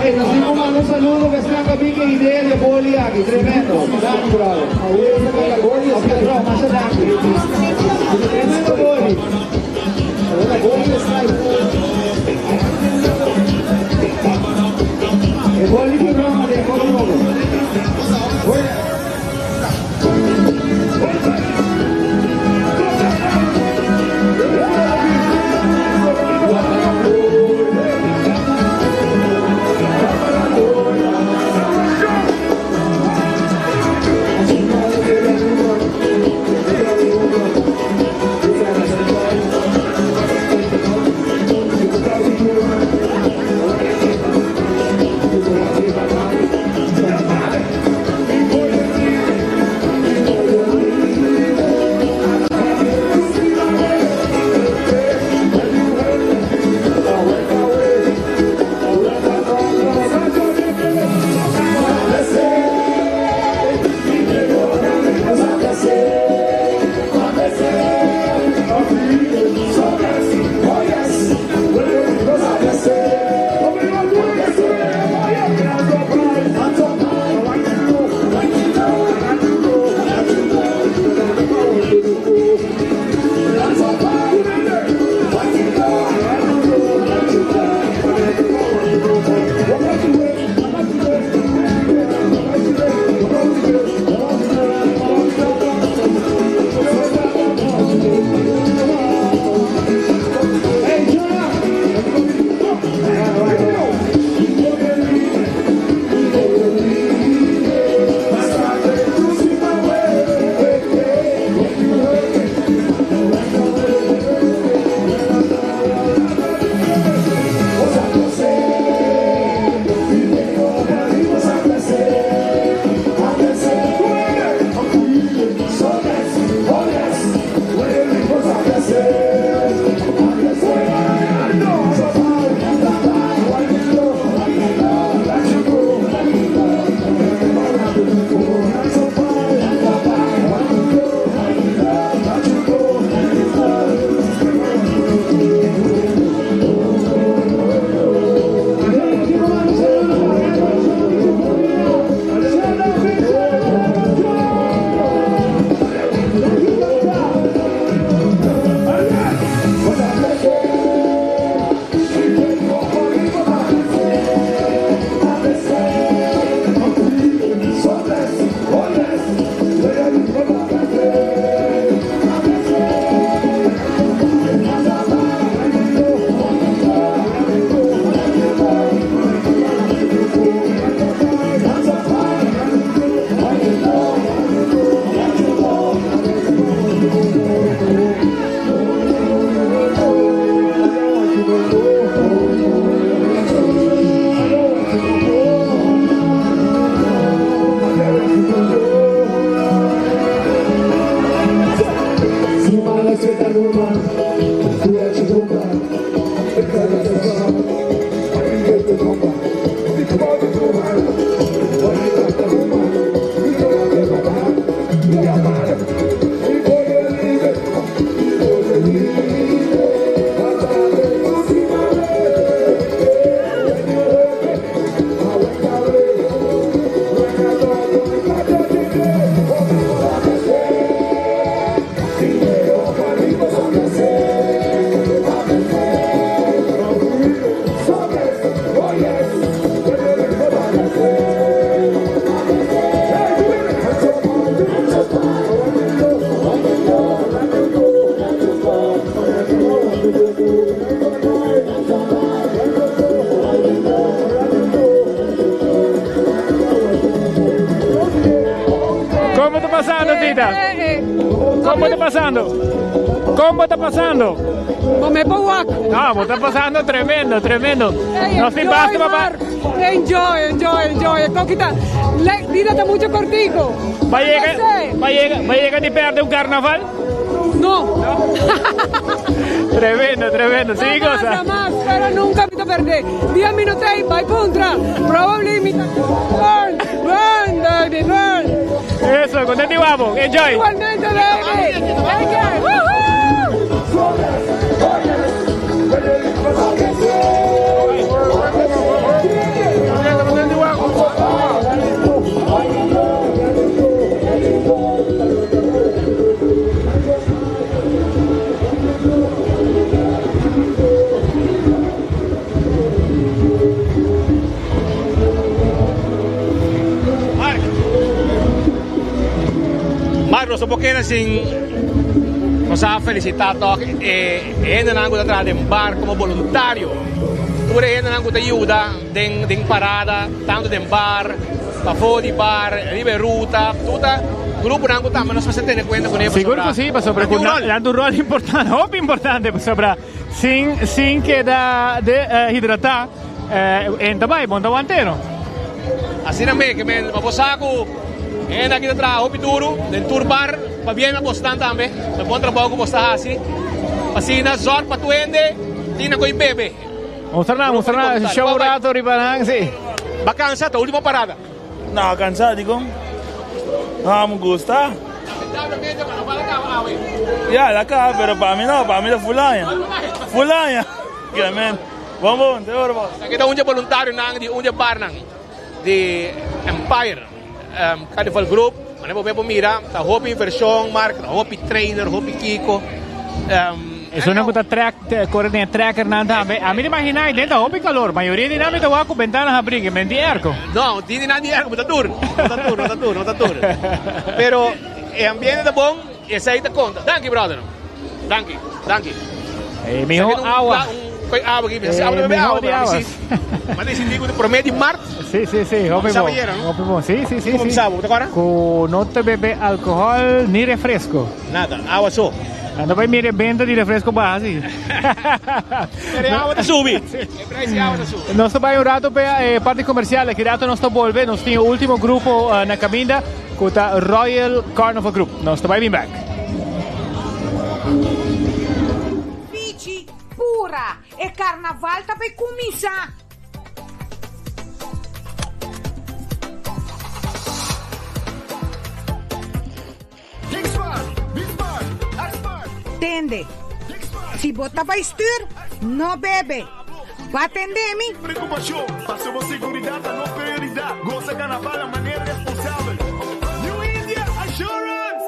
Hey, nos dimos un saludo que están aquí que idea de boli aquí, tremendo. Danki, brother. Ok, bro, mas danki. Tremendo boli. E boli di broma, de boli boli. Como ta pasando, Tita? Como ta pasando? Como ta pasando? Bo me por wak. No, bo ta pasando tremendo, tremendo. Nos tin basta pa Enjoy, enjoy, enjoy. Kokita, vida ta mucho cortico. Ba yega, ba yega, ba yega di perde un carnaval? No. Tremendo, tremendo. Sí, Jamás, cosa. jamás, pero nunca mi ta perde. Dia mi no t'ey, bai puntra. Probably mi ta burn, burn, baby, burn. Eso, contento y guapo. Enjoy. Igualmente, baby. Take care. Woohoo! Mark, nos no por keda sin nos a felicita toch e hendenan cu ta traha den bar como boluntario. Tur e hendenan cu ta yuda den den parada, tanto den bar, pafó di bar, riba e ruta, tur ta gruponan cu tambe nos mester tene cuenta cune Sigur pasobra cu si, pasobra nan tin cu un rol. nan tin un rol importante, hopi importante pasobra sin sin keda dehidrata en ta bai, bo no ta want'e no. Asina me ke men pa bo sa ku hende aki ta traha hopi duru den tur bar, pabien na bosnan tambe pa e bon trabou ku bos ta hasi. Asina zòrg pa tur hende tin na ko'i bebe. Mustra nan, mustra nan, show un rato riba nan, si. Ba kansa, ta ultimo parada. No, kansa dikon? No, mi gusta. Lamentablemente carnaval a caba awe. Ya, el a caba, pero pa mi no, pa mi ta full aña. Full aña. Kiamen. Bon bon, te ora bo. Esaki ta un dje boluntarionan di un dje barnan di Empire Carnival Group. Manera bo por mira, ta hopi inversion, Mark, ta hopi trainer, hopi kiko. Esunnan ku ta trek, kore den e trekkernan tambe. A mi ta imagina ei den ta hopi kalor. Mayoria di nan mi ta wak ku bentana habrí, ke men di erko. No, tin di nan di erko, bo ta tur. No ta tur, no ta tur, no ta tur. Pero e ambiente ta bon, esei ta konta. Danki, brother. Danki, danki. E miho awa. Un awa aki, bisa si awa ta bebe awa, pero ami si. M'a disidí ku promé di mart. Si, si, si, hopi bon. Hopi bon, si, si, si. Komo bisa bo, bo ta kòrda? Ku no ta bebe alkohòl ni refresko. Nada, awa so. Anda bai mira e benta di refresco baha si. Pero e awa ta subi. E prijs di awa ta subi. Nos ta bai un rato pa e parti comercial. Aki rato nos ta bolbe. Nos tin e ultimo grupo na caminda cu ta Royal Carnival Group. Nos ta bai bin back. Fichi, pura! E carnaval ta bay cuminsa! Tende, si bo ta bai stuur, no bebe. Ba tende mi? Preocupacion, paso bo seguridad ta nos prioridad. Goza carnaval na manera responsabel. New India Assurance!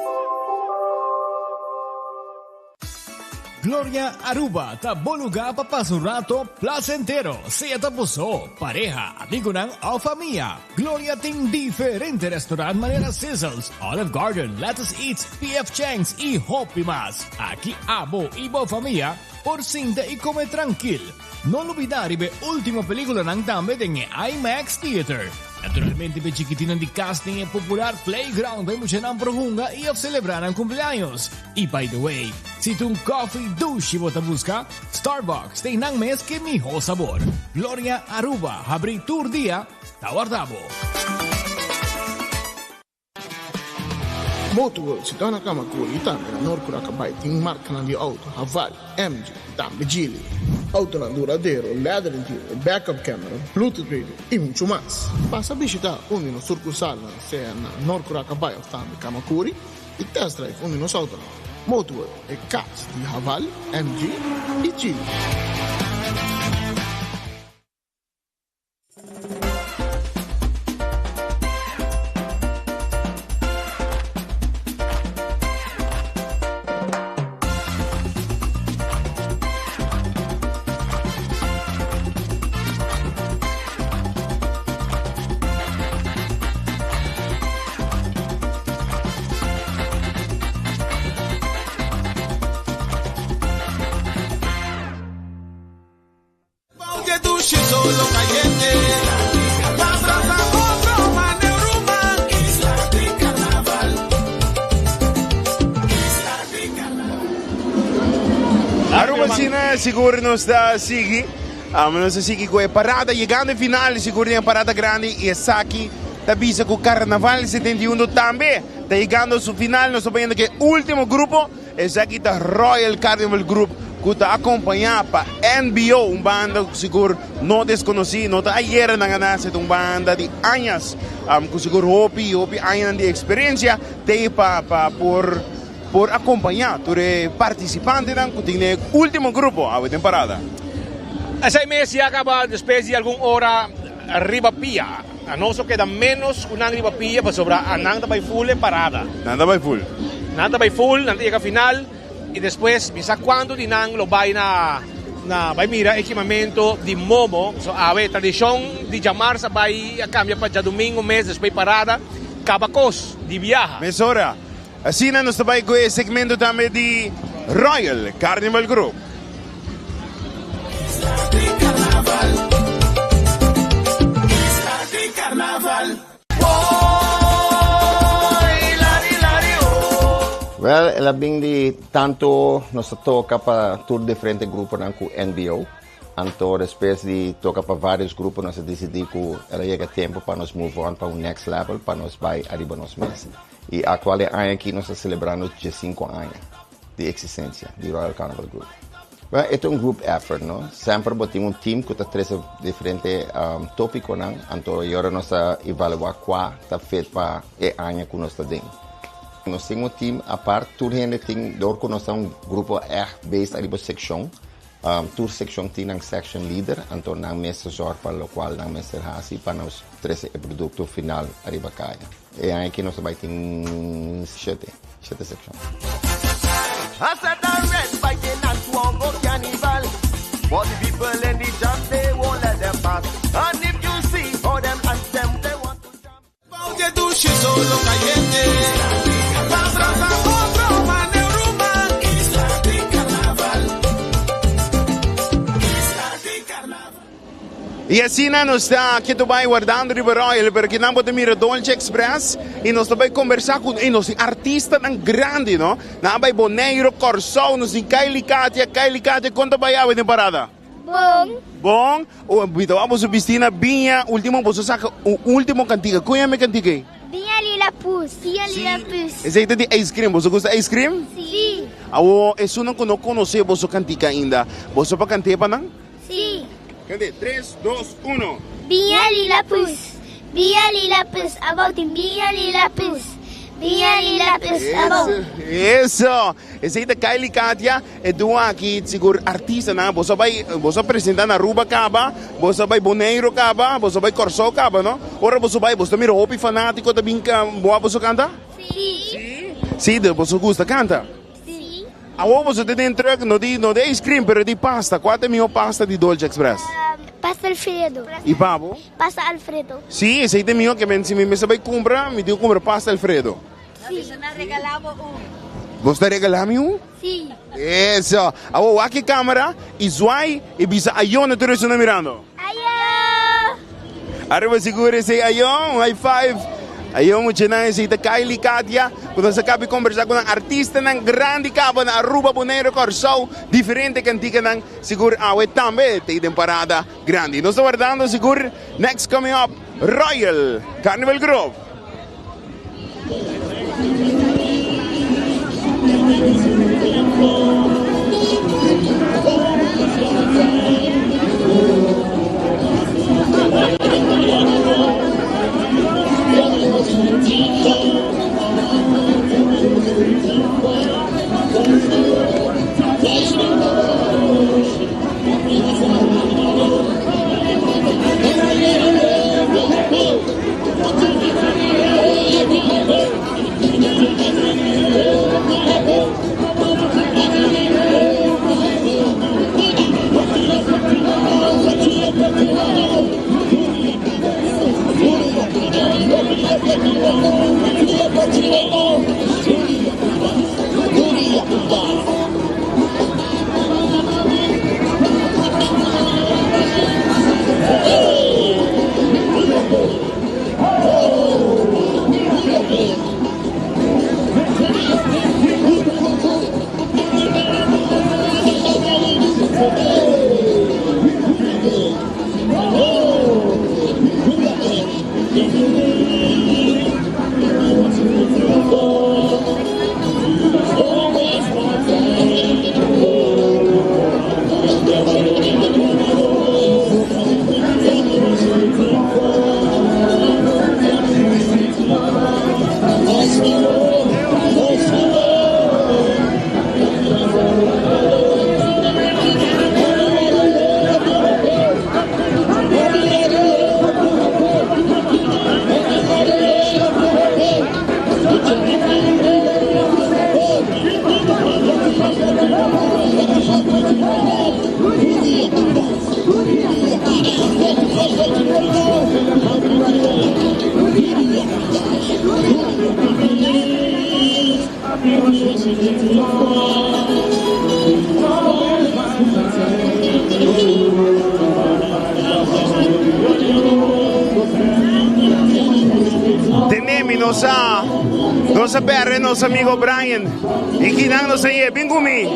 Gloria Aruba ta bo lugar pa pasa un rato placentero, sea ta bo so, pareha, amigonan of famia. Gloria tin diferente restaurant manera Sizzles, Olive Garden, Lettuce Eats, PF Chang's y hopi mas. Aki abo y bo famia por sinta y come trankil. No lubida riba e ultimo peliculanan tambe den e IMAX Theater. Naturalmente p'e chikitinnan di cas tin e popular playground pa e muchanan por hunga y of celebra nan cumpleaños. Y by the way, si ta un coffee dushi bo ta busca, Starbucks tin nan mes ke miho sabor. Gloria Aruba habri tur dia ta warda bo. Motorworld situá na Kamakuri i tambe na Noord Curacabai tin markanan di outo Haval, MG i tambe Geely. Autonan duradero, leather interior, backup camera, bluetooth radio y mucho mas. Pasa bishita un di nos surcursalnan sea na Noord Curacabai of tambe Camacuri y test drive un di nos autonan. Motorworld, e cas di Haval, MG y Geely. Aruba asina sigur nos ta sigui. Nos ta sigui ku e parada yegando e final sigur den e parada grandi y esaki ta bisa ku Carnaval 71 tambe ta yegando su final. Nos ta bayendo ku e ultimo grupo. Esaki ta Royal Carnival Group ku ta akompañá pa NBO, un banda ku sigur no deskonosí, no ta ayera nan a nase, ta un banda di añas ku sigur hopi hopi añanan di eksperensia t'ei pa pa por por akompañá tur e partisipantenan ku tin den e último grupo awe den parada. Esei mes ya kaba despues di algun ora riba pia. Anos lo keda menos ku nan riba pia pasobra anan ta bai full e parada. Nan ta bai full. Nan ta bai full, nan ta yega final i despues mi sa kuantu di nan lo bai na na bai mira e kimamento di Momo. So awe tradishon di djamars a bai a kambia pa djadumingu mes despues parada kaba kos di biaha. Mesora. Asina nos ta bai ku e segmento tambe di Royal Carnival Group. Wel, el a bin di tanto nos ta toca pa tur diferente gruponan cu NBO. Anto despues di toca pa varios grupo nos a dicidi cu el a yega tempo pa nos move on pa un next level pa nos bay ariba nos mes. Y actual e aña aki nos ta celebrando diescinco aña di existencia di Royal Carnival Group. Bueno, e ta un group effort, no? Semper bo tin un team cu ta trece diferente topiconan, anto y ora nos ta evalua cua ta fit pa e aña cu nos ta den. Nos tin un team apart, tur hende tin, door cu nos ta un grupo echt based ariba seccion, Tur sekshon tin nan section leader, anto nan mester zorg pa lokual nan mester hasi pa nos trese e produkto final ariba kaya. E aña aki nos ta bai tin shete, shete sekshon. Y asina nos ta aki ta bay wardando riba Royal, pero kinan bo ta mira Dolce Express y nos ta bay conversa cu y nos tin artistanan grandi, no? Nan a bay Boneiro, Corsou, nos tin Kylie Katia, Kylie Katia, con ta bay awe den parada? Bon. Bon. O, mi ta wak boso bisti na biña. Ultimo boso saka un ultimo kantika. Kon yama e kantika ei? Biña lila pus. Biña lila pus. Esei ta di ice cream. Boso gusta ice cream? Si. Awo, esunnan ku no konosé boso kantika ainda, boso por kant'é pa nan? Si. Kant'é. Tres, dos, uno. Biña lila pus. Biña lila pus abou tin biña lila pus. Biña lila pus abou. Eso. Esei ta Kylie Katia. E dua aki sigur artistanan, boso a bai, boso a presenta na Aruba kaba, boso a bai Boneiru kaba, boso a bai Kòrsou kaba, no? Ora boso bai, boso ta mira hopi fanátiko ta bin boa boso kanta? Sí. Sí, dus boso gusta kanta? Sí. Awor boso ta den truck, no di, no di ice cream, pero di pasta. Kua ta e mihó pasta di Dolce Express? Pasta Alfredo. I pa bo? Pasta Alfredo. Sí, esei ta e mihó, ke men si mi mester bai kumpra, mi tin ku kumpra pasta Alfredo. Sí. Boso ta regalá mi un? Sí. Eso. Awor wak e camera y zwaai y bisa ayo na tur esun mirando. Ayo! Arriba sigur esey ayo, un high five. Ayo muchanan esey ta Kylie Katia cu nos a caba di conversa cu nan artistanan grandi caba na Aruba, Bonaire, Corsou, diferente canticanan sigur awe tambe ta den parada grandi. Nos ta wardando sigur next coming up Royal Carnival Group. Tenemi nos a nos a perde nos amigo Brian y kinan nos a ye bin cu mi.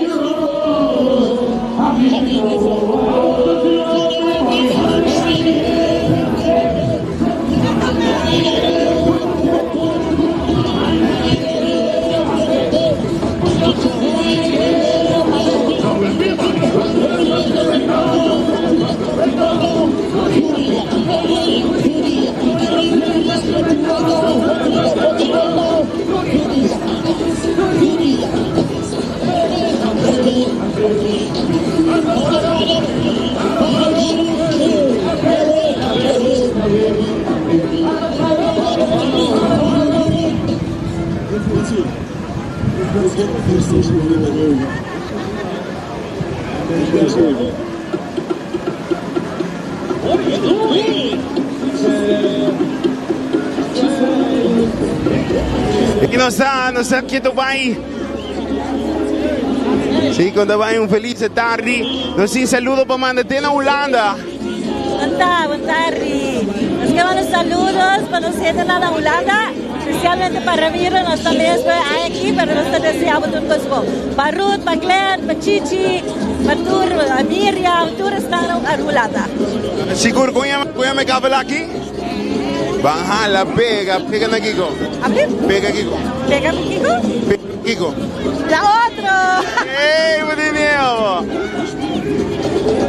Y nos ta, nos ta keto bai. Sí, con ta bai un feliz tardi. Nos tin saludo pa manda te na Hulanda. Bon ta, bon tardi. Nos ke manda saludos pa nos hende na Hulanda, especialmente pa Ramiro, nos ta mes por aña aki, pero nos ta desea bo tur cos bon. Pa Ruth, pa Glenn, pa Chichi, pa tur, pa Miriam, tur esnan na Hulanda. Sigur, con yama, con yama e kabel aki? Ban hala, pega, pega na kiko? Pega kiko? Pega kiko? Pega kiko? La otro! Ey, bo tin miedo bo.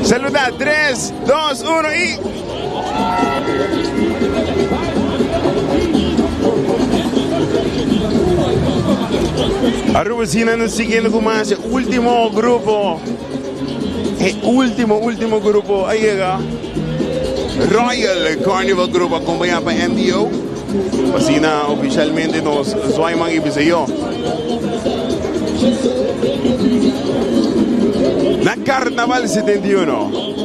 Saluda, 3, 2, 1 y... Aruba Sina nos siguiendo cu mas e ultimo grupo. E ultimo, ultimo grupo a yega. Royal Carnival Group acompaña pa MDO. Asina oficialmente nos Zwaiman y Biseyo. Na Carnaval 71.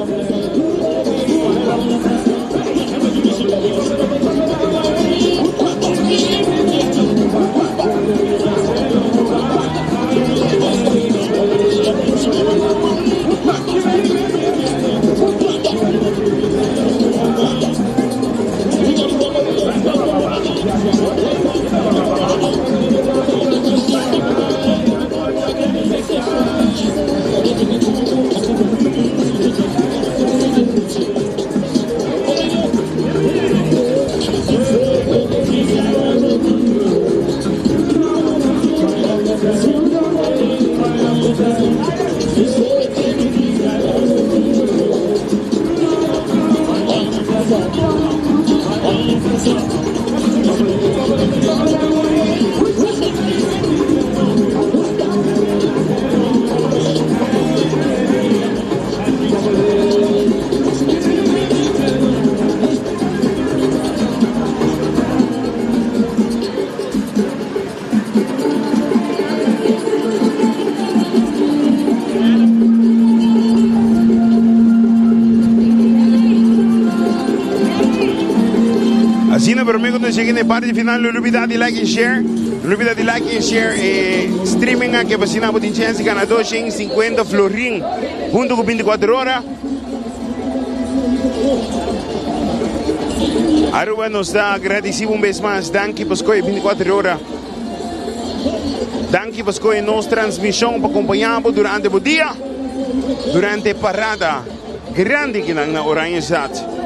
Prome ku nos yega na e parti final, no lubida di like i share. No lubida di like i share e streaming aki pa asina bo tin chèns di gana 250 florin huntu ku 24 ora. Aruba nos ta agradeci un bes mas. Danki pa scoge 24 ora. Danki pa scoge nos transmision pa acompaña bo durante bo dia, durante e parada grandi kinan na Oranjestad.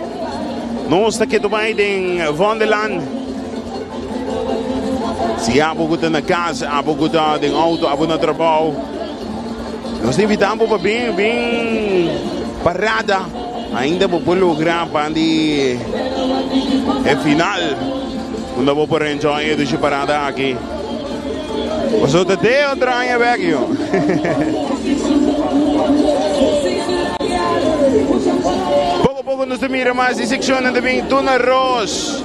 Nos ta keto bay den Vondelland. Si abo cu ta na cas, abo cu ta den auto, abo na trabao. Nos ta invita bo pa bin, bin parada. Ainda bo por logra pa di e final. Unda bo por enjoy e dushi parada aki. Boso ta te otro aña bek yo. Poco poco nos ta mira mas di seccionnan ta bin Tuna Ros.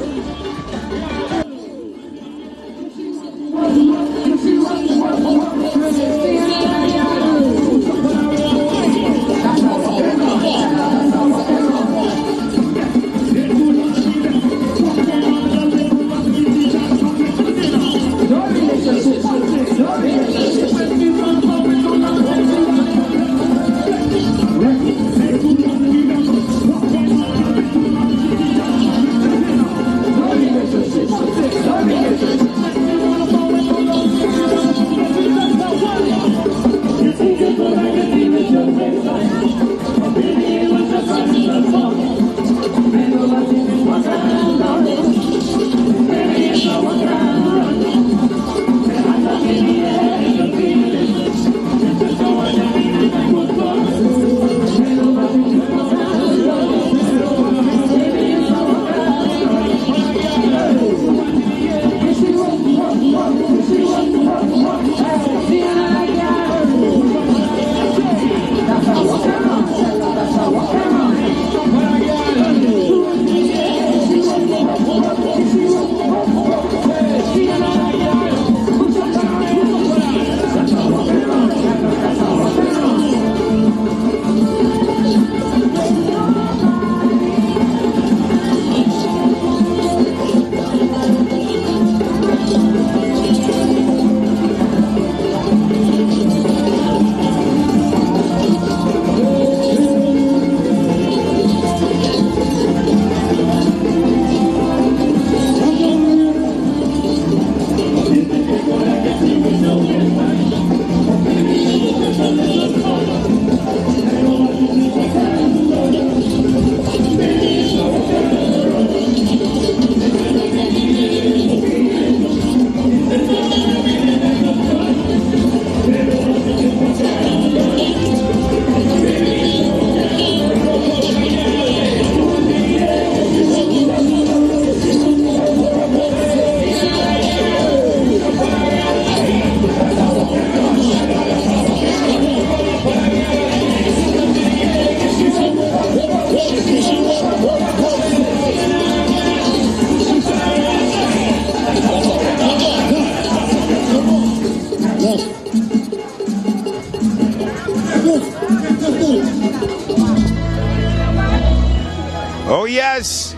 Oh yes!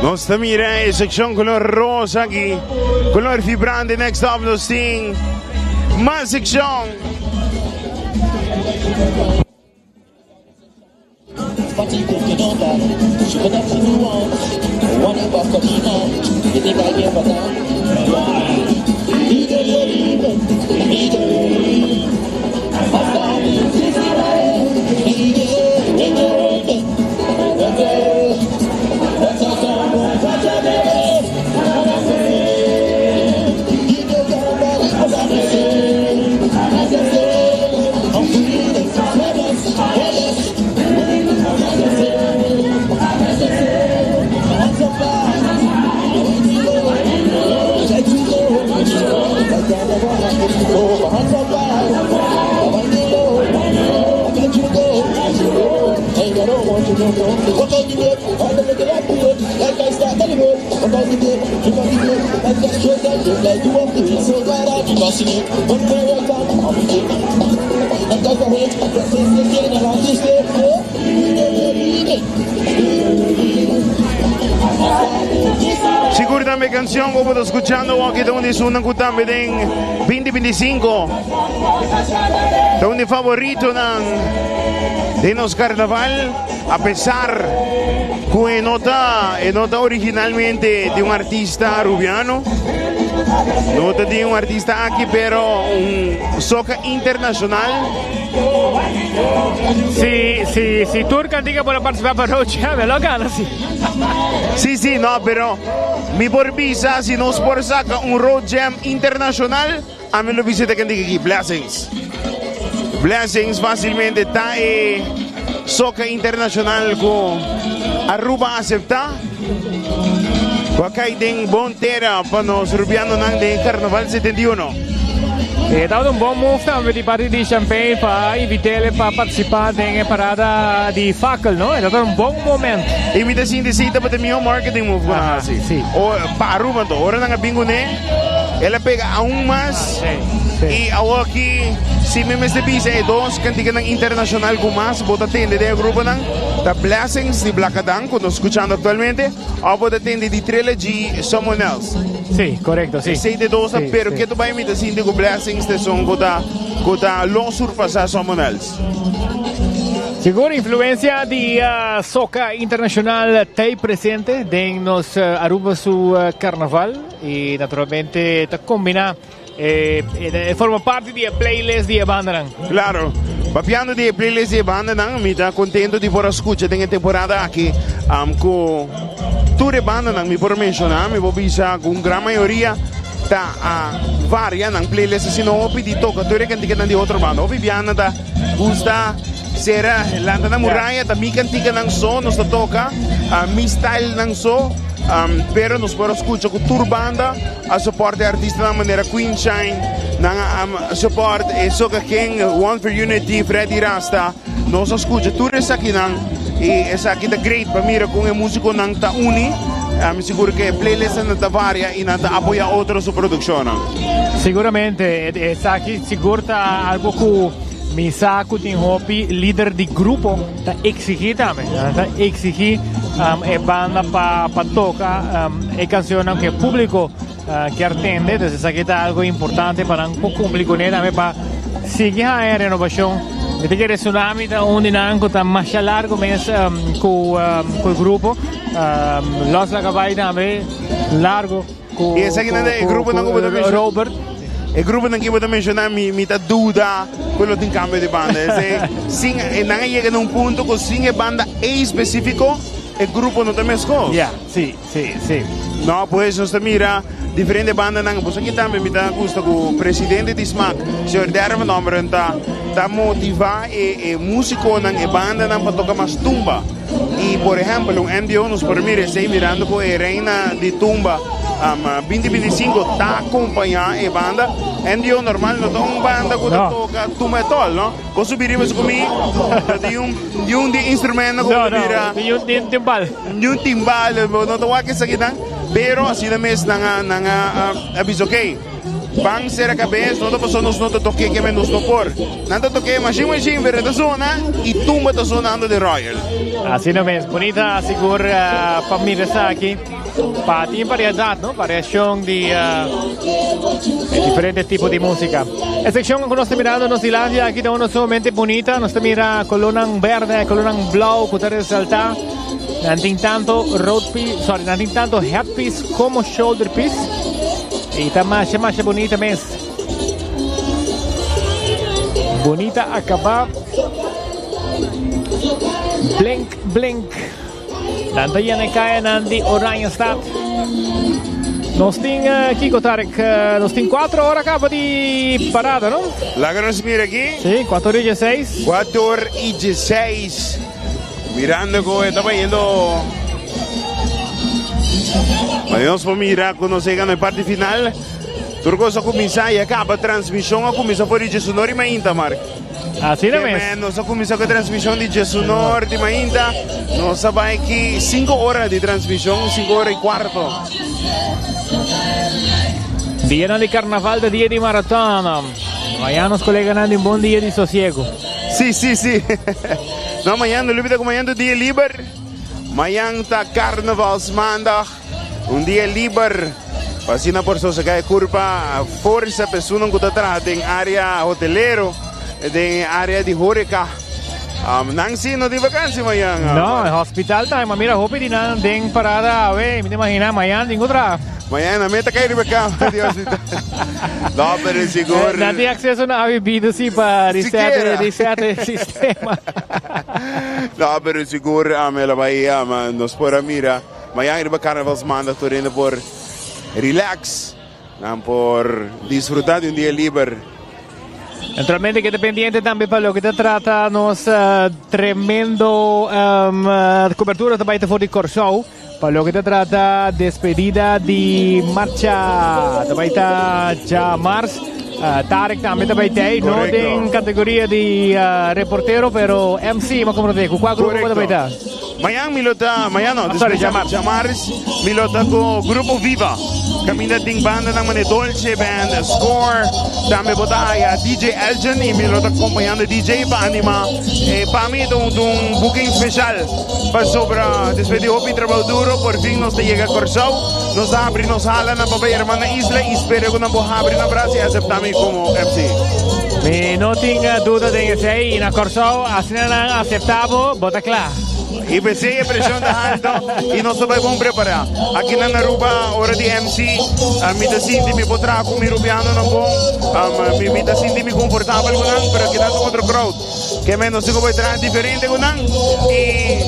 Nos ta mira e seccion color rosa aki, color vibrante. Next up nos tin mas seccion. Sigur tambe cancion cu bo ta scuchando aki ta un di esunnan cu tambe den 2025 ta un di favoritonan den nos carnaval a pesar cu e no ta e no ta originalmente di un artista arubiano no ta di un artista aki pero un soca internacional. Si, si, si tur cantica por a participa pa Road Jam, lo gana si. Si, si, no, pero mi por bisa si nos por saca un Road Jam internacional, ami lo bisa ta cantica aki, Blessings. Blessings facilmente ta e soca internacional cu Aruba a acepta. Cu a cay den bon tera pa nos Rubianonan den Carnaval 71. E tabata un bon move tambe di parti di Champagne pa invit'ele pa participa den e parada di fakkel, no? E tabata un bon moment. Y mi ta sinti si tabata e miho marketing move cu nan a haci. O, pa Aruba anto. Ora nan a bin cune, el a pega aun mas. Y awoki, si mi mester bisa e dos canticanan internacional cu mas bo ta tende den e gruponan, ta Blessings di Blackadan, cu nos scuchando actualmente, of bo ta tende di Trilogy, Someone Else. Sí, correcto, sí. Esey de dos, Sí, pero sí. ke tu bay mi ta sinti cu Blessings ta esun cu ta, cu ta lo surpasa Someone Else. Sigur influencia di soca internacional t'ey presente den nos Aruba su carnaval y naturalmente ta combina E forma parti di e playlist di e bandanan. Claro. Papiando di e playlist di e bandanan, mi ta contento di por a scucha den e temporada aki um, cu tur e bandanan mi por menciona, mi por bisa cu un gran mayoria ta a varia nan playlist asina hopi di toca tur e canticanan di otro banda. Hopi bianan ta gusta sera lanta na muraya, ta mi canticanan so nos ta toca, uh, mi stylenan so, um, pero nos por a scucha cu tur banda A support e artistanan manera Queen Shine, nan a support e Soca King, One for Unity, Freddy Rasta. Nos a scucha tur esakinan y esaki ta great pa mira con e musiconan ta uni. Mi sigur cu e playlistnan ta varia y nan ta apoya otro su produccionnan. Siguramente, esaki sigur ta algo cu mi sa cu tin hopi lider di grupo ta exigi tambe. Nan ta exigi e banda pa pa toca e cancionnan cu e publico kier tende. Entonces esaki ta algo importante pa nan por cumpli cune tambe pa sigui haña renovacion. Mi ta kere Tsunami ta un di nan cu ta masha largo mes cu cu e grupo. Los Lagabay tambe largo. Cu Y esakinan ta e gruponan cu bo ta menciona. Robert. E gruponan cu bo ta menciona mi mi ta duda cu lo tin cambio di banda. Esey sin e nan a yega na un punto cu sin e banda ey specifico e grupo no ta mescos. Ya, si, si, si. No, pues nos ta mira diferente bandanan. Boso aki tambe mi ta gusta cu presidente di smac, señor Derwin Ommeren, ta ta motiva e e musiconan, e bandanan pa toca mas tumba. Y por ehempel un NBO nos por mira esey mirando cu e reina di tumba 2025 ta acompaña e banda. NBO normal no ta un banda cu ta toca tumba at all, no? Bo subi riba su cumi, no tin un, ni un di instrumento cu bo ta mira. Ni un timbal. Ni un timbal, bo no ta wak esakinan. Pero asina mes nan a, nan a, a bisa ok. Ban sera kabes, no ta pasobra nos no ta tok'é ke men nos no por. Nan ta tok'é mashin mashin, pero e ta zona i tumba ta zonando den Royal. Asina mes, bunita sigur pa mira esaki. Pa tin variedat, no? Variashon di e diferente tipo di músika. E sekshon ku nos ta mirando nos dilanti aki ta uno sumamente bunita. Nos ta mira kolónan berde, kolónan blou ku ta resaltá. Nan tin tanto road piece, sorry, nan tin tanto headpiece komo shoulder piece. Y ta masha masha bonita mes. Bonita acaba. Blink blink. Nan ta yena e cayanan di Oranjestad. Nos tin uh, Kiko Tarek, uh, nos tin 4 ora caba di parada, no? Laga nos mira aquí. Sí, 4 y 16. 4 y 16. Mirando cu e ta bayendo. Ma nos por mira cu nos llega na e parti final. Tur cos a cuminsa y a caba. Transmision a cuminsa for di Djesunor y Mainta, Mark. Asina mes. Ke Nos a cuminsa cu e transmision di Djesunor di Mainta. Nos a bay aki cinco ora di transmision, cinco ora y cuarto. Dianan di carnaval ta dia di maraton. Mañana nos coleganan di un bon dia di sosiego. Sí, sí, sí. No, mañana, no olvida cu mañana ta dia liber. Mañan ta Carnavalsmaandag, un dia liber pa asina por sosegá e kurpa. Forsa pa esunnan ku ta traha den área hotelero, den área di horeca. Nan sí no tin vakansi mañan. No, e hospital ta, ma mira hopi di nan den parada awe, mi ta imagina mañan tin ku traha. Mañan nan meta kai riba kama di hospital. No, pero sigur. Nan tin akseso na awe bido sí pa reset, reset e sistema. No, pero sigur el a bai nos por a mira mañan riba Carnavalsmaandag tur hende por relax, nan por disfruta di un dia liber. Naturalmente keda pendiente tambe pa loke ta trata nos tremendo cobertura ta bai ta for di Kòrsou pa loke ta trata despedida di marcha ta bai ta djamars. Tarek tambe ta bai tei, no den categoria di reportero, pero MC, ma como te, cu cua grupo bo ta bai ta? Mañan mi lo ta, mañan no, Sorry, despues djamars. djamars mi lo ta cu Grupo Viva. Caminda tin bandanan manera Dolce Band, Score, tambe bo ta haya DJ Elgin y mi lo ta acompañando DJ pa anima. Pa mi ta un un booking special pasobra despues di hopi trabou duro por fin nos ta yega Corsou. Nos ta habri nos halanan pa bay hermana isla y spera cu nan por habri nan brasa y acepta mi como MC. Mi no tin duda den esey y na Corsou asina nan acepta bo, bo ta cla. Y p'esey e presion ta halto y nos ta bay bon prepara. Aki nan Aruba ora di MC mi ta sinti mi por traha cu mi Rubianonan bon, mi ta sinti mi confortabel cu nan, pero aki nan ta otro crowd. Ke men nos tin ku bai traha diferente ku nan i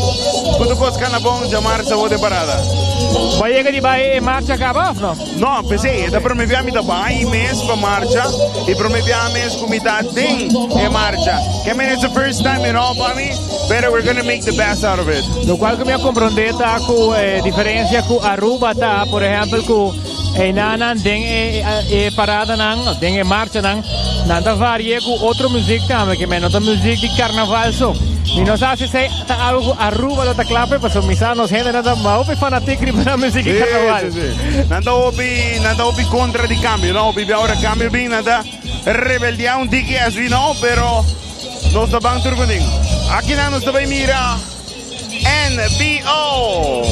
ku tur kos kana bon djamar sa wou den parada. Bo a yega di bai e marcha kaba of no? No, p'esei e ta prome bia mi ta bai mes pa marcha i prome bia mes ku mi ta den e marcha. Ke men it's the first time in all pa mi, pero we're gonna make the best out of it. Lokual ku mi a komprondé ta ku e diferensia ku Aruba ta, por ehèmpel ku Einanan den e paradanan, den e marchanan, nan ta varia ku otro muzik tambe, ke men no ta muzik di karnaval so. Mi no sa si esei ta algu ku Aruba lo ta kla p'e, pasobra mi sa nos hendenan ta hopi fanatik riba nan muzik di karnaval. Sí, sí, sí. Nan ta hopi, nan ta hopi kontra di kambio, no? Hopi bia ora kambio bin, nan ta rebeldiá un tiki as we know, pero nos ta ban tur kunin. Akinan nos ta bai mira. NBO.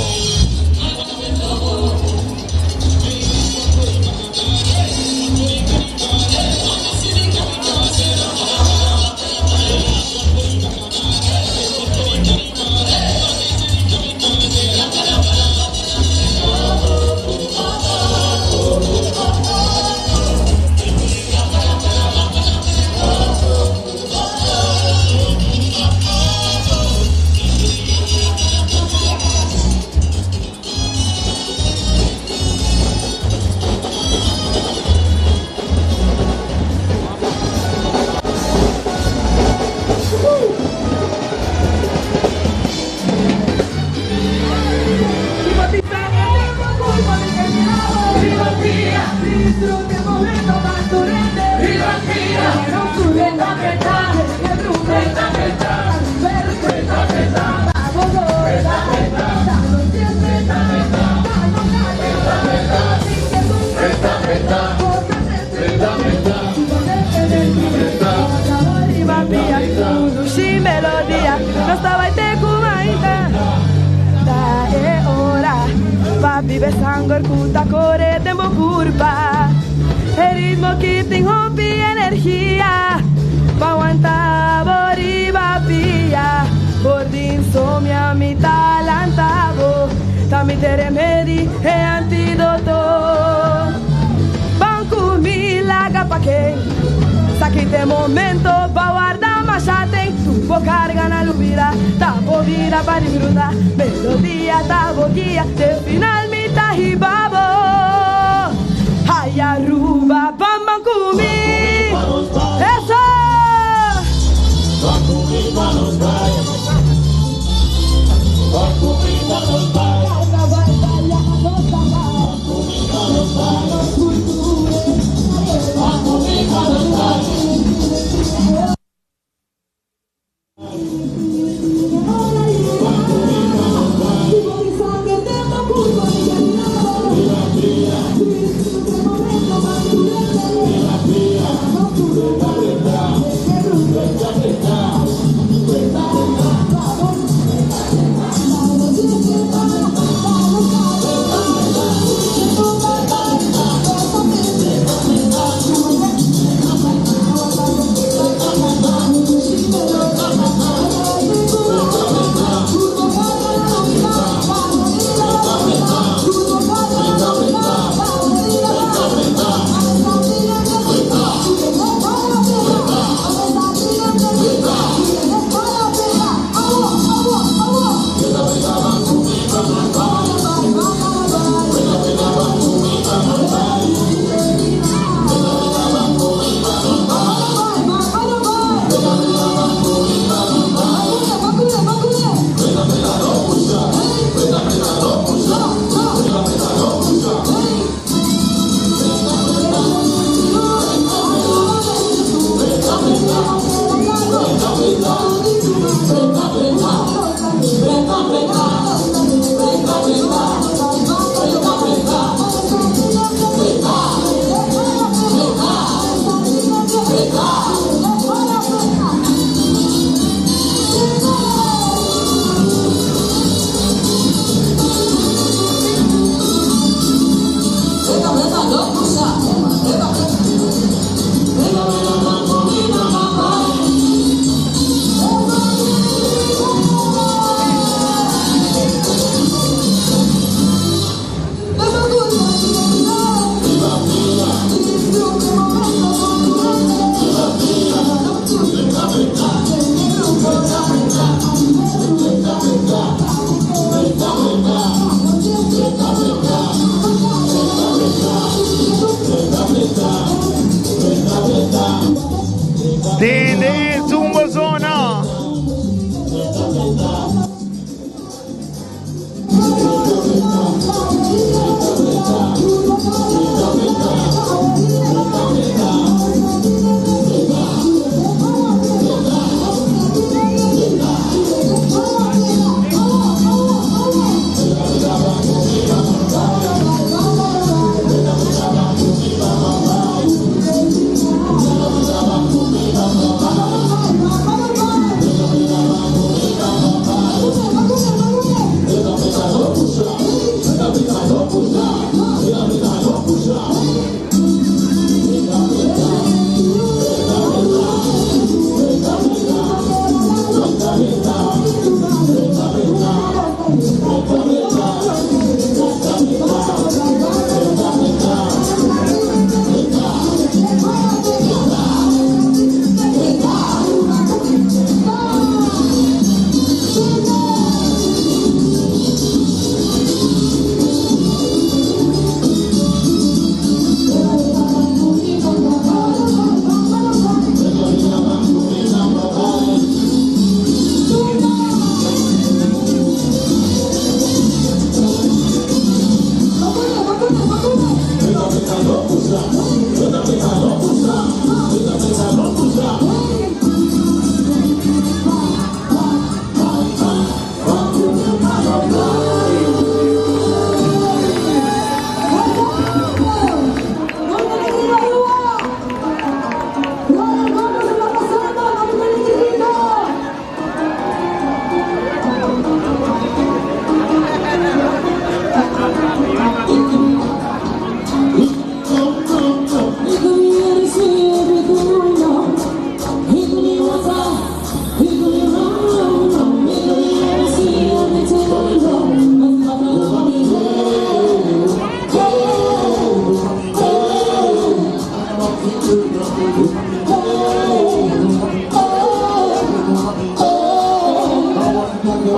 Den Zumba Zona.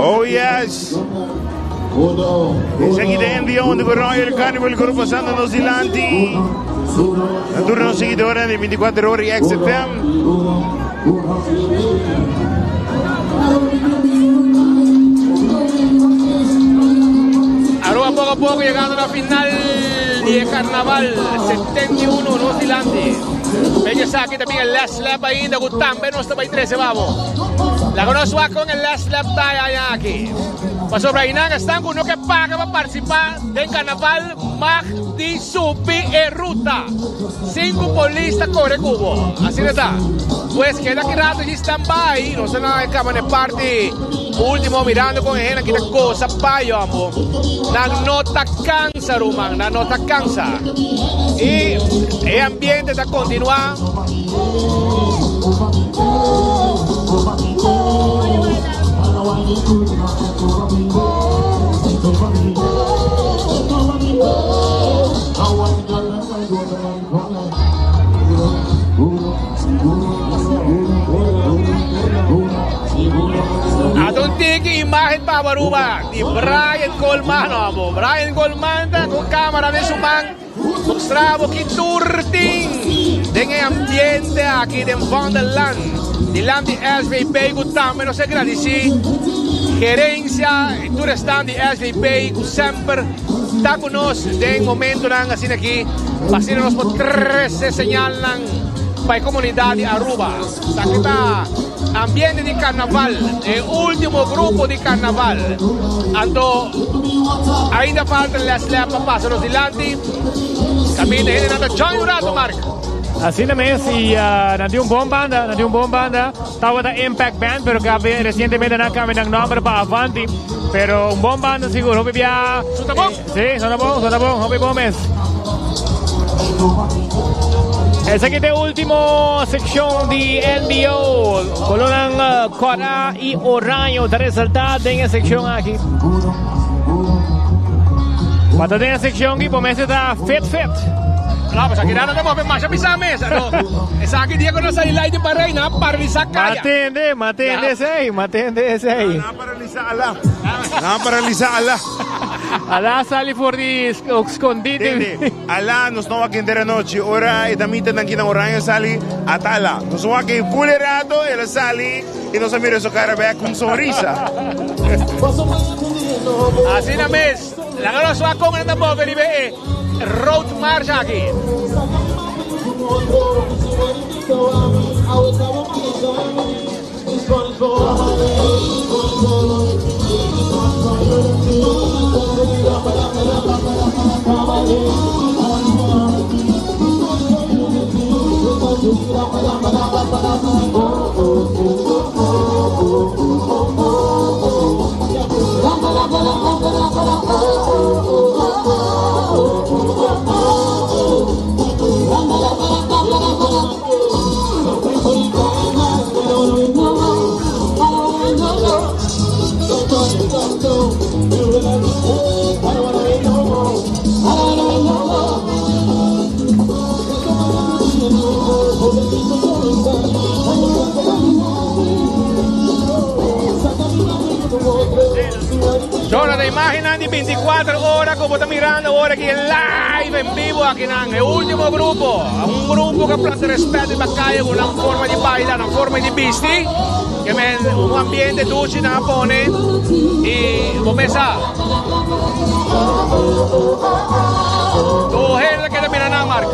Oh yes. Esaki ta NBO de Royal Carnival Group pasando nos dilanti. Na tur nos seguidores de 24 horas y XFM. Aruba poco a poco llegando a la final de Carnaval 71 nos dilanti. Veja aquí también el last lap ainda, que también no está para 13, vamos. La conozco con el last lap allá aquí. Paso Brainan están con uno que paga para participar del Carnaval Mag di Supi e Ruta. Cinco polistas corre cubo. Así está. Pues queda aquí rato y stand by. No se nada de cámara party. Último mirando con gente aquí la cosa payo, amo. La nota cansa, Ruman. La nota cansa. Y el ambiente está continuando. Tiki imagen pa Aruba di Brian Goldman, amo. Brian Goldman ta con cámara de su man. Mostravo ki turting. Den e ambiente aki den Vondelland. Dilanti SVP ku tambe nos agradeci. Gerencia, tur stand di SVP ku semper ta ku nos den momentonan asina aki. Pasina nos por 13 señalnan pa e comunidad di Aruba. Aki ta ambiente di carnaval, e ultimo grupo di carnaval. Anto ainda falta last lap pa pasa nos dilanti. Caminda hende nan ta join un rato, Mark. Asina mes, y nan tin un bon banda, nan tin un bon banda. Tabata Impact Band, pero cabe recientemente nan cambia nan nomber pa Avanti. Pero un bon banda sigur, hopi bia. Sona bon? Si, sona bon, sona bon, hopi bon mes. Esaki ta e ultimo seccion di NBO. Colornan cora y oraño ta resalta den e seccion aki. Pa ta den e seccion aki, bo mester ta fit fit. No, pues aki no ta move masha pisa mes. No. Esaki dia cu nos sali light di parey, nan a paralisa caya. Matende, matende esey, matende esey. Nan a paralisa ala. Nan a paralisa ala. Ala sali for di skondí. Tende, ala nos no wak henter anochi. Ora e damitanan ki na Oranje sali, ata ala. Nos wak e full e rato, el a sali y nos a mira su cara bek cu un sonrisa. Asina mes, laga nos wak con nan ta move riba e road march aki. Zona de imagennan di 24 ora ku bo ta mirando ora aki live en vivo akinan. E ultimo grupo, un grupo ku a planta respet riba kaya ku nan forma di baila, nan forma di bisti. Ke men un ambiente dushi nan a pone i bo mes sa. Tur hende ta keda mira nan, Mark.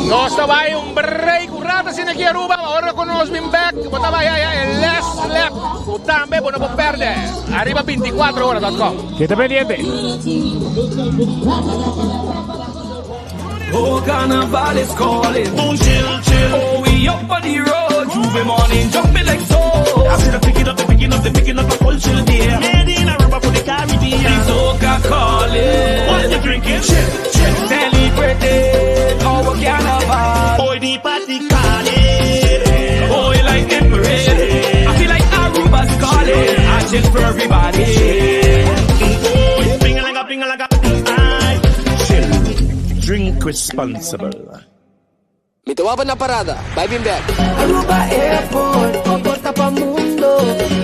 Nos ta bai un break un rato asina aki Aruba, ora cu nos bin bek bo ta bai haya e les lep cu tambe bo no por perde ariba 24ora.com. Keda pendiente. Oh, carnival is calling. Boom, chill, chill. Oh, we up on the road. J'ouvert morning, jumping like so. I see the picking up, the picking up, the picking up a culture there. Made in Aruba for the Caribbean. The soca calling. What you drinking? Chill, chill. Celebrating our carnival. Oh, the party calling. Oh, you like the parade. I feel like Aruba's calling. I chill for everybody. Oh, it's ping like a ping like a aye. Chill. Drink responsible. Mi ta wapa na parada, bai bin bek. Aruba Airport, bo porta pa mundo.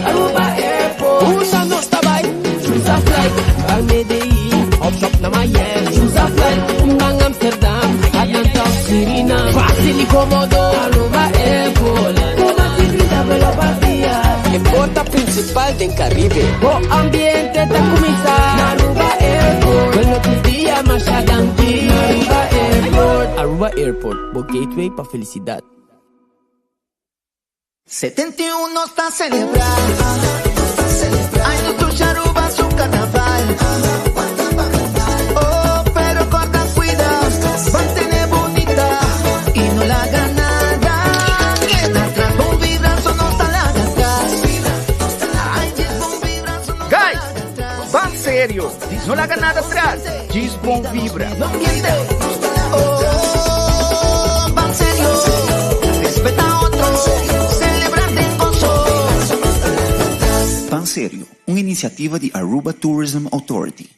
Aruba Airport, Unda nos ta bai? Choose a flight, ban Medellin, hop shop na Miami. Choose a flight, ban Amsterdam, Atlanta, Suriname. Facil y comodo, Aruba Airport. Como si grita velo vacía. E porta principal den Caribe. Bo ambiente ta cuminsa. Aruba Airport, Bueno tur dia, masha danki. Aruba Airport. Aruba Airport, bo gateway pa felicidad. 71 ta celebra. Ay, nos dushi Aruba su carnaval. Oh, pero corda cuida, mantene bunita y no laga nada. Keda atras, bon vibra, so no ta laga atras. Ay, bon vibra, so no Guys, ban serio. No laga nada atras. Djis bon vibra. Oh, ban serio, respeta otro, celebra den gozo. Ban Serio, un iniciativa di Aruba Tourism Authority.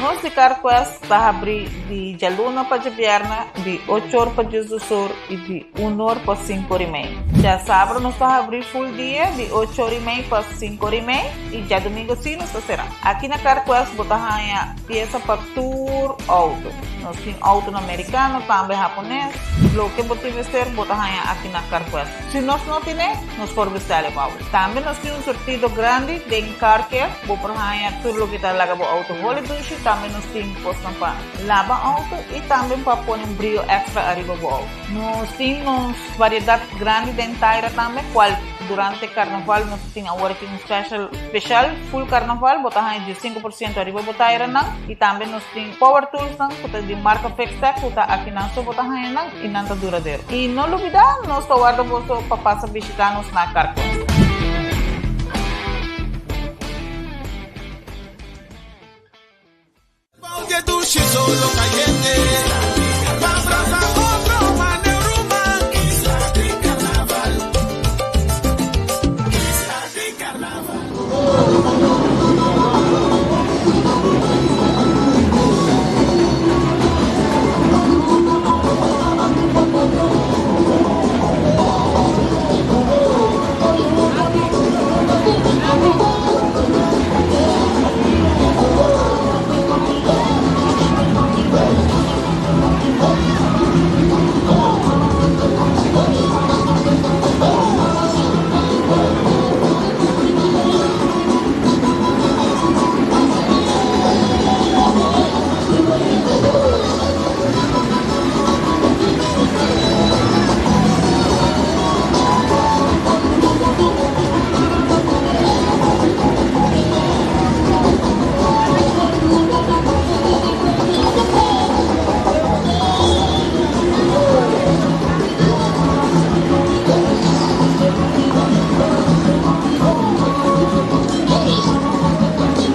Nos di CarQuest ta habrí di djaluna pa djabièrnè di ocho or pa diesdos or i di un or pa sinku or i mei. Djasabra nos ta habrí ful dia di ocho or i mei pa sinku or i mei i djadumingu sí nos ta será. Aki na CarQuest bo ta haña piesa pa tur outo. Nos tin outonan merikano, tambe hapones. Loke bo tin mester bo ta haña aki na CarQuest. Si nos no tine, nos por bestele pa bo. Tambe nos tin un surtido grandi den car care. Bo por haña tur loke ta laga bo auto holi dushi. Tambe nos tin kosnan pa laba auto i tambe pa pone un brio extra ariba bo auto. Nos tin nos variedat grandi den taira tambe, kual durante karnaval nos tin awor aki un special special full karnaval. Bo ta haña 15% ariba bo tairanan. I tambe nos tin power toolsnan ku ta di marka Fixtech ku ta akinan so bo ta haña nan. I nan ta duradero. I no lubidá, nos ta warda boso pa pasa bishitá nos na Carquest.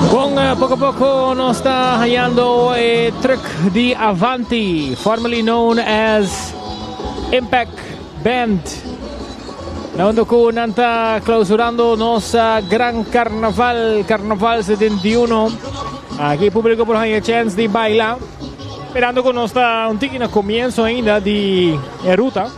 Bon, eh, poco a poco nos ta hallando e truck di Avanti, formerly known as Impact Band. Na unda cu nan ta clausurando nos eh, Gran Carnaval, Carnaval 71. Aki publico por haya chance di baila. Mirando cu nos ta un tiki na comienzo ainda di e ruta.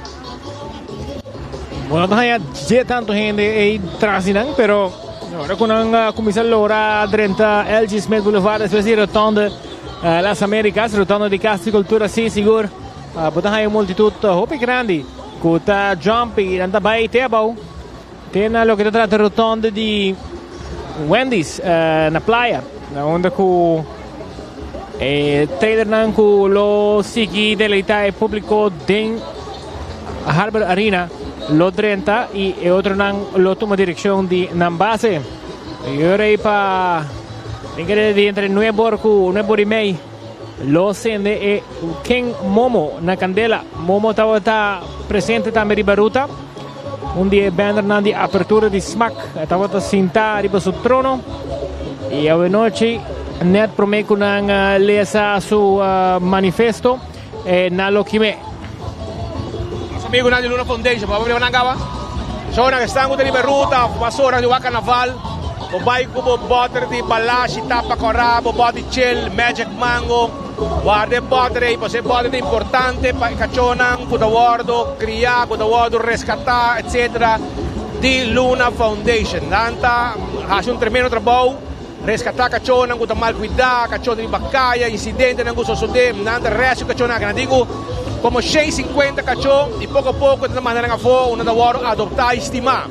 Bo no ta haña dje tanto hende ei tras di nan, pero ora ku nan a kuminsá logra drenta LG Smith Boulevard despues di rotonde Las Americas, rotonde di Kas di Kultura, sí sigur bo ta haña un multitut hopi grandi ku ta jump i nan ta bai te abou te na loke ta trata rotonde di Wendy's na playa, na unda ku e trailernan ku lo sigui deleitá e públiko den Harbor Arena lo drenta i e otronan lo tuma direkshon di nan base. I ora ei pa den kere di entre nuebe or ku nuebe or i mei lo sende e King Momo na kandela. Momo tabata presente tambe riba ruta. Un di e bandernan di apertura di Smack e tabata sinta riba su trono y awenochi net prome cu nan lesa su manifesto e na lo kime. Nos amigunan di Luna Foundation, por favor nan caba. Shownan esnan cu ta riba e ruta of pasonan di wak carnaval, bo bay cu bo boter di balashi tapa cora, bo bot di chill, magic mango. Warda e bòter ei, pasobra e bòter ta importante pa e kachónan ku ta wòrdu kriá, ku ta wòrdu reskatá, etsetera, di Luna Foundation. Nan ta hasi un tremendo trabou, reskatá kachónan ku ta mal kuidá, kachónan riba kaya, insidentenan ku sosodé, nan ta rèsku kachónan aki. Nan di ku komo 150 kachó i poko poko nan ta manda nan afó unda nan ta wòrdu adoptá i stimá.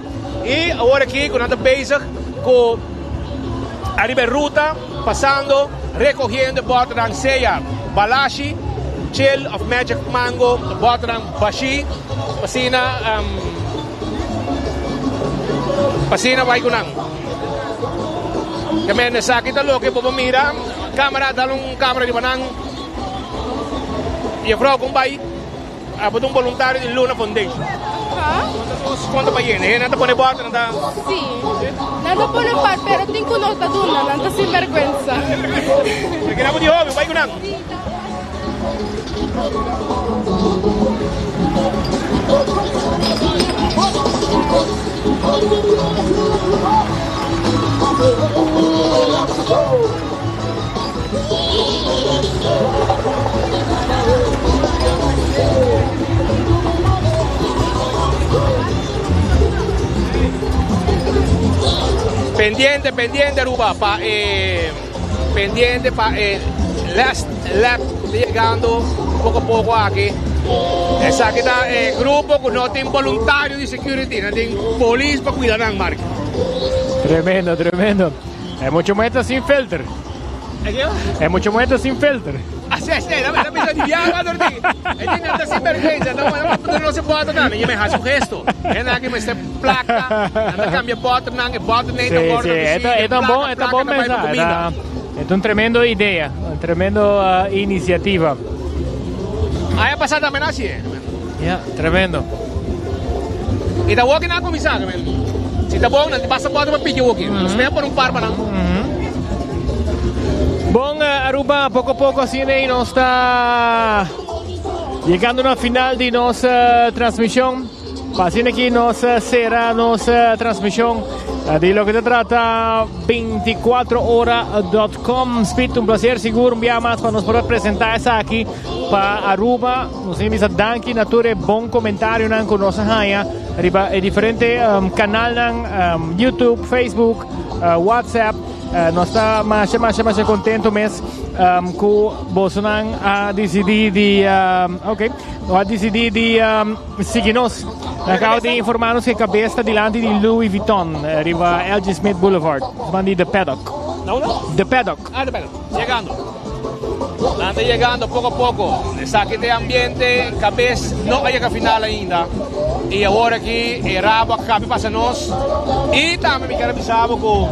I awor aki ku nan ta bezig ku ariba e ruta. Pasando, recogiendo e bòternan sea Balashi, Chill of Magic Mango, bòternan bashi, p'asina p'asina bai ku nan. Ke men esaki ta loke bo por mira, camera dal un camera riba nan i e vrou kon bai. Abo ta un boluntario di Luna Foundation. Konta pa yende, nan ta pone bòter, nan ta. Si, nan ta pone par, pero tin ku no ta duna, nan ta sinbergwensa. Keda bo di hopi, bai ku nan. Pendiente, pendiente Aruba pa e pendiente pa e last lap llegando poco poco aki. Esaki ta e grupo cu no tin voluntario di security, nan tin polis pa cuida nan, Mark. Tremendo, tremendo. E mucho muerto sin filter. E mucho muerto sin filter. Así es, dame, dame esa diabla, Dorti. E tin nada sin vergüenza, no, no, no se puede tocar. Mi me hace un gesto. E na que me se placa, anda cambia boter nan, e boter nee, Sí, sí, esto es un bon, esto es un bon mensaje. Es un tremendo idea, un tremendo uh, iniciativa. Aña pasado también así, eh. Ja, tremendo. Y ta woki na cuminsa, Si ta bon, nan basta boter pa piki woki. Mm -hmm. por un par pa nan. Mm -hmm. Bon, uh, Aruba, poco a poco así nos ta llegando na final di nos uh, transmisión. Asina aki nos sera nos transmishon di loke ta trata 24ora.com. Speed, un placer sigur un bia mas pa nos por presenta esaki pa Aruba. Nos tin bisa danki na tur e bon comentarionan ku nos a haña riba e diferente um, kanalnan, um, YouTube, Facebook, uh, WhatsApp. Uh, nos ta masha, masha, masha contento mes um, ku bosonan a decidi di, um, ok, a decidi di um, Sigui nos. Na cabo di informa nos que cabes ta dilanti di Louis Vuitton, eh, riba LG Smith Boulevard. Van di The Paddock. No, no? The Paddock. Ah, The Paddock. Llegando. Nan ta llegando poco a poco. Esaki ta e ambiente, cabes no a yega final ainda. Y awor aki e rabo a cabe pasa nos. Y tambe mi kier a bisa bo cu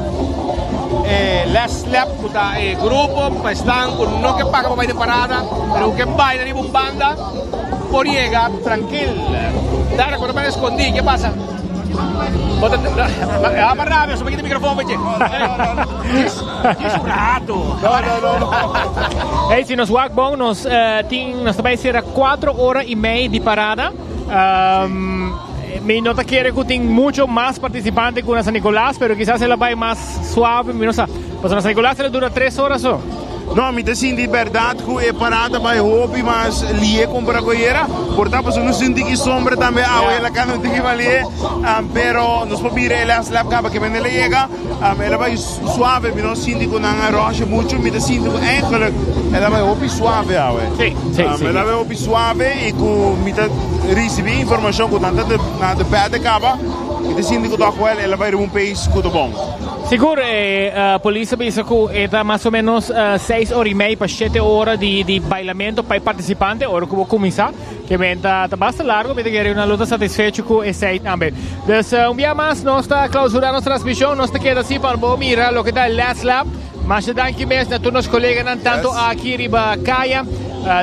e Last Lap cu ta e grupo pa esnan cu no ke paga pa bay den parada, pero cu ke baila riba un banda. Por yega trankil. Dara ku ta para eskondí, ke pasa? Bo ta ama rabia, so kita mikrofon peche. Djis un rato. No, no, no, no. Hey, si nos wak bon, nos uh, tin, nos ta bai sera 4 ora y mei di parada. Um, mi no ta kere ku tin mucho mas participante ku na San Nicolas, pero quizás el a bai mas suave, mi no sa. Pasobra na San Nicolas el a dura 3 horas so. No, mi ta sinti berdad cu e parada bay hopi mas lie compara cu ayera. Por ta pasobra nos sinti ki sombra tambe awe el a cana un tiki mas lie. Pero nos por mira e last lap caba ke mende el a yega. El a bay suave, mi no sinti cu nan a rusha mucho. Mi ta sinti cu eigenlijk el a bay hopi suave awe. El a bay hopi suave y cu mi ta ricibi informacion cu nan ta na de perde caba. Mi ta sinti cu toch wel el a bay riba un pace cu ta bon. Sigur e polis a bisa cu e ta mas o menos seis ora y mei pa shete ora di di bailamento pa e participante ora cu bo cuminsa, ke men ta ta basta largo, mi ta kere nan lo ta satisfecho cu esey tambe. Dus un bia mas nos ta clausura nos transmision, nos ta keda asi pa bo mira loke ta e last lap. Masha danki mes na tur nos coleganan tanto aki riba caya,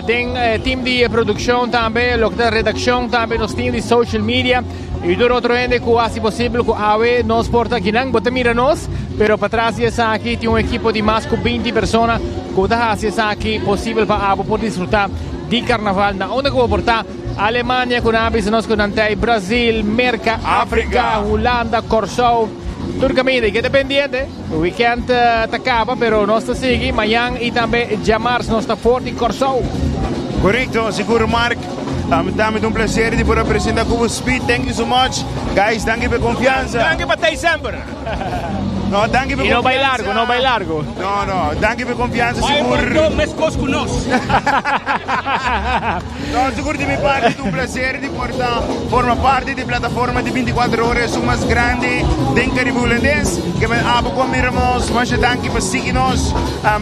den e team di produccion tambe, loke ta redaccion tambe, nos team di social media. Y tur otro hende cu haci posibel cu awe nos por ta akinan. Bo ta mira nos, pero patras di esaki tin un ekipo di mas cu binti persona cu ta haci esaki posibel pa abo por disfruta di carnaval na unda cu bo por ta. Alemania cu nan a bisa nos cu nan ta ey, Brazil, Merca, Africa, Hulanda, Corsou, tur caminda. Y keda pendiente, weekend ta caba pero nos ta sigui mañan y tambe djamars nos ta for di Corsou. Correcto, sigur Mark. Tambe ta un placer di por a presenta cu bo Speed. Thank you so much. Guys, danki pa e confiansa. Danki pa tei semper. No, danki pa e Y no bai confiansa. largo, no bai largo. No, no, danki pa e confiansa Bai sigur. montón mescos cu nos. No, sigur di mi parti ta un placer di por ta forma parti di plataforma di 24 ora esun mas grandi den Caribe Hulandes. Ke men abo cu a mira nos, masha danki pa sigui nos.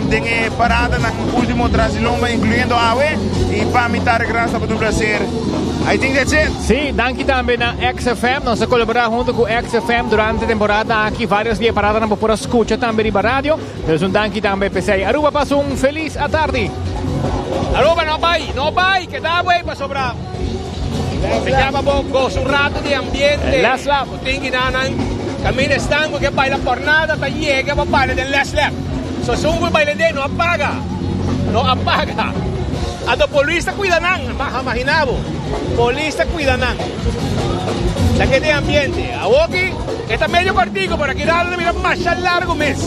Den e paradanan ultimo tras di lomba incluyendo awe y pa mi Tarek Ras tabata un placer. I think that's it. Sí, danki tambe na XFM. Nos a colabora hunto cu XFM durante temporada aki. Varios di e paradanan bo por a scucha tambe riba radio. Dus un danki tambe p'esey. Aruba pasa un feliz atardi. Aruba no bay, no bay, keda away pasobra. Mi kier bo goza un rato di ambiente. Last lap. Bo tin ginanan caminda esnan cu ke baila por nada ta yega pa baila den last lap. So esun cu baila den no a paga. No a paga. Anto polis ta cuida nan. Imagina bo. Polis ta cuida nan. Ta ke den ambiente. Awoki e ta medio cortico pero aki rato ta bira masha largo mes.